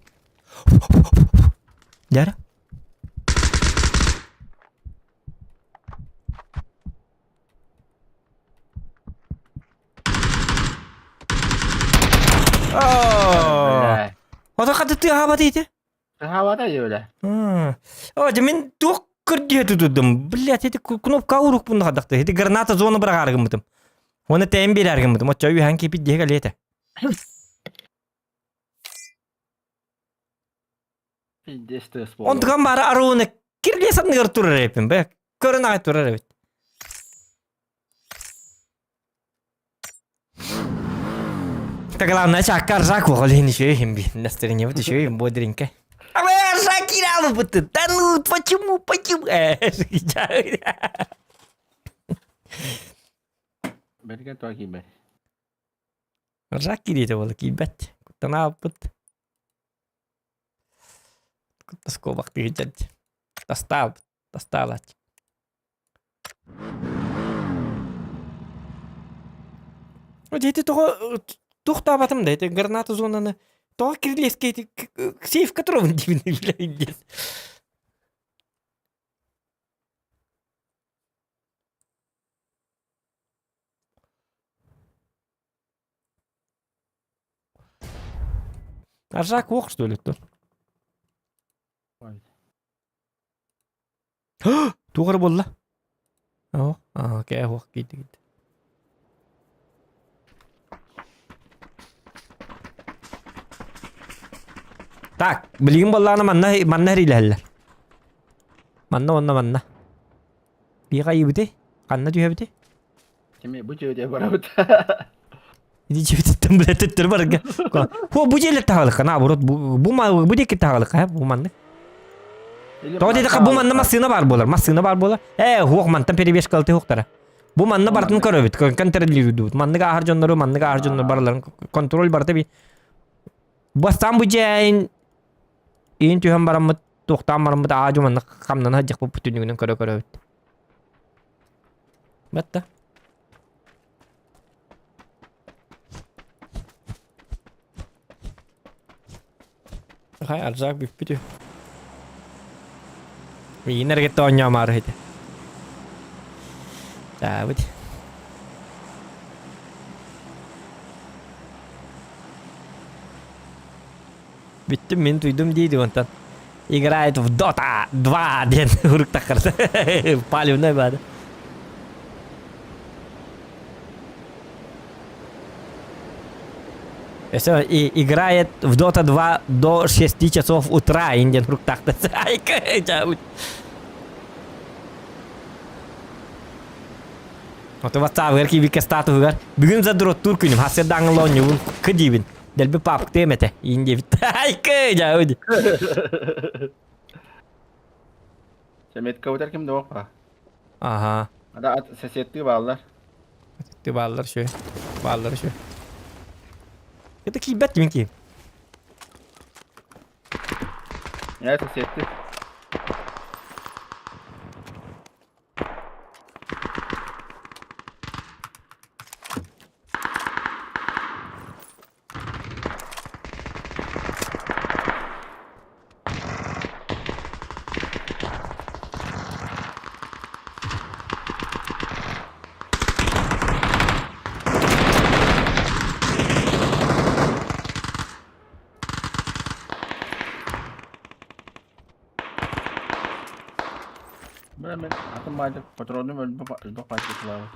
Дәрі. Ото хаты тыаһаабат ити. Тыаһаабата дии О, дьэ мин туох көрдүө тутудум. Блядь, ити кнопка урукпун хадахты. Ити граната зона быраҕаары гыммытым. Уонна тэйэн биэрээр гыммытым. Оччо үһэн киипит диэки кэлиэтэ. Онтукам баара аруына кирлиэ санныгар турар эбиппин бэ. Көрөн аҕай турар эбит. Так главное, чакка ржак оҕолин еще им настроение вот еще им бодренько. А вы ржаки Да ну, почему, почему? Бэргэ тоҕо киирбэт. Ржак кириэтэ буола киирбэт. Куттанааппыт. Куттаскобахтыы дьадь. Тастаалбыт. Тастаалааччы. Ити тоҕо туохтаабатым да ити граната зонаны тоҕо кирилиэскэ ити сейфка туруобун диибин билэ Аржак ох что ли то? Туох эрэ буолла? Оо, аа, окей, ох, киирдэ киирдэ. Так, билигин буоллаҕына манна манна эриилэһэллэр. Манна уонна манна. Биэҕэ айыыбытый? Ханна түһэбитий? Кими бу дьиэ барабыт. Ити дьиэбититтэн блядь төттөрү барарга. Хо бу дьиэлэр таһалыкка наоборот бу бу бу диэки таһалыкка бу маннык. Тоҕо диэтэххэ бу манна массыына баар буолар. Массыына баар буолар. Ээ, хуох мантан перебежка ылты хуохтара. Бу манна барытын көрөбүт, контролируйдубут. Маннык ааһар дьоннору, маннык ааһар дьоннору барыларын контроль барыта би. Бастаан бу дьиэйин иин түһэн бараммыт, туохтаан бараммыт аадьу маннык хамнана сылдьахпыт түннүгүнэн көрө көрөбүт. Батта. Хай арзак бүппүтү. Миигин эргитте оонньоомаары ити. Таабыт. Бүттүм мин туйдум диidi онтон. Играет в Dota 2 диэн уруктаххар палевная баада. Все, и играет в Dota 2 до 6 часов утра, индиан уруктахта. Ото ватсаабыгар киибиккэ статуһугар бүгүн задроттуур күнүм хассыардаҥҥа оонньуубун кы диибин дэлби паапктыам этэ иин диэбит айкы дьаабыт Сэмиэткабытар ким да опа. Аха. Ада ат соседтыы бааллар. Соседтыы бааллар шө. Бааллар шө. Это киирбэт мин киим. Я соседтыы. Бля, мен атын маайдык патроным өлбө пачкалаабыт.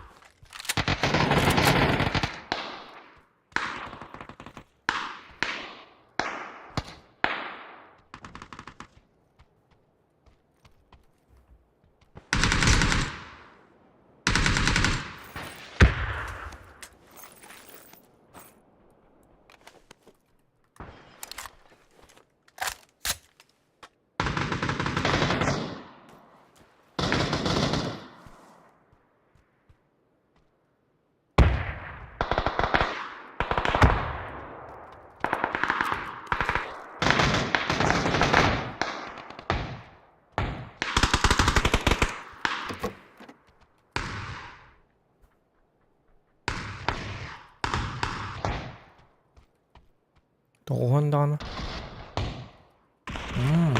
Тоҕуһун даҕаны. М.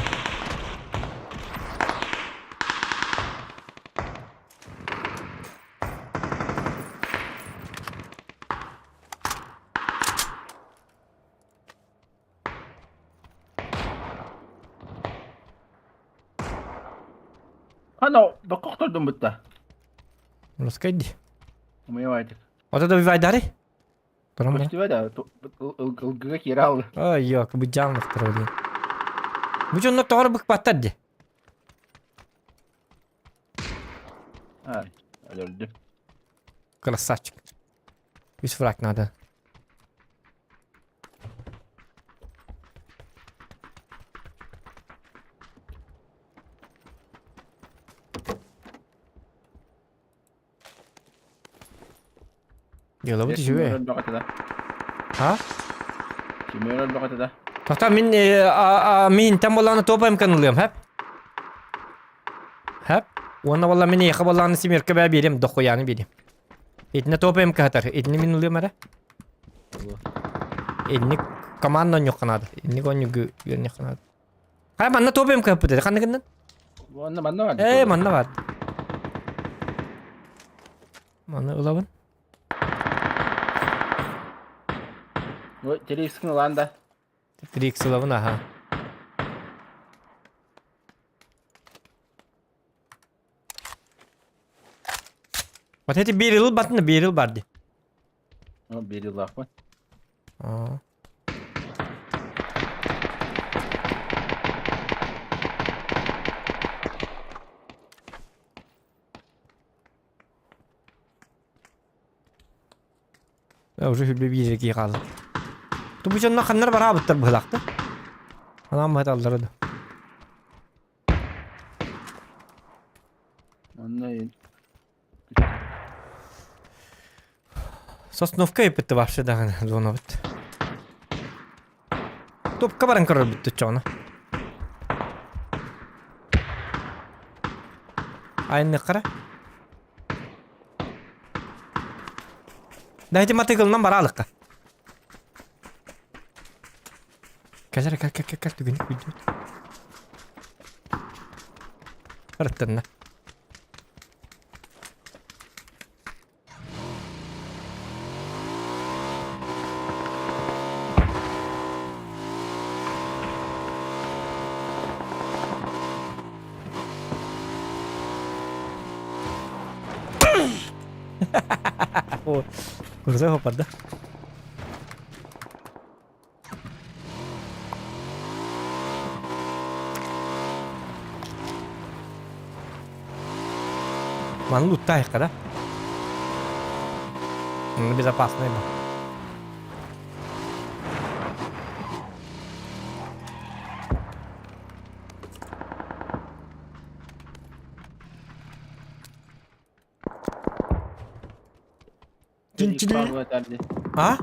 Хана бакка охтордум бутта. Русскай дии. Умывайтик. Вот это вайдари? Туран бара. Көстүбэ да ылгыга киирэ алды. Ой, ёк, быдьааннахтар диэн. Бу дьоннор тоҕо эрэ быкпаттар дии. Ай, өлөрдүм. Красавчик. Үс фраг надо. Дьыалабыт үчүгэй. А? Кимиэр өлбөх этэ да? Тота мин миинтэн буоллаҕына туох эмкэн ылыам, хэп? Хэп? Уонна буолла мин эйиэхэ буоллаҕына семерка бээ биэриэм, дохуяны биэриэм. Итиннэ топ МК хатар, итини мин ылыам эрэ. Итинник команда оонньуохха наада. Итинник оонньууга үөрэнниэххэ наада. Хайа манна топ МК хаппыт этэ, ханна гыннын? Манна манна бар. Ээ, манна бар. Манна ылабын. Ой, телевизорын ылан да. 3 ылабын, аха. Вот эти bir yıl batını bir yıl bardı. Bir yıl laf Aa. Уже хүлбе биир кии хаалла. Тубу дьонно ханнар бараабыттар быһылаахта. Анаан баһыталлара да. Онно Сосновка ыппытты вообще даҕаны зонабыт. Топка баран көрөрбүт оччоҕуна. Айанныаххара. Да ити матыгылынан бараалыкка. Кэлэр кэл кэл кэл кэл түгүнү күйдүбүт. Ырыттынна. Курса хопарда. Маны луттаайыкка да? Безопасный бу. А?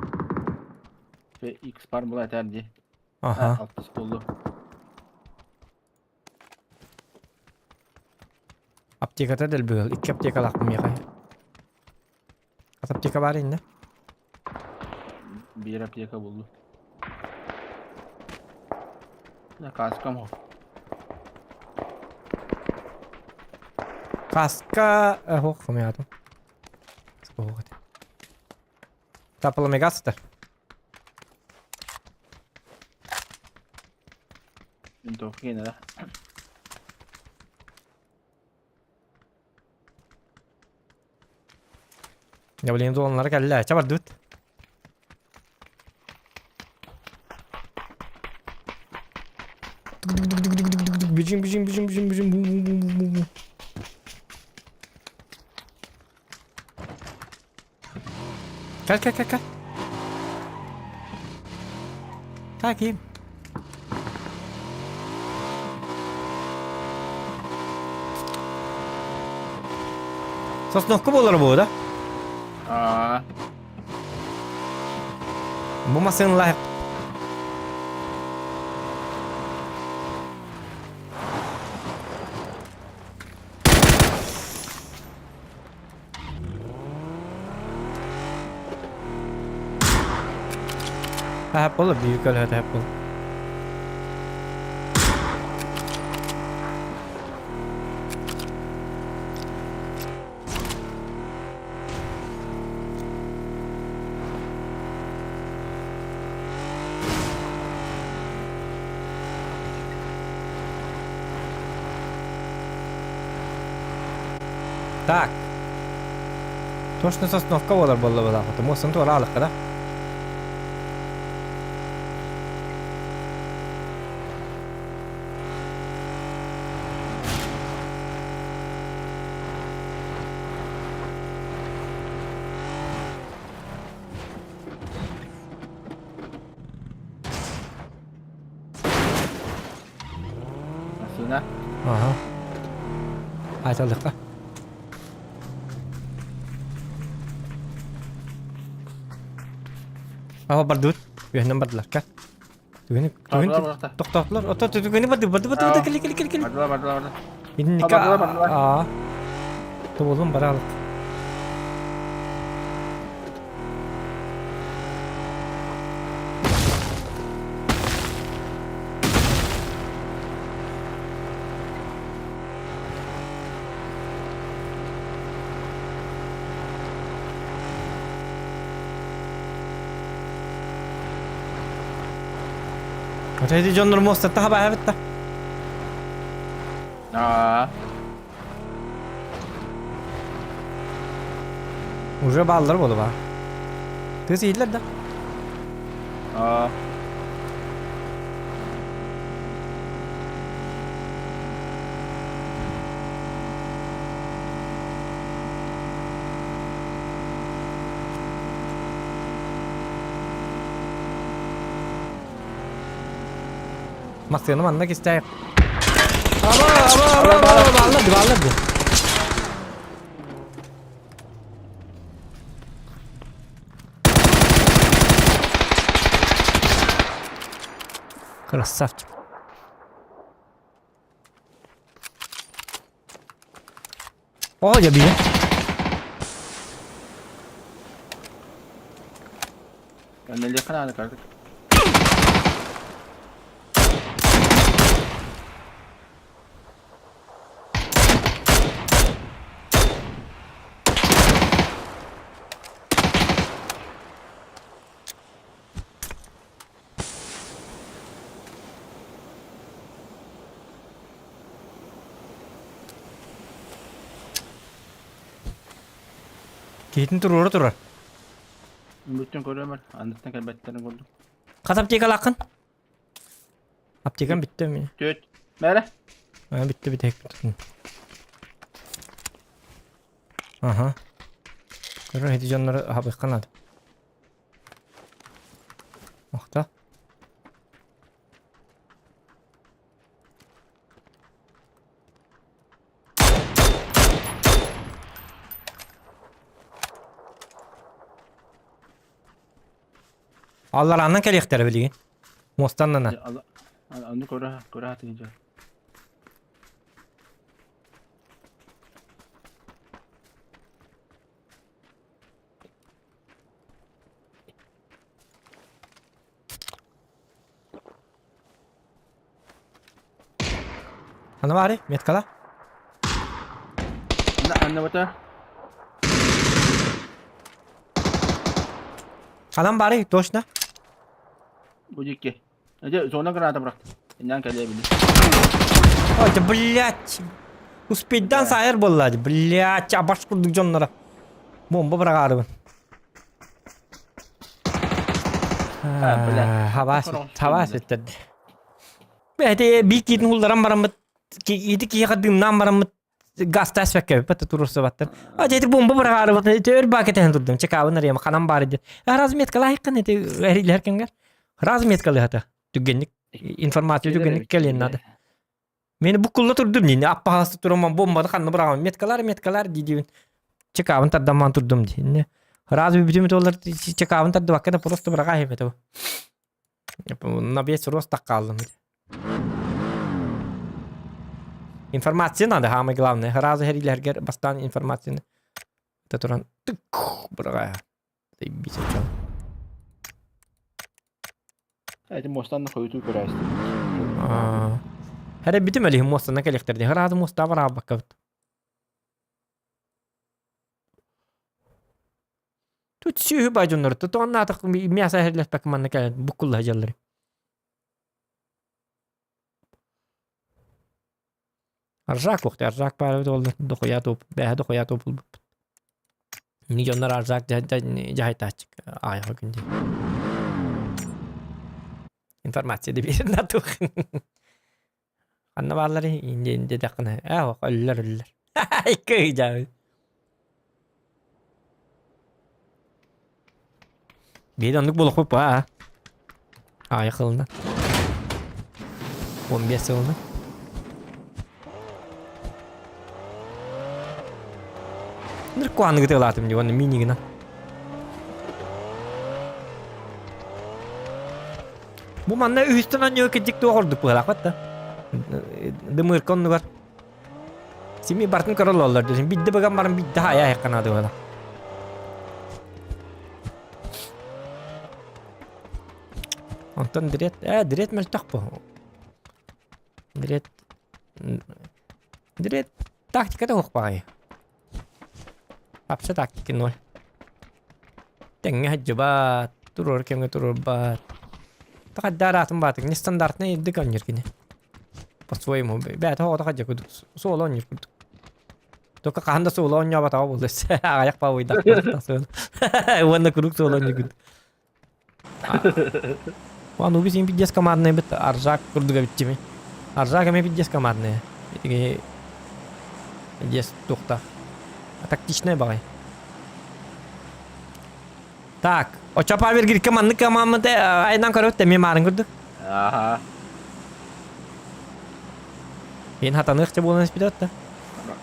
X бар була этэр дии. Аха. Алтыс болду. Аптеката дэлбигэл. Икки аптекалаахпын миэхэ. Хас аптека баар иннэ? Биир аптека булду. Каскам хо. Каска ох хомуйаатым. Суох этэ. Тапаламегас сытар. Винтовка киэнэ да. Я блин дуоланнара кэллэ. Ча бардыбыт. Бежим, бежим, бежим, бежим, бежим. Бу, бу, бу, бу, бу. Кэл, кэл, кэл, кэл. Так, им. Сосновка буолар буо да? Аа. Бу массыын лайк. Tähän puolelle viikolla tähän puolelle. Так. Точно сосновка буолар буолла буолаахыта. Муостан туора аалыкка да. Массыына. Аха. Айталдыкка. Аха бардыбыт. Үөһүнэн бардылар. Кэл. Түгэни түгэни тохтоотулар. Ото түгэни барды барды барды барды кели кели кели кели. Бардылар бардылар бардылар. Инники Бардылар бардылар. Аа. Тоболун баралык. Эти дьоннор муостата хабаһабытта. Аа. Уже бааллар буолу баа. Тыс иһиллэр да? Аа. Массыына манна кистээх. Аба, аба, аба, аба, бааллар, бааллар ди. Красавчик. О, я бие. Нелиэхэ наада кырдык. Киһитин туруора турар. Бүттүн көрөмөр, анныттан кэлбэттэрин курдук. Хас аптекалааххын? Аптекам бүттэ мин. Түөт. Мээрэ. А, бүттэ бүтэһик бүтүн. Аха. Көрөр ити дьоннору аһабыахха наада. Охто. Алларааннан кэлиэхтэрэ билигин. Муостаннана. Аны көрө көрө хатыгын Аны баары, меткала. Анна бата. Анам баары, точно. Бу дикки. Эде зона граната бырахты. Иннан кэлиэ били. Ой, да блять. Успейдан сайыр буолла, блять, абаш курдук дьонноро. Бомба быраҕаарыбын. Хабаас, хабаас эттерди. Бэти биир киитин улларан бараммыт, ити киһиэхэ дымнаан бараммыт газ таспакка бата туруорсубаттар. А ити бомба быраҕаарыбыт, ити өр баа кэтэһэн турдум, чекаабын арыйам, ханан баар диэн. Разметкалааххын ити эрилэр кэмгэр. Разметкалыһата түгэнник информация түгэнник кэлиэн надо. Мени буккулла турдум дии, аппаһаста тураман бомбаны ханна быраҕам, меткалар, меткалар дии диибин. Чекаабын тардамман турдум дии. Разве бүтүмүт олар чекаабын тардыбакка да просто быраҕа иһим На весь рост так хааллым. Информация надо, самое главное. Разы хэрилэргэр бастаан информацияны та туран тык быраҕа. Заебись очон. Эти мостан хойутуу көрөөстүм. Хәрэ бүтүм элиһин муостана кэлиэхтэр дии. Разы муоста бараабаккабыт. Тут сүөһү бай дьоннор тотооннаатах мясо эһэрлэспэккэ манна кэлэн буккулла сылдьаллар. Аржак уохта аржак баар эбит буолла дохуйа туоп бээһэ дохуйа туоп булбуппут. Ини дьоннор аржак дьаһайтааччык аайаха күн диэн. Информация да биэрэн натух. Ханна баалларый инде инде дэххинэ ээ ох өллөр өллөр. Икки ыйдьаабыт. Биир оннук буолуохпут баа. Аайы кылына. 15 сылына. Ныркуаны гытылаатым дии уонна минигина. Бу манна үһүстэн анньыы кырдьык туох ордук быһалаахпат да. Дымыырка оннугар. Сими бартын көрө олороллор десин. Бидде быган баран бидде хайа айыкканаады быһала. Онтон дирет, дирет мөлтөх бу. Дирет Дирет тактиката суох баҕайы. Вообще тактики ноль. Тэҥҥэ сылдьыбат, туруор кэмҥэ туруорбат. Тахадда араатын баатык, нестандартный ирдик оонньуур кини. По-своему, бэйэтэ оҕото хадьа курдук, суола оонньуур курдук. Только хаһан да суола оонньообатаҕа буолла аҕыйах паабыйдах Уонна куруук суола оонньуур курдук. Аны син пиздец командный бит Аржак курдук эбитчими. Аржак эмиэ пиздец командный. Итиги пиздец тухта. Тактичный баҕай. Так, очо павергирке маннык командмыт айынан көрөт эмиэ маарын курдук. Аха. Мен хатаныахча буолан испит да.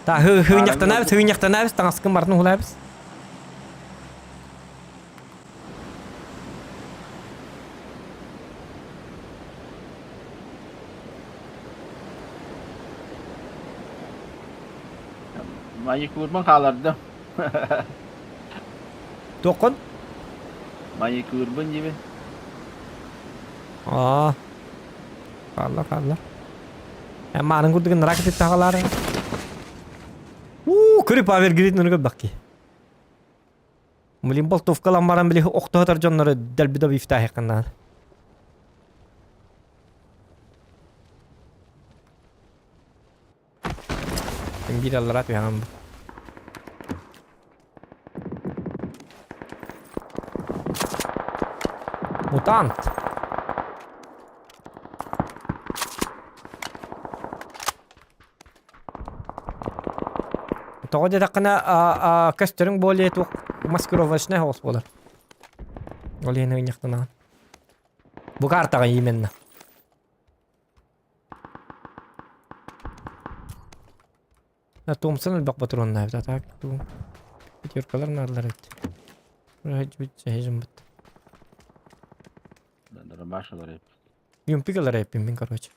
Та хыынньахтанабыс, хыынньахтанабыс, таҥаскын бартын уһулаабыс. Маникюрбун хаалардым. Туоххун? Маникюрбун диибин. Аа. Хаалла, хаалла. Эн маарын курдук ыныраа кытыт таҕалаары. Уу, көрү павер гирит нырыгы бакки. Блин, болтовкалан баран били охтоһотор дьоннору дэлби да бифтаахыккыннаан. Биир аллара түһэҕин бу. Мутант! Тоҕо диэтэххинэ, көстөрүҥ более туох маскировочнай соҕус буолар. Ол иһин ыйньахтанаҕын. Бу картаҕа именно. Томпсон элбэх патроннаабыт, а так пятеркалар наадалар эбит. Бут. Дробашалар эбит. Юмпикалар эппин мин, короче.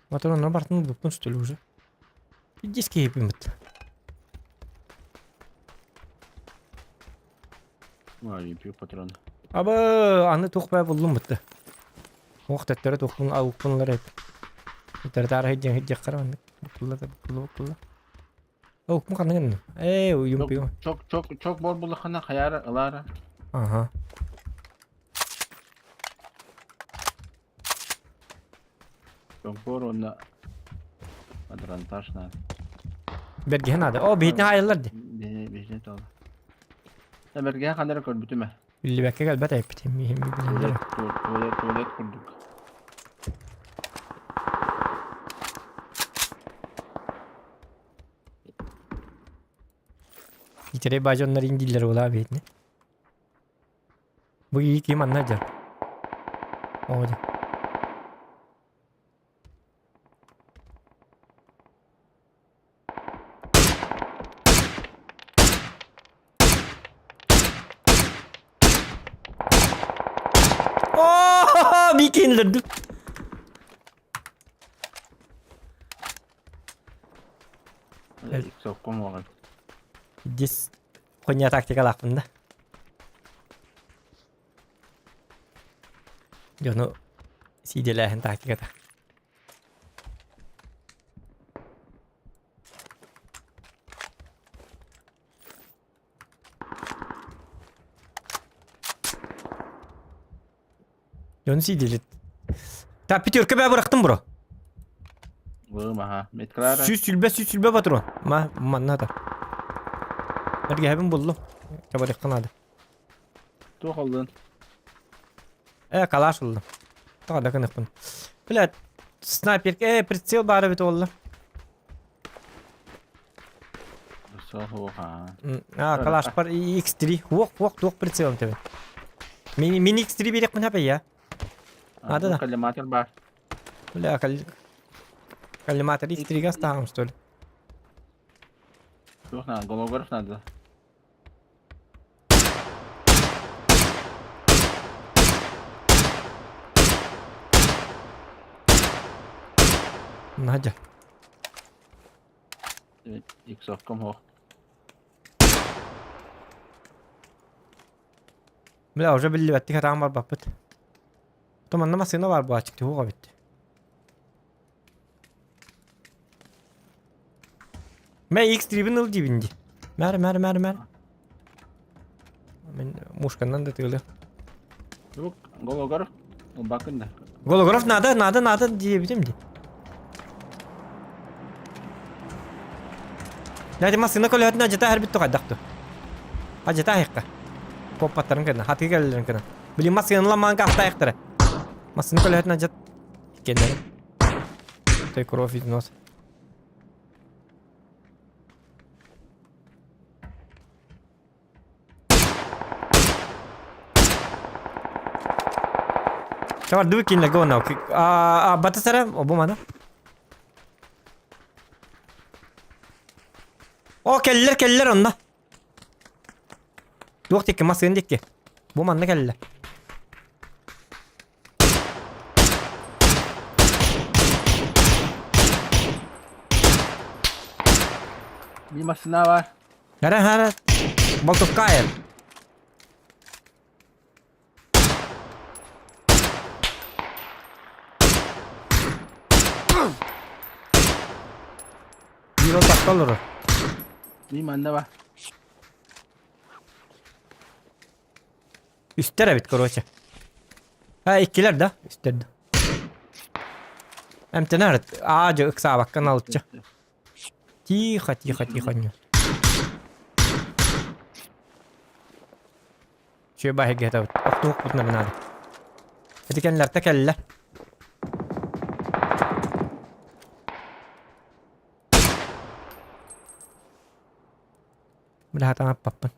Патроннар бартын ылбыппын что ли уже? Диски еппин бит. Ой, пью патрон. Аба, аны туох баа буллум бытты. Ох, төттөрө туохпун алыппынлар эп. Төттөрө таара хиддиэн хиддиэх хара маннык. Буккулла да буккулла буккулла. Укпун ханна гынным? Ээ, уйум Чок чок чок бор буллахына хаяра ылара. Ага. Чок бор онна патронтаж надо. Бэргэһэ надо. О, биһитин хаайыллар ди. Биһитин тола. Бэргэһэ ханара көрбүтүм ээ. Биллибэккэ кэлбэт эппитим миһим билэллэр. Туалет туалет курдук. Итирэй баажоннар индиллер буолаа биһитини. Бу ии ким анна дьар. Оо дьэ. Оо, бикинлерди. Сокком оҕон. Дис хуйня тактикалаахпын да. Дьону сиидэлээһин тактиката. Дьону сиидэлит. Так, пятерка бээ бырахтым бро. Лым аха. Метклара. Сүүс сүлбэ, сүүс сүлбэ патрон. Ма, манна та. Эргэһэбин буллум. Табарыхха наада. Туох оллун? Э, калаш ыллым. Тоҕо да гыныхпын. Блядь, снайперка, э, прицел баар эбит уолла. Суох-уоха. А, калашпар X3. Уох, уох, туох прицелом тебе. Мини, мини X3 биэриэхпин хапай я. Надо да. Коллиматор бар. Бля, коллиматор X3 га ставим, что ли? Туох надо, голограф надо. Надя. Иксовкам хох. Бля, уже биллибэттик хатаан барбаппыт. То манна массыына бар буачык туһуга битти. Мэ X3-бин ыл диибин дии. Мээр, мээр, мээр, мээр. Мин мушканнан да тыылы. Звук голограф. Бакын да. Голограф надо, надо, надо диэбитим дии. Дядя массыына көлөһөтүн адьата эрбит тухайдах ту. Адьата айыкка. Куоппаттарын кына, хатыы кэлэллэрин кына. Блин, массыыналамаан кахтайыктара. Массыына көлөһөтүн адьат кеннерин. Той кровь из носа. Чавар кинилэргэ уонна батыс эрэ бу маны. О кэллэр кэллэр онно. Туох диэки массыын диэки. Бу манна кэллэ. Биир массыына баар. Хара хара. Болтовкаев. Биир ол таска олорор. Биир манна баар. Үстэр эбит, короче. А, иккилэр да? Үстэр да. Эмтэнэр аа-дьэ ыксаабакка налыччы. Тихо, тихо, тихо. Үчүгэй баһыгыһытабыт. Охтуохпутуна наада. Ити кэннилэртэ кэллэ. Бля хатаҥаппаппын.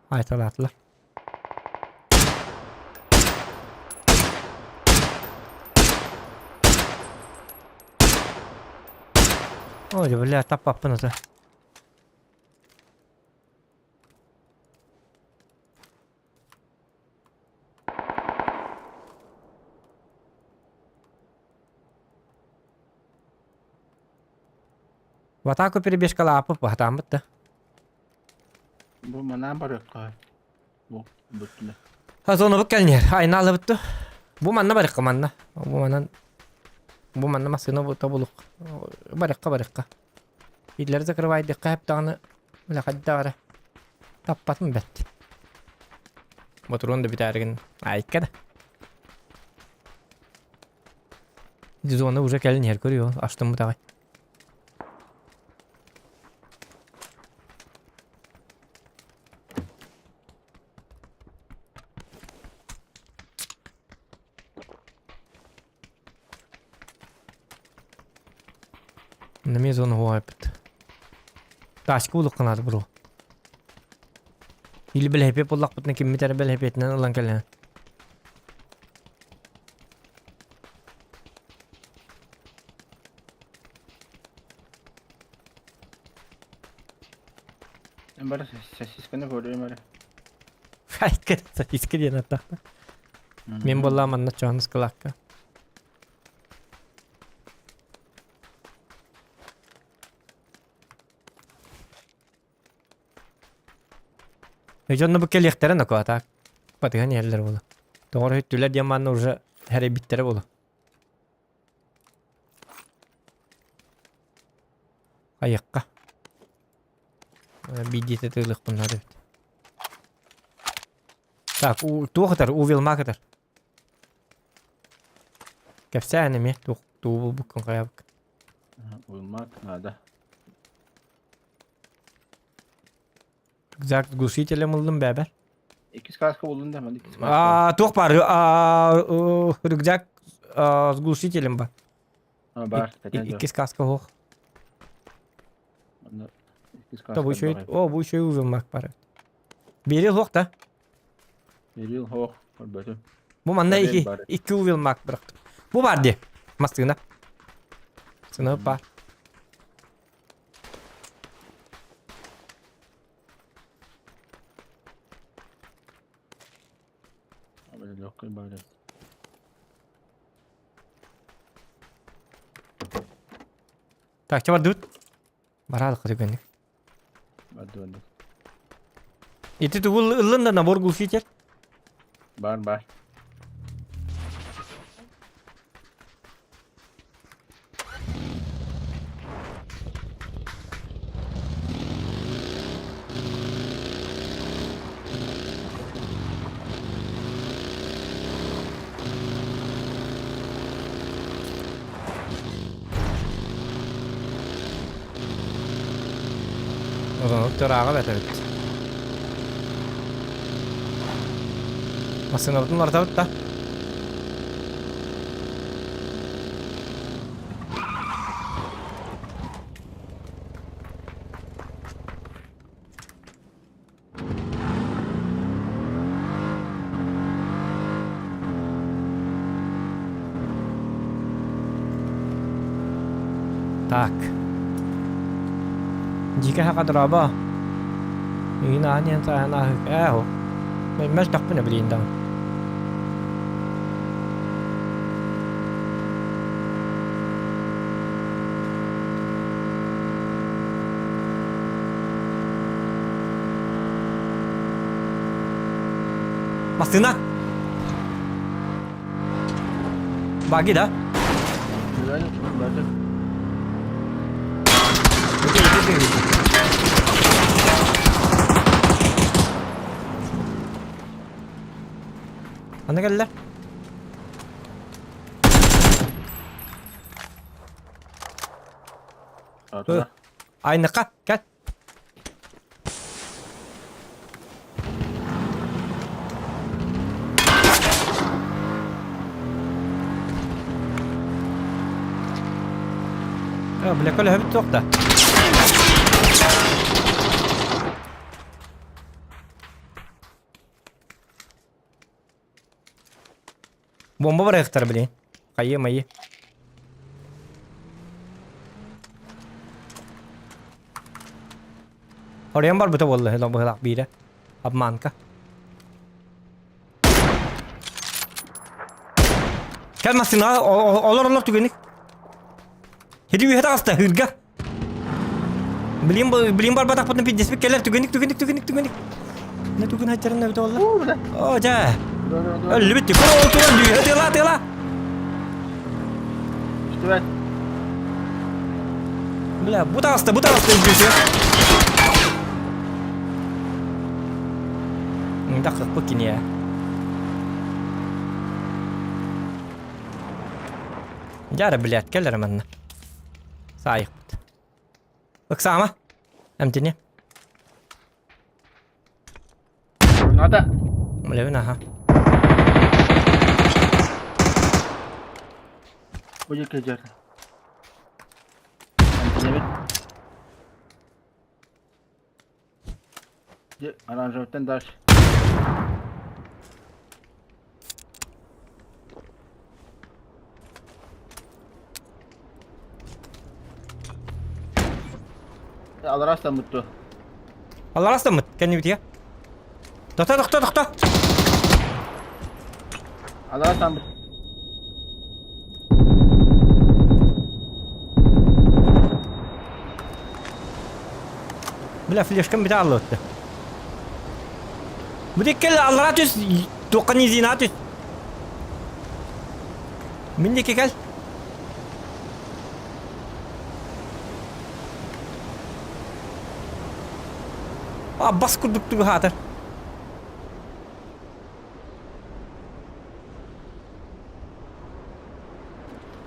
Айталаатылар. Ой, бля, таппаппын ата. В атаку перебежкалааппыт баһатааммыт да. Бу манаан барыахха. Бу бүттүлэр. Зонабыт кэлниэр. Айна алабыт ту. Бу манна барыахха манна. Бу манан бу манна массыына тобулук. Барыахха барыахха. Идлери закрывайдыхха хэптаҕына бля хайдах эрэ таппатым бэрт. Ботуруон да бүтээригин айка да. Зона уже кэлин иһэр көрүө аштыммыт аҕай. Эмиэ зона уһаайбыт. Тачка булуохха наада бро. Или бэлэһипиэт буллахпытына киммит эрэ бэлэһипиэтинэн ылан кэлэн. Бары сосисканы көрүөм эрэ. Хайка сосиска диэн аттахта. Мен буоллаҕым манна чоон ыскылаакка. Дьонно бу кэлиэхтэрэ ноко так батыһан иһэллэр буолу. Тоҕор өттүлэр диэн манна уже хэрэйбиттэрэ буолу. Айыкка. Биирдиитэ тыылыахпын наада эбит. Так, у, туох ытар? Увилмак ытар. Кэпсээн эмиэ туох тугу булбуккун хайабык. Уилмак надо. Рюкзак с глушителем ыллым бэбэр. Иккис кааска булдун да, маны иккис кааска. А, туох бар? А, рюкзак с глушителем бар. А, бар, Иккис кааска суох. То бу еще о, бу еще ужин бар. Берил суох да? Берил суох, көрбөтүм. Бу манна ики икки увил мак бырахтым. Бу бар ди. Массыына. Сына бар. Легкой бар. Так, че бардыбыт? Бараалыкка түгэнник. Бардыбын. Ити тугул ыллын да набор глушитель. Бар, бар. Одан тураға бәт эбит. Массыынабытын уларытабыт да. Так. Дьиикэ саха дорообо. Миигин аан иһэн сааһын ааһык ээ оһо. Мөлтөхпүн билигин даҕаны. Массыына! Баги, да? Аны кэллэ. Отура. Айныка, кэл. Э, бля, көлөһөбүт суох да. Бомба барыахтара, блин. Хайы майы. Оройон барбыта буолла, быһылаах биирэ. Обманка. Кэл массыына, олор олор түгэнник. Хири үһэ таҕыста, хырга. Блин, блин барбатахпытын пиздеспит кэлэр түгэнник түгэнник түгэнник түгэнник. Не түгэн хачарын эбитэ буолла. О, дьэ. Өллүбүт тикор ол туран дүйэ тыла тыла. Үстүбэт. Бля, бу таҕыста, бу таҕыста үгүсү. Дақықпы кине. Дьара, блядь, кэлэр манна. Саайықпыт. Ыксаама. Эмтини. Надо. Билэбин аха. Будет кэдэр. Эмтинэбит. Дьэ, оранжевтан дальше. Аларастаммыт дуо? Аларастаммыт, кэннибитигэр. Тохто, тохто, тохто! Аларастаммыт. Бля, флешкам бите аллыытты. Бу диккел аллара түс, туохха низина түс. Мин диэки кэл. А, бас курдук тугу хаатар.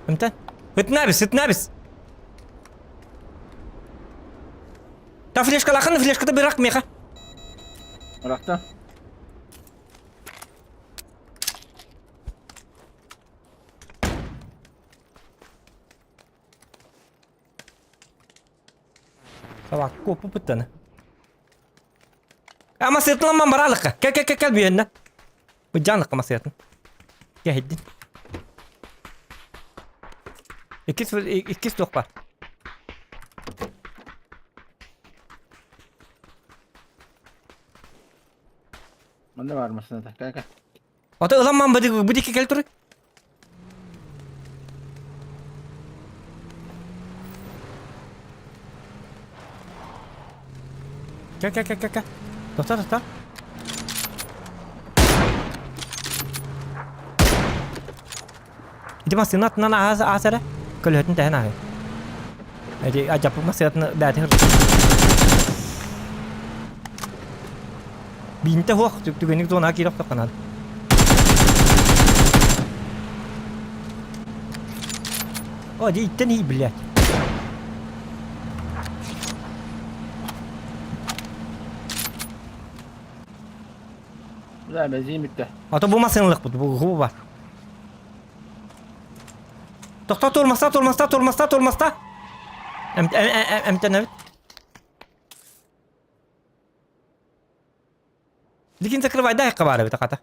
Ымтан. Ытнабис, ытнабис. Та флешкалахын, флешката бырах меха. Бырахта. Сабак куоппуттаны. Ама сытламан баралыкка. Кел кел кел кел бүйенне. Быдьааныкка масыатын. Кэһиддин. Иккис иккис туох бар. Манна бар масыната. Кэл кэл. Ото ыламман бу бу дикки кэл туруй. Кэл кэл кэл кэл кэл. Тохто тохто. Ити массыына аттынан аас аас эрэ. Көлөһөтүн тэһэн ааһы. Эти адьаппыт массыынатын бээтин Биинтэ суох түгэнник зонаҕа киирэ охтоххунан. О, дии иттэн ий, блядь. Да, бензин бүттэ. А то бу массыыналыахпыт, бу бу бар. Тохто тормозта, тормозта, тормозта, тормозта. Эмтэнэбит. Ликин закрывай, дай баар эбит хата.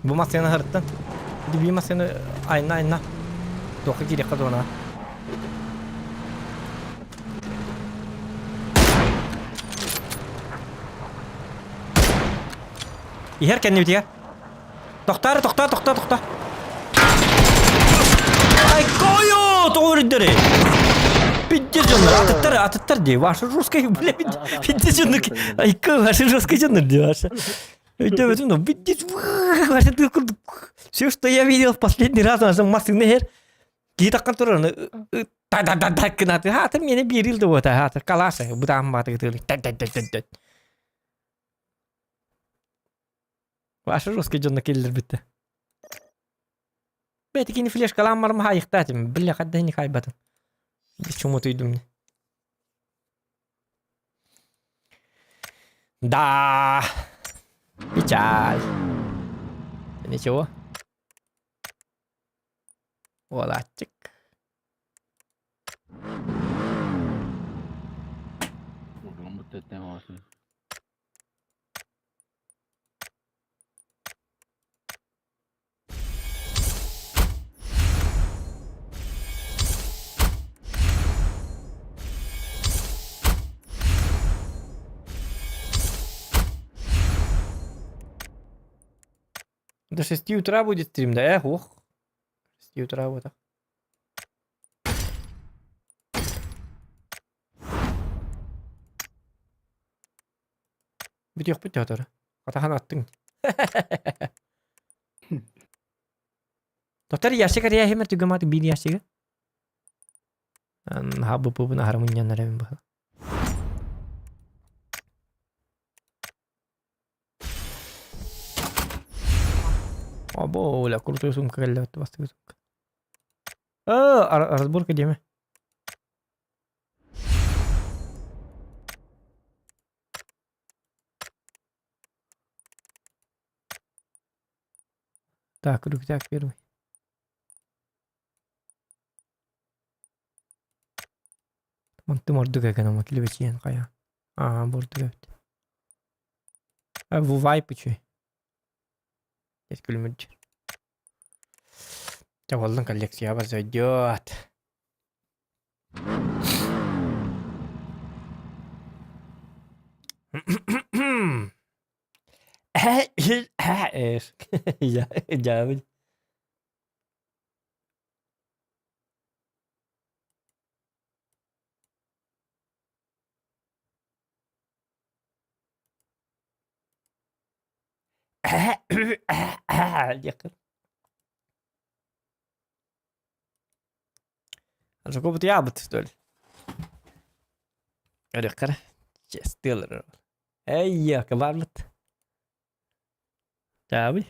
Бу массыына сырыттан. Ити массыына айна айна. Туохха киириэххэ туона. Иһэр кэннибитигэр. Тохтоо, тохтоо, тохтоо, тохтоо. Ай, кою, тоҕо үрдэрий? Пиздец дьоннор, атыттар, атыттар дии. Ваши русские, бля, пиздец дьоннор. Айка, ваши русские дьоннор дии, ваши. Өйдөөбөтүм, ну, пиздец, ваши ты Все, что я видел в последний раз, ваша массыына иһэр. Киһи таххан турар та та та та гынаты хаатыр миэнэ биэрил да буота хаатыр калааса бытаан баатыгы тыылы та та та та та. Ваша русский дьонно киллэрбиттэ. Бэти кини флешкалаан барым хаайыктаатым. Бля, хадда не хайбатым. Чуму туйдум. Да. Печаль. Ничего. Уолааччык. До 6 утра будет стрим, да? Эх, ох. 6 утра вот. Бүтүөхпүт театр. Атахан аттың. Доктор ящик ария хемер түгемат бир ящига. Ха бу бу нахар муньяннар эбин бу. Або, ля крутой сумка кэллэбит бастакы сумка. Э, разборка диэмэ. Так, рюкзак первый. Мантым ордук экен килибечиен хайа. Аа, бурдук эбит. А, вайп үчүгэй. Күлүмүрдүр. Чэ, буоллун коллекциябар зайдет. Дьаабын. Диэххин. Жокобутуйаабыт что ли? Өрүөххэ честилэр. Эй, кыбарбыт. Чаабый.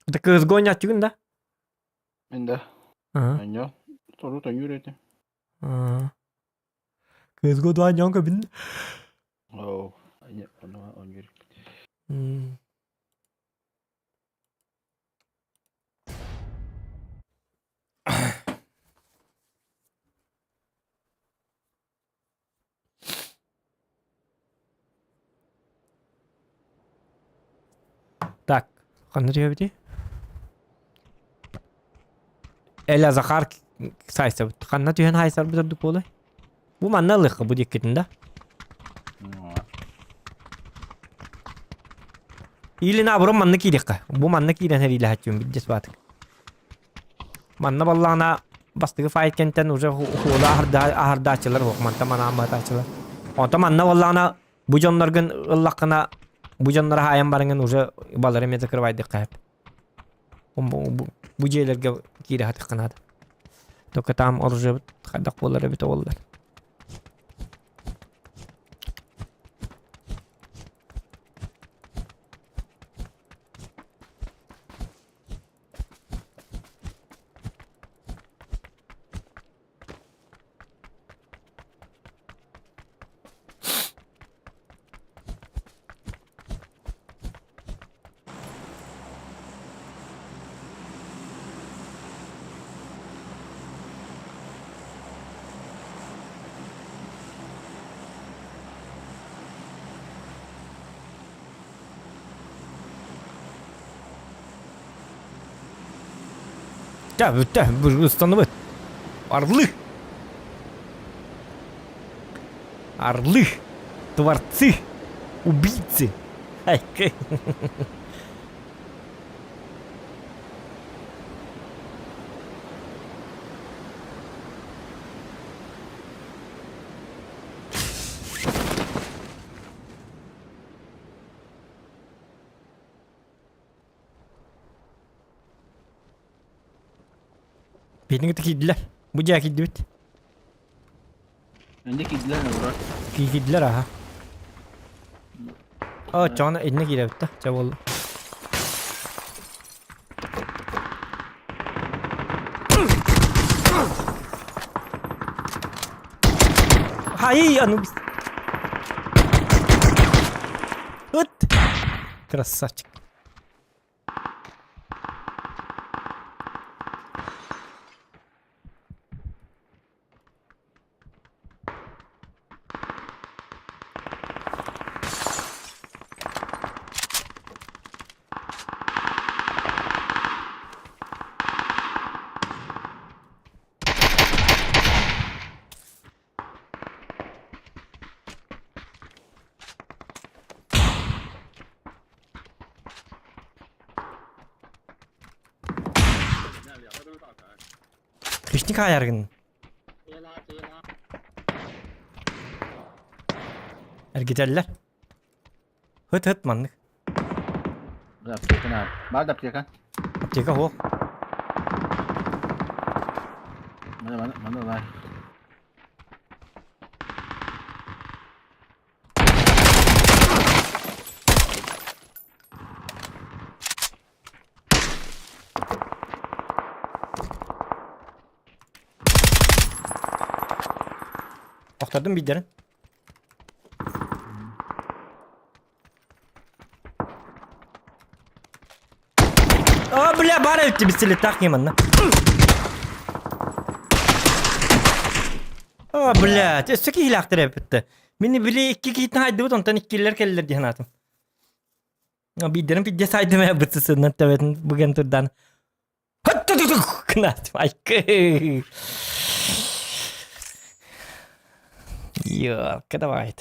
Это кызгы оонньооччугун да? Мин да. Оонньоо. Тору тоҥүүр этим. Кызгы оонньоон көбүн. Оо, оонньуур. Так, ханна түһэбитий? Эля Захар сайсабыт. Ханна түһэн хайсарбыт ордук буолуой? Бу манна ылыахха бу диэккитин да? Или наоборот манна киириэххэ. Бу манна киирэн сэриилэһэччүм билдьэс баатык. Манна баллаҕына бастакы файт кэнтэн уже хуола аһардааччылар суох мантан манаан баатааччылар. Онтон манна буоллаҕына бу дьонноргун ыллаххына бу дьоннор хаайан барыҥын уже балары эмиэ закрывайдыхха сөп. Бу дьиэлэргэ киирэ сатыахха наада. Только там оружие хайдах буолар эбитэ буоллар. Дьэ, бүттэ, ыстанныбыт. Орлы! Орлы! Творцы! Убийцы! Айкы! Биһиги киирдилэр. Бу дьиэ киирдибит. Инде киирдилэр бро. Киирдилэр аха. О, чоҕуна инне киирэбит да. Чэ буолла. Хай, Анубис. Вот. Красавчик. Хищник хаайаргын. Эргитэллэр. Хыт-хыт маннык. Аптека на. Бар да аптека. Аптека суох. Маны маны маны бар. Охтордум биирдэрин. А, бля, баар эбит пистолеттаах ким манна. А, блядь, өссө киһилээхтэр эбит. Мин били икки киһитин хайдыбыт, онтон иккилэр кэллэр диэн аатым. Биирдэрин пиздец айдым ээ бытсысынан төбөтүн быган турдан. Гынат, айкы. Ёлка, давай.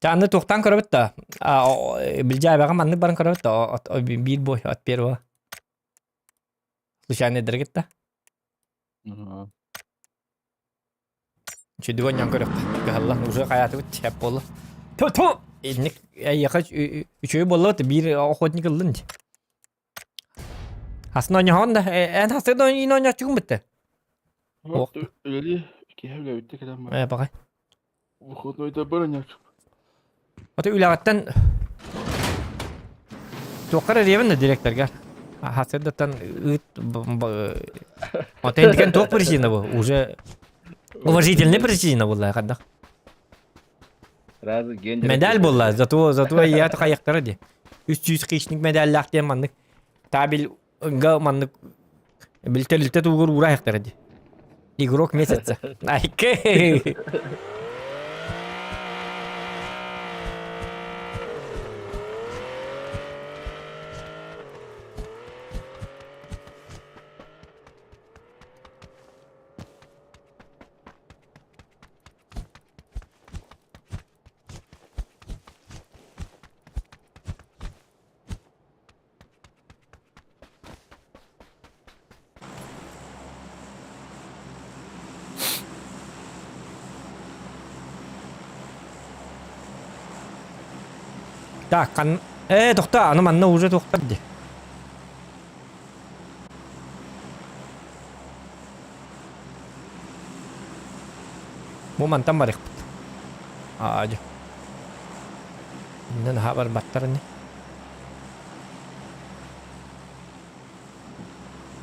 Аны туохтан көрөбүт да? Билдьээбэҕэ маннык баран көрөбүт да биир бой от первого. Случайно дэргит да? Үчүгэй оонньоон көрүөххэ. Кыһаллан уже хайаатыбыт чэп буолла. Ту-ту! Инник эйиэхэ үчүгэй буолла биир охотник ыллын дии. Хасын оонньоһон да эн хасын оонньооччугун бүттэ. Вот үлэли киһи үлэбитте кэлэн Э, баҕай. Выходнойда бар оонньооччу. Ото үлэҕиттэн туоххар эрийэбин да директоргар. Хасырдаттан ыыт Ото интикен туох причина бу? Уже уважительная причина буолла хаддах. Сразу гендер. Медаль буолла, зато зато я хайахтара ди. 300 хищник медаллаах диэн маннык табель га маннык билтелилте туугур уура ди. Игрок месяца. Айкы. Так, кан... Э, тохта, аны манна уже тохтар ди. Бу мантан барыахпыт. Аа, дьэ. Иннэ наһаа барбаттар ини.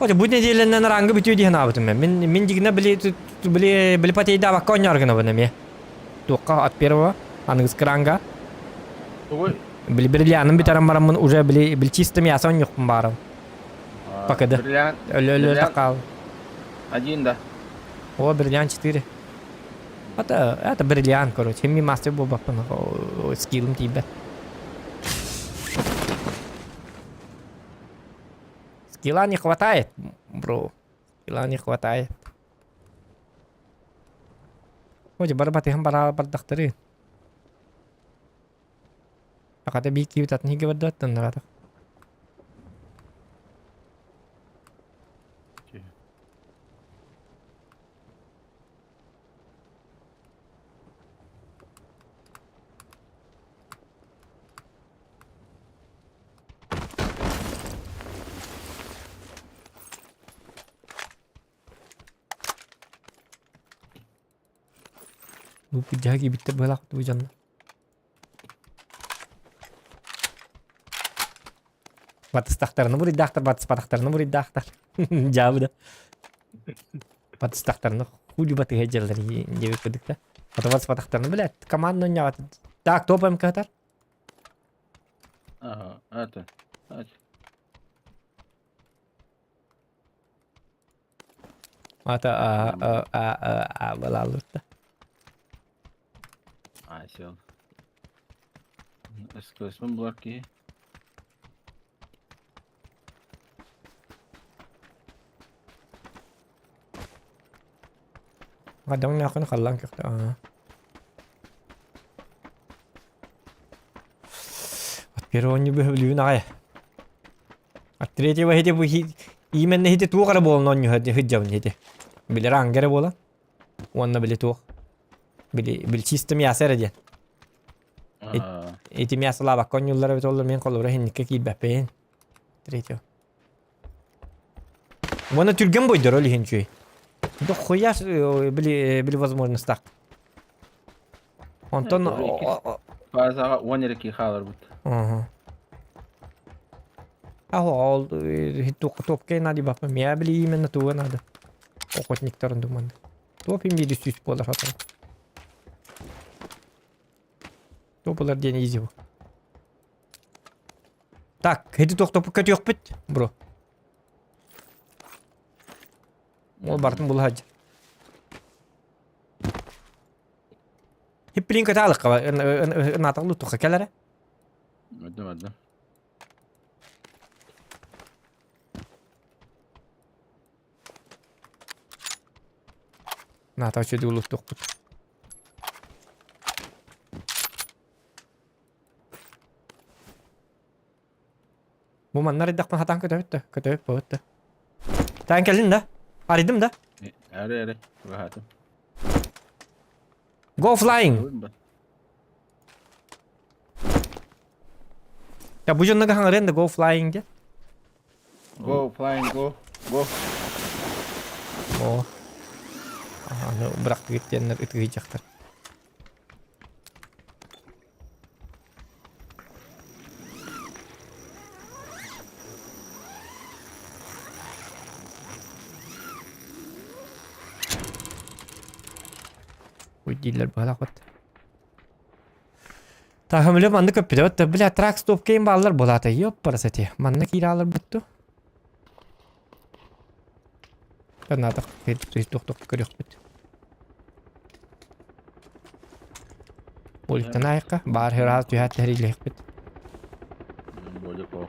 Оте бу неделянан ранга бүтүө диэн аабытым мен. Мин мин дигинэ били били били патейдаабакка оонньоор гынабын эмиэ. Туохха от первого аныгыскы ранга. Тугуй? Били бриллианым бүтэрэн бараммын уже били били чисто мясо оонньуохпун баарым. Пока да. Бриллиант. Өлө өлө Бриллиант. такаал. Один, да. О, бриллиант 4. Это бриллиант, короче. Мин мастер буолбаппын, скиллым тиийбэт. Скилла не хватает, бро. Скилла не хватает. Ой, бары батыһан бара бардахтары. Аката бии киибит атын иһигэ барда наратах. Бу дьаһа киирбиттэр быһалаах бу дьоннор. Батыстахтарына буруйдаахтар, батыспатахтарына буруйдаахтар. Дьаабы да. Батыстахтарына хули батыһа дьаллар диэбит курдук да. Ото батыспатахтарына, блядь, команда онньоҕо. Так, топ МК-тар. Ага, это. Это. Ата а а а а а балалырта. А, сел. СКС-мын булар киһи. Гадаң якын халлан көхтө. Аа. От первого не бөһүлүүн аҕай. От третьего хити бу именно хити туох эрэ буолан оонньуһа сылдьабын хити. Билэр аҥга эрэ буолан. Уонна били туох. Били били чисто мясо эрэ диэн. Ити мясолаабакка оонньууллар эбит оллор мин холобура хинникке киирбэппин. Третьего. Уонна түргэн бойдор ол иһин үчүгэй. Да хуя били били возможностах. Онтон Фазаҕа уон эрэ киһи хааларбыт. Ага. Аһо ол топкай надо бапа. Мя били именно туга надо. Охотниктарын думан. Топ им биир сүүс буолар хатан. Топ булар диэн изи бу. Так, ити тохтоппут көтүөхпүт, бро. Ол бартын була сылдьар. Хиппилин көтө алыкка ынаталлы туха кэлэрэ. Бардым, бардым. Наата үчүгэй улуттуохпут. Бу манна арыйдахпына хатаан көтөбүт да, көтөбүт буолбут да. Таан кэллин да? Арыйдым да? Аре, аре, баһаатым. Go flying! Я бу дьонно хаҥырыан да go flying диэн. Go flying, go, go. О. Аны бырахтыгыт диэннэр ытыгыйдьахтар. Ой дииллэр быһалаах бат. Таһымлы манны көппүтэ бат. Бля, трак стоп кейм бааллар булаата. Ёппарасати. Манна кииралар бутту. Канаатах туох көрүөхпүт. Ултан айыкка баар ыраас түһээт тэһириилэһикпит. Болик о.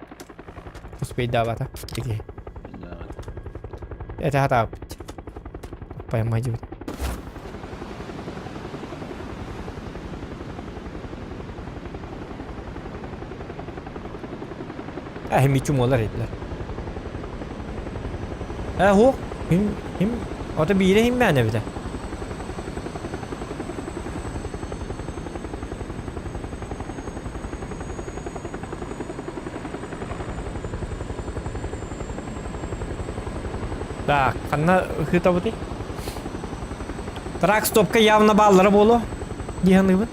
Успейдаабата. Тиги. Это хатаабыт. Поймай дебит. Э, чумолар этилэр. Э, хо, хим, хим, ото биирэ химмээн эбитэ. Так, ханна ыһытабытый? Трак стопка явно бааллара буолуо дии саныыбын.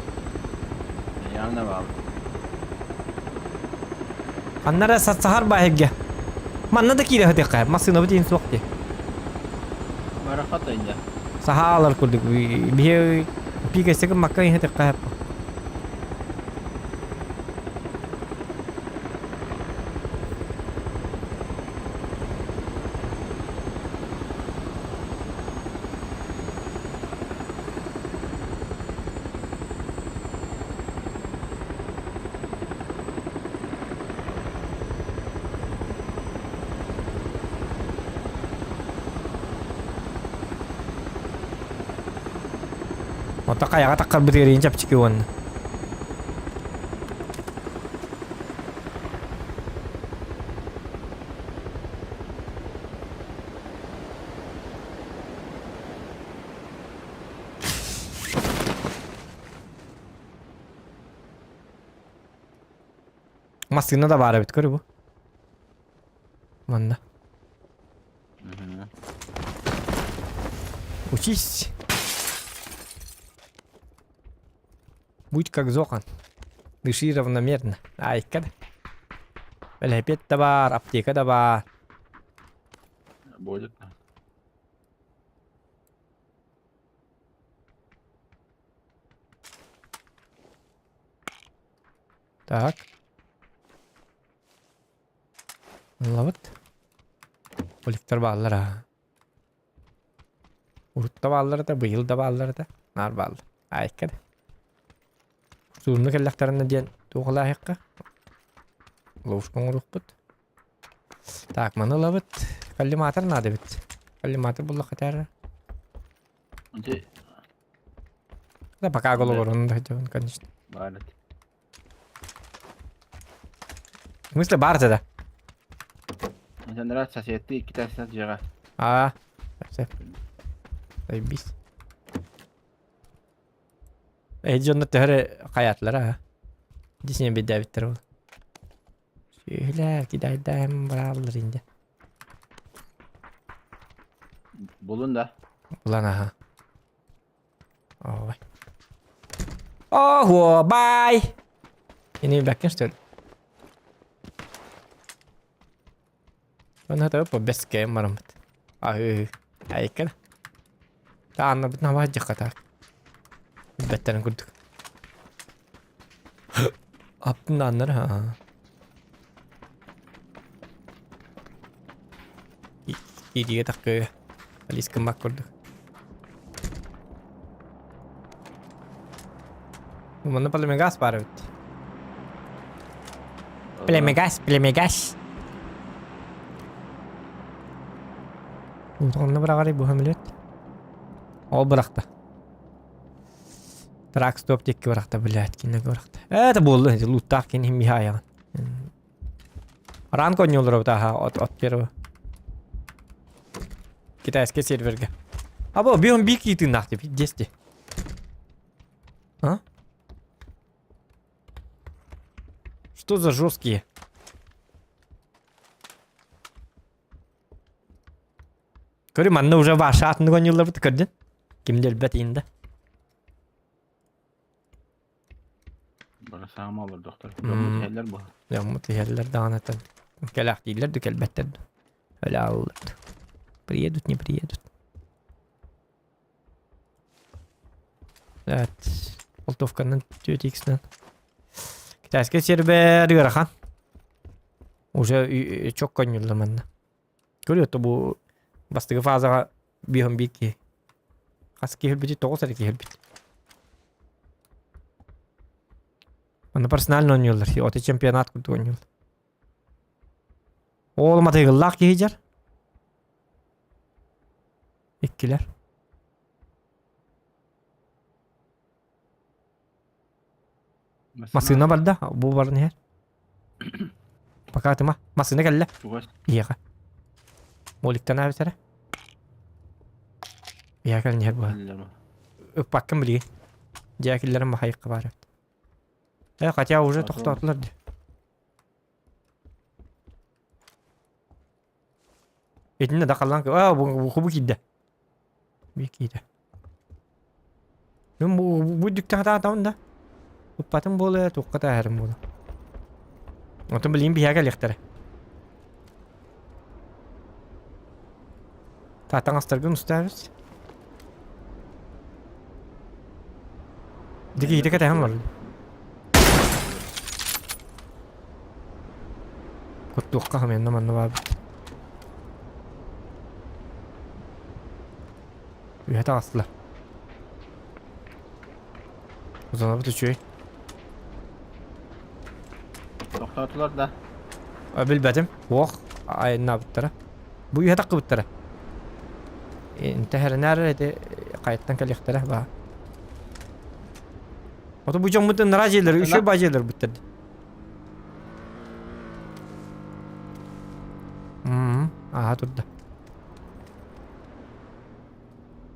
Явно баал. Ханна эрэ сахар бааһырга. Манна да киирэ сытыахха, массыынабыт иһин суох дии. Барахат инде. Саһаалар курдук биһи пигэсэ гыммакка иһитиххэ Оттон хайаҕа таххарбытыгар иин чэпчэки уонна. Массыына да баар эбит көрү бу. Манна. Учись. Будь как Зохан. Дыши равномерно. Айка да. Велосипед да баар, аптека да баар. Будет. Так. Ыллабыт. Поликтар бааллар аа. Урут да бааллар да, быйыл да бааллар да, наар бааллар. Айка да. Суунна кэллэхтэринэ диэн туох ылааһыахха? Ловушка оҥоруохпут. Так, маны ылабыт. Коллиматор наада эбит. Коллиматор буллахха этээр. Ити Да пока голову да конечно. баар эт. В смысле бар да? Мне нравится соседты китайцы дьиэҕэ. А, все. Заебись. Эһи дьонно төһө эрэ хайаатылар аа. Дисне биэрдээбиттэр ол. Сүөһүлэр кидайдаан барааллар инде. Булун да. Булан аха. Ой. Ого, бай! Ини бэккин что ли? Онно по бэскэ мараммыт. Аһыы. Айыкка да. Тааннарбытын хабаа дьахха так. Билбэттэрин курдук. Аптын дааннар ха. Кииригэ таккы Алис кыммак курдук. Манна племегас баар эбит. Племегас, племегас. Онно быраҕарый бу самолет? Ол бырахта. Трак стоп диэкки бырахта, блядь, кинигэ бырахта. Это буолла, луттаах кини миһаайаҕын. Ранг оонньууллар эбит аха от, от первого. Китайский серверге. А бу бион бик тыыннаах деп дести. А? Что за жесткие? Көрү манна уже ваша атын оонньуулларбыт көрдүн. Ким да өлбөт иинда. Бары саама олордохтор. Дьоммут иһэллэр бу. Дьоммут иһэллэр даҕаны кэлээхтииллэр да кэлбэттэр да. Өлө ааллар да. Приедут, не приедут. Evet. Болтовканан 4x-нан. Китайскай сервер ыарахан. Уже чок конньулла манна. Көрүө бу бастакы фазаҕа биэһин биир киһи. Хас киһи өлбүтүй? Тоҕус эрэ киһи өлбүт. Манна персонально оонньууллар. Оти чемпионат курдук оонньууллар. Ол матыгыллаах киһи дьар. Иккилэр. Массыына барда, бу баран иһэр. Пока тыма. Массыына кэллэ. Чугас. Иһиэхэ. Моликтан аабитара. Иһэ кэлэн иһэр буолар. Ыппаккын билигин. Дьээ киллэрэн махайыкка баар эбит. Э, хотя уже тохтоотулар дии. Итиннэ да халлаан а бу бу киирдэ. Бу киирдэ. Мин бу бу дьүктэ хатаатаҕын да. Ыппатым буолуо, туохха тааһарым буолуо. Оттон билигин биһиэхэ кэлиэхтэрэ. Таҥастаргын устаабыт. Дики иһитэ кэтэһэн олордум. Куттуохха хамыйанна манна баарбыт. Үөһэ таҕыстылар. Узалабыт үчүгэй. Тохтоотулар да. Билбэтим. Уох, айаннаабыттара. Бу үөһэ таххыбыттара. Интэһэринээр ити хайаттан кэлиэхтэрэ баа. Ото бу дьоммутун нара дьиэлэр, үчүгэй баа дьиэлэр бүттэр. Ааһа турда.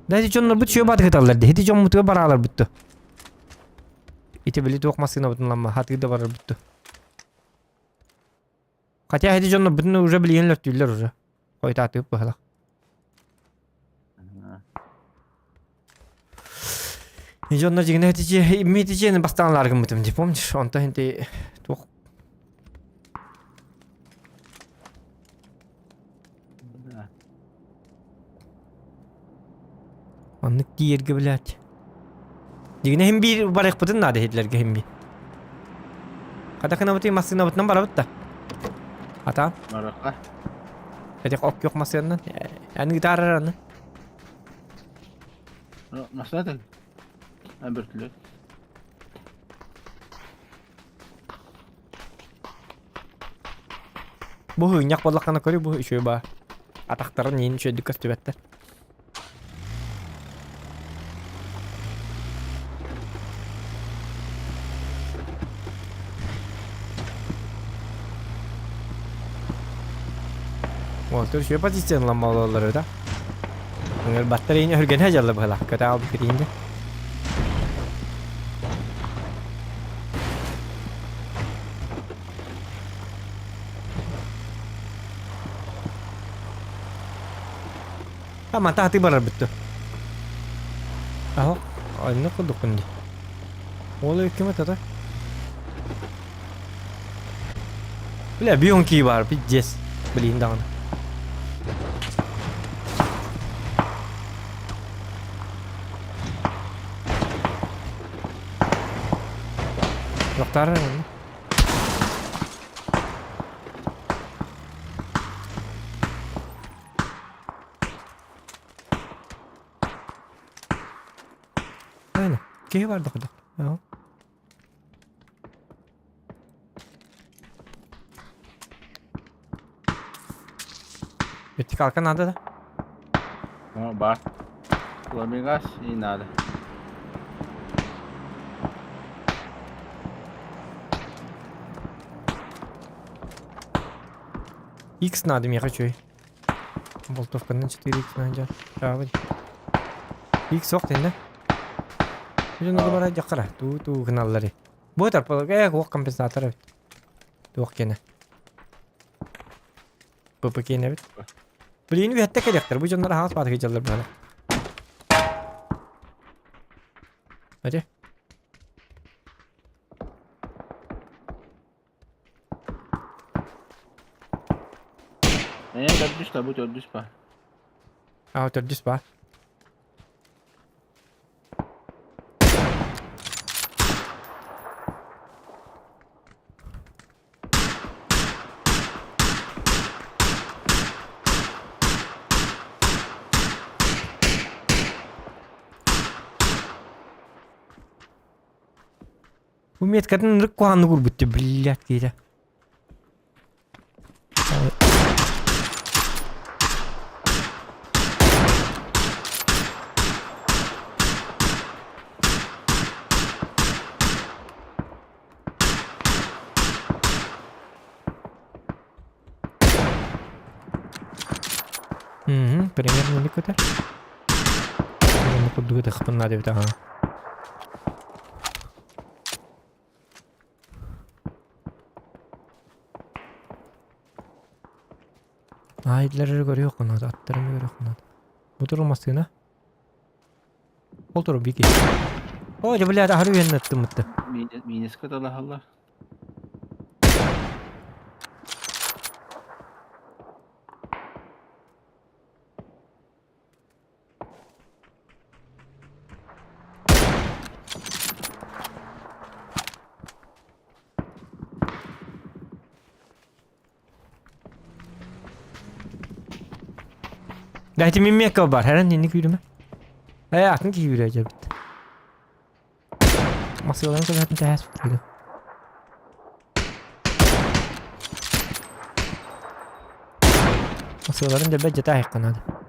Да ити дьоннорбут үчүгэй баатык ыталлар дии. Ити дьоммутугар бараалар бүттү. Ити били туох массыынабытын ламма хатыы да барар бүттү. Хотя ити дьоннорбутун уже билигин өлөртүүллэр уже. Хойутаатыып быһалах. Дьонно дьиҥинэ ити бастаан лааргыммытым дии, помнишь? Онтон ити туох Да. Оннук тиийэргэ блядь. Дьиҥинэ иһин биир барыахпытын наада иһитлэргэ иһин биир. Хата кынабытый массыынабытынан барабыт да. Ата. Барыахха. Этих ок yok массыынанан. Эн гитарар аны. Массыына тыл. Бөртүлүт. Бу һыынньах буоллаххына көрү бу үчүгэй баа. Атахтарын иин үчүгэйдик көстүбэттэр. Уолтар үчүгэй позицияланма олороллор да. Ыҥырбаттар иин өһүргэнэ дьалла быһалаах. Көтө аалбыт иинде. А манта аты барар бүтті. Аho, онно курдукпун дии. Ол ким это Бля, бионки бар, пиздец. Блин, даҕаны. Yoktар Aynen. Киһи бар да курдук. Вертикалка надо да? О, бар. Фламингас и надо. X надо мне хочу. Болтовка на 4X надо. Давай. X ох тенде. Бүтүн Аа. бара дьаккара. Туу туу гыналлары. Бу тарпалык э уох компенсатор эбит. Туох киэнэ. ПП киэнэ эбит. Блин, үһэтте кэлиэхтэр. Бу дьоннор аһаҕас баатыгы дьаллар быһалар. Ати. Э, төрдүс да бу төрдүс ба. Аа, төрдүс ба. Бу меткатын ынырык куһаҕаннык уурбут дии, блядь, киһитэ. Мгм, примерно не көтөр. Онно курдук ытыахпын наада эбит аһаа. Аайдылар эрэ көрүөх наада, аттары эмиэ көрүөх наада. Бу турар массыына. Ол турар бики. Ой, да блядь, аһары үһүөн ыттыммытты. Минеска талаһаллар. Дайте мимека бар, herhalde инник yürüme. Э, атын киһи yürüyor эбит. Массыыларын көмөтүн тэһэс киирдим. Массыыларын дьэбэ дьэтэ аһыахха наада.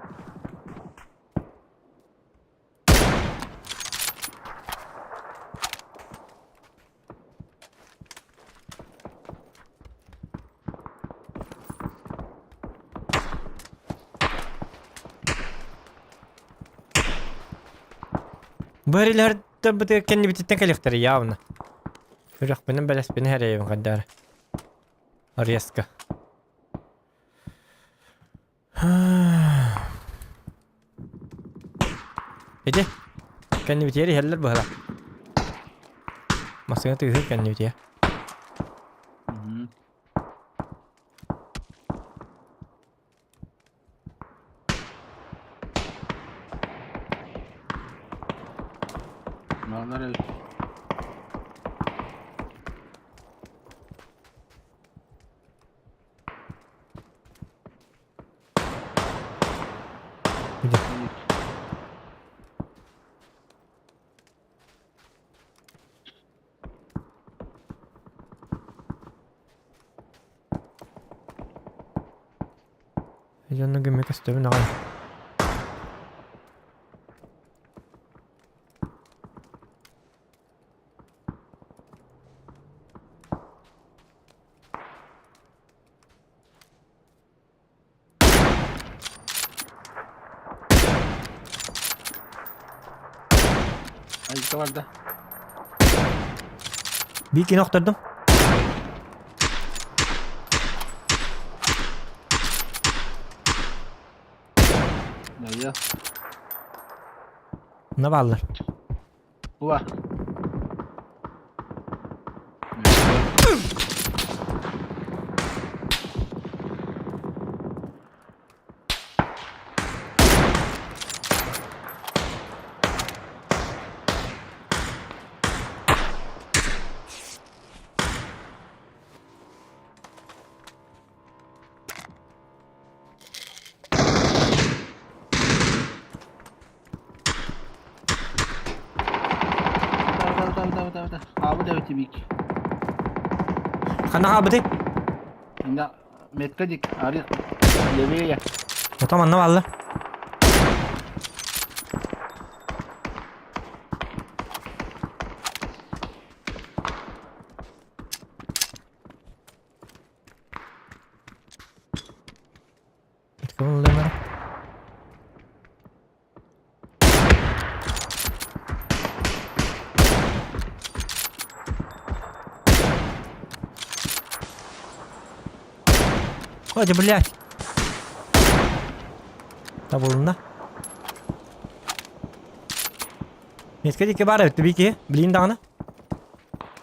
Бу эрилэртэн кэннибититтэн кэлиэхтэрэ явно. Үрэхпинэн бэлэспинэ эрэйэбин хайдары. Резко. Иди. Кэннибитигэр иһэллэр быһыла. Массыына тыаһыыр кэннибитигэр. Мгм. Маллар эбит. Где? Дьонно гүммэ көстөбүн аҕай. Айта барда. Биир кини охтордум. Дайа. Мына бааллар. Уа. Хаабыт эбит бик. Ханна хаалбытый? Инна метка дик ары левее. Отом манна бааллар. Ходи, блядь. Табылынна. Метка дике бар эбит бики. Билин даҕаны.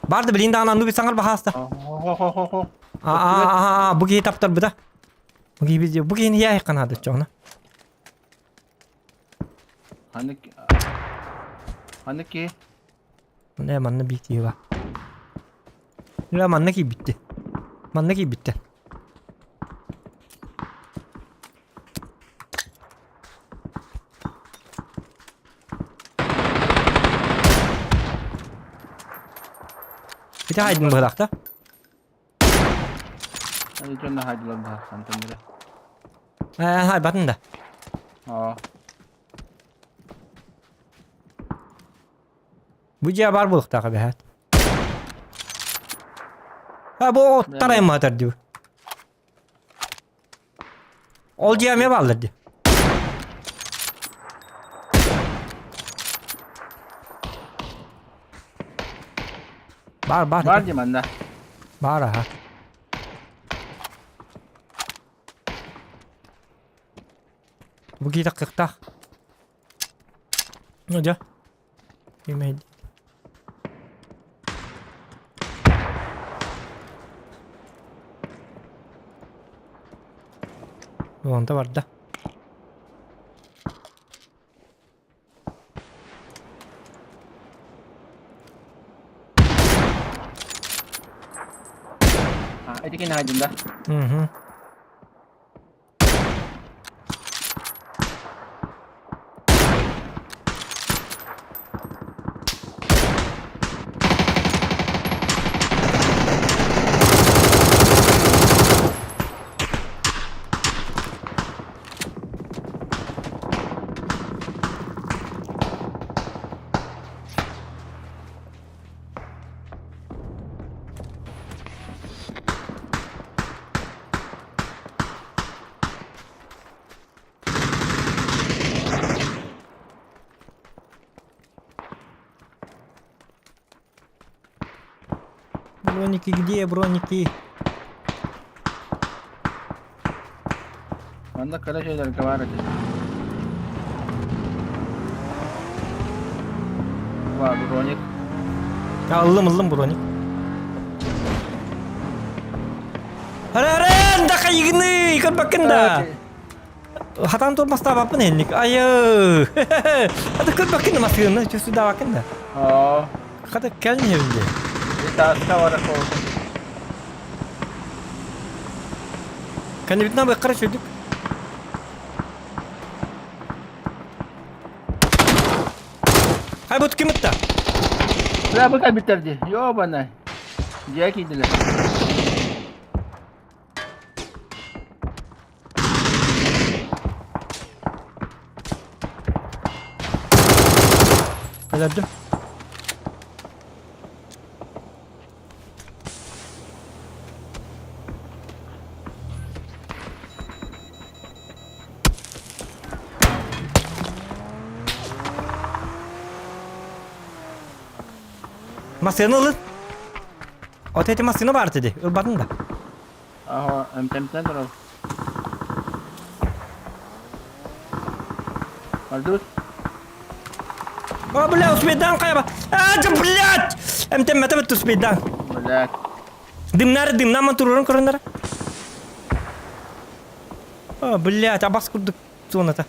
Барды билин даҕаны анну саҥар баһааста. Хо-хо-хо-хо. А, бу киһи таптарбыта. Бу киһи бу киһини яй канады чоҕуна. Ханнык Ханнык киһи? Э, манна биир киһи баар. Э, манна киирбитти. Манна киирбиттэр. Ити хайдын быһылаахта. Ай, дьон хаайдылар быһахсантан бere. Э, хайбатын да. Аа. Бу дьиэ баар буолуохтаах эбээт. А бу оттар аймаатар дии. Ол дьиэ эмиэ бааллар дии. Баар баар. Бар дии манна. Баар аха. Бу киһи тахсыахтаах. Ну дьэ. Имэйди. Онто барда. А, ити кини хайдын да. Угу. Броники где, броники? Манна кыра şeyler баар этэ. Оба, броник. Я ыллым ыллым броник. Араран да хайыгыны көрбөккүн да. Хатан турмастаабаппын энник. Айы. Хата көрбөккүн да масыгыны чувствуйдаабаккын да. Аа. Хата кэлин эбинде. Таска бара кол. Кэннибитинэн быаккара сүрдүк. Хай бу ким ытта? Бля, бу кэлбиттэр дии. Ёбана. Дьиэ киирдилэр. Өлөрдүм. Массыына ылын. От эти массыына баар диди. Ылбатын да. Аха, эмтэмтэн турар. Мардут. О, бля, успейдан хайба. А, да, блядь! Эмтэммэтэ бит успейдан. Блядь. Дымнары дымнаман турурун көрөннөр. О, блядь, абас курдук зоната.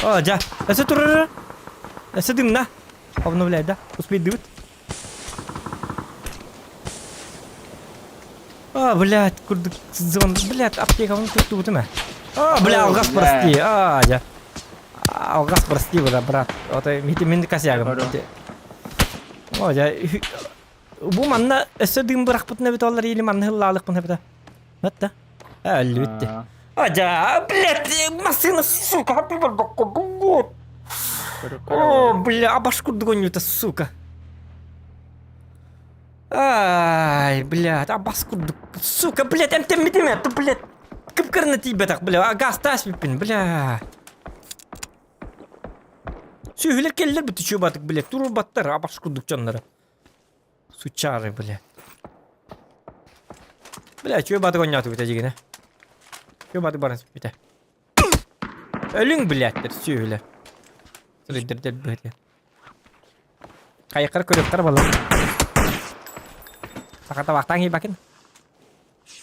О, дьэ, өссө турар. Өссө дымна. Обновляй, да? Успейдыбыт. А, блядь, курдук зон, блядь, аптекабын туттубутум ээ. А, бля, алгас прости. А, дьэ. Алгас прости, бра, брат. Ото мити мин косягым. О, дьэ, бу манна өссө дым бырахпытын эбит олар или манна хыллаалыкпын эбит. Мэтта. Өллүбүттэ. А, дьэ, блядь, массыына, сука, хаппы барбакка, блядь. О, бля, абаш курдук ойнуута, сука. Ай, блядь, абас курдук. Сука, блядь, эмтэммитим это, блядь. Кып-кырына тиийбэтэх, бля, гастаас бүппүн, бля. Сүһүлэр кэллэр бит үчүө блядь, турбаттар, абаш курдук дьоннору. Сучары, бля. Бля, үчүгэй баатык оонньоотубут эдьигинэ. Үчүгэй баатык баран сүппүтэ. Өлүҥ, блядь, сүөһүлэр. Сырыйдырдыр быһыты. Хайыккар көрүөхтэр буолла. Саха табахтаан киирбакын.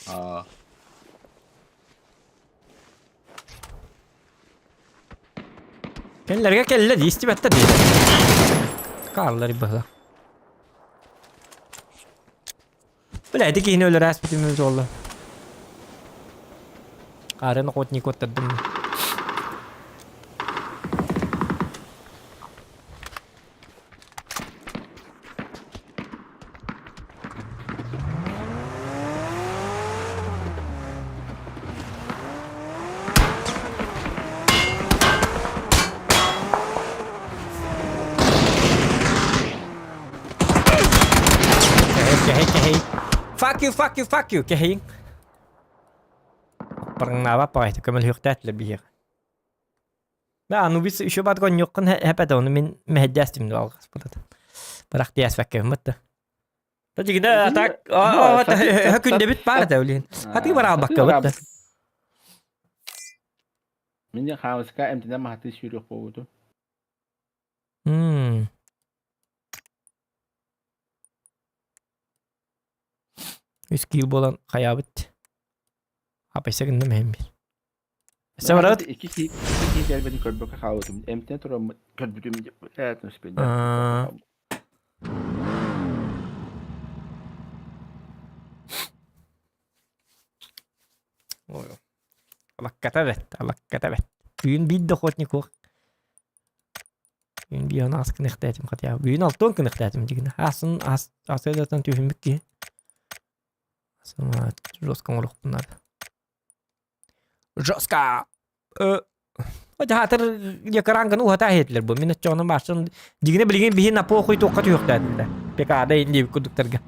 Аа. Кэллэргэ кэллэ дии истибэттэр дии. Кааллар быһыла. Бля, ити киһини өлөр ааспытым эбит буолла. Арын охотник оттардым. Кэһэй, кэһэй. Fuck you, fuck you, fuck you, кэһэйиҥ. Парҥнаабат баҕайыта көмөлөһүөхтээтилэр биһиэхэ. Бэ Анубис еще баатык онньуоххун хэпэтэ ону мин мэһэйдээстим дуо алҕаспытата. Бырах диэспэккэбин бытта. Тажигина атак күндэбит баар этэ улин. Хатыы бараалбакка бытта. Мин дьэ хаамыска эмтэнэн маһатыы сүүрүөх буолбутум. Мм. Үс киил буолан хайаабыт. Апайса гынным иһин бир. Өссө барабыт? Икки киһи икки киһи кэлбитин көрбөккө хаалбытым. Эмтэнэ тураммыт көрбүтүм эт Аа. Ой. Алакката бэт, алакката бэт. Бүгүн биир да охотник суох. Бүгүн биир аас кыныхтаатым хотя. Бүгүн алтон кыныхтаатым дигин. Аасын аас асыадатан түһүммүт киһи. Асан жестко оҥоруохпун наада. Жестко! Хаатыр декоранганы уһата иһэтилэр бу. Мин оччоҕуна баашын дигинэ билигин биһи на похуй туохха түһүөхтээтилэр. Пекада инди курдуктарга.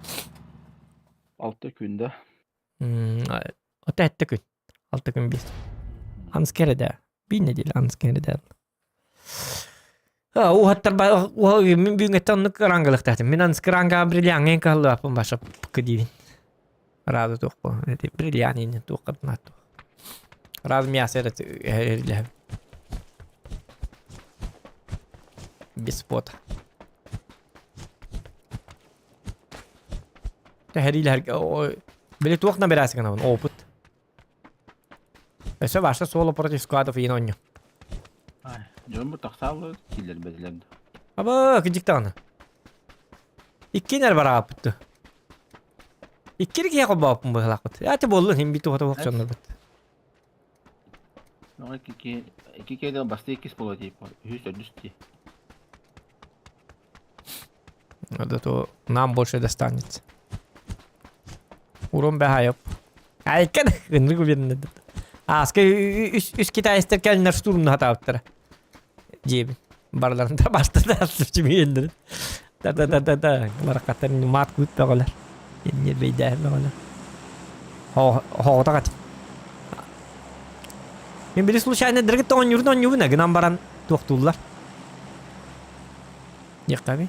Алта күндэ. Ота этте күн. Алта күн биэс. Анс кереде. Бир неделя анс кереде. Уһаттар мин бүгүҥҥэттэн оннук рангалыктаатым. Мин анскы ранга бриллиаҥҥа кыһаллыбаппын баша пыкы диибин. Рада туох бу эти бриллиант иннин туох кырдынаат туох. Рада мясо эрэ эрилэһэм. Без пота. Тэһэриилэһэргэ били туох набирайся гынабын опыт. Өссө ваша соло против складов иин онньу. Дьон бу тахсааллар киллэрбэтилэр да. Аба, кыдьык даҕаны. Иккиэн барааппыт. Иккири киһи холбооппун быһалаахпыт. Аты буоллун иһин бит туһата суох дьоннорбут. Ну, икки икки киһи басты иккис буолуо тип. Үһүс төрдүс ти. Вот это нам больше достанется. Урон бэхайып. Айкан ынырык уверенно. Ааска үс үс китайстар кэлиннэр штурмну хатаабыттара. Диэбин. Барыларын да бастата чимиэннэр. Да-да-да-да-да. Баракаттар маат күүт бөҕөлөр. Иннир бэйдээһин бөҕөлөр. Хоҕото кат. Мен били случайно дыргыт оонньуурун оонньуубун гынан баран туохтууллар. Диэхтэби.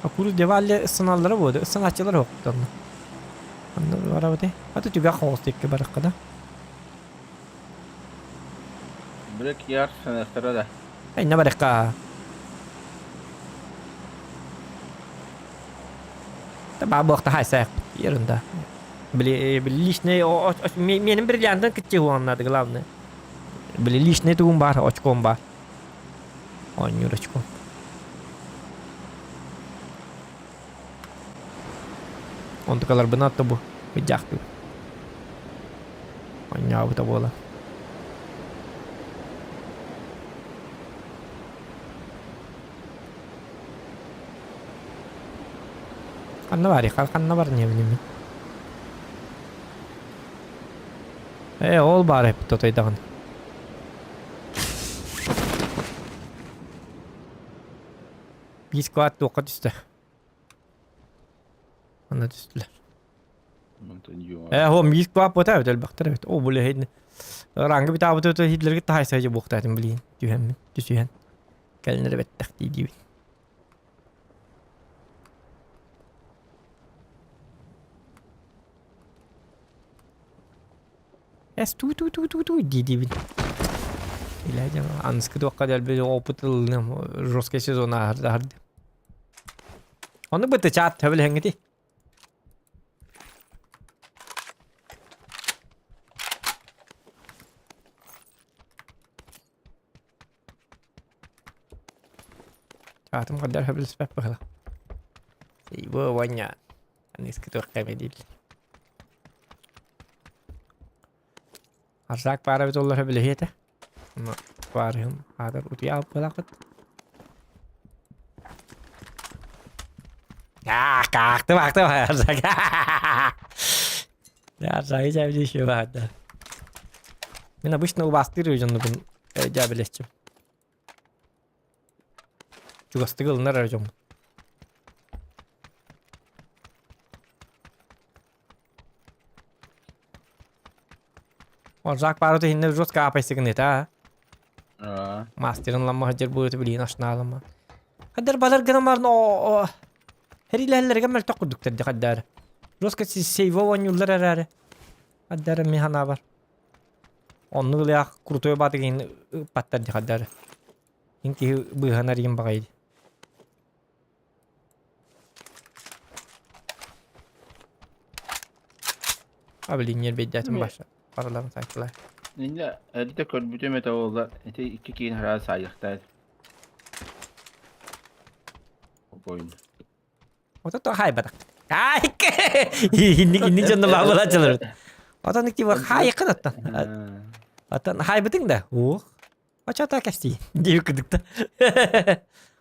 Акуру девалли ысыналлара буолду. Ысынааччылар оттонно. Онно барабыты. Аты түгэх хоҕус тикки барыкка да. Брек яр санастара да. Инна барыкка. Та буохта хайсайх ерунда. Били личный менин бриллиантын кытчы хуаннады главное. Били личный тугум бар, очком бар. Оонньуур очком. Онтукаларбын атта бу быдьаахтыы. Оонньообута буола. Ханна баарый? Ханна бар не билиммин. Ээ, ол баар эппит отойдаҕын. Биир склад туохха түстэ? Манна түстүлэр. Ээ, ол биир склад буота эбит, элбэхтэр эбит. О, бу лэһин ранга битаабыт өтө Хитлерге таһайса же буохтаатым билиин. Түһэммин, түсүһэн. Кэлин эрэ бэттэх дии диибин. Эс туу туу туу туу туу дии диибин. Илэ аныскы туохха дэлби опыт ылыным жесткий сезон ааһарды. Ону быты чаат төбөлөһөҥҥүтүй? Аатым хандар сөбүлэспэт быһыла. Ибо Ваня. Аныскы туохха эмэ дииллэр. Арзак баара эбит оллар сөбүлэһиэ этэ. Баарыһым аатар утуйа быһалаахпыт. Аахтым аахтым Арзак. Арзагы дьээбили еще баарда. Мин обычно убаастыыр дьоннубун дьээбилэччим. Чугастык ылынар эрэ дьоммун. Жак пару иһиннэ жестко аапайсыгыныта Аа. Мастерын ламма сылдьар буолута билигин ашнаалама. Хаддар балар гынан баран о Хэрилэһэллэргэ мөлтөх курдуктар дии хаддаар. Жестко сейво оонньууллар эрээри. Хаддаар мин санаабар. Оннук ылыах крутой баатык иһин ыппаттар дии хаддаар. Ин киһи быыһанар иһин баҕайы. А блин, ньиэрбэйдээтим баша. Параларын сайтылар. Инде эрдэ көрбүтүм этэ буолла. Ити икки киин хараат саайыахтаах. Ойун. Ото то хайбатах. Ай, инник инник дьонно баабылааччылар. Отон типа хайыкын оттон. Отон хайбытыҥ да? Уох. Очото кэстии диир курдук да.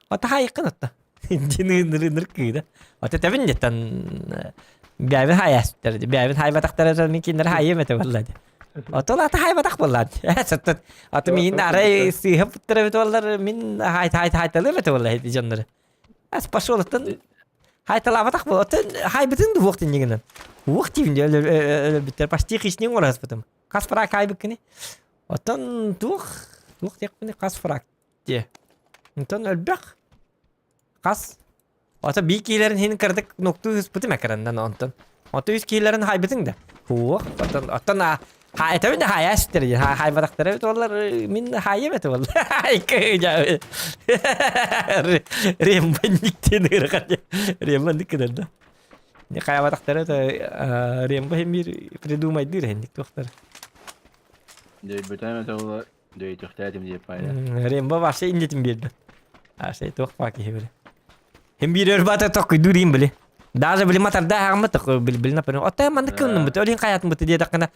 Ото хайыкын отто. Дин ыныр ыныр кыыда. Ото тэбин деттан бэбин хайастар. Бэбин хайбатахтара мин киндер хайым этэ болла. Ото лата хайбатах болла. Саттан ото мин арай сыыһа путтара бит боллар мин хай хай хайталым этэ болла дьоннор. Ас пошел оттон хайталаабатах бол. Оттон хайбытын да уох тиннигинен. Уох тиин өлөрбүттэр почти хишнин ураспытым. Хас фрак хайбыккыны? Оттон туох туох диэхпиний хас фрак диэ. Онтон өлбөх. Хас? Ото бии киилэрин хин кырдык нуктуу ыспытым экрандан онтон. Ото үс киилэрин хайбытың да. Хуох, оттон оттон а ха этэбин да хайа сүтэр дии. Ха хайбатахтара эбит олар мин хайым этэ ол. Икки Рембанник диэн ыарахан. Рембанник гынар да. Не хайабатахтара это Рембо химир придумайдыр хинник туохтар. Дөйбөтөм этэ ол дөйтөхтөөтүм диэп пайда. Рембо вообще иннитин биэрбэт. Аше туох паа киһи били. Хим биир өрбата токкуйдуур им били. Даже били матарда хааммыт били били например. Отта маннык кынныммыт, өлин хаятмыт диэтэххинэ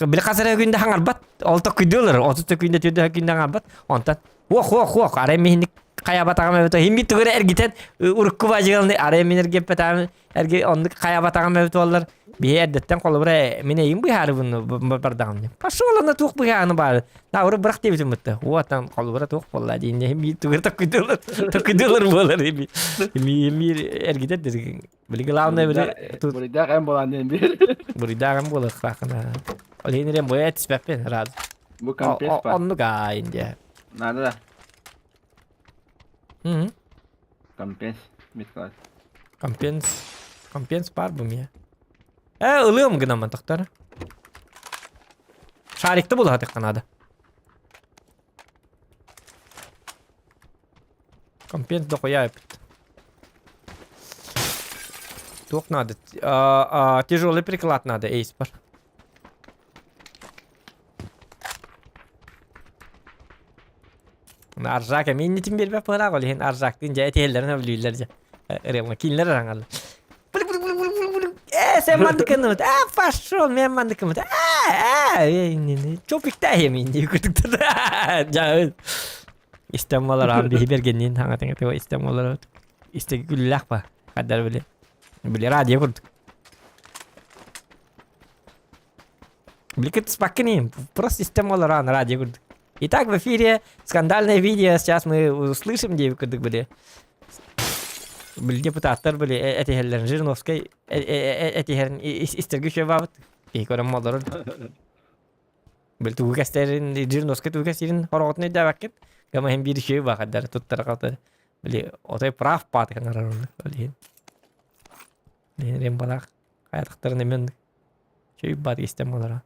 били хас эрэ күндэ хаҥарбат. Ол токкуйдуулар. Отут күндэ түрдэ күндэ хаҥарбат. Онтон уох уох уох арай миһинник хайабатаҕым эбит. Хим бит тугура эргитен урукку бажыгалны арай мин эргиппетаҕым Эрги оннук хайабатаҕым эбит буоллар, биһи эрдэттэн холобура мин эйим быһаарыбын бардаҕым диэн. Пошел ана туох быһааны баар. Науры бырах диэбитим бытта. Уотан холобура туох буолла диэн биир тугур токкуйдуулар токкуйдуулар буолар эми. Эми эми эргитер дир. Били главное били Буруйдаах эн буолан диэн биир. буруйдаах эн буолуохтаахына. Ол иһин эрэн буйа этиспэппин рад. Бу компес па. Оннук аайын диэ. Надо да. Мм. Компенс. Миткалат. Компенс. Компенс бар бу мия. Э, ылыам гынаммын тохтор. Шарикты булаһатыхха надо. Компенс дохуя эпит. Туох надо? А, а, тяжелый приклад надо, эйспар. Аржак эмиэ иннитин биэрбэт быһыылаах, ол иһин Аржактыын дьэ этиһэллэрин сөбүлүүллэр дьэ. Ырыамҥа кинилэр араҥаллар. Ээ, сен мандыкыныбыт, аа, пошел, мен мандыкымыт, аа, аа, чопиктаһым инди күтүктэр. Дьа, истэн болар, аан биһи бергеннин хаҥатыҥа тыва истэн болар. Истеги күллээх ба, хаддар били. Били радио курдук. Бликет спокойнее, просто система олорон радио курдук. Итак, в эфире скандальное видео. Сейчас мы услышим, где курдук были. Были депутаттар были этиһэллэрин Жириновскай этиһэрин истэргэ үчүгэй баабыт. Киһи көрөн молорор. Били тугу кэстэрин Жириновскай тугу кэстиирин хороҕотун өйдөөбөккүн. Гама иһин биир үчүгэй баахайдары туттара хатар. Били отой прав пааты канарар онно. Ол иһин. Рембалаах Хайатахтарын эмиэ оннук. Чэй баар истэн буолара.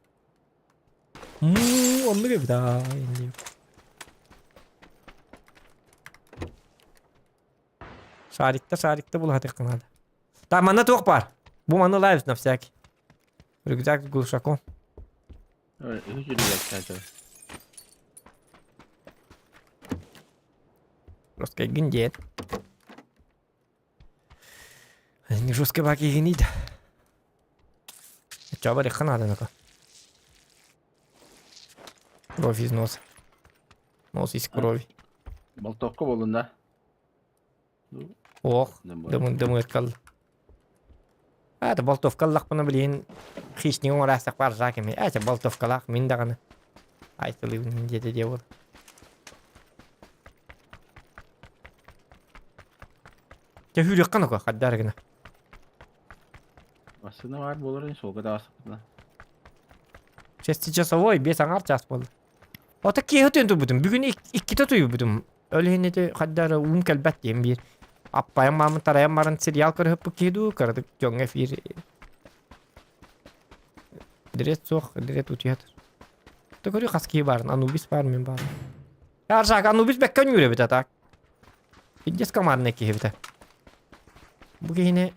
Мм, оннук эбит аа инди. Шарикта, шарикта булаһатыахха наада. Так, манна туох баар? Бу манна лайв на всякий. Рюкзак с глушаком. Үһүс рюкзак Просто гиндет. Жесткий бак игинит. Чабарихха надо ну-ка. Кровь из носа. Нос из крови. Болтокко болун да. Ох, дымын дымыткал. А, это болтовкаллахпына билин хищник оҥорасах бар жакеми. Это болтовкалах мин даҕаны. Айтылыбын диэти диэ буол. Дьэ үүрүөххэ нука хаддаар гына. Массыына баар буолар ини суолга таҕыстахпытына. Шестичасовой биэс аҥаар чаас буолла. Ото киэһэ утуйан турбутум. Бүгүн иккитэ утуйбутум. Ол иһин ити хаддаара уум кэлбэт диэн биир. Аппайан маамын тарайан баран сериал көрөһөппүт киһи дуу, кыратык дьоҥҥо эфир Дирет суох, дирет утуйатар. Ты көрүү хас киһи баарын, Анубис баар, мин баар. Аржак, Анубис бэккэ өннүүр эбит атак. Пиздец командный киһи эбитэ. Бу киһини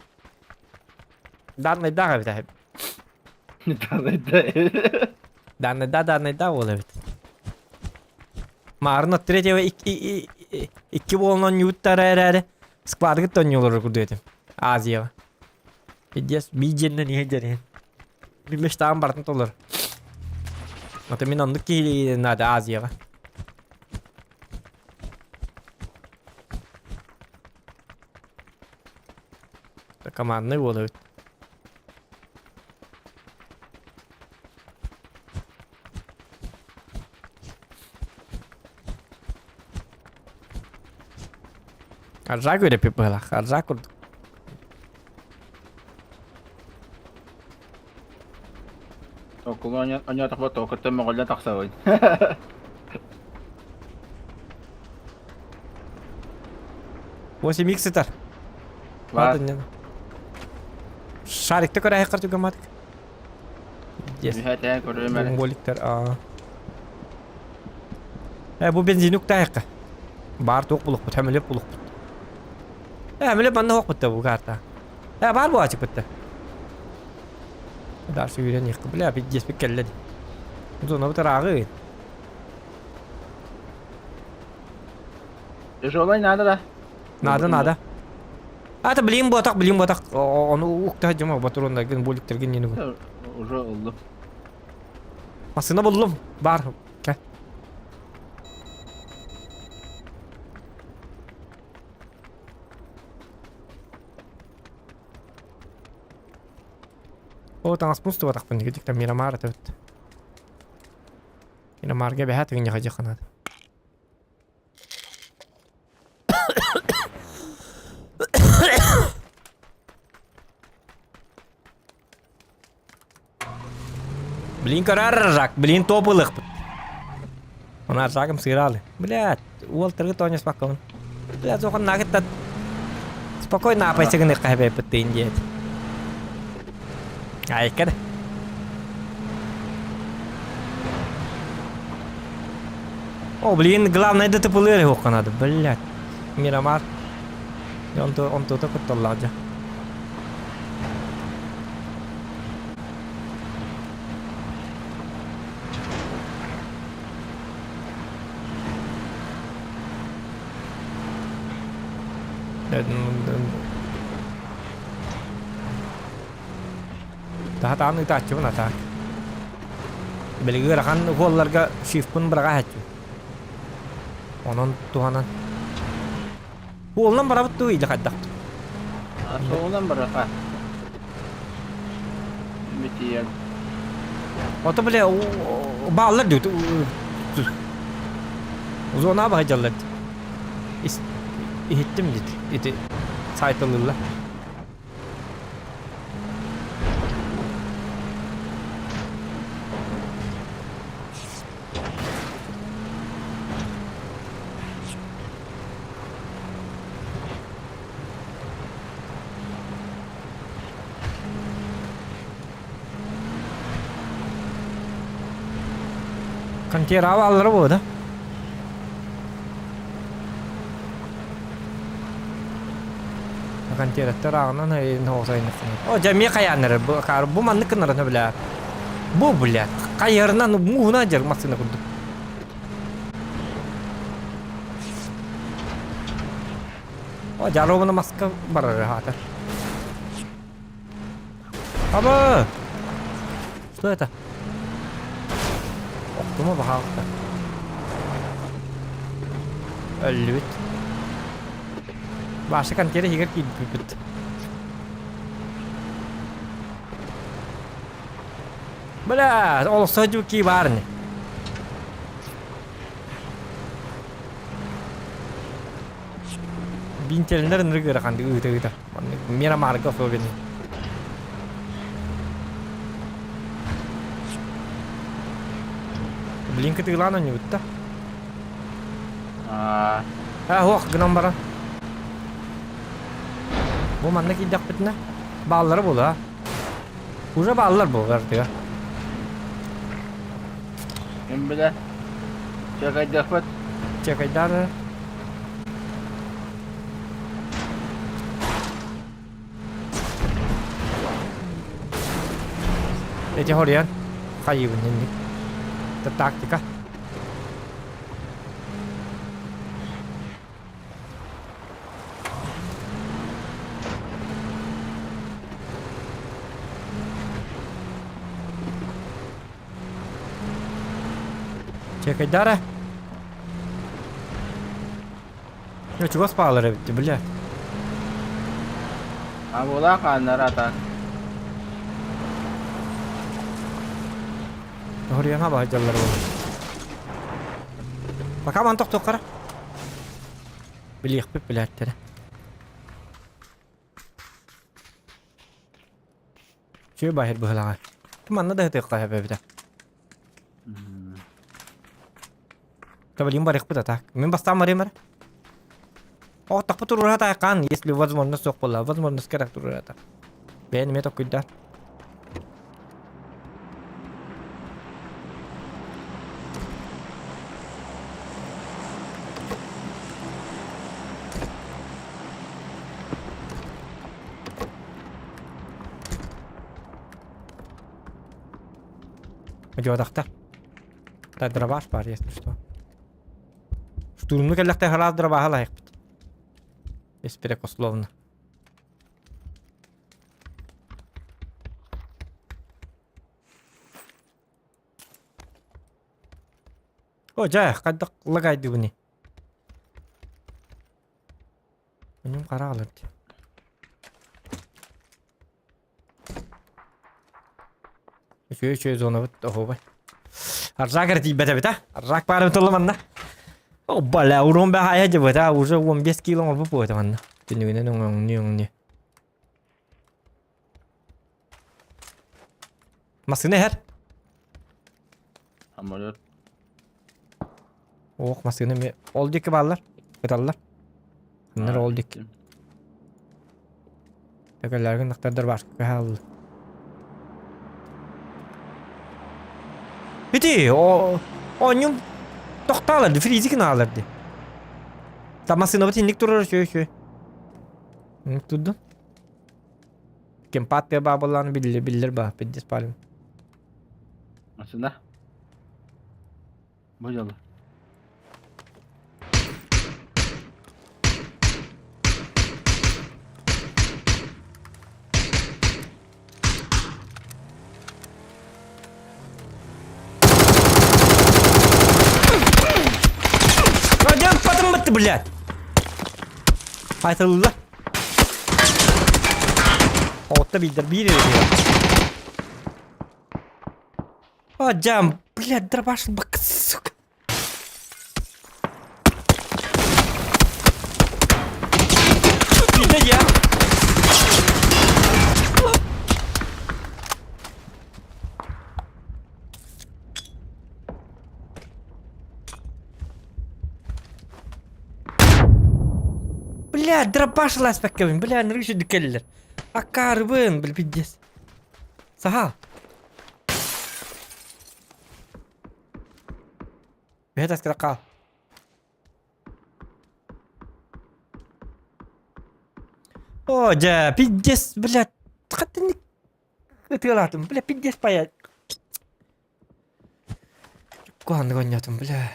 данныйдаах эбитэ. Данныйда. Данныйда, данныйда буол эбит. Маарын от третьего икки буолан ньууттара эрээри складгыт тонньуулар курдук этим. Азияҕа. Пиздец, биидьэннэн иһэ дьэриһин. Мечтаҕым барытын толор. Ото мин оннук киһилии надо Азияҕа. Командный буолабыт. Аржак үрэппит быһалаах. Аржак курдук. Окулу онньоотохпо тоокуттан моҕоллон тахсабын. 8 икс сытар. Бар. Шарикты көрәһэ түгэматык. Yes. Үһэ көрүөм эрэ. Бомболиктар аа. Э бу бензин уктаайыкка. Баар туох булукпут, хөмөлөп булукпут. Э хөмөлөп манна хоқпут да бу карта. Э баар бу ачыппыт да. Дальше үйрен Бля, пиздец кэллэ. Зона бутараагы. Тяжелый надо да? Надо, надо. А это блин ботак, блин ботак. Ону укта жама батурондаргын боликтерген нені. Уже oldu. Masına buldum. Бар. Кә. О, таҥаспын устубатахпын дикиттэн Мирамар этебит. Мирамарга бэһэ тыгынньаха дьаханаат. Блин, көрөр блин, топ ылыхпыт. Она жагым сыыралы. Блядь, уол тыргы тооньоспаккабын. Блядь, сохон нагыттат. Спокойно апайсыгын ыкка диэт. Айкар. О, блин, главное ДТП-лы надо, блядь. Мирамар. Он то, он то кутталладжа. Таһатаан ытааччыбын атаак. Билиги ыарахан уолларга шифпын быраҕа хаччы. Онон туһанан. Уолунан барабыт дуу или хайдах? Суолунан бараха. Битиен. Ото бile бааллар дүү. Зона баһадьаллар. Иһиттим дит. Ити сайтылылла. Контейнер аллары бу да? Контейнер ағынан О, жа ме каяннары бу кар бу маннык кыннарына бля. Бу бля. Кайырынан муһуна жер машина курдук. О, жаробына маска барар хата. Аба! Что это? Октума бахалта. Өллүбүт. Башы контейнер хигер кийбит. Бля, ол сожу ки барни. Бинтеринер ныргыра ханды ыта ыта. Мера марга особенно. Блин, кытыылаан онньубутта. Аа, А, ох, гынан баран. Бу манна киирдэхпитинэ бааллара буолуо. Уже бааллар буолар тыга. Ким билэ? Чакайдахпыт. Чекайдар. Эти хориан. Хайыбын инник. Это тактика. Чекайдара. Я чего спал, ребята, блядь. А була хааннар атак. Хориан хаба жаллар бол. Пока ман тоқтоқ қара. Билиэхпит билээттэрэ. Чүө баһыр быһылаҕа. Манна да ытыахха сөп эбитэ. Табалин барыахпыт а так. Мин бастаан барыам эрэ. Оттахпы туруората хаан, если возможно суох буолла, возможность керек туруората. Бэйэн эмиэ токкуйдар. Одьуодахтар. Так, дробаш бар, если что. Штурмну кэллэхтэ хараас дробаһа лайықпыт. Беспрекословно. О, дьэ, хайдах лагайдыбыный? Өнүм хара алар дии. Үчүгэй үчүгэй зонабыт оһуобай. Аржак эрэ тиийбэт эбит а? Аржак баар эбит олла манна. О, бля, урон бэхайа дьыбыт а, уже 15 кило оҥорбут буолта манна. Түннүгүнэн өҥөҥнүү өҥнүү. Массыына иһэр. Самолет. Ох, массыына эмиэ ол диэки бааллар. Ыталлар. Аннар ол диэки. Төкөллөргүн нахтардар башка хаалла. Ити, о, оонньум тохтаалар ди, фризик наалар ди. Та массыынабыт инник турар үчүгэй үчүгэй. Инник турдун. Кемпат тыа баабылаан биллер биллер баа, пиздец палим. Массыына. Бу дьолу. Радион потом блядь! Айтылла. Отта билдер биир эрэ О, дьам, блядь, дробаш, сука. Билдэ я. Бля, дробаш ласпаккабын, бля, нырышы дүкеллер. Акарбын, бля, пиздец. Саха. Бэт аскара хаал. О, дьэ, пиздец, блядь, хаттыник ытыалаатым, бля, пиздец паять. Куһаҕаннык оонньоотум, бля.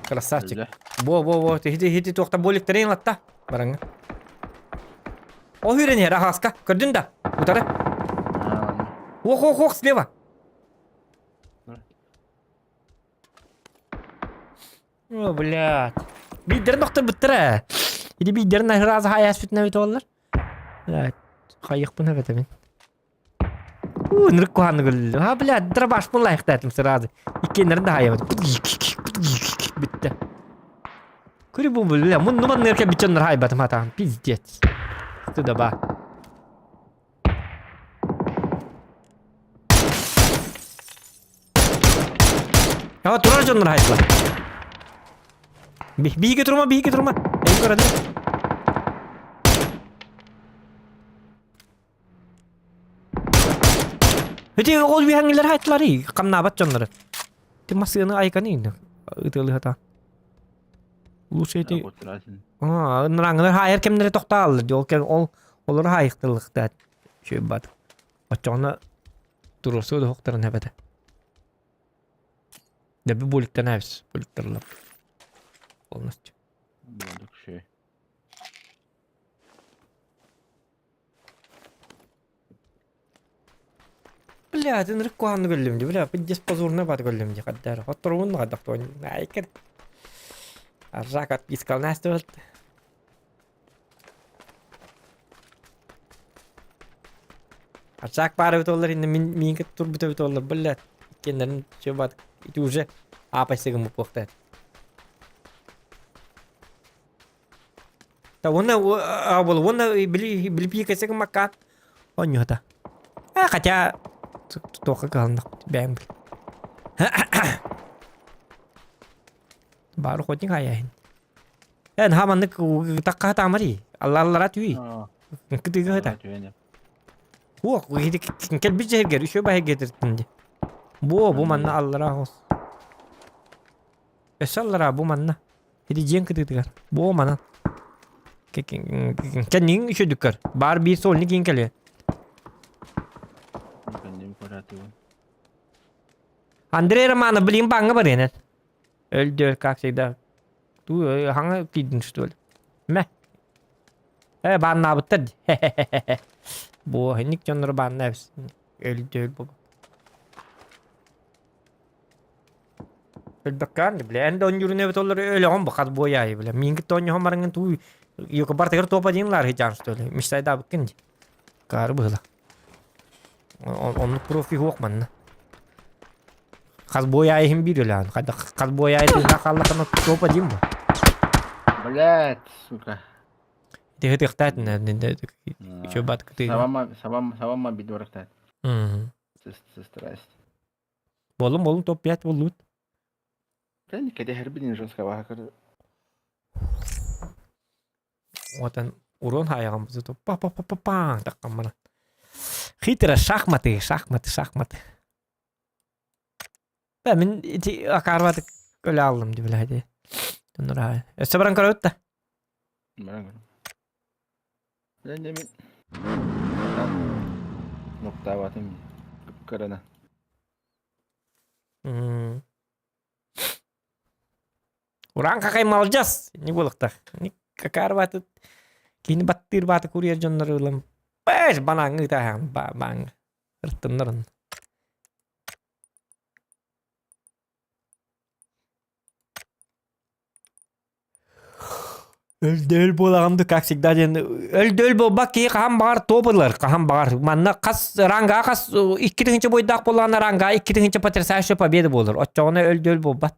Красавчик. Өллө. Во, во, во, хити, хити туохта боликтарын ылатта. Бараҥҥа. Ол үүрэн иһэр, аһаска. Көрдүн да? Утары. Аа, Ох, ох, ох, слева. О, блядь. Биирдэрин охторбуттара. Ити биирдэрин аһырааза хайааспытына эбит оллар. Блядь, хайыахпын эбэтэбин. Уу, ынырык куһаҕаннык өллүм. А, блядь, дробашпын лайыктаатым сразу. Иккиэннэрин да хаайабыт. Бүттэ. Көрү бу бля, мунну манныгар кэлбит дьоннор хаайбатым хатаан. Пиздец. Туда ба. А, турар дьоннор хаайдылар. Биһиги турума, биһиги турума. Эйин көрөдүм. Ити ол үһэҥилэр хайтылары хамнаабат дьоннору. Ти массыыны айканы ытыалыһата. Лучше эти ныраңылар хаайар кэмнэри тохтааллар ди ол кэм ол олору хаайыктылыктаат үчүгэй бат. Оччоҕуна туруорсуу да хохтарын эбэтэ. Дэби буликтан эбис буликтарлар полностью. Болдук шей. Бля, ынырык куһаҕаннык өллүм дии, бля, пиздец позорно баар өллүм дии, хаддаар. Хотторуун хайдах туон, айкыр. Аржак отписка настыбыт. Аржак баар эбит оллар, инне мин миин кытта турбут эбит оллар, бля, иккиэннэрин чё баар, ити уже аапайса гыммыт буолуохтаах. Та уонна буол уонна били били пиикэсэ гыммакка оонньуота. А хотя туохха кыһалыннах бэйэм бил. Баар охотник хайаһын. Эн хаманнык такка таамари. Аллаллара түй. Кытыга хата. Хуох, кэлбит дьэһиргэр үчү баһыргетиртин ди. Бу бу манна аллара хос. Өссө аллара бу манна. Ити дьиэн кытыытыгар. Бу манан. Кэннигин үчүдүккэр. Баар биир сольник киин кэлиэ. Андрей Романов билигин бааҥҥа барыан эн. Өлдө, как всегда. Ту хаҥа киирдин что ли? Мэ. Э, бааннаабыттар ди. Бу инник дьоннору бааннаабыс. Өлдө өл бу. Өлбөккөөн бля, эн да онньуурун эбит олор өлөҕүн бу хас буойаайы бля. Миин кытта онньоһон бараҥын туу юка бартыгар туопа диин лаар хитян что ли. Мечтайдаабыккын ди. Каары быһыла. Оннук профи хуох манна. Хас буойаайы иһин биир өлөөн. Хас буойаайы тыыннаах хааллахына туопа диин бу. Блять, сука. Тыһытыахтаатын үчү бат кытыы. Сабама, сабам, сабама бидорахтаат. Страсть. Буоллум, буоллум, топ-5 буоллубут. Тэн кэтэһэрбин жестко баһакыр. Отан урон хайаҕам бузу па па па па па таккаммана. Хитро шахматы, шахматы, шахматы. Бә мин ити акаарбатык өлө аллым ди билэһи. Туннура. Өссө баран көрөбүт да. Баран көрөм. Дьэ мин нуктаабатым кыпкырана. Уран какай малдьас! Не буолуохтаах. Какаар бааты кини баттыыр бааты курьер дьоннору ылан бэс банааҥҥа ытааһаҕын бааҥҥа ырыттыннарын. Өлдөөл буолаҕын да как всегда диэн өлдөөл буолбат киһи хаһан баҕар топ ылар хаһан баҕар манна хас ранга хас 2 тыһыынча буойдаах буоллаҕына ранга 2 тыһыынча потрясающая победа буолар оччоҕуна өлдөөл буолбат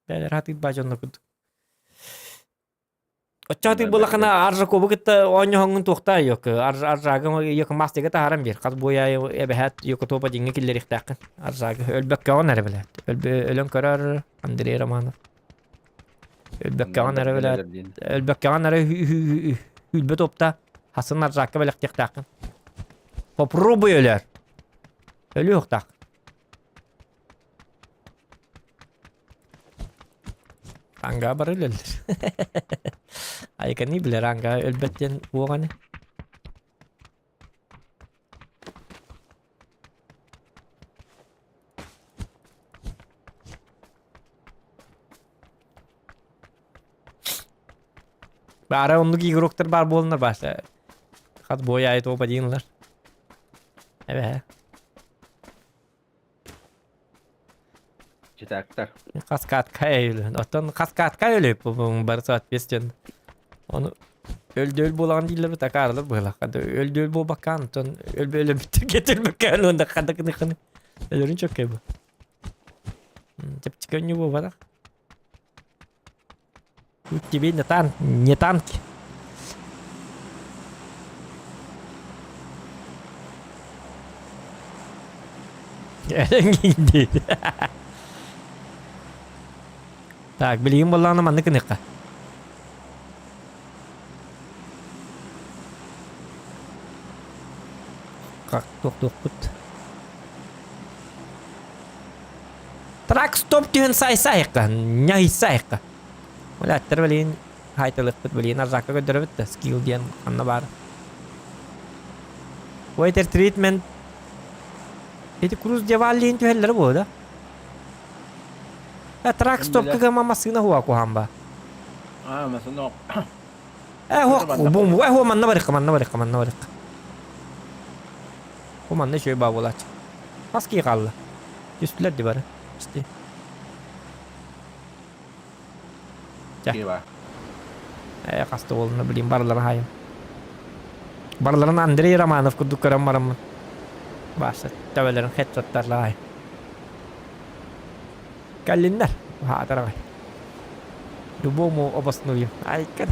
Бээлэр хатыыр баа дьоннор курдук Оччоҕо буоллаххына Аржакову кытта оонньоһоҥҥун туохтаа йок Аржагы йок мастыга таһааран биэр хас буойаайы эбэһээт йокотуопа дьиҥҥэ киллэриэхтээххин Аржагы өлбөккөҕүн эрэ билээт өлөн көрөр Андрей Романов өлбөккөҕүн эрэ билээт өлбөккөҕүн эрэ хүлбэ топта хасын Аржакка бэлэхтиэхтээххин попробуй өлөр өлүөхтаах Ангаа бары өлөллөр. Айканы билэр ангаа өлбөт диэн уоҕаны. Баара оннук игроктар баар буоланнар бааса. Хат буойаайы туопа диинлар. Эбэһэ. Читактар. Каскадка өлү. Оттон каскадка өлү бары соответственно. Ону өлдөөл буолаҕын дииллэр бит акаарылар быһылах. Өлдөөл буолбаккаан оттон өлбө өлөбүттэр кетирбеккээн уонна ханда кыныхханы өлөрүн чөккөй бу. Чэпчэки өнньү буолбатах. Тут тебе не танк, не танки. Так, билигин буоллаҕына маннык гыныахха. Как туох-туохпут. Трак стоп түһэн сайсайыкка, ньайсайыкка. Улааттар билигин хайталыахпыт билигин аржакка көрдөрөбүт да скилл диэн ханна баар. Waiter treatment Эти круз деваллиин түһэллэрэ буо да? Э, трак стопка гама массыына хуа куһаан ба. А, массыына. Э, хуа, бум, э, хуа манна барыхха, манна барыхха, манна барыхха. Бу манна үчүгэй баа буолааччы. Хас киһи хаалла? Түстүлэр ди бары. Исти. Чэ. Киһи баар. Э, хаста буолна билим барыларын хаайым. Барыларын Андрей Романов курдук көрөн бараммын. Бааса төбөлөрүн хедшоттарлаай. Кэллиннэр. Хаатараҕай. Любому обосную. Айкар.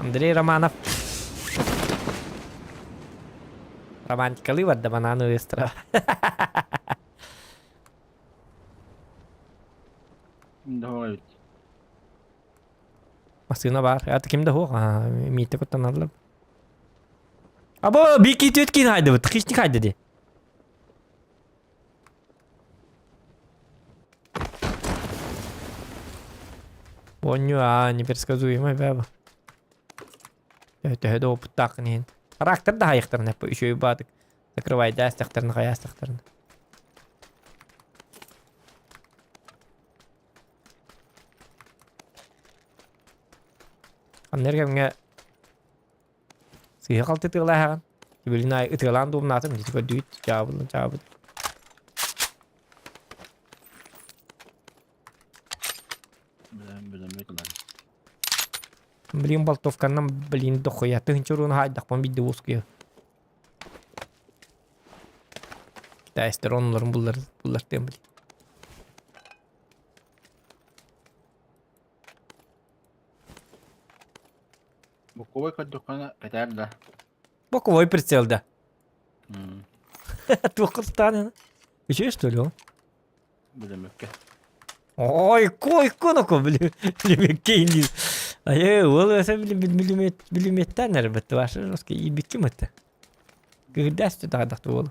Андрей Романов. Романтикалыы барда банааны ыыстыра. Давай эбит. Массыына баар. Это ким да суох. Миитте куттаналлар. Або бики түөт киин хайдыбыт. Хищник хайды ди. Онньу аа непредсказуемый бэба. Төһө да опыттааххын иһин. Характер да хайыхтарын эппэ үчүгэй баатык. Закрывайда астахтарын хайаастахтарын. Аннер кэмҥэ сыыһа халты тыалааһаҕын. Билин аайы ытыалаан дуомнаатым дии көрдүүт чаабылын чаабыт. Блин, болтовканан, блин, дохуя. Тыһынча уруну хаайдахпын бидде ускуя. Китайстар оннуларын буллар, буллартыам, блин. Боковой көрдөххүнэ кэтээр да. Боковой прицел да. Туох кыртаан Үчүгэй что ли ол? Бүлөмөккө. Ой, кой коноко бүлөмөккө инди. Айы, ол өсө бүлөмөт бүлөмөттен эрбет ваша жестко ибикким это. Кырдас тадах ол.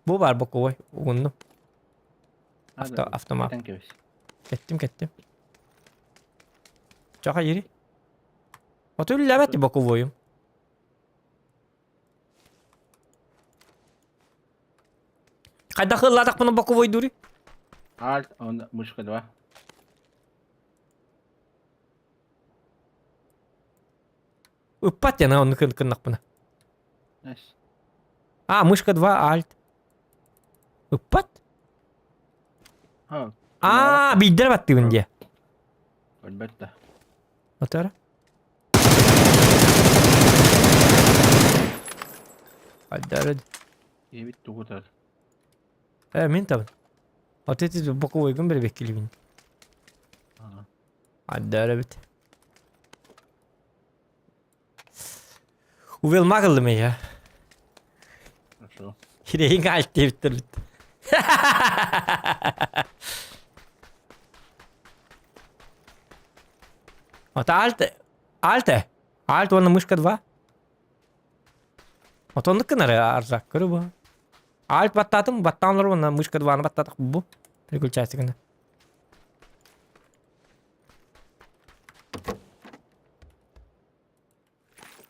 Бу бар боковой угунну. Авто автомат. Кеттим кеттим. Чаха ери. Ото үлләбәт боковойум. Хайдах ыллаатахпына боковойдууруй? Альт, он мышка 2. Ыппат яна онну кыннахпына. Nice. А, мышка 2, альт. Ыппат? А, А, биирдэр баттыыбын диэ. Көрбөт да. Отара. Айдарыд. Эбит тугутар. Э, мин табын. Вот эти боковойгун бир беккилибин. Айдарыбит. Увел магылдым я. Хорошо. Хирейин альт диэбиттэр бит. Вот альт, альт, альт уонна мышка 2. Вот оннук гынар арзак көрө бу. Альт баттаатым, баттаан олорор уонна мышка 2-ны баттаатах бу. Переключайся гына.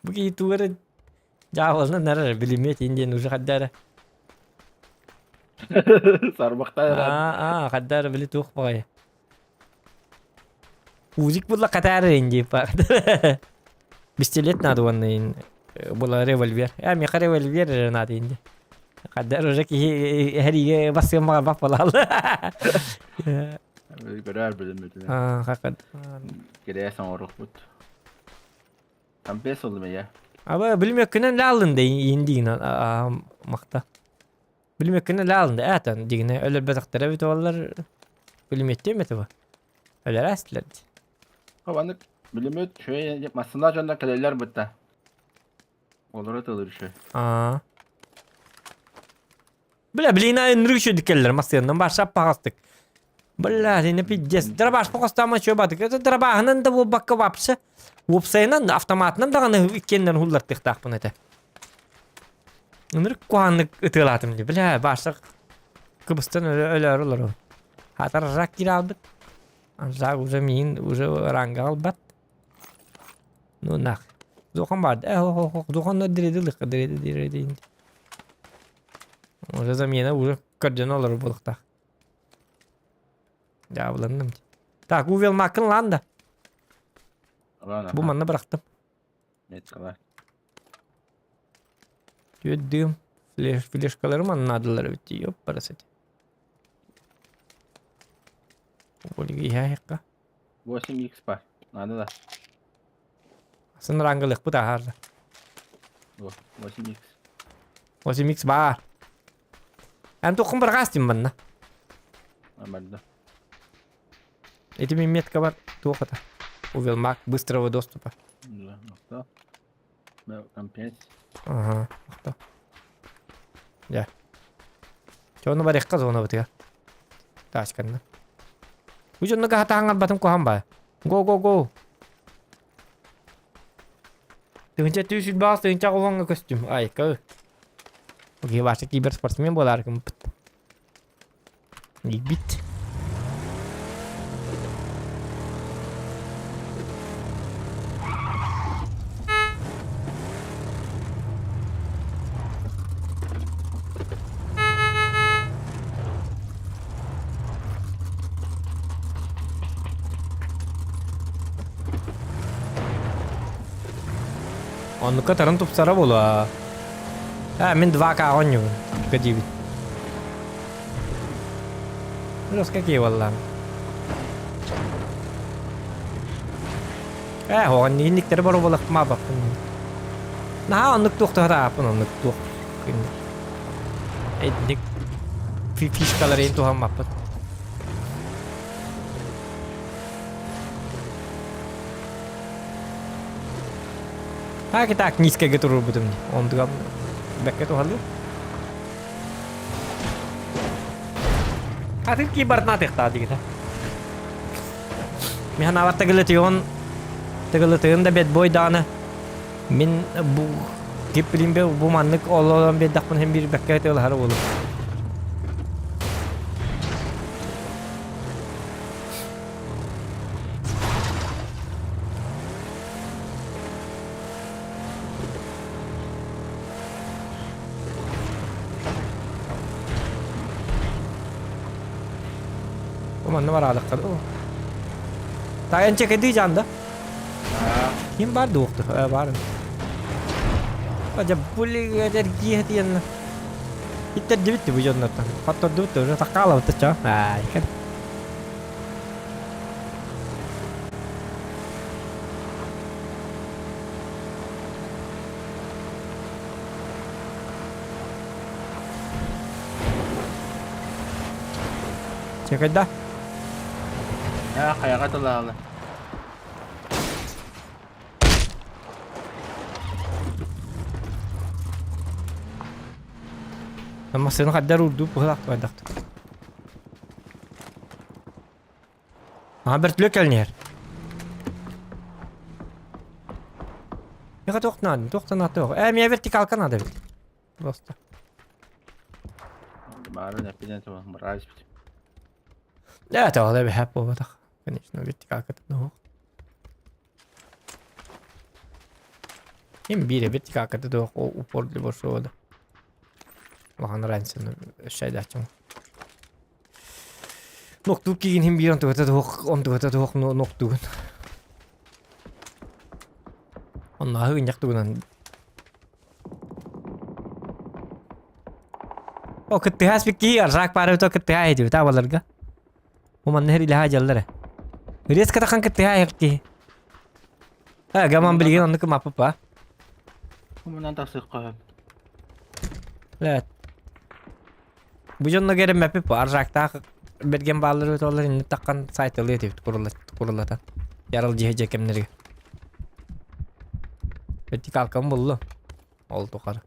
Бу киһи тугу эрэ дьаабыланан эрэр, билиммэт иһин диэн уже хайда эрэ. Сарбахтаа эрэ. Аа, хайда эрэ били туох баҕайы. Узик булла катаар эрин дип Пистолет надо уонна иин була револьвер. Э, миэхэ револьвер эрэ наада инди. Хайда эрэ уже киһи эһэриигэ бассыан баҕарбат буолаал. Көрөөр билиммитинэ. Аа, хакат. Кирээс оҥорукпут. Компес ыллым я. Аба билмеккинен лаалын да иин махта. Билмеккинен лаалын да этен дигине өлөрбөтөхтөрө бит олар билметтем это ба. Өлөрәстилер. Хабаннык билимет шөй массына дьоннор кэлэллэр бытта. Олоро тылыр шөй. Аа. Бля, блин, ынырык үчүдүк келлер массыаннан баша паҕастык. Бля, сені пиздец. Дробаш похостама чё батык. Это дробаһынан да буолбакка вообще. Уопсайынан автоматынан даҕаны иккиэннэрин хуллартыахтаахпын этэ. Ынырык куһааннык ытыалаатым дии. Бля, баша кыбыстан өлөөр олору. Хатар рак киирэ албыт. Анжак уже миин уже ранга албат. Ну нах. Зохан бар. Э, хо, хо, Зохан диреди лыкка диреди диреди. Уже замена уже көрдөн олорор буолуохтаах. Дьаабыланным. Так, увел макын лаан да. Бу манна бырахтым. Түөддүм. Флеш, флешкалары манна наадалар эбит дии. Ёппарасыт. Ольга 8x бар. Надо да. Сын рангылыкпыт аһарда. 8x. 8x баар. Эн туххун бырҕаас дим манна. Барда. Эти метка бар туох ата. Увелмак быстрого доступа. Да, авто. Компенс. Ага, авто. Дьэ. Чэ ону барыахха зонабытыгар. Тачканна. Бу дьонно хатаан барбатым куһан ба. Го го го. Тыһынча түс сүлбэҕэс тыһынча оҕоҥҥо көстүм. Айка. Окей, Вася киберспортсмен буолаар гыммыт. Билбит. Оннукка тарын тупсара буолуо. А, мин 2К оонньуубун. Диибин. Плюс какие буоллаан. Ээ, оҕон инниктери боруобалахпын баппын. Наһаа оннук туох туһата ааппын оннук туох. Эдник фишкаларын туһаммаппыт. Так и так низкого турурбутум. Онтугам бэккэ туһалыы. Атын ки барытын атыахтаа дигитэ. Мин санаабар тыгылытыйон тыгылытыйын да бэт бой даҕаны мин бу кип билим бу маннык олорон биэрдэхпин иһин биир бэккэ тыалаһар буолур. Манна бараалыкка дуу. Тайан чекеди жанда. Ким бар дуохту? Бар. Ажа були энергия диэн. Иттэрдибит бу дьоннортон. Хоттордубут уже таккаалабыт ча. Ай, кэн. Чекайда. Ээ, хайаҕа тылаалы. Массыына хайдар урдуу быһылаах байдахтар. Аха бөртүлүөт кэлэн иһэр. Миэхэ туох наада? Туох да наада суох. Ээ, миэхэ вертикалка наада эбит. Просто. Баарын эппинэн туох мразь бит. Ээ, тоҕо да бэһэп буолбатах. Конечно, вертикалка суох. Им биир вертикалката суох упор для большого да. Улахан разницаны өссө Нохтуук киигин иһин биир онтугата туох онтугата туох нохтуугун. Оннооһу ынньах тугунан. О кыттыһаас бикки аржаак баары то кыттыһаа этибит абаларга. Бу манна хер илэһэ дьаллар. Резко тахан кыттыһаа киһи. А гаман билигин оннук маппа. Мунан тахсыахха сөп. Evet. Бу дьонно кэрэммэппит бу аржаактаах бэргэн бааллар өтөллөр инни таххан сайтылыы этибит куруллатан. Ярал дьиэ дьиэ кэмнэргэ. Вертикалкам буллу. Ол тухары.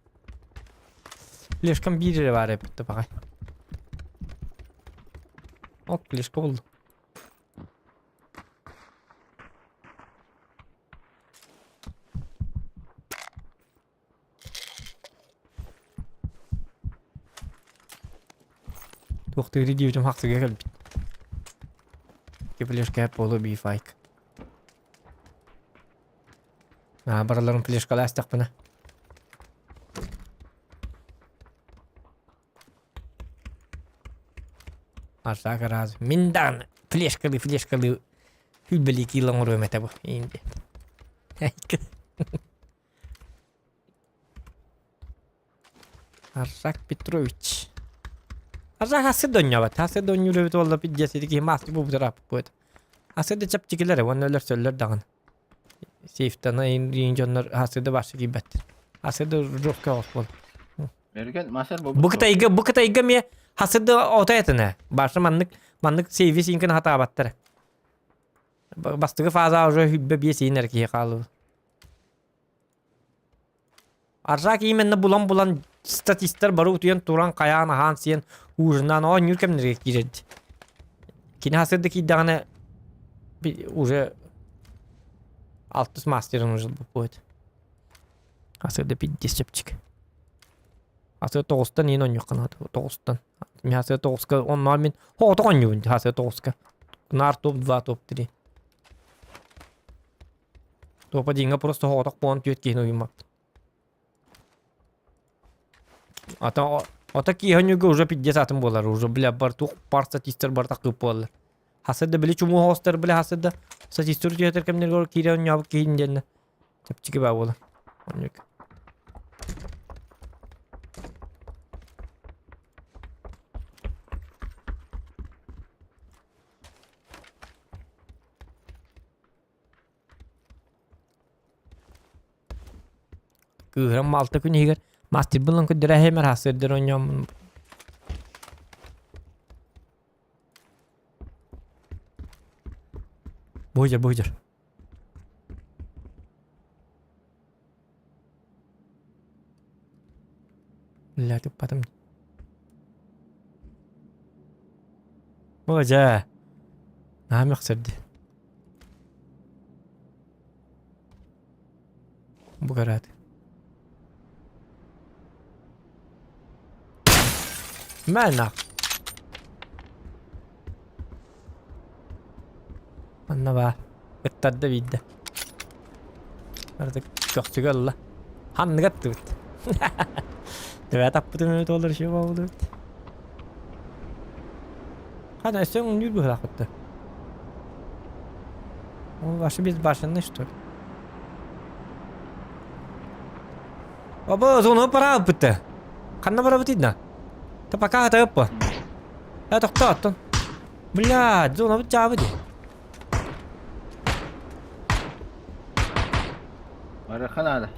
Лешкам биир эрэ баар эбит баҕай. Ок, лешка булду. Туохтуйду диэбитим хахсыга кэлбит. Теплешка полу бифайк. Аа, барыларын флешкалаастахпына. Арсаак араас мин даҕаны флешкалыы флешкалыы хүлбэлии киил оҥоруом этэ бу иин диэн. Арсак Петрович. Арсак хасы донньобот. Хасы донньуур эбит уолла пиздец ити киһи маски буолбутар ааппыт. Хасы да чэпчэкилэр уонна өлөрсөллөр даҕаны. Сейфтана иин дьоннор хасы да барса киирбэттэр. Хасы да жестко оҕус буол. Мерген мастер буолбут Бу кытайга бу кытайга эмиэ хасы да ото этинэ. Барса маннык маннык сейфи сиинкин хатаабаттар. Бастакы фаза уже хүббэ биэс иин эрэ киһи хаалыбыт. Аржак именно булан-булан статистар бары утуйан туран хайаан аһаан сиэн ужиннаан оонньуур кэмнэргэ киирэрди. Кини хасырда киирдэҕинэ уже алтыс мастерын уже будет. Хасырда пиздец чэпчик. Хасыр тоҕустан иин оонньуохха наада. Тоҕустан. Мин хасыр тоҕуска онноор мин хоҕотох оонньуубун хасыр тоҕуска. Наар топ 2 топ 3. Топ 1-га просто хоҕотох буолан түөрт киһини уйуммаппын. Ата ата киһи уже пиздец атын буолар уже бля бар туох пар статистар бар такып буоллар. Хасыр да били чумуу хоҕостор били хасыр да статистар түһэтэр кэмнэргэр киирэ оонньообут киһин диэннэ чэпчэки баа буолар. Оннук. Кыыһыран малта күн иһигэр мастербын ылан көрдөрө эһэмэр сырдыр оонньооммун. Буһдьар, буһдьар. Бля, туппатым. О, дьэ. Наһаа мөхсөрдү. Бу караат. Мэнах. Манна баар. Ыттарда биирдэ. Барыта көхсүгэ ылла. Ханнык аттыбыт. Төбө таппытын өлө туолар еще буолбут. Хана өссө өҥнүүр быһыылаахпыт Он ваши безбашенный, что ли? Оба, зону пора бытты. Ханна барабыт идна? Та пока это опа. Я тоқтаттын. Блядь, зона бит жабы ди. Барыха надо.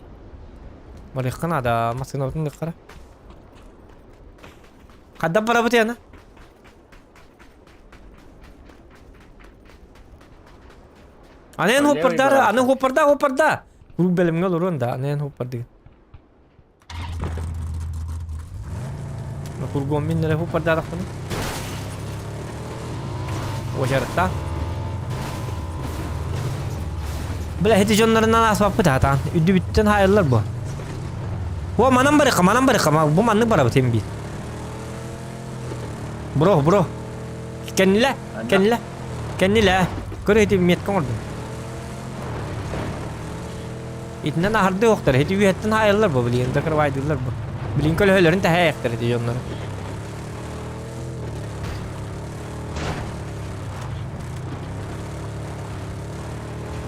Барыха надо, машина бутын қара. Қадда барабыт яна? Анен хоппардары, аны хоппарда, хоппарда. Куруук бэлэмҥэ олоруон да, анен хоппардыгын. Кургуом мин эрэ хоппардаатахпына. Уочараттаан. Бля, ити дьоннорунан ааспаппыт аатаан. Үрдүбүттэн хаайыллар бу. О, манан барыха, манан барыха, бу маннык барабыт им биир. Бро, бро. Кэннилэ, кэннилэ, кэннилэ. Көр ити метка оҥордум. Итинэн аһарды охтор, ити үөһэттэн хаайыллар бу, билигин закрывайдыыллар бу. Билигин көлөһөлөрүн тэһээйэхтэр ити дьоннору.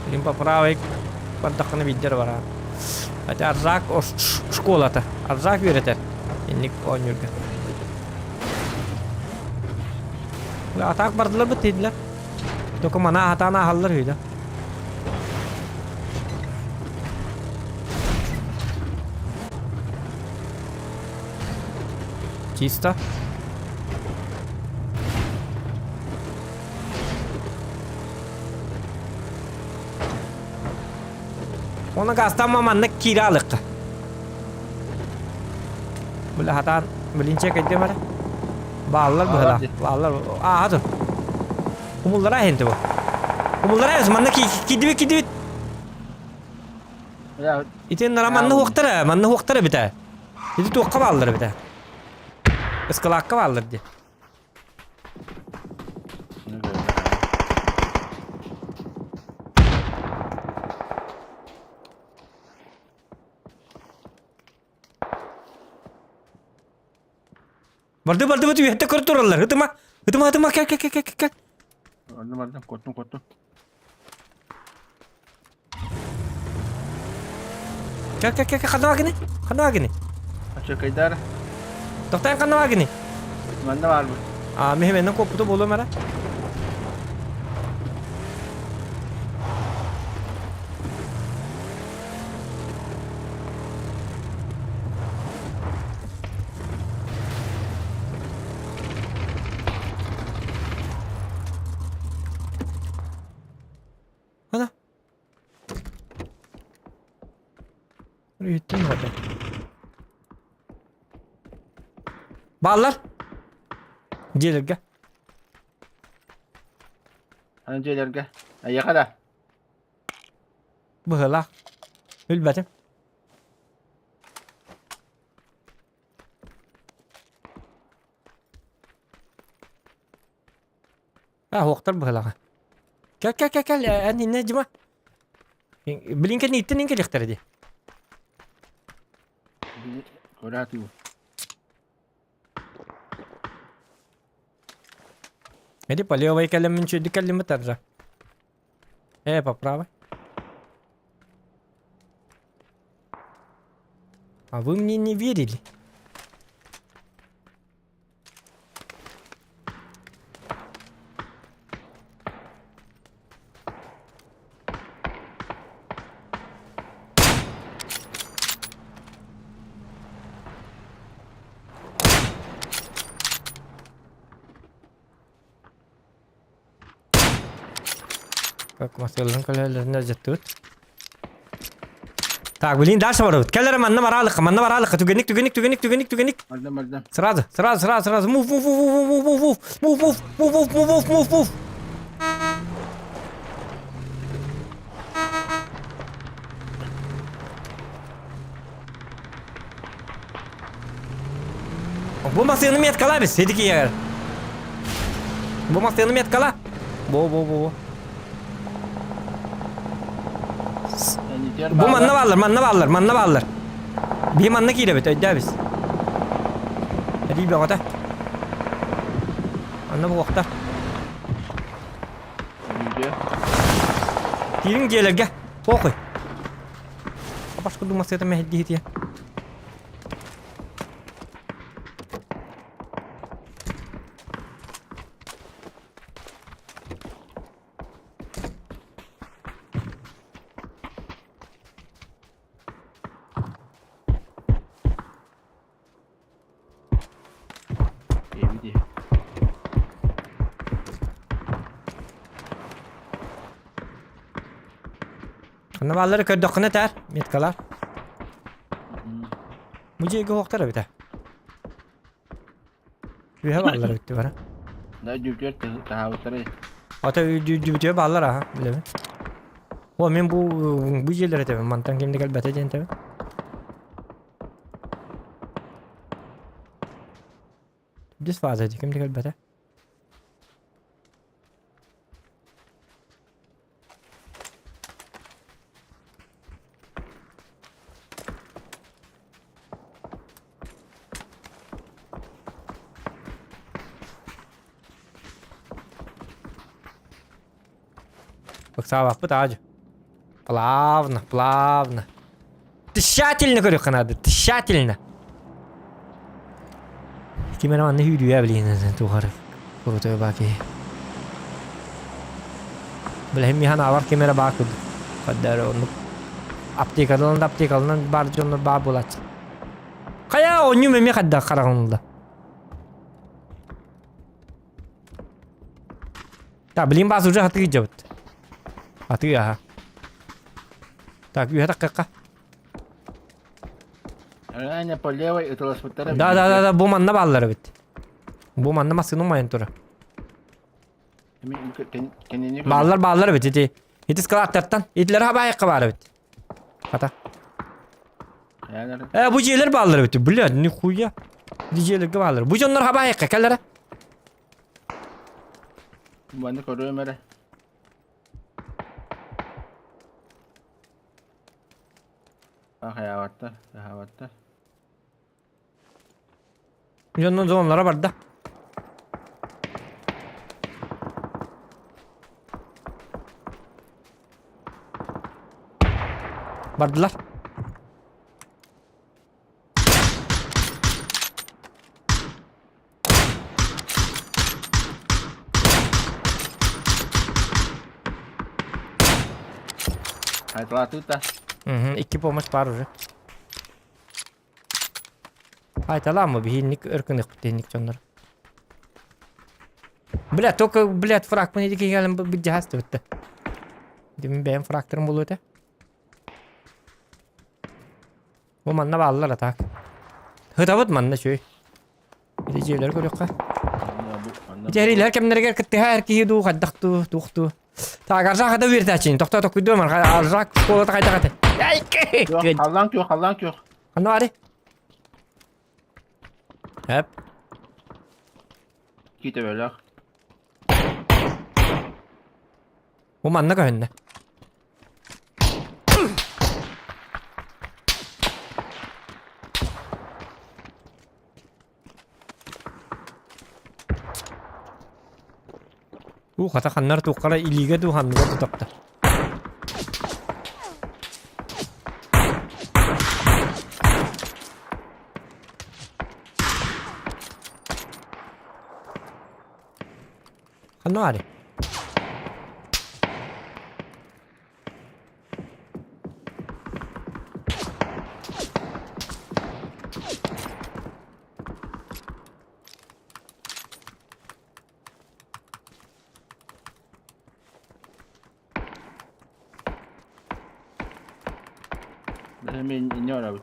Билигин по правой бардаххына биирдэр бараа. Хотя Арзак школата. Арзак үөрэтэр. Инник оонньуурга. Атаак бардылар быт дииллэр. Только мана хатаан ааһаллар үһү да. Чисто. Оны газтан маннык киирэ алыкка. Бile хатаан билинче кэйдем эрэ. Бааллар быһыла. Бааллар. Ааха тур. Умуллара хенти бу. Умуллара манна кидибит кидибит. Итин нара манна хуохтара, манна хуохтара битэ. Ити туохха бааллар битэ. Ыскалаакка бааллар ди. Барды барды барды үһэтте көрө тураллар. Ытыма. Ытыма ытыма кел кел кел кел кел. Бардым бардым коттум коттум. Кел кел кел ханна гини. Ханна гини. Ачакайдар. Тоқтайын ханна гини. Манна бар бу. А мехменен коппуту болу мара. Ана. Үттүн хата. Бааллар. Дьиэлэргэ. Аны дьиэлэргэ. Эйиэхэ да. Быһыылаах. Билбэтим. А, уохтар быһыылаҕа. Кэл, кэл, кэл, кэл, эн иннэ Дима. Билин кэнниттэн ин кэлиэхтэрэ дии. Көрөөтүү. Эди по левой кэлэммин чүйдүк кэллим таржа. Э, по правой. А вы мне не верили. Как масылын көлөлөрүнө жеттүбүт. Так, блин, дальше барабыт. Кэлэр манна баралык, манна баралык. Түгенник, түгенник, түгенник, түгенник, түгенник. Бардым, бардым. Сразу, сразу, сразу, сразу. Мув, мув, мув, мув, мув, мув, мув, мув, мув, мув, мув, мув, мув, мув. Бу массыыны меткала бис, эдики егер. Бу массыыны меткала. Бу, бу, бу, бу. Бу манна бааллар, манна бааллар, манна бааллар. Биһи манна киирэбит, өйдөөбүс. Эрий бөҕөтө. Анна буохтар. Киириҥ дьиэлэргэ. Похуй. Башка думасыта мэһэйдиһитиэ. Ханна бааллары көрдөххүнэ этээр, меткалар. Бу дьиэгэ уохтар эбитэ. Үөһэ бааллар эбит бара. Да дьүбүтүөр таһаабыттары. Ата дьүбүтүөр бааллар аха, билэбин. О, мен бу бу дьиэлэр этэбин, мантан ким да кэлбэтэ диэн этэбин. Дис фаза дии, ким да кэлбэтэ. Ыксаабаппыт аадьы. Плавно, плавно. Тщательно көрүөххэ наада, тщательно. Ким эрэ манна сүүрүүэ блин туох эрэ крутой баа киһи. Билэһин миэхэ анаабар ким эрэ баар курдук. Хадда оннук аптекаланан да аптекаланан баар дьоннор баар буолааччы. Хайа оонньуум эмиэ хайдах хараҕын ылла. Так, блин, баас уже хатыы дьабыт. Хатыы аха. Так, үһэ таккакка. Аня по левой ытыласпыттара. Да, да, да, да, бу манна бааллар эбит. Бу манна массыына умайан турар. Бааллар, бааллар эбит ити. Ити складтартан. Итилер хабайыкка баар эбит. Хата. Э, бу дьиэлэр бааллар эбит. Бля, нихуя. Дьиэлэргэ бааллар. Бу дьоннор хабайыкка кэллэрэ. Маны көрүөм эрэ. Ахайаабаттар, таһаабаттар. Дьоннун зоналара барда. Бардылар. Айталаатыыта. Угу, икки помощь бар уже. Айталаамы биһинник өркүнүкпүт диэнник дьоннор. Бля, только, блядь, фрагмын эдики кэлэн быдьаһас түбүттэ. Димин бэйэм фрактырым буолуо этэ. Бу манна бааллар а так. Хытабыт манна чүй. Ити дьиэлэри көрүөххэ. Ити эрилэр кэмнэригэр кыттыһа эр киһи дуу, хайдах дуу, туох дуу. Так, Аржак хата үөрэтээччини. Тохтоо токуйдуом, Аржак школата хайдах этэ? Халлаан күөх, халлаан күөх. Ханна бары? Хэп. Киитэ бөлөх. Бу манна көһүннэ. Уу хата ханнар туоххара илиигэ дуу ханныга тутапта. Ханна баарый? Мен не барабыт.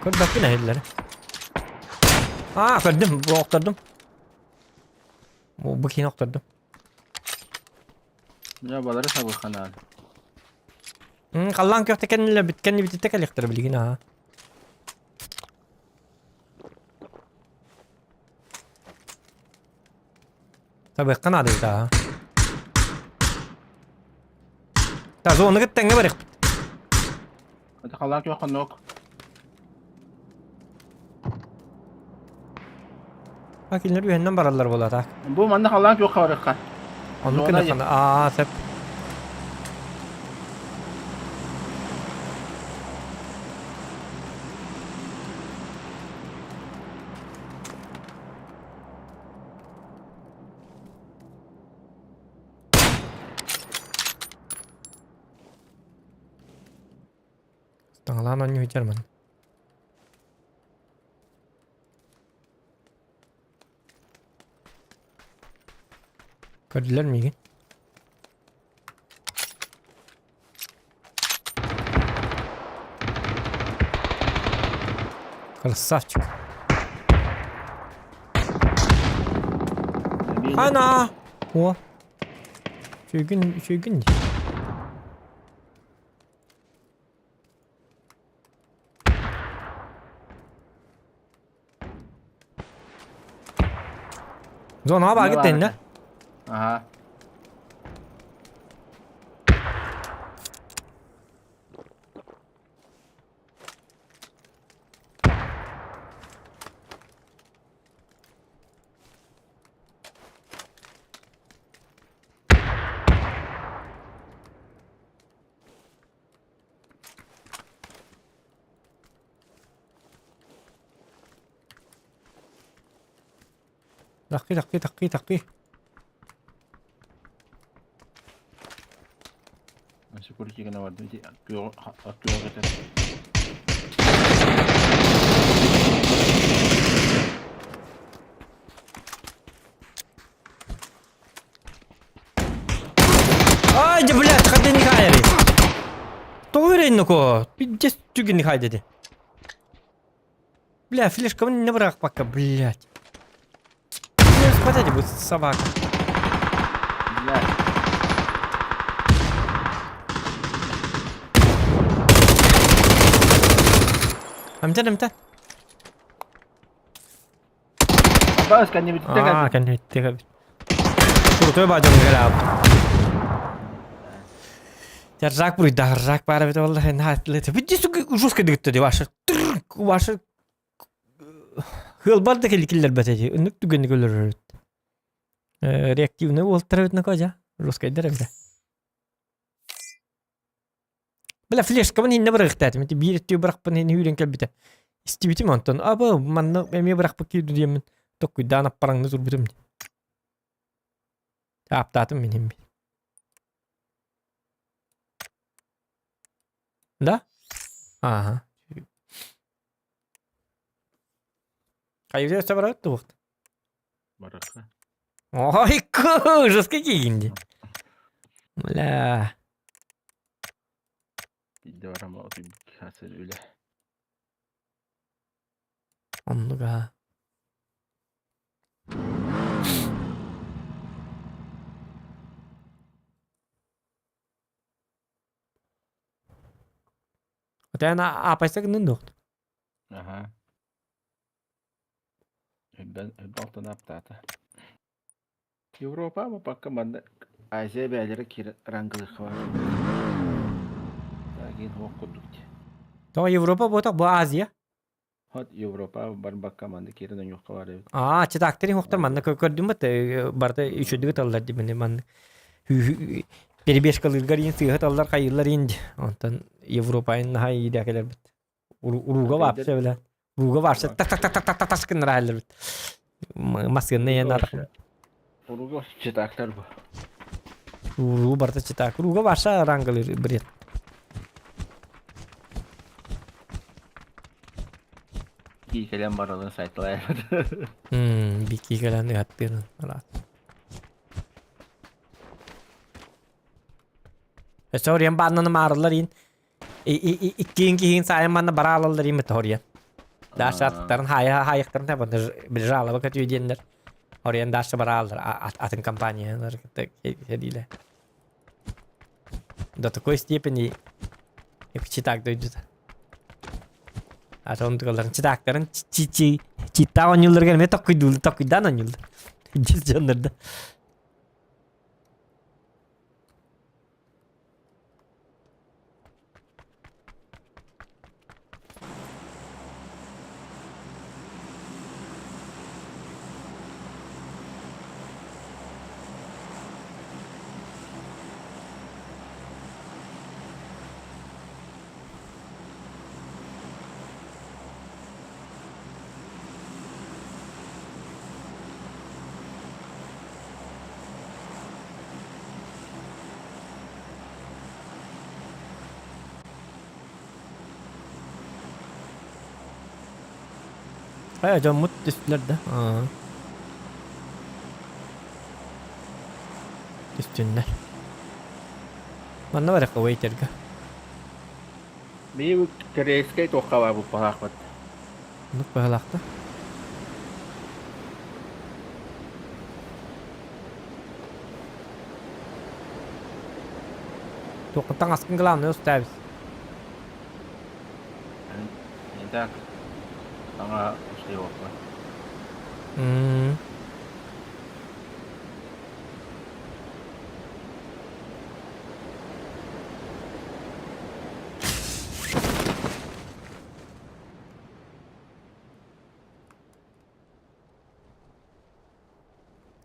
Көрбөппүн эһиллэри. Аа, көрдүм, бу охтордум. Бу киһини охтордум. Я балары сабыханаан. Халлаан күөхтэ кэннилэ бит кэннибититтэ кэлиэхтэрэ билигин аа. Табыахха наада эбит аа. Та зоны кытта тэҥҥэ барыахпыт. Это халлаан күөх хоннук. А кинилэр үһэннэн бараллар буолла так. Бу манна халлаан күөххэ барыахха. Оннук гына аа сөп. Таҥалаан оонньуу сылдьар ман. Көрдүлэр миигин. Красавчик. Ана! О! Үчүгүн, үчүгүн дии. Зонаҕа бааргыт тэннэ. Аха. Таххи, таххи, таххи, таххи. Секурити гына бардым ити күөҕү этэр. Ай, да блядь, хата не хайри. Тоҕо үрэйин ноко? Пиздец түгэн хай деди. Бля, флешка не бырахпакка, блядь. Не схватать будет собака. Блядь. Амтан, амтан. Абаас кэннибититтэн Аа, кэлбит. кэнниттэн кэлбит. Крутой баадьан кэлээбит. Ржак буруйдаах ржак баар эбит буолла наһаа Бүддү жестко дыгытта ди ваша ваша Хыалбар да кэллэрбэт эти ыннык түгэнник өлөрөрүт. Реактивный уолтар эбит накожа. Русскайдар эбит. Бля, флешкабын иннэ бырахтаатым. Ити биир өттүгэр бырахпын иһин үүрэн кэлбитэ. Истибитим онтон аба манна эмиэ бырахпыт киирдэ диэммин токкуйдаан аппараҥны турбутум. Ааптаатым мин иһин. Да? Ааха. Хайы өссө барабыт туох? Барыахха. Ой, ужас какие инди. Бля. Биирдэ баран утуйбут сир үлэ. Оннук аа. Оттон аапайса гыннын дуо? Аха. Үрбэн үрбэ алтан аптаата. Европа пока манна Азия бээлэрэ киирэн рангалыахха баар. Тагин хуох курдук дии. Тоҕо Европа буотах бу Азия? Хот Европа барбакка манна киирэн ойуохха баар эбит. Аа, читактери хуохтар манна көрдүм бат барыта үчүдүгү таллар ди мени манна перебежкалыыргар иин сыыһа таллар хайыылар иин ди. Онтон Европайын наһаа иидээкелербит. Уруга вообще бля. Уруга вообще так так так так так так так гыннара Массыынна иэн наада. Уруга читактар бу. Уруу барыта читак. Уруга вообще рангалыр бред. Кии кэлэн баралын сайталайбыт. Бики кэлэн ыһаттыырын араат. Өссө ориен бааннаны маарылар иин Иккиин киһиин саайан манна бара алаллар ииммит хоруйан. Даша аттарын хаайа хаайыктарын табан жалоба көтүү диэннэр. Хоруйан Даша бара аллар атын компаниялар кытта кэлиилэ. До такой степени читак дойдута. Ата онтугаларын читактарын чи чи читтаа оонньуулларыгар эмиэ токкуйдууллар токкуйдаан оонньууллар. Дьис дьоннорда. Хайа дьоммут түстүлэр да? Аа. Түстүннэр. Манна барыахха уэйтерга. Биһиги корейскай туохха баар буппалаахпыт. Оннук быһалаахта. Туоххуттан аскын главное устаабис. Не так. Саҥа устайуохпун. М.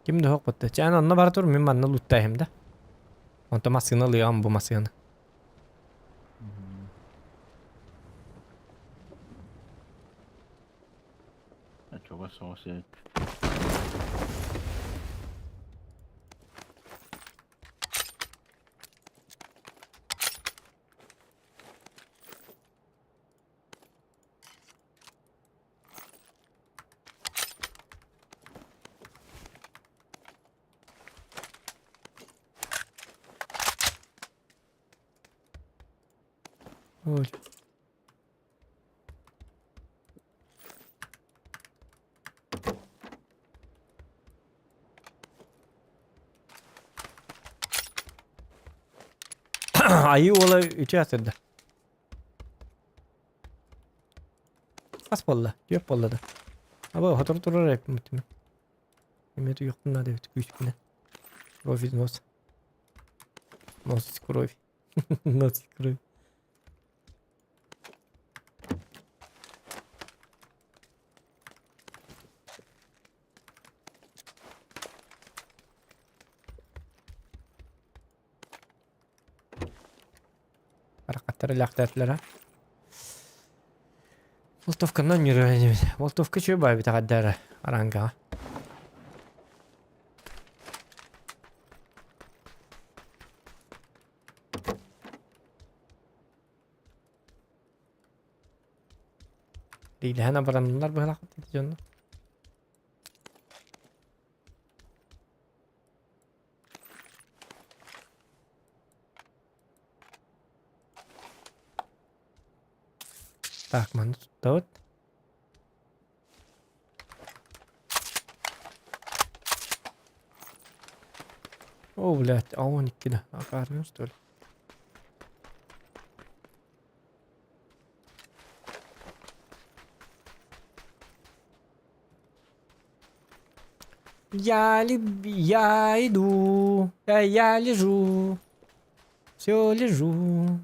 Ким да суох батта. Чээн онно бара тур, мин манна луттайым да. Онто массыына ылыаҕым бу массыына. Чугас соҕус эбит. Ой. Айыы уола үтүө атырда. Хас буолла? Түөрт буолла да. Аба сотору турар эппит Эмиэ туйахпын наада эбит күүспүнэн. Кровь из носа. Нос из крови. Нос из крови. Барахаттар ылаахтаатылара. Болтовканан үөрэнэбит. Болтовка үчүгэй баайбыт аҕардаара арангаҕа. Диилэһэн абыраннылар быһалаахпыт дьонно. Так, манна туттабыт. О, блядь, а он икки да. Акарным, что ли? Я, люб... я иду, а я лежу, все лежу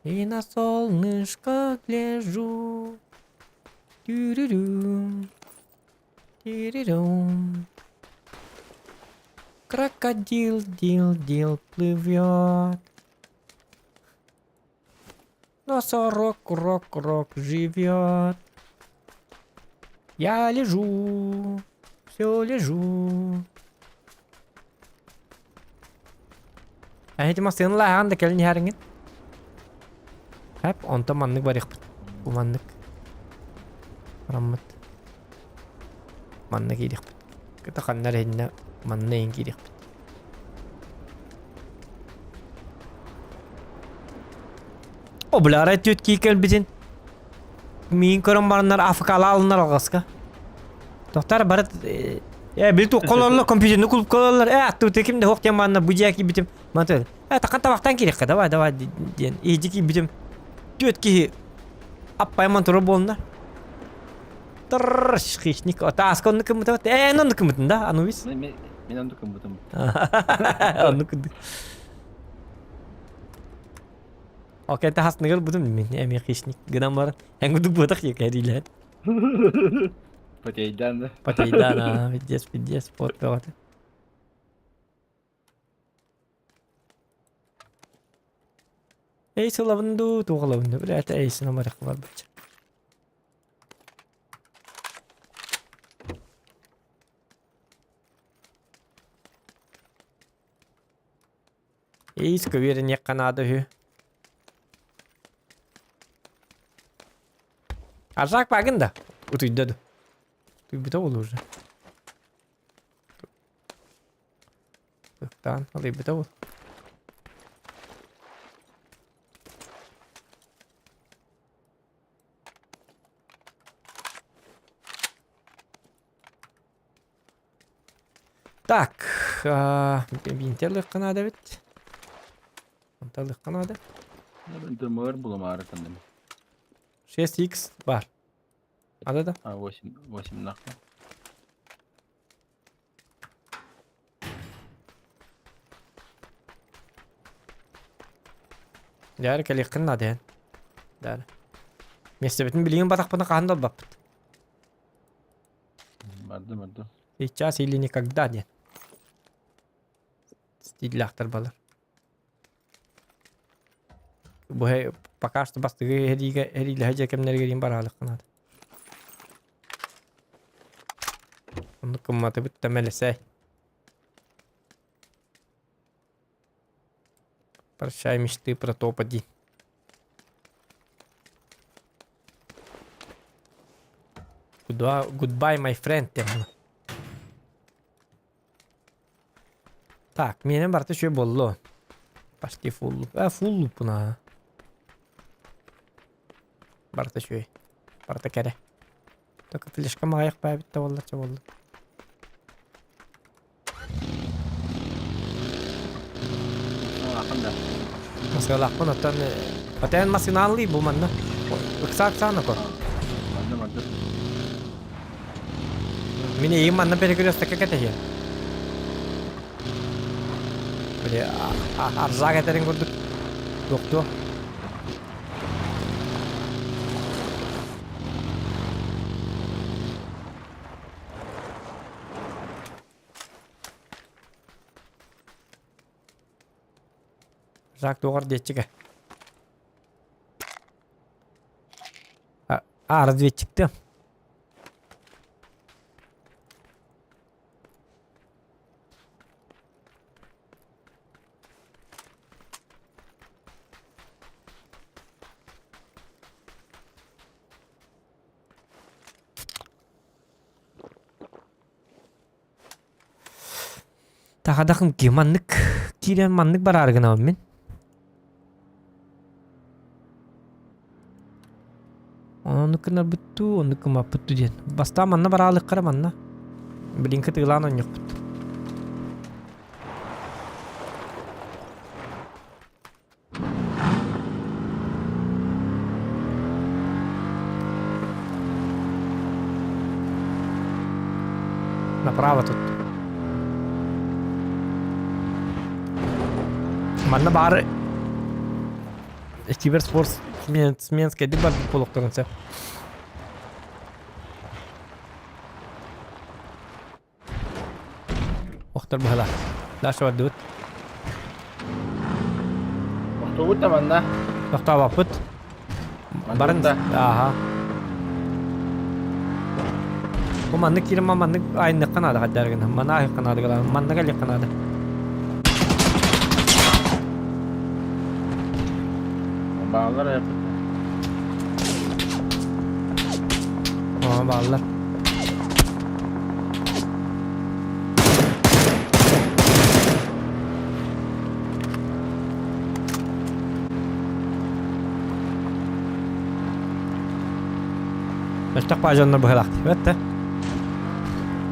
и на солнышко гляжу. Тю-рю-рю, тю-рю-рю. Крокодил, дил, дил плывет. Носорог, рок, рок живет. Я лежу, все лежу. Эһити массыыналааһаҕын да кэлин иһэриҥин. Хэп, онтон маннык барыахпыт. Бу маннык. Бараммыт. Манна киириэхпит. Кыта ханна эрэ иһиннэ манна иһин киириэхпит. О, бля, арай түөт кии кэлбитин. Миин көрөн бараннар АФК-ла алыннар алҕаска. Тохтар бары э били туохха компьютерный клубка олороллор. Э аттыбыта ким да суох диэн манна бу дьиэ киирбитим. Мантан э тахан табахтан киириэххэ давай давай диэн иһдьи киирбитим. Түөт киһи аппайман турар буоллунар. Трррр хищник. Тааска оннук кыммыта. Э оннук кыммытын да Анубис? Мен оннук кыммытым. Оннук кыммытым. Окей, тахасныгар бутум мин эмиэ хищник гынан баран. Эн кудук буотах кэриилээн. Потейдан да. Потейдан, а, пиздец, пиздец, пот бөҕөтө. Эй сылабын дуу, туох ылабын дуу, бля, эй сынамарых барбычча. Ис көбүөрэниэххэ наада үһү. Аржак багын да? Утуйда да. Утуйбута буолуо уже. Ыктаан алыйбыта буол. Так, бинти ылыахха наада эбит. Онто ылыахха наада. Дымыр булумаары тандым. 6x бар. Ада да? А, 8, 8 нахуй. Дьэ, кэлиэххин наада эн. Дьэ. Миэстэбитин билигин батахпына хаһан да ылбаппыт. Барды, барды. Сейчас или никогда диэн. Стиллээхтэр балар. Бу пока что бастыгы эриигэ эриилэһэ дьэ кэмнэригэр иин бараалыхха наада. Оннук кымматыбыт да мэлэсэй. Прощай мечты про топ-1. Goodbye, my friend диэн. Так, миэнэ барыта үчүгэй буолла. Почти full loop. Э, full loop на. Барыта үчүгэй. Барыта кэрэ. Только флешка маҕайах баайбыт да буоллар чэ буолла. Ахан да. Масыалаахпын оттон Отен массынааллыы бу манна. Ыкса ыксаана ко. Манна манна. Мин эйигин манна перекрестокка кэтэһиэм. Били арзаак этэрин курдук туохтуо. Жак туоҕар диэччигэ. А, разведчикты. Тахадахым ки маннык киирэн маннык бараары гынабын мин. Оннук гынарбыт дуу, оннук гыммаппыт дуу диэн. Бастаан манна бараалыахха эрэ манна. Билин кытыылаан оонньуохпут. Направо тут. Манна баары Киберспорт Сменская бар буолуохтарын сөп. Охтор быһыла. Даша бардыбыт. Охтубут да манна. Тохтообоппут. Барын да. Ааха. Бу маннык киирэн маннык айынныхха наада хаддар гына. Манна аһыахха наада гына. Манна кэлиэххэ наада. Бааллар э. Aa бааллар. Мөлтөх баа дьоннор быһылаах диэбэт да.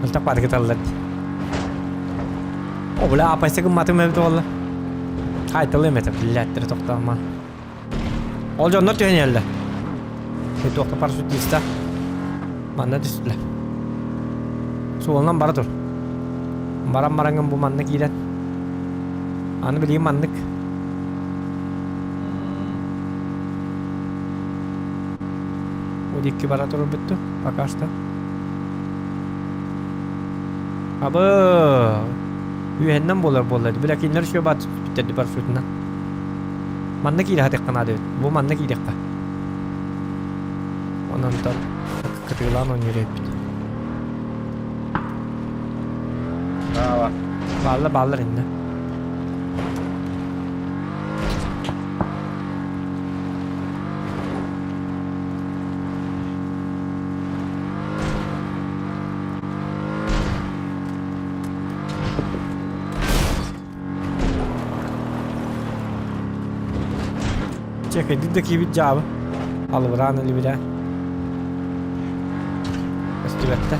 Мөлтөх баары кыталлар дии. О, бля, апайса гымматым эбит буолла. Хайталыам этэ, блядь, тохтоoma. Ол дьоннор түһэн иһэллэр. Туохта парашютиста. Манна түстүлэр. Суолунан бара тур. Баран бараҥҥын бу манна киирэн. Аны билигин маннык. Бу диэки бара турбут дуу, пока что. Абы! Үөһэннэн буолар буолла. Бля, кинилэр үчүгэй баат түспүттэр парашютунан. Манна киирэ сатыахха наада эбит. Бу манна киириэххэ. Онон кытыылаан оонньуур эбиппит. Баала. Бааллар бааллар иннэ. Чекайдык да киирбит дьаабы. Алыбыраан илибирэ. Көстүбэттэ.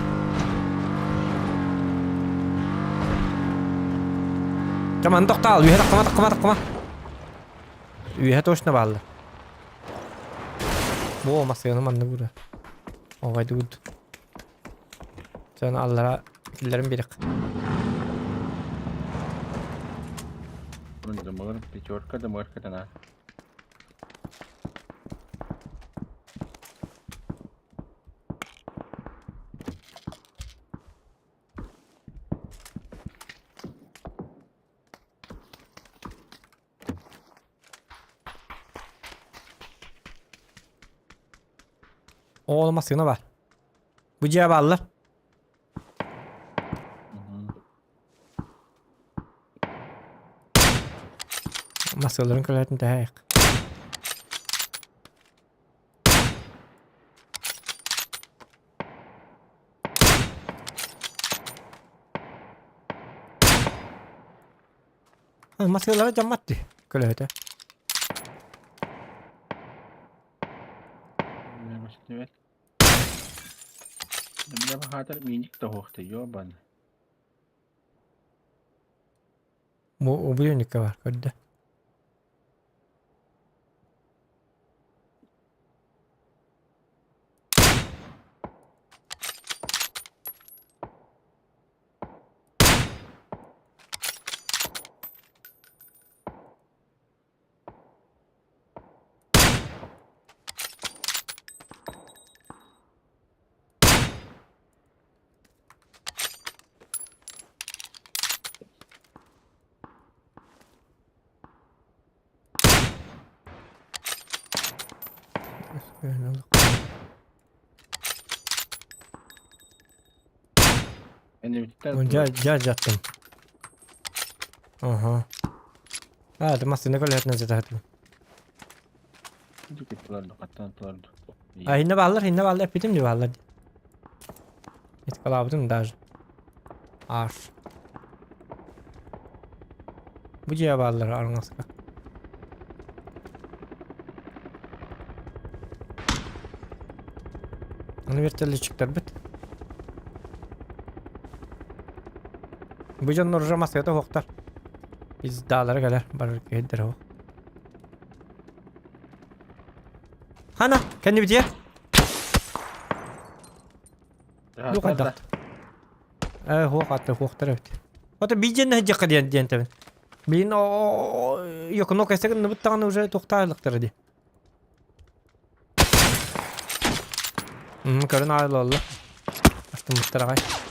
Чаман тохтаал, үөһэ таххама, таххама, таххама. Үөһэ точно бааллар. Бу массыына манна бура. Оҕайдыгыт. Сен аллара киллэрин биэрэх. Дымыр, пятерка, дымырка тана. Ол массыына бар. Бу дьиэ бааллар. Массыыларын көлөтүн тэһэйэх. Массыылара дьаммат дии көлөһөтө. Бля баһаатар мииник тоһуохта ёбан. Бу убуйунньукка бар көрдө. Дьэ, дьэ дьаттым. Ага. А, это массыына көлөһөтүнэн сытаһытым. А, инне бааллар, инне бааллар, эппитим дии бааллар. Итикалаабытым даже. Аш. Бу дьиэ бааллар арыҥаска. Аны вертолетчиктарбыт. Бу дьоннор уже массыата суохтар. Пиздаалара кэлэр, барар киһиддэрэ суох. Хана, кэннибитигэр. Бу хайдах? Э, хуох аты хуохтар эбит. Ото биидьэннэ сылдьыахха диэн диэн тэбин. Билин йокунок эсэгин даҕаны уже туохтаалыктара дии. Көрөн аайылалла. Астыммыттар аҕай.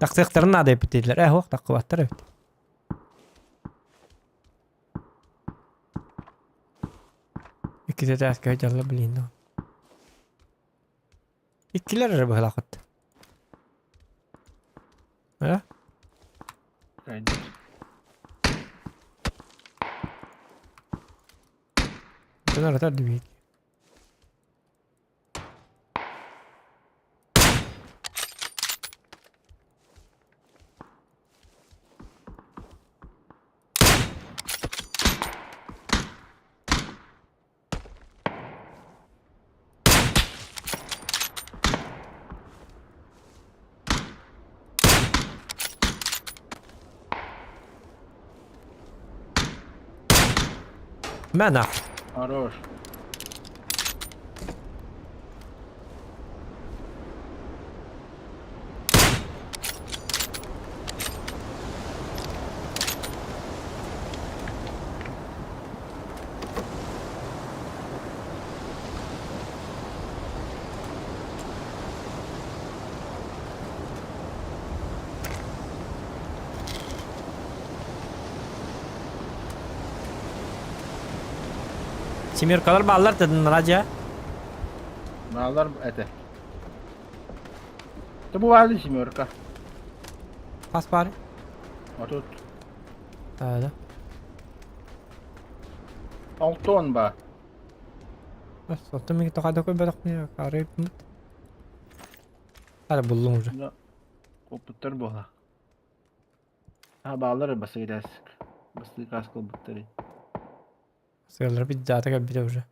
Тахсыахтарын наада эбит дииллэр. Ээ, суох таххыбаттар эбит. Иккитэ тааска дьалла блин. Иккилэр эрэ быһалаахыт. Э? Дьон аратар дибиит. Мэ Хорош. Семеркалар бааллар дедин Радя. Бааллар этэ. Ты бывали семерка. Хас баар? А тут Да. Алтон ба. Оттон мин тоҕо көрбөтөхпүнэ арыйбыт. Ара буллум уже. Коппуттар буола. А баалар басыгырас. Бастыы каас кылбыттары. Сыаллар биддаата кэлбитэ уже.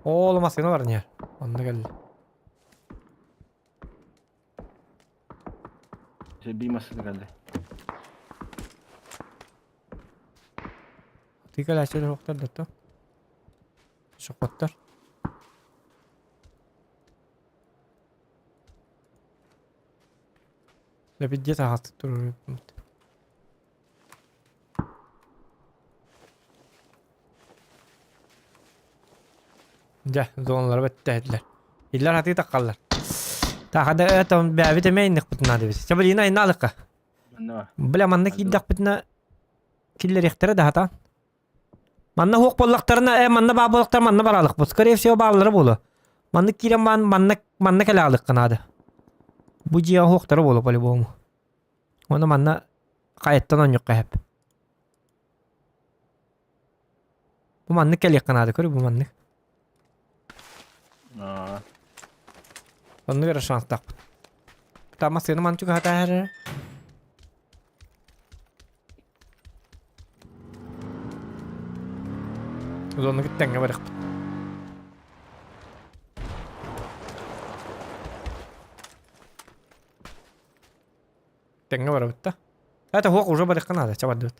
Оол массыына бар не. Онно кэлли. Биир массыына кэллэ. Ты кэлээччилэр суохтар да то. Сохоттор. Лэпиддиэт аһаҕастык туруорбут. Дьэ, зоналары бэттэһэллэр. Иллэр хатыы таххаллар. Таахада это бэйэбит эмиэ инникпитин наада эбит. Чэ, блин, айнаалыкка. Бля, манна киирдэхпитинэ киллэриэхтэрэ да хата. Манна хуох буоллахтарына, э, манна баа буоллахтар, манна бараалыкпыт. Скорее всего, бааллара буолуо. Маннык киирэн баан, манна, манна кэлэ аалыкка наада. Бу дьиэҕэ хуохтара буолуо по-любому. Уонна манна хайаттан оонньуохха сөп. Бу маннык кэлиэххэ наада, көрү бу маннык. Аа. Оннук эрэ шанстаахпыт. Там массыына маны чугаһатаа эрэ. Оннук тэҥҥэ барыахпыт. Тэҥҥэ барабыт да. Это хуох уже барыахха наада, чэ бардыбыт.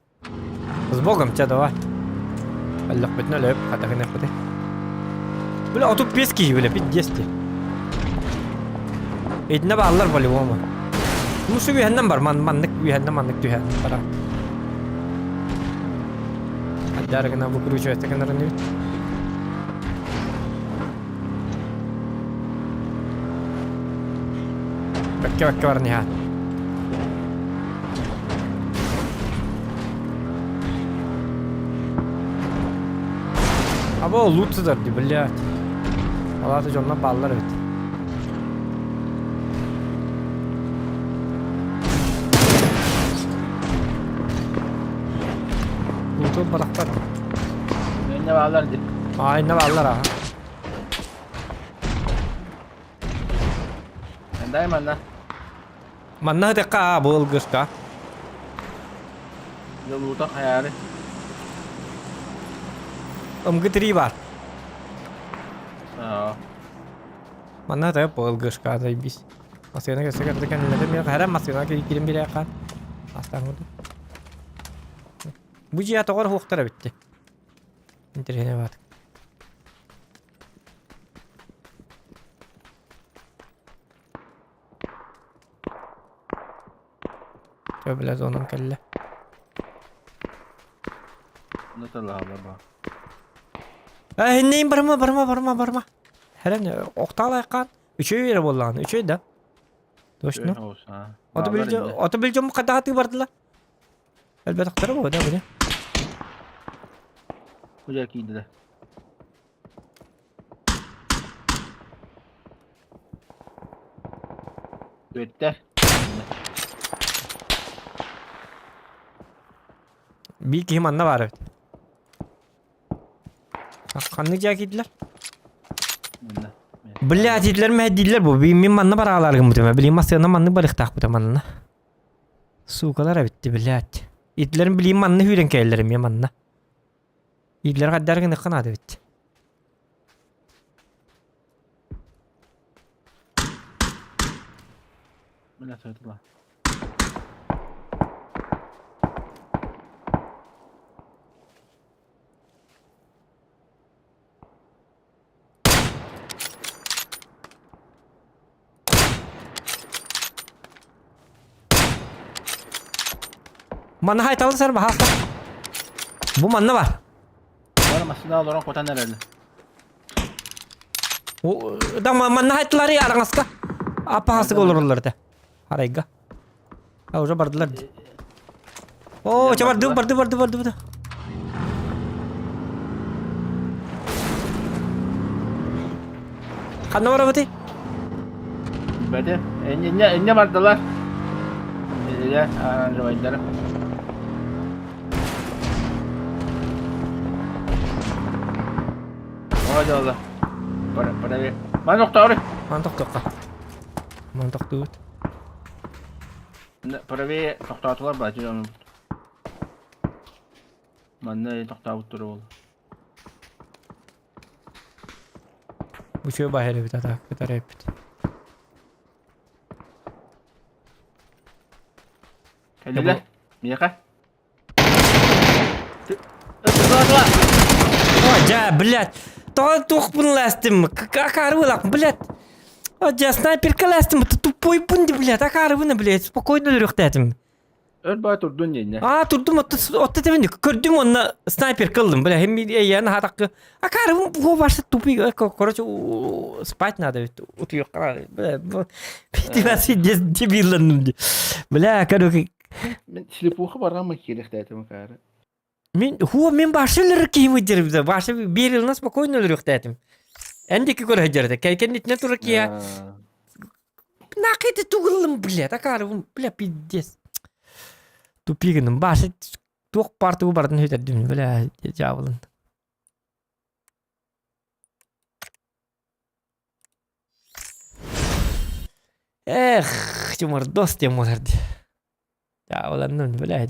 С богом, чэ давай. Өллөхпүтүнэ өлөп, хата гыныахпытый. Бля, 35 киһи, бля, пиздец ти. Итиннэ бааллар по-любому. Ну, су үһэннэн бар, ман, маннык үһэннэн маннык түһэн бара. Аддары гына выкручивать гынарын үт. Бэккэ бэккэ баран иһэ. Або лут сытар дии, блядь. Алаата дьоннор бааллар эбит. Туох барахтар. Инне баалар ди. Аа, инне бааллар аа. Эндай манна. Манна хытыкка аа, бу ылгыска. Жолуута хайаары. Ымгы три бар. Аа. Манна хытык бу ылгышка заебись. Массыына кессе кэрдэ кэннилэрэ миэхэ хэрэн массыына киирин бириэхэ. Астаан курдук. Бу дьиэ тоҕор хуохтара битти. Интэриэһинэй баат. Чэ, бля, зонам кэллэ. Э, иннейин барыма, барыма, барыма, барыма. Хэрэн, охтаалайкаан. Үчүгэй эрэ буоллаҕына, үчүгэй да. Точно. Ото бил ото бил дьоммут хайдах бардылар? Элбэтэхтэрэ буо да били. Куда киирдилэр? Бүттэ. Биир киһи манна баар эбит. Ханнык дьаа киирдилэр? Манна. Бля, дииллэр мэһэйдииллэр бу. Мин манна бараалаар гыммытым. Билигин массыына маннык барыахтаахпыт манна. Суукалар эбитти, блядь. Итлэрин билигин манна сүүрэн кэлэллэр эмиэ манна. Итлэр хайдары гыныахха наада эбит. Бля, сойдула. Манна хайталы сэр баһаалта. Бу манна бар. Бар массыына олорон кутан эрэллэр. Да манна хайтылары араҥаска. Аппаһасыга олороллор этэ. Арайга. А уже бардылар. О, чэ барды, барды, барды, барды, барды. Ханна барабытый? Бэти, инне инне бардылар. Иле оранжевайдары. О, дьоло. Пора, пора. Ман тохтоору. Ман тохтуохха. Ман тохтуут. Правее тохтоотулар баачы дьонум. Манна тохтообут тура буолла. Үчүгэй баһыр эбит атаак кытары эппит. Кэллилэр. Миэхэ. О, дьэ, блядь. Тоҕо туохпун ластым? Акаарыбылах, блядь. О, дьэ, снайперка ластым, тупойбун ди, блядь, акаарыбын, блядь, спокойно өлөрүөхтээтим. Өр баа турдун диэннэ. Аа, турдум, отто тэбин көрдүм онно снайперка ыллым, бля, хем эйян хатаккы. Акаарыбын бу барса тупый, короче, спать надо ведь, утуйукка, бля, бля, дебилланным ди. Бля, короче, Мин слепуха бараммын киириэхтээтим акаары. Мин хуо мин башы өлөрөр киһим дирбде. Башы биир ылына спокойно өлөрүөхтээтим. Эн диэки көрө сылдьар этэ. Кэнниттэн турар киһи Нахуй тугуллум, блядь, акаарыбын, бля, пиздец. Тупик гыным. Башы туох партугу бардын хүтэрдим, бля, дьаабылын. Эх, Тимур, дос тем олар. Дьаабыланным, бля,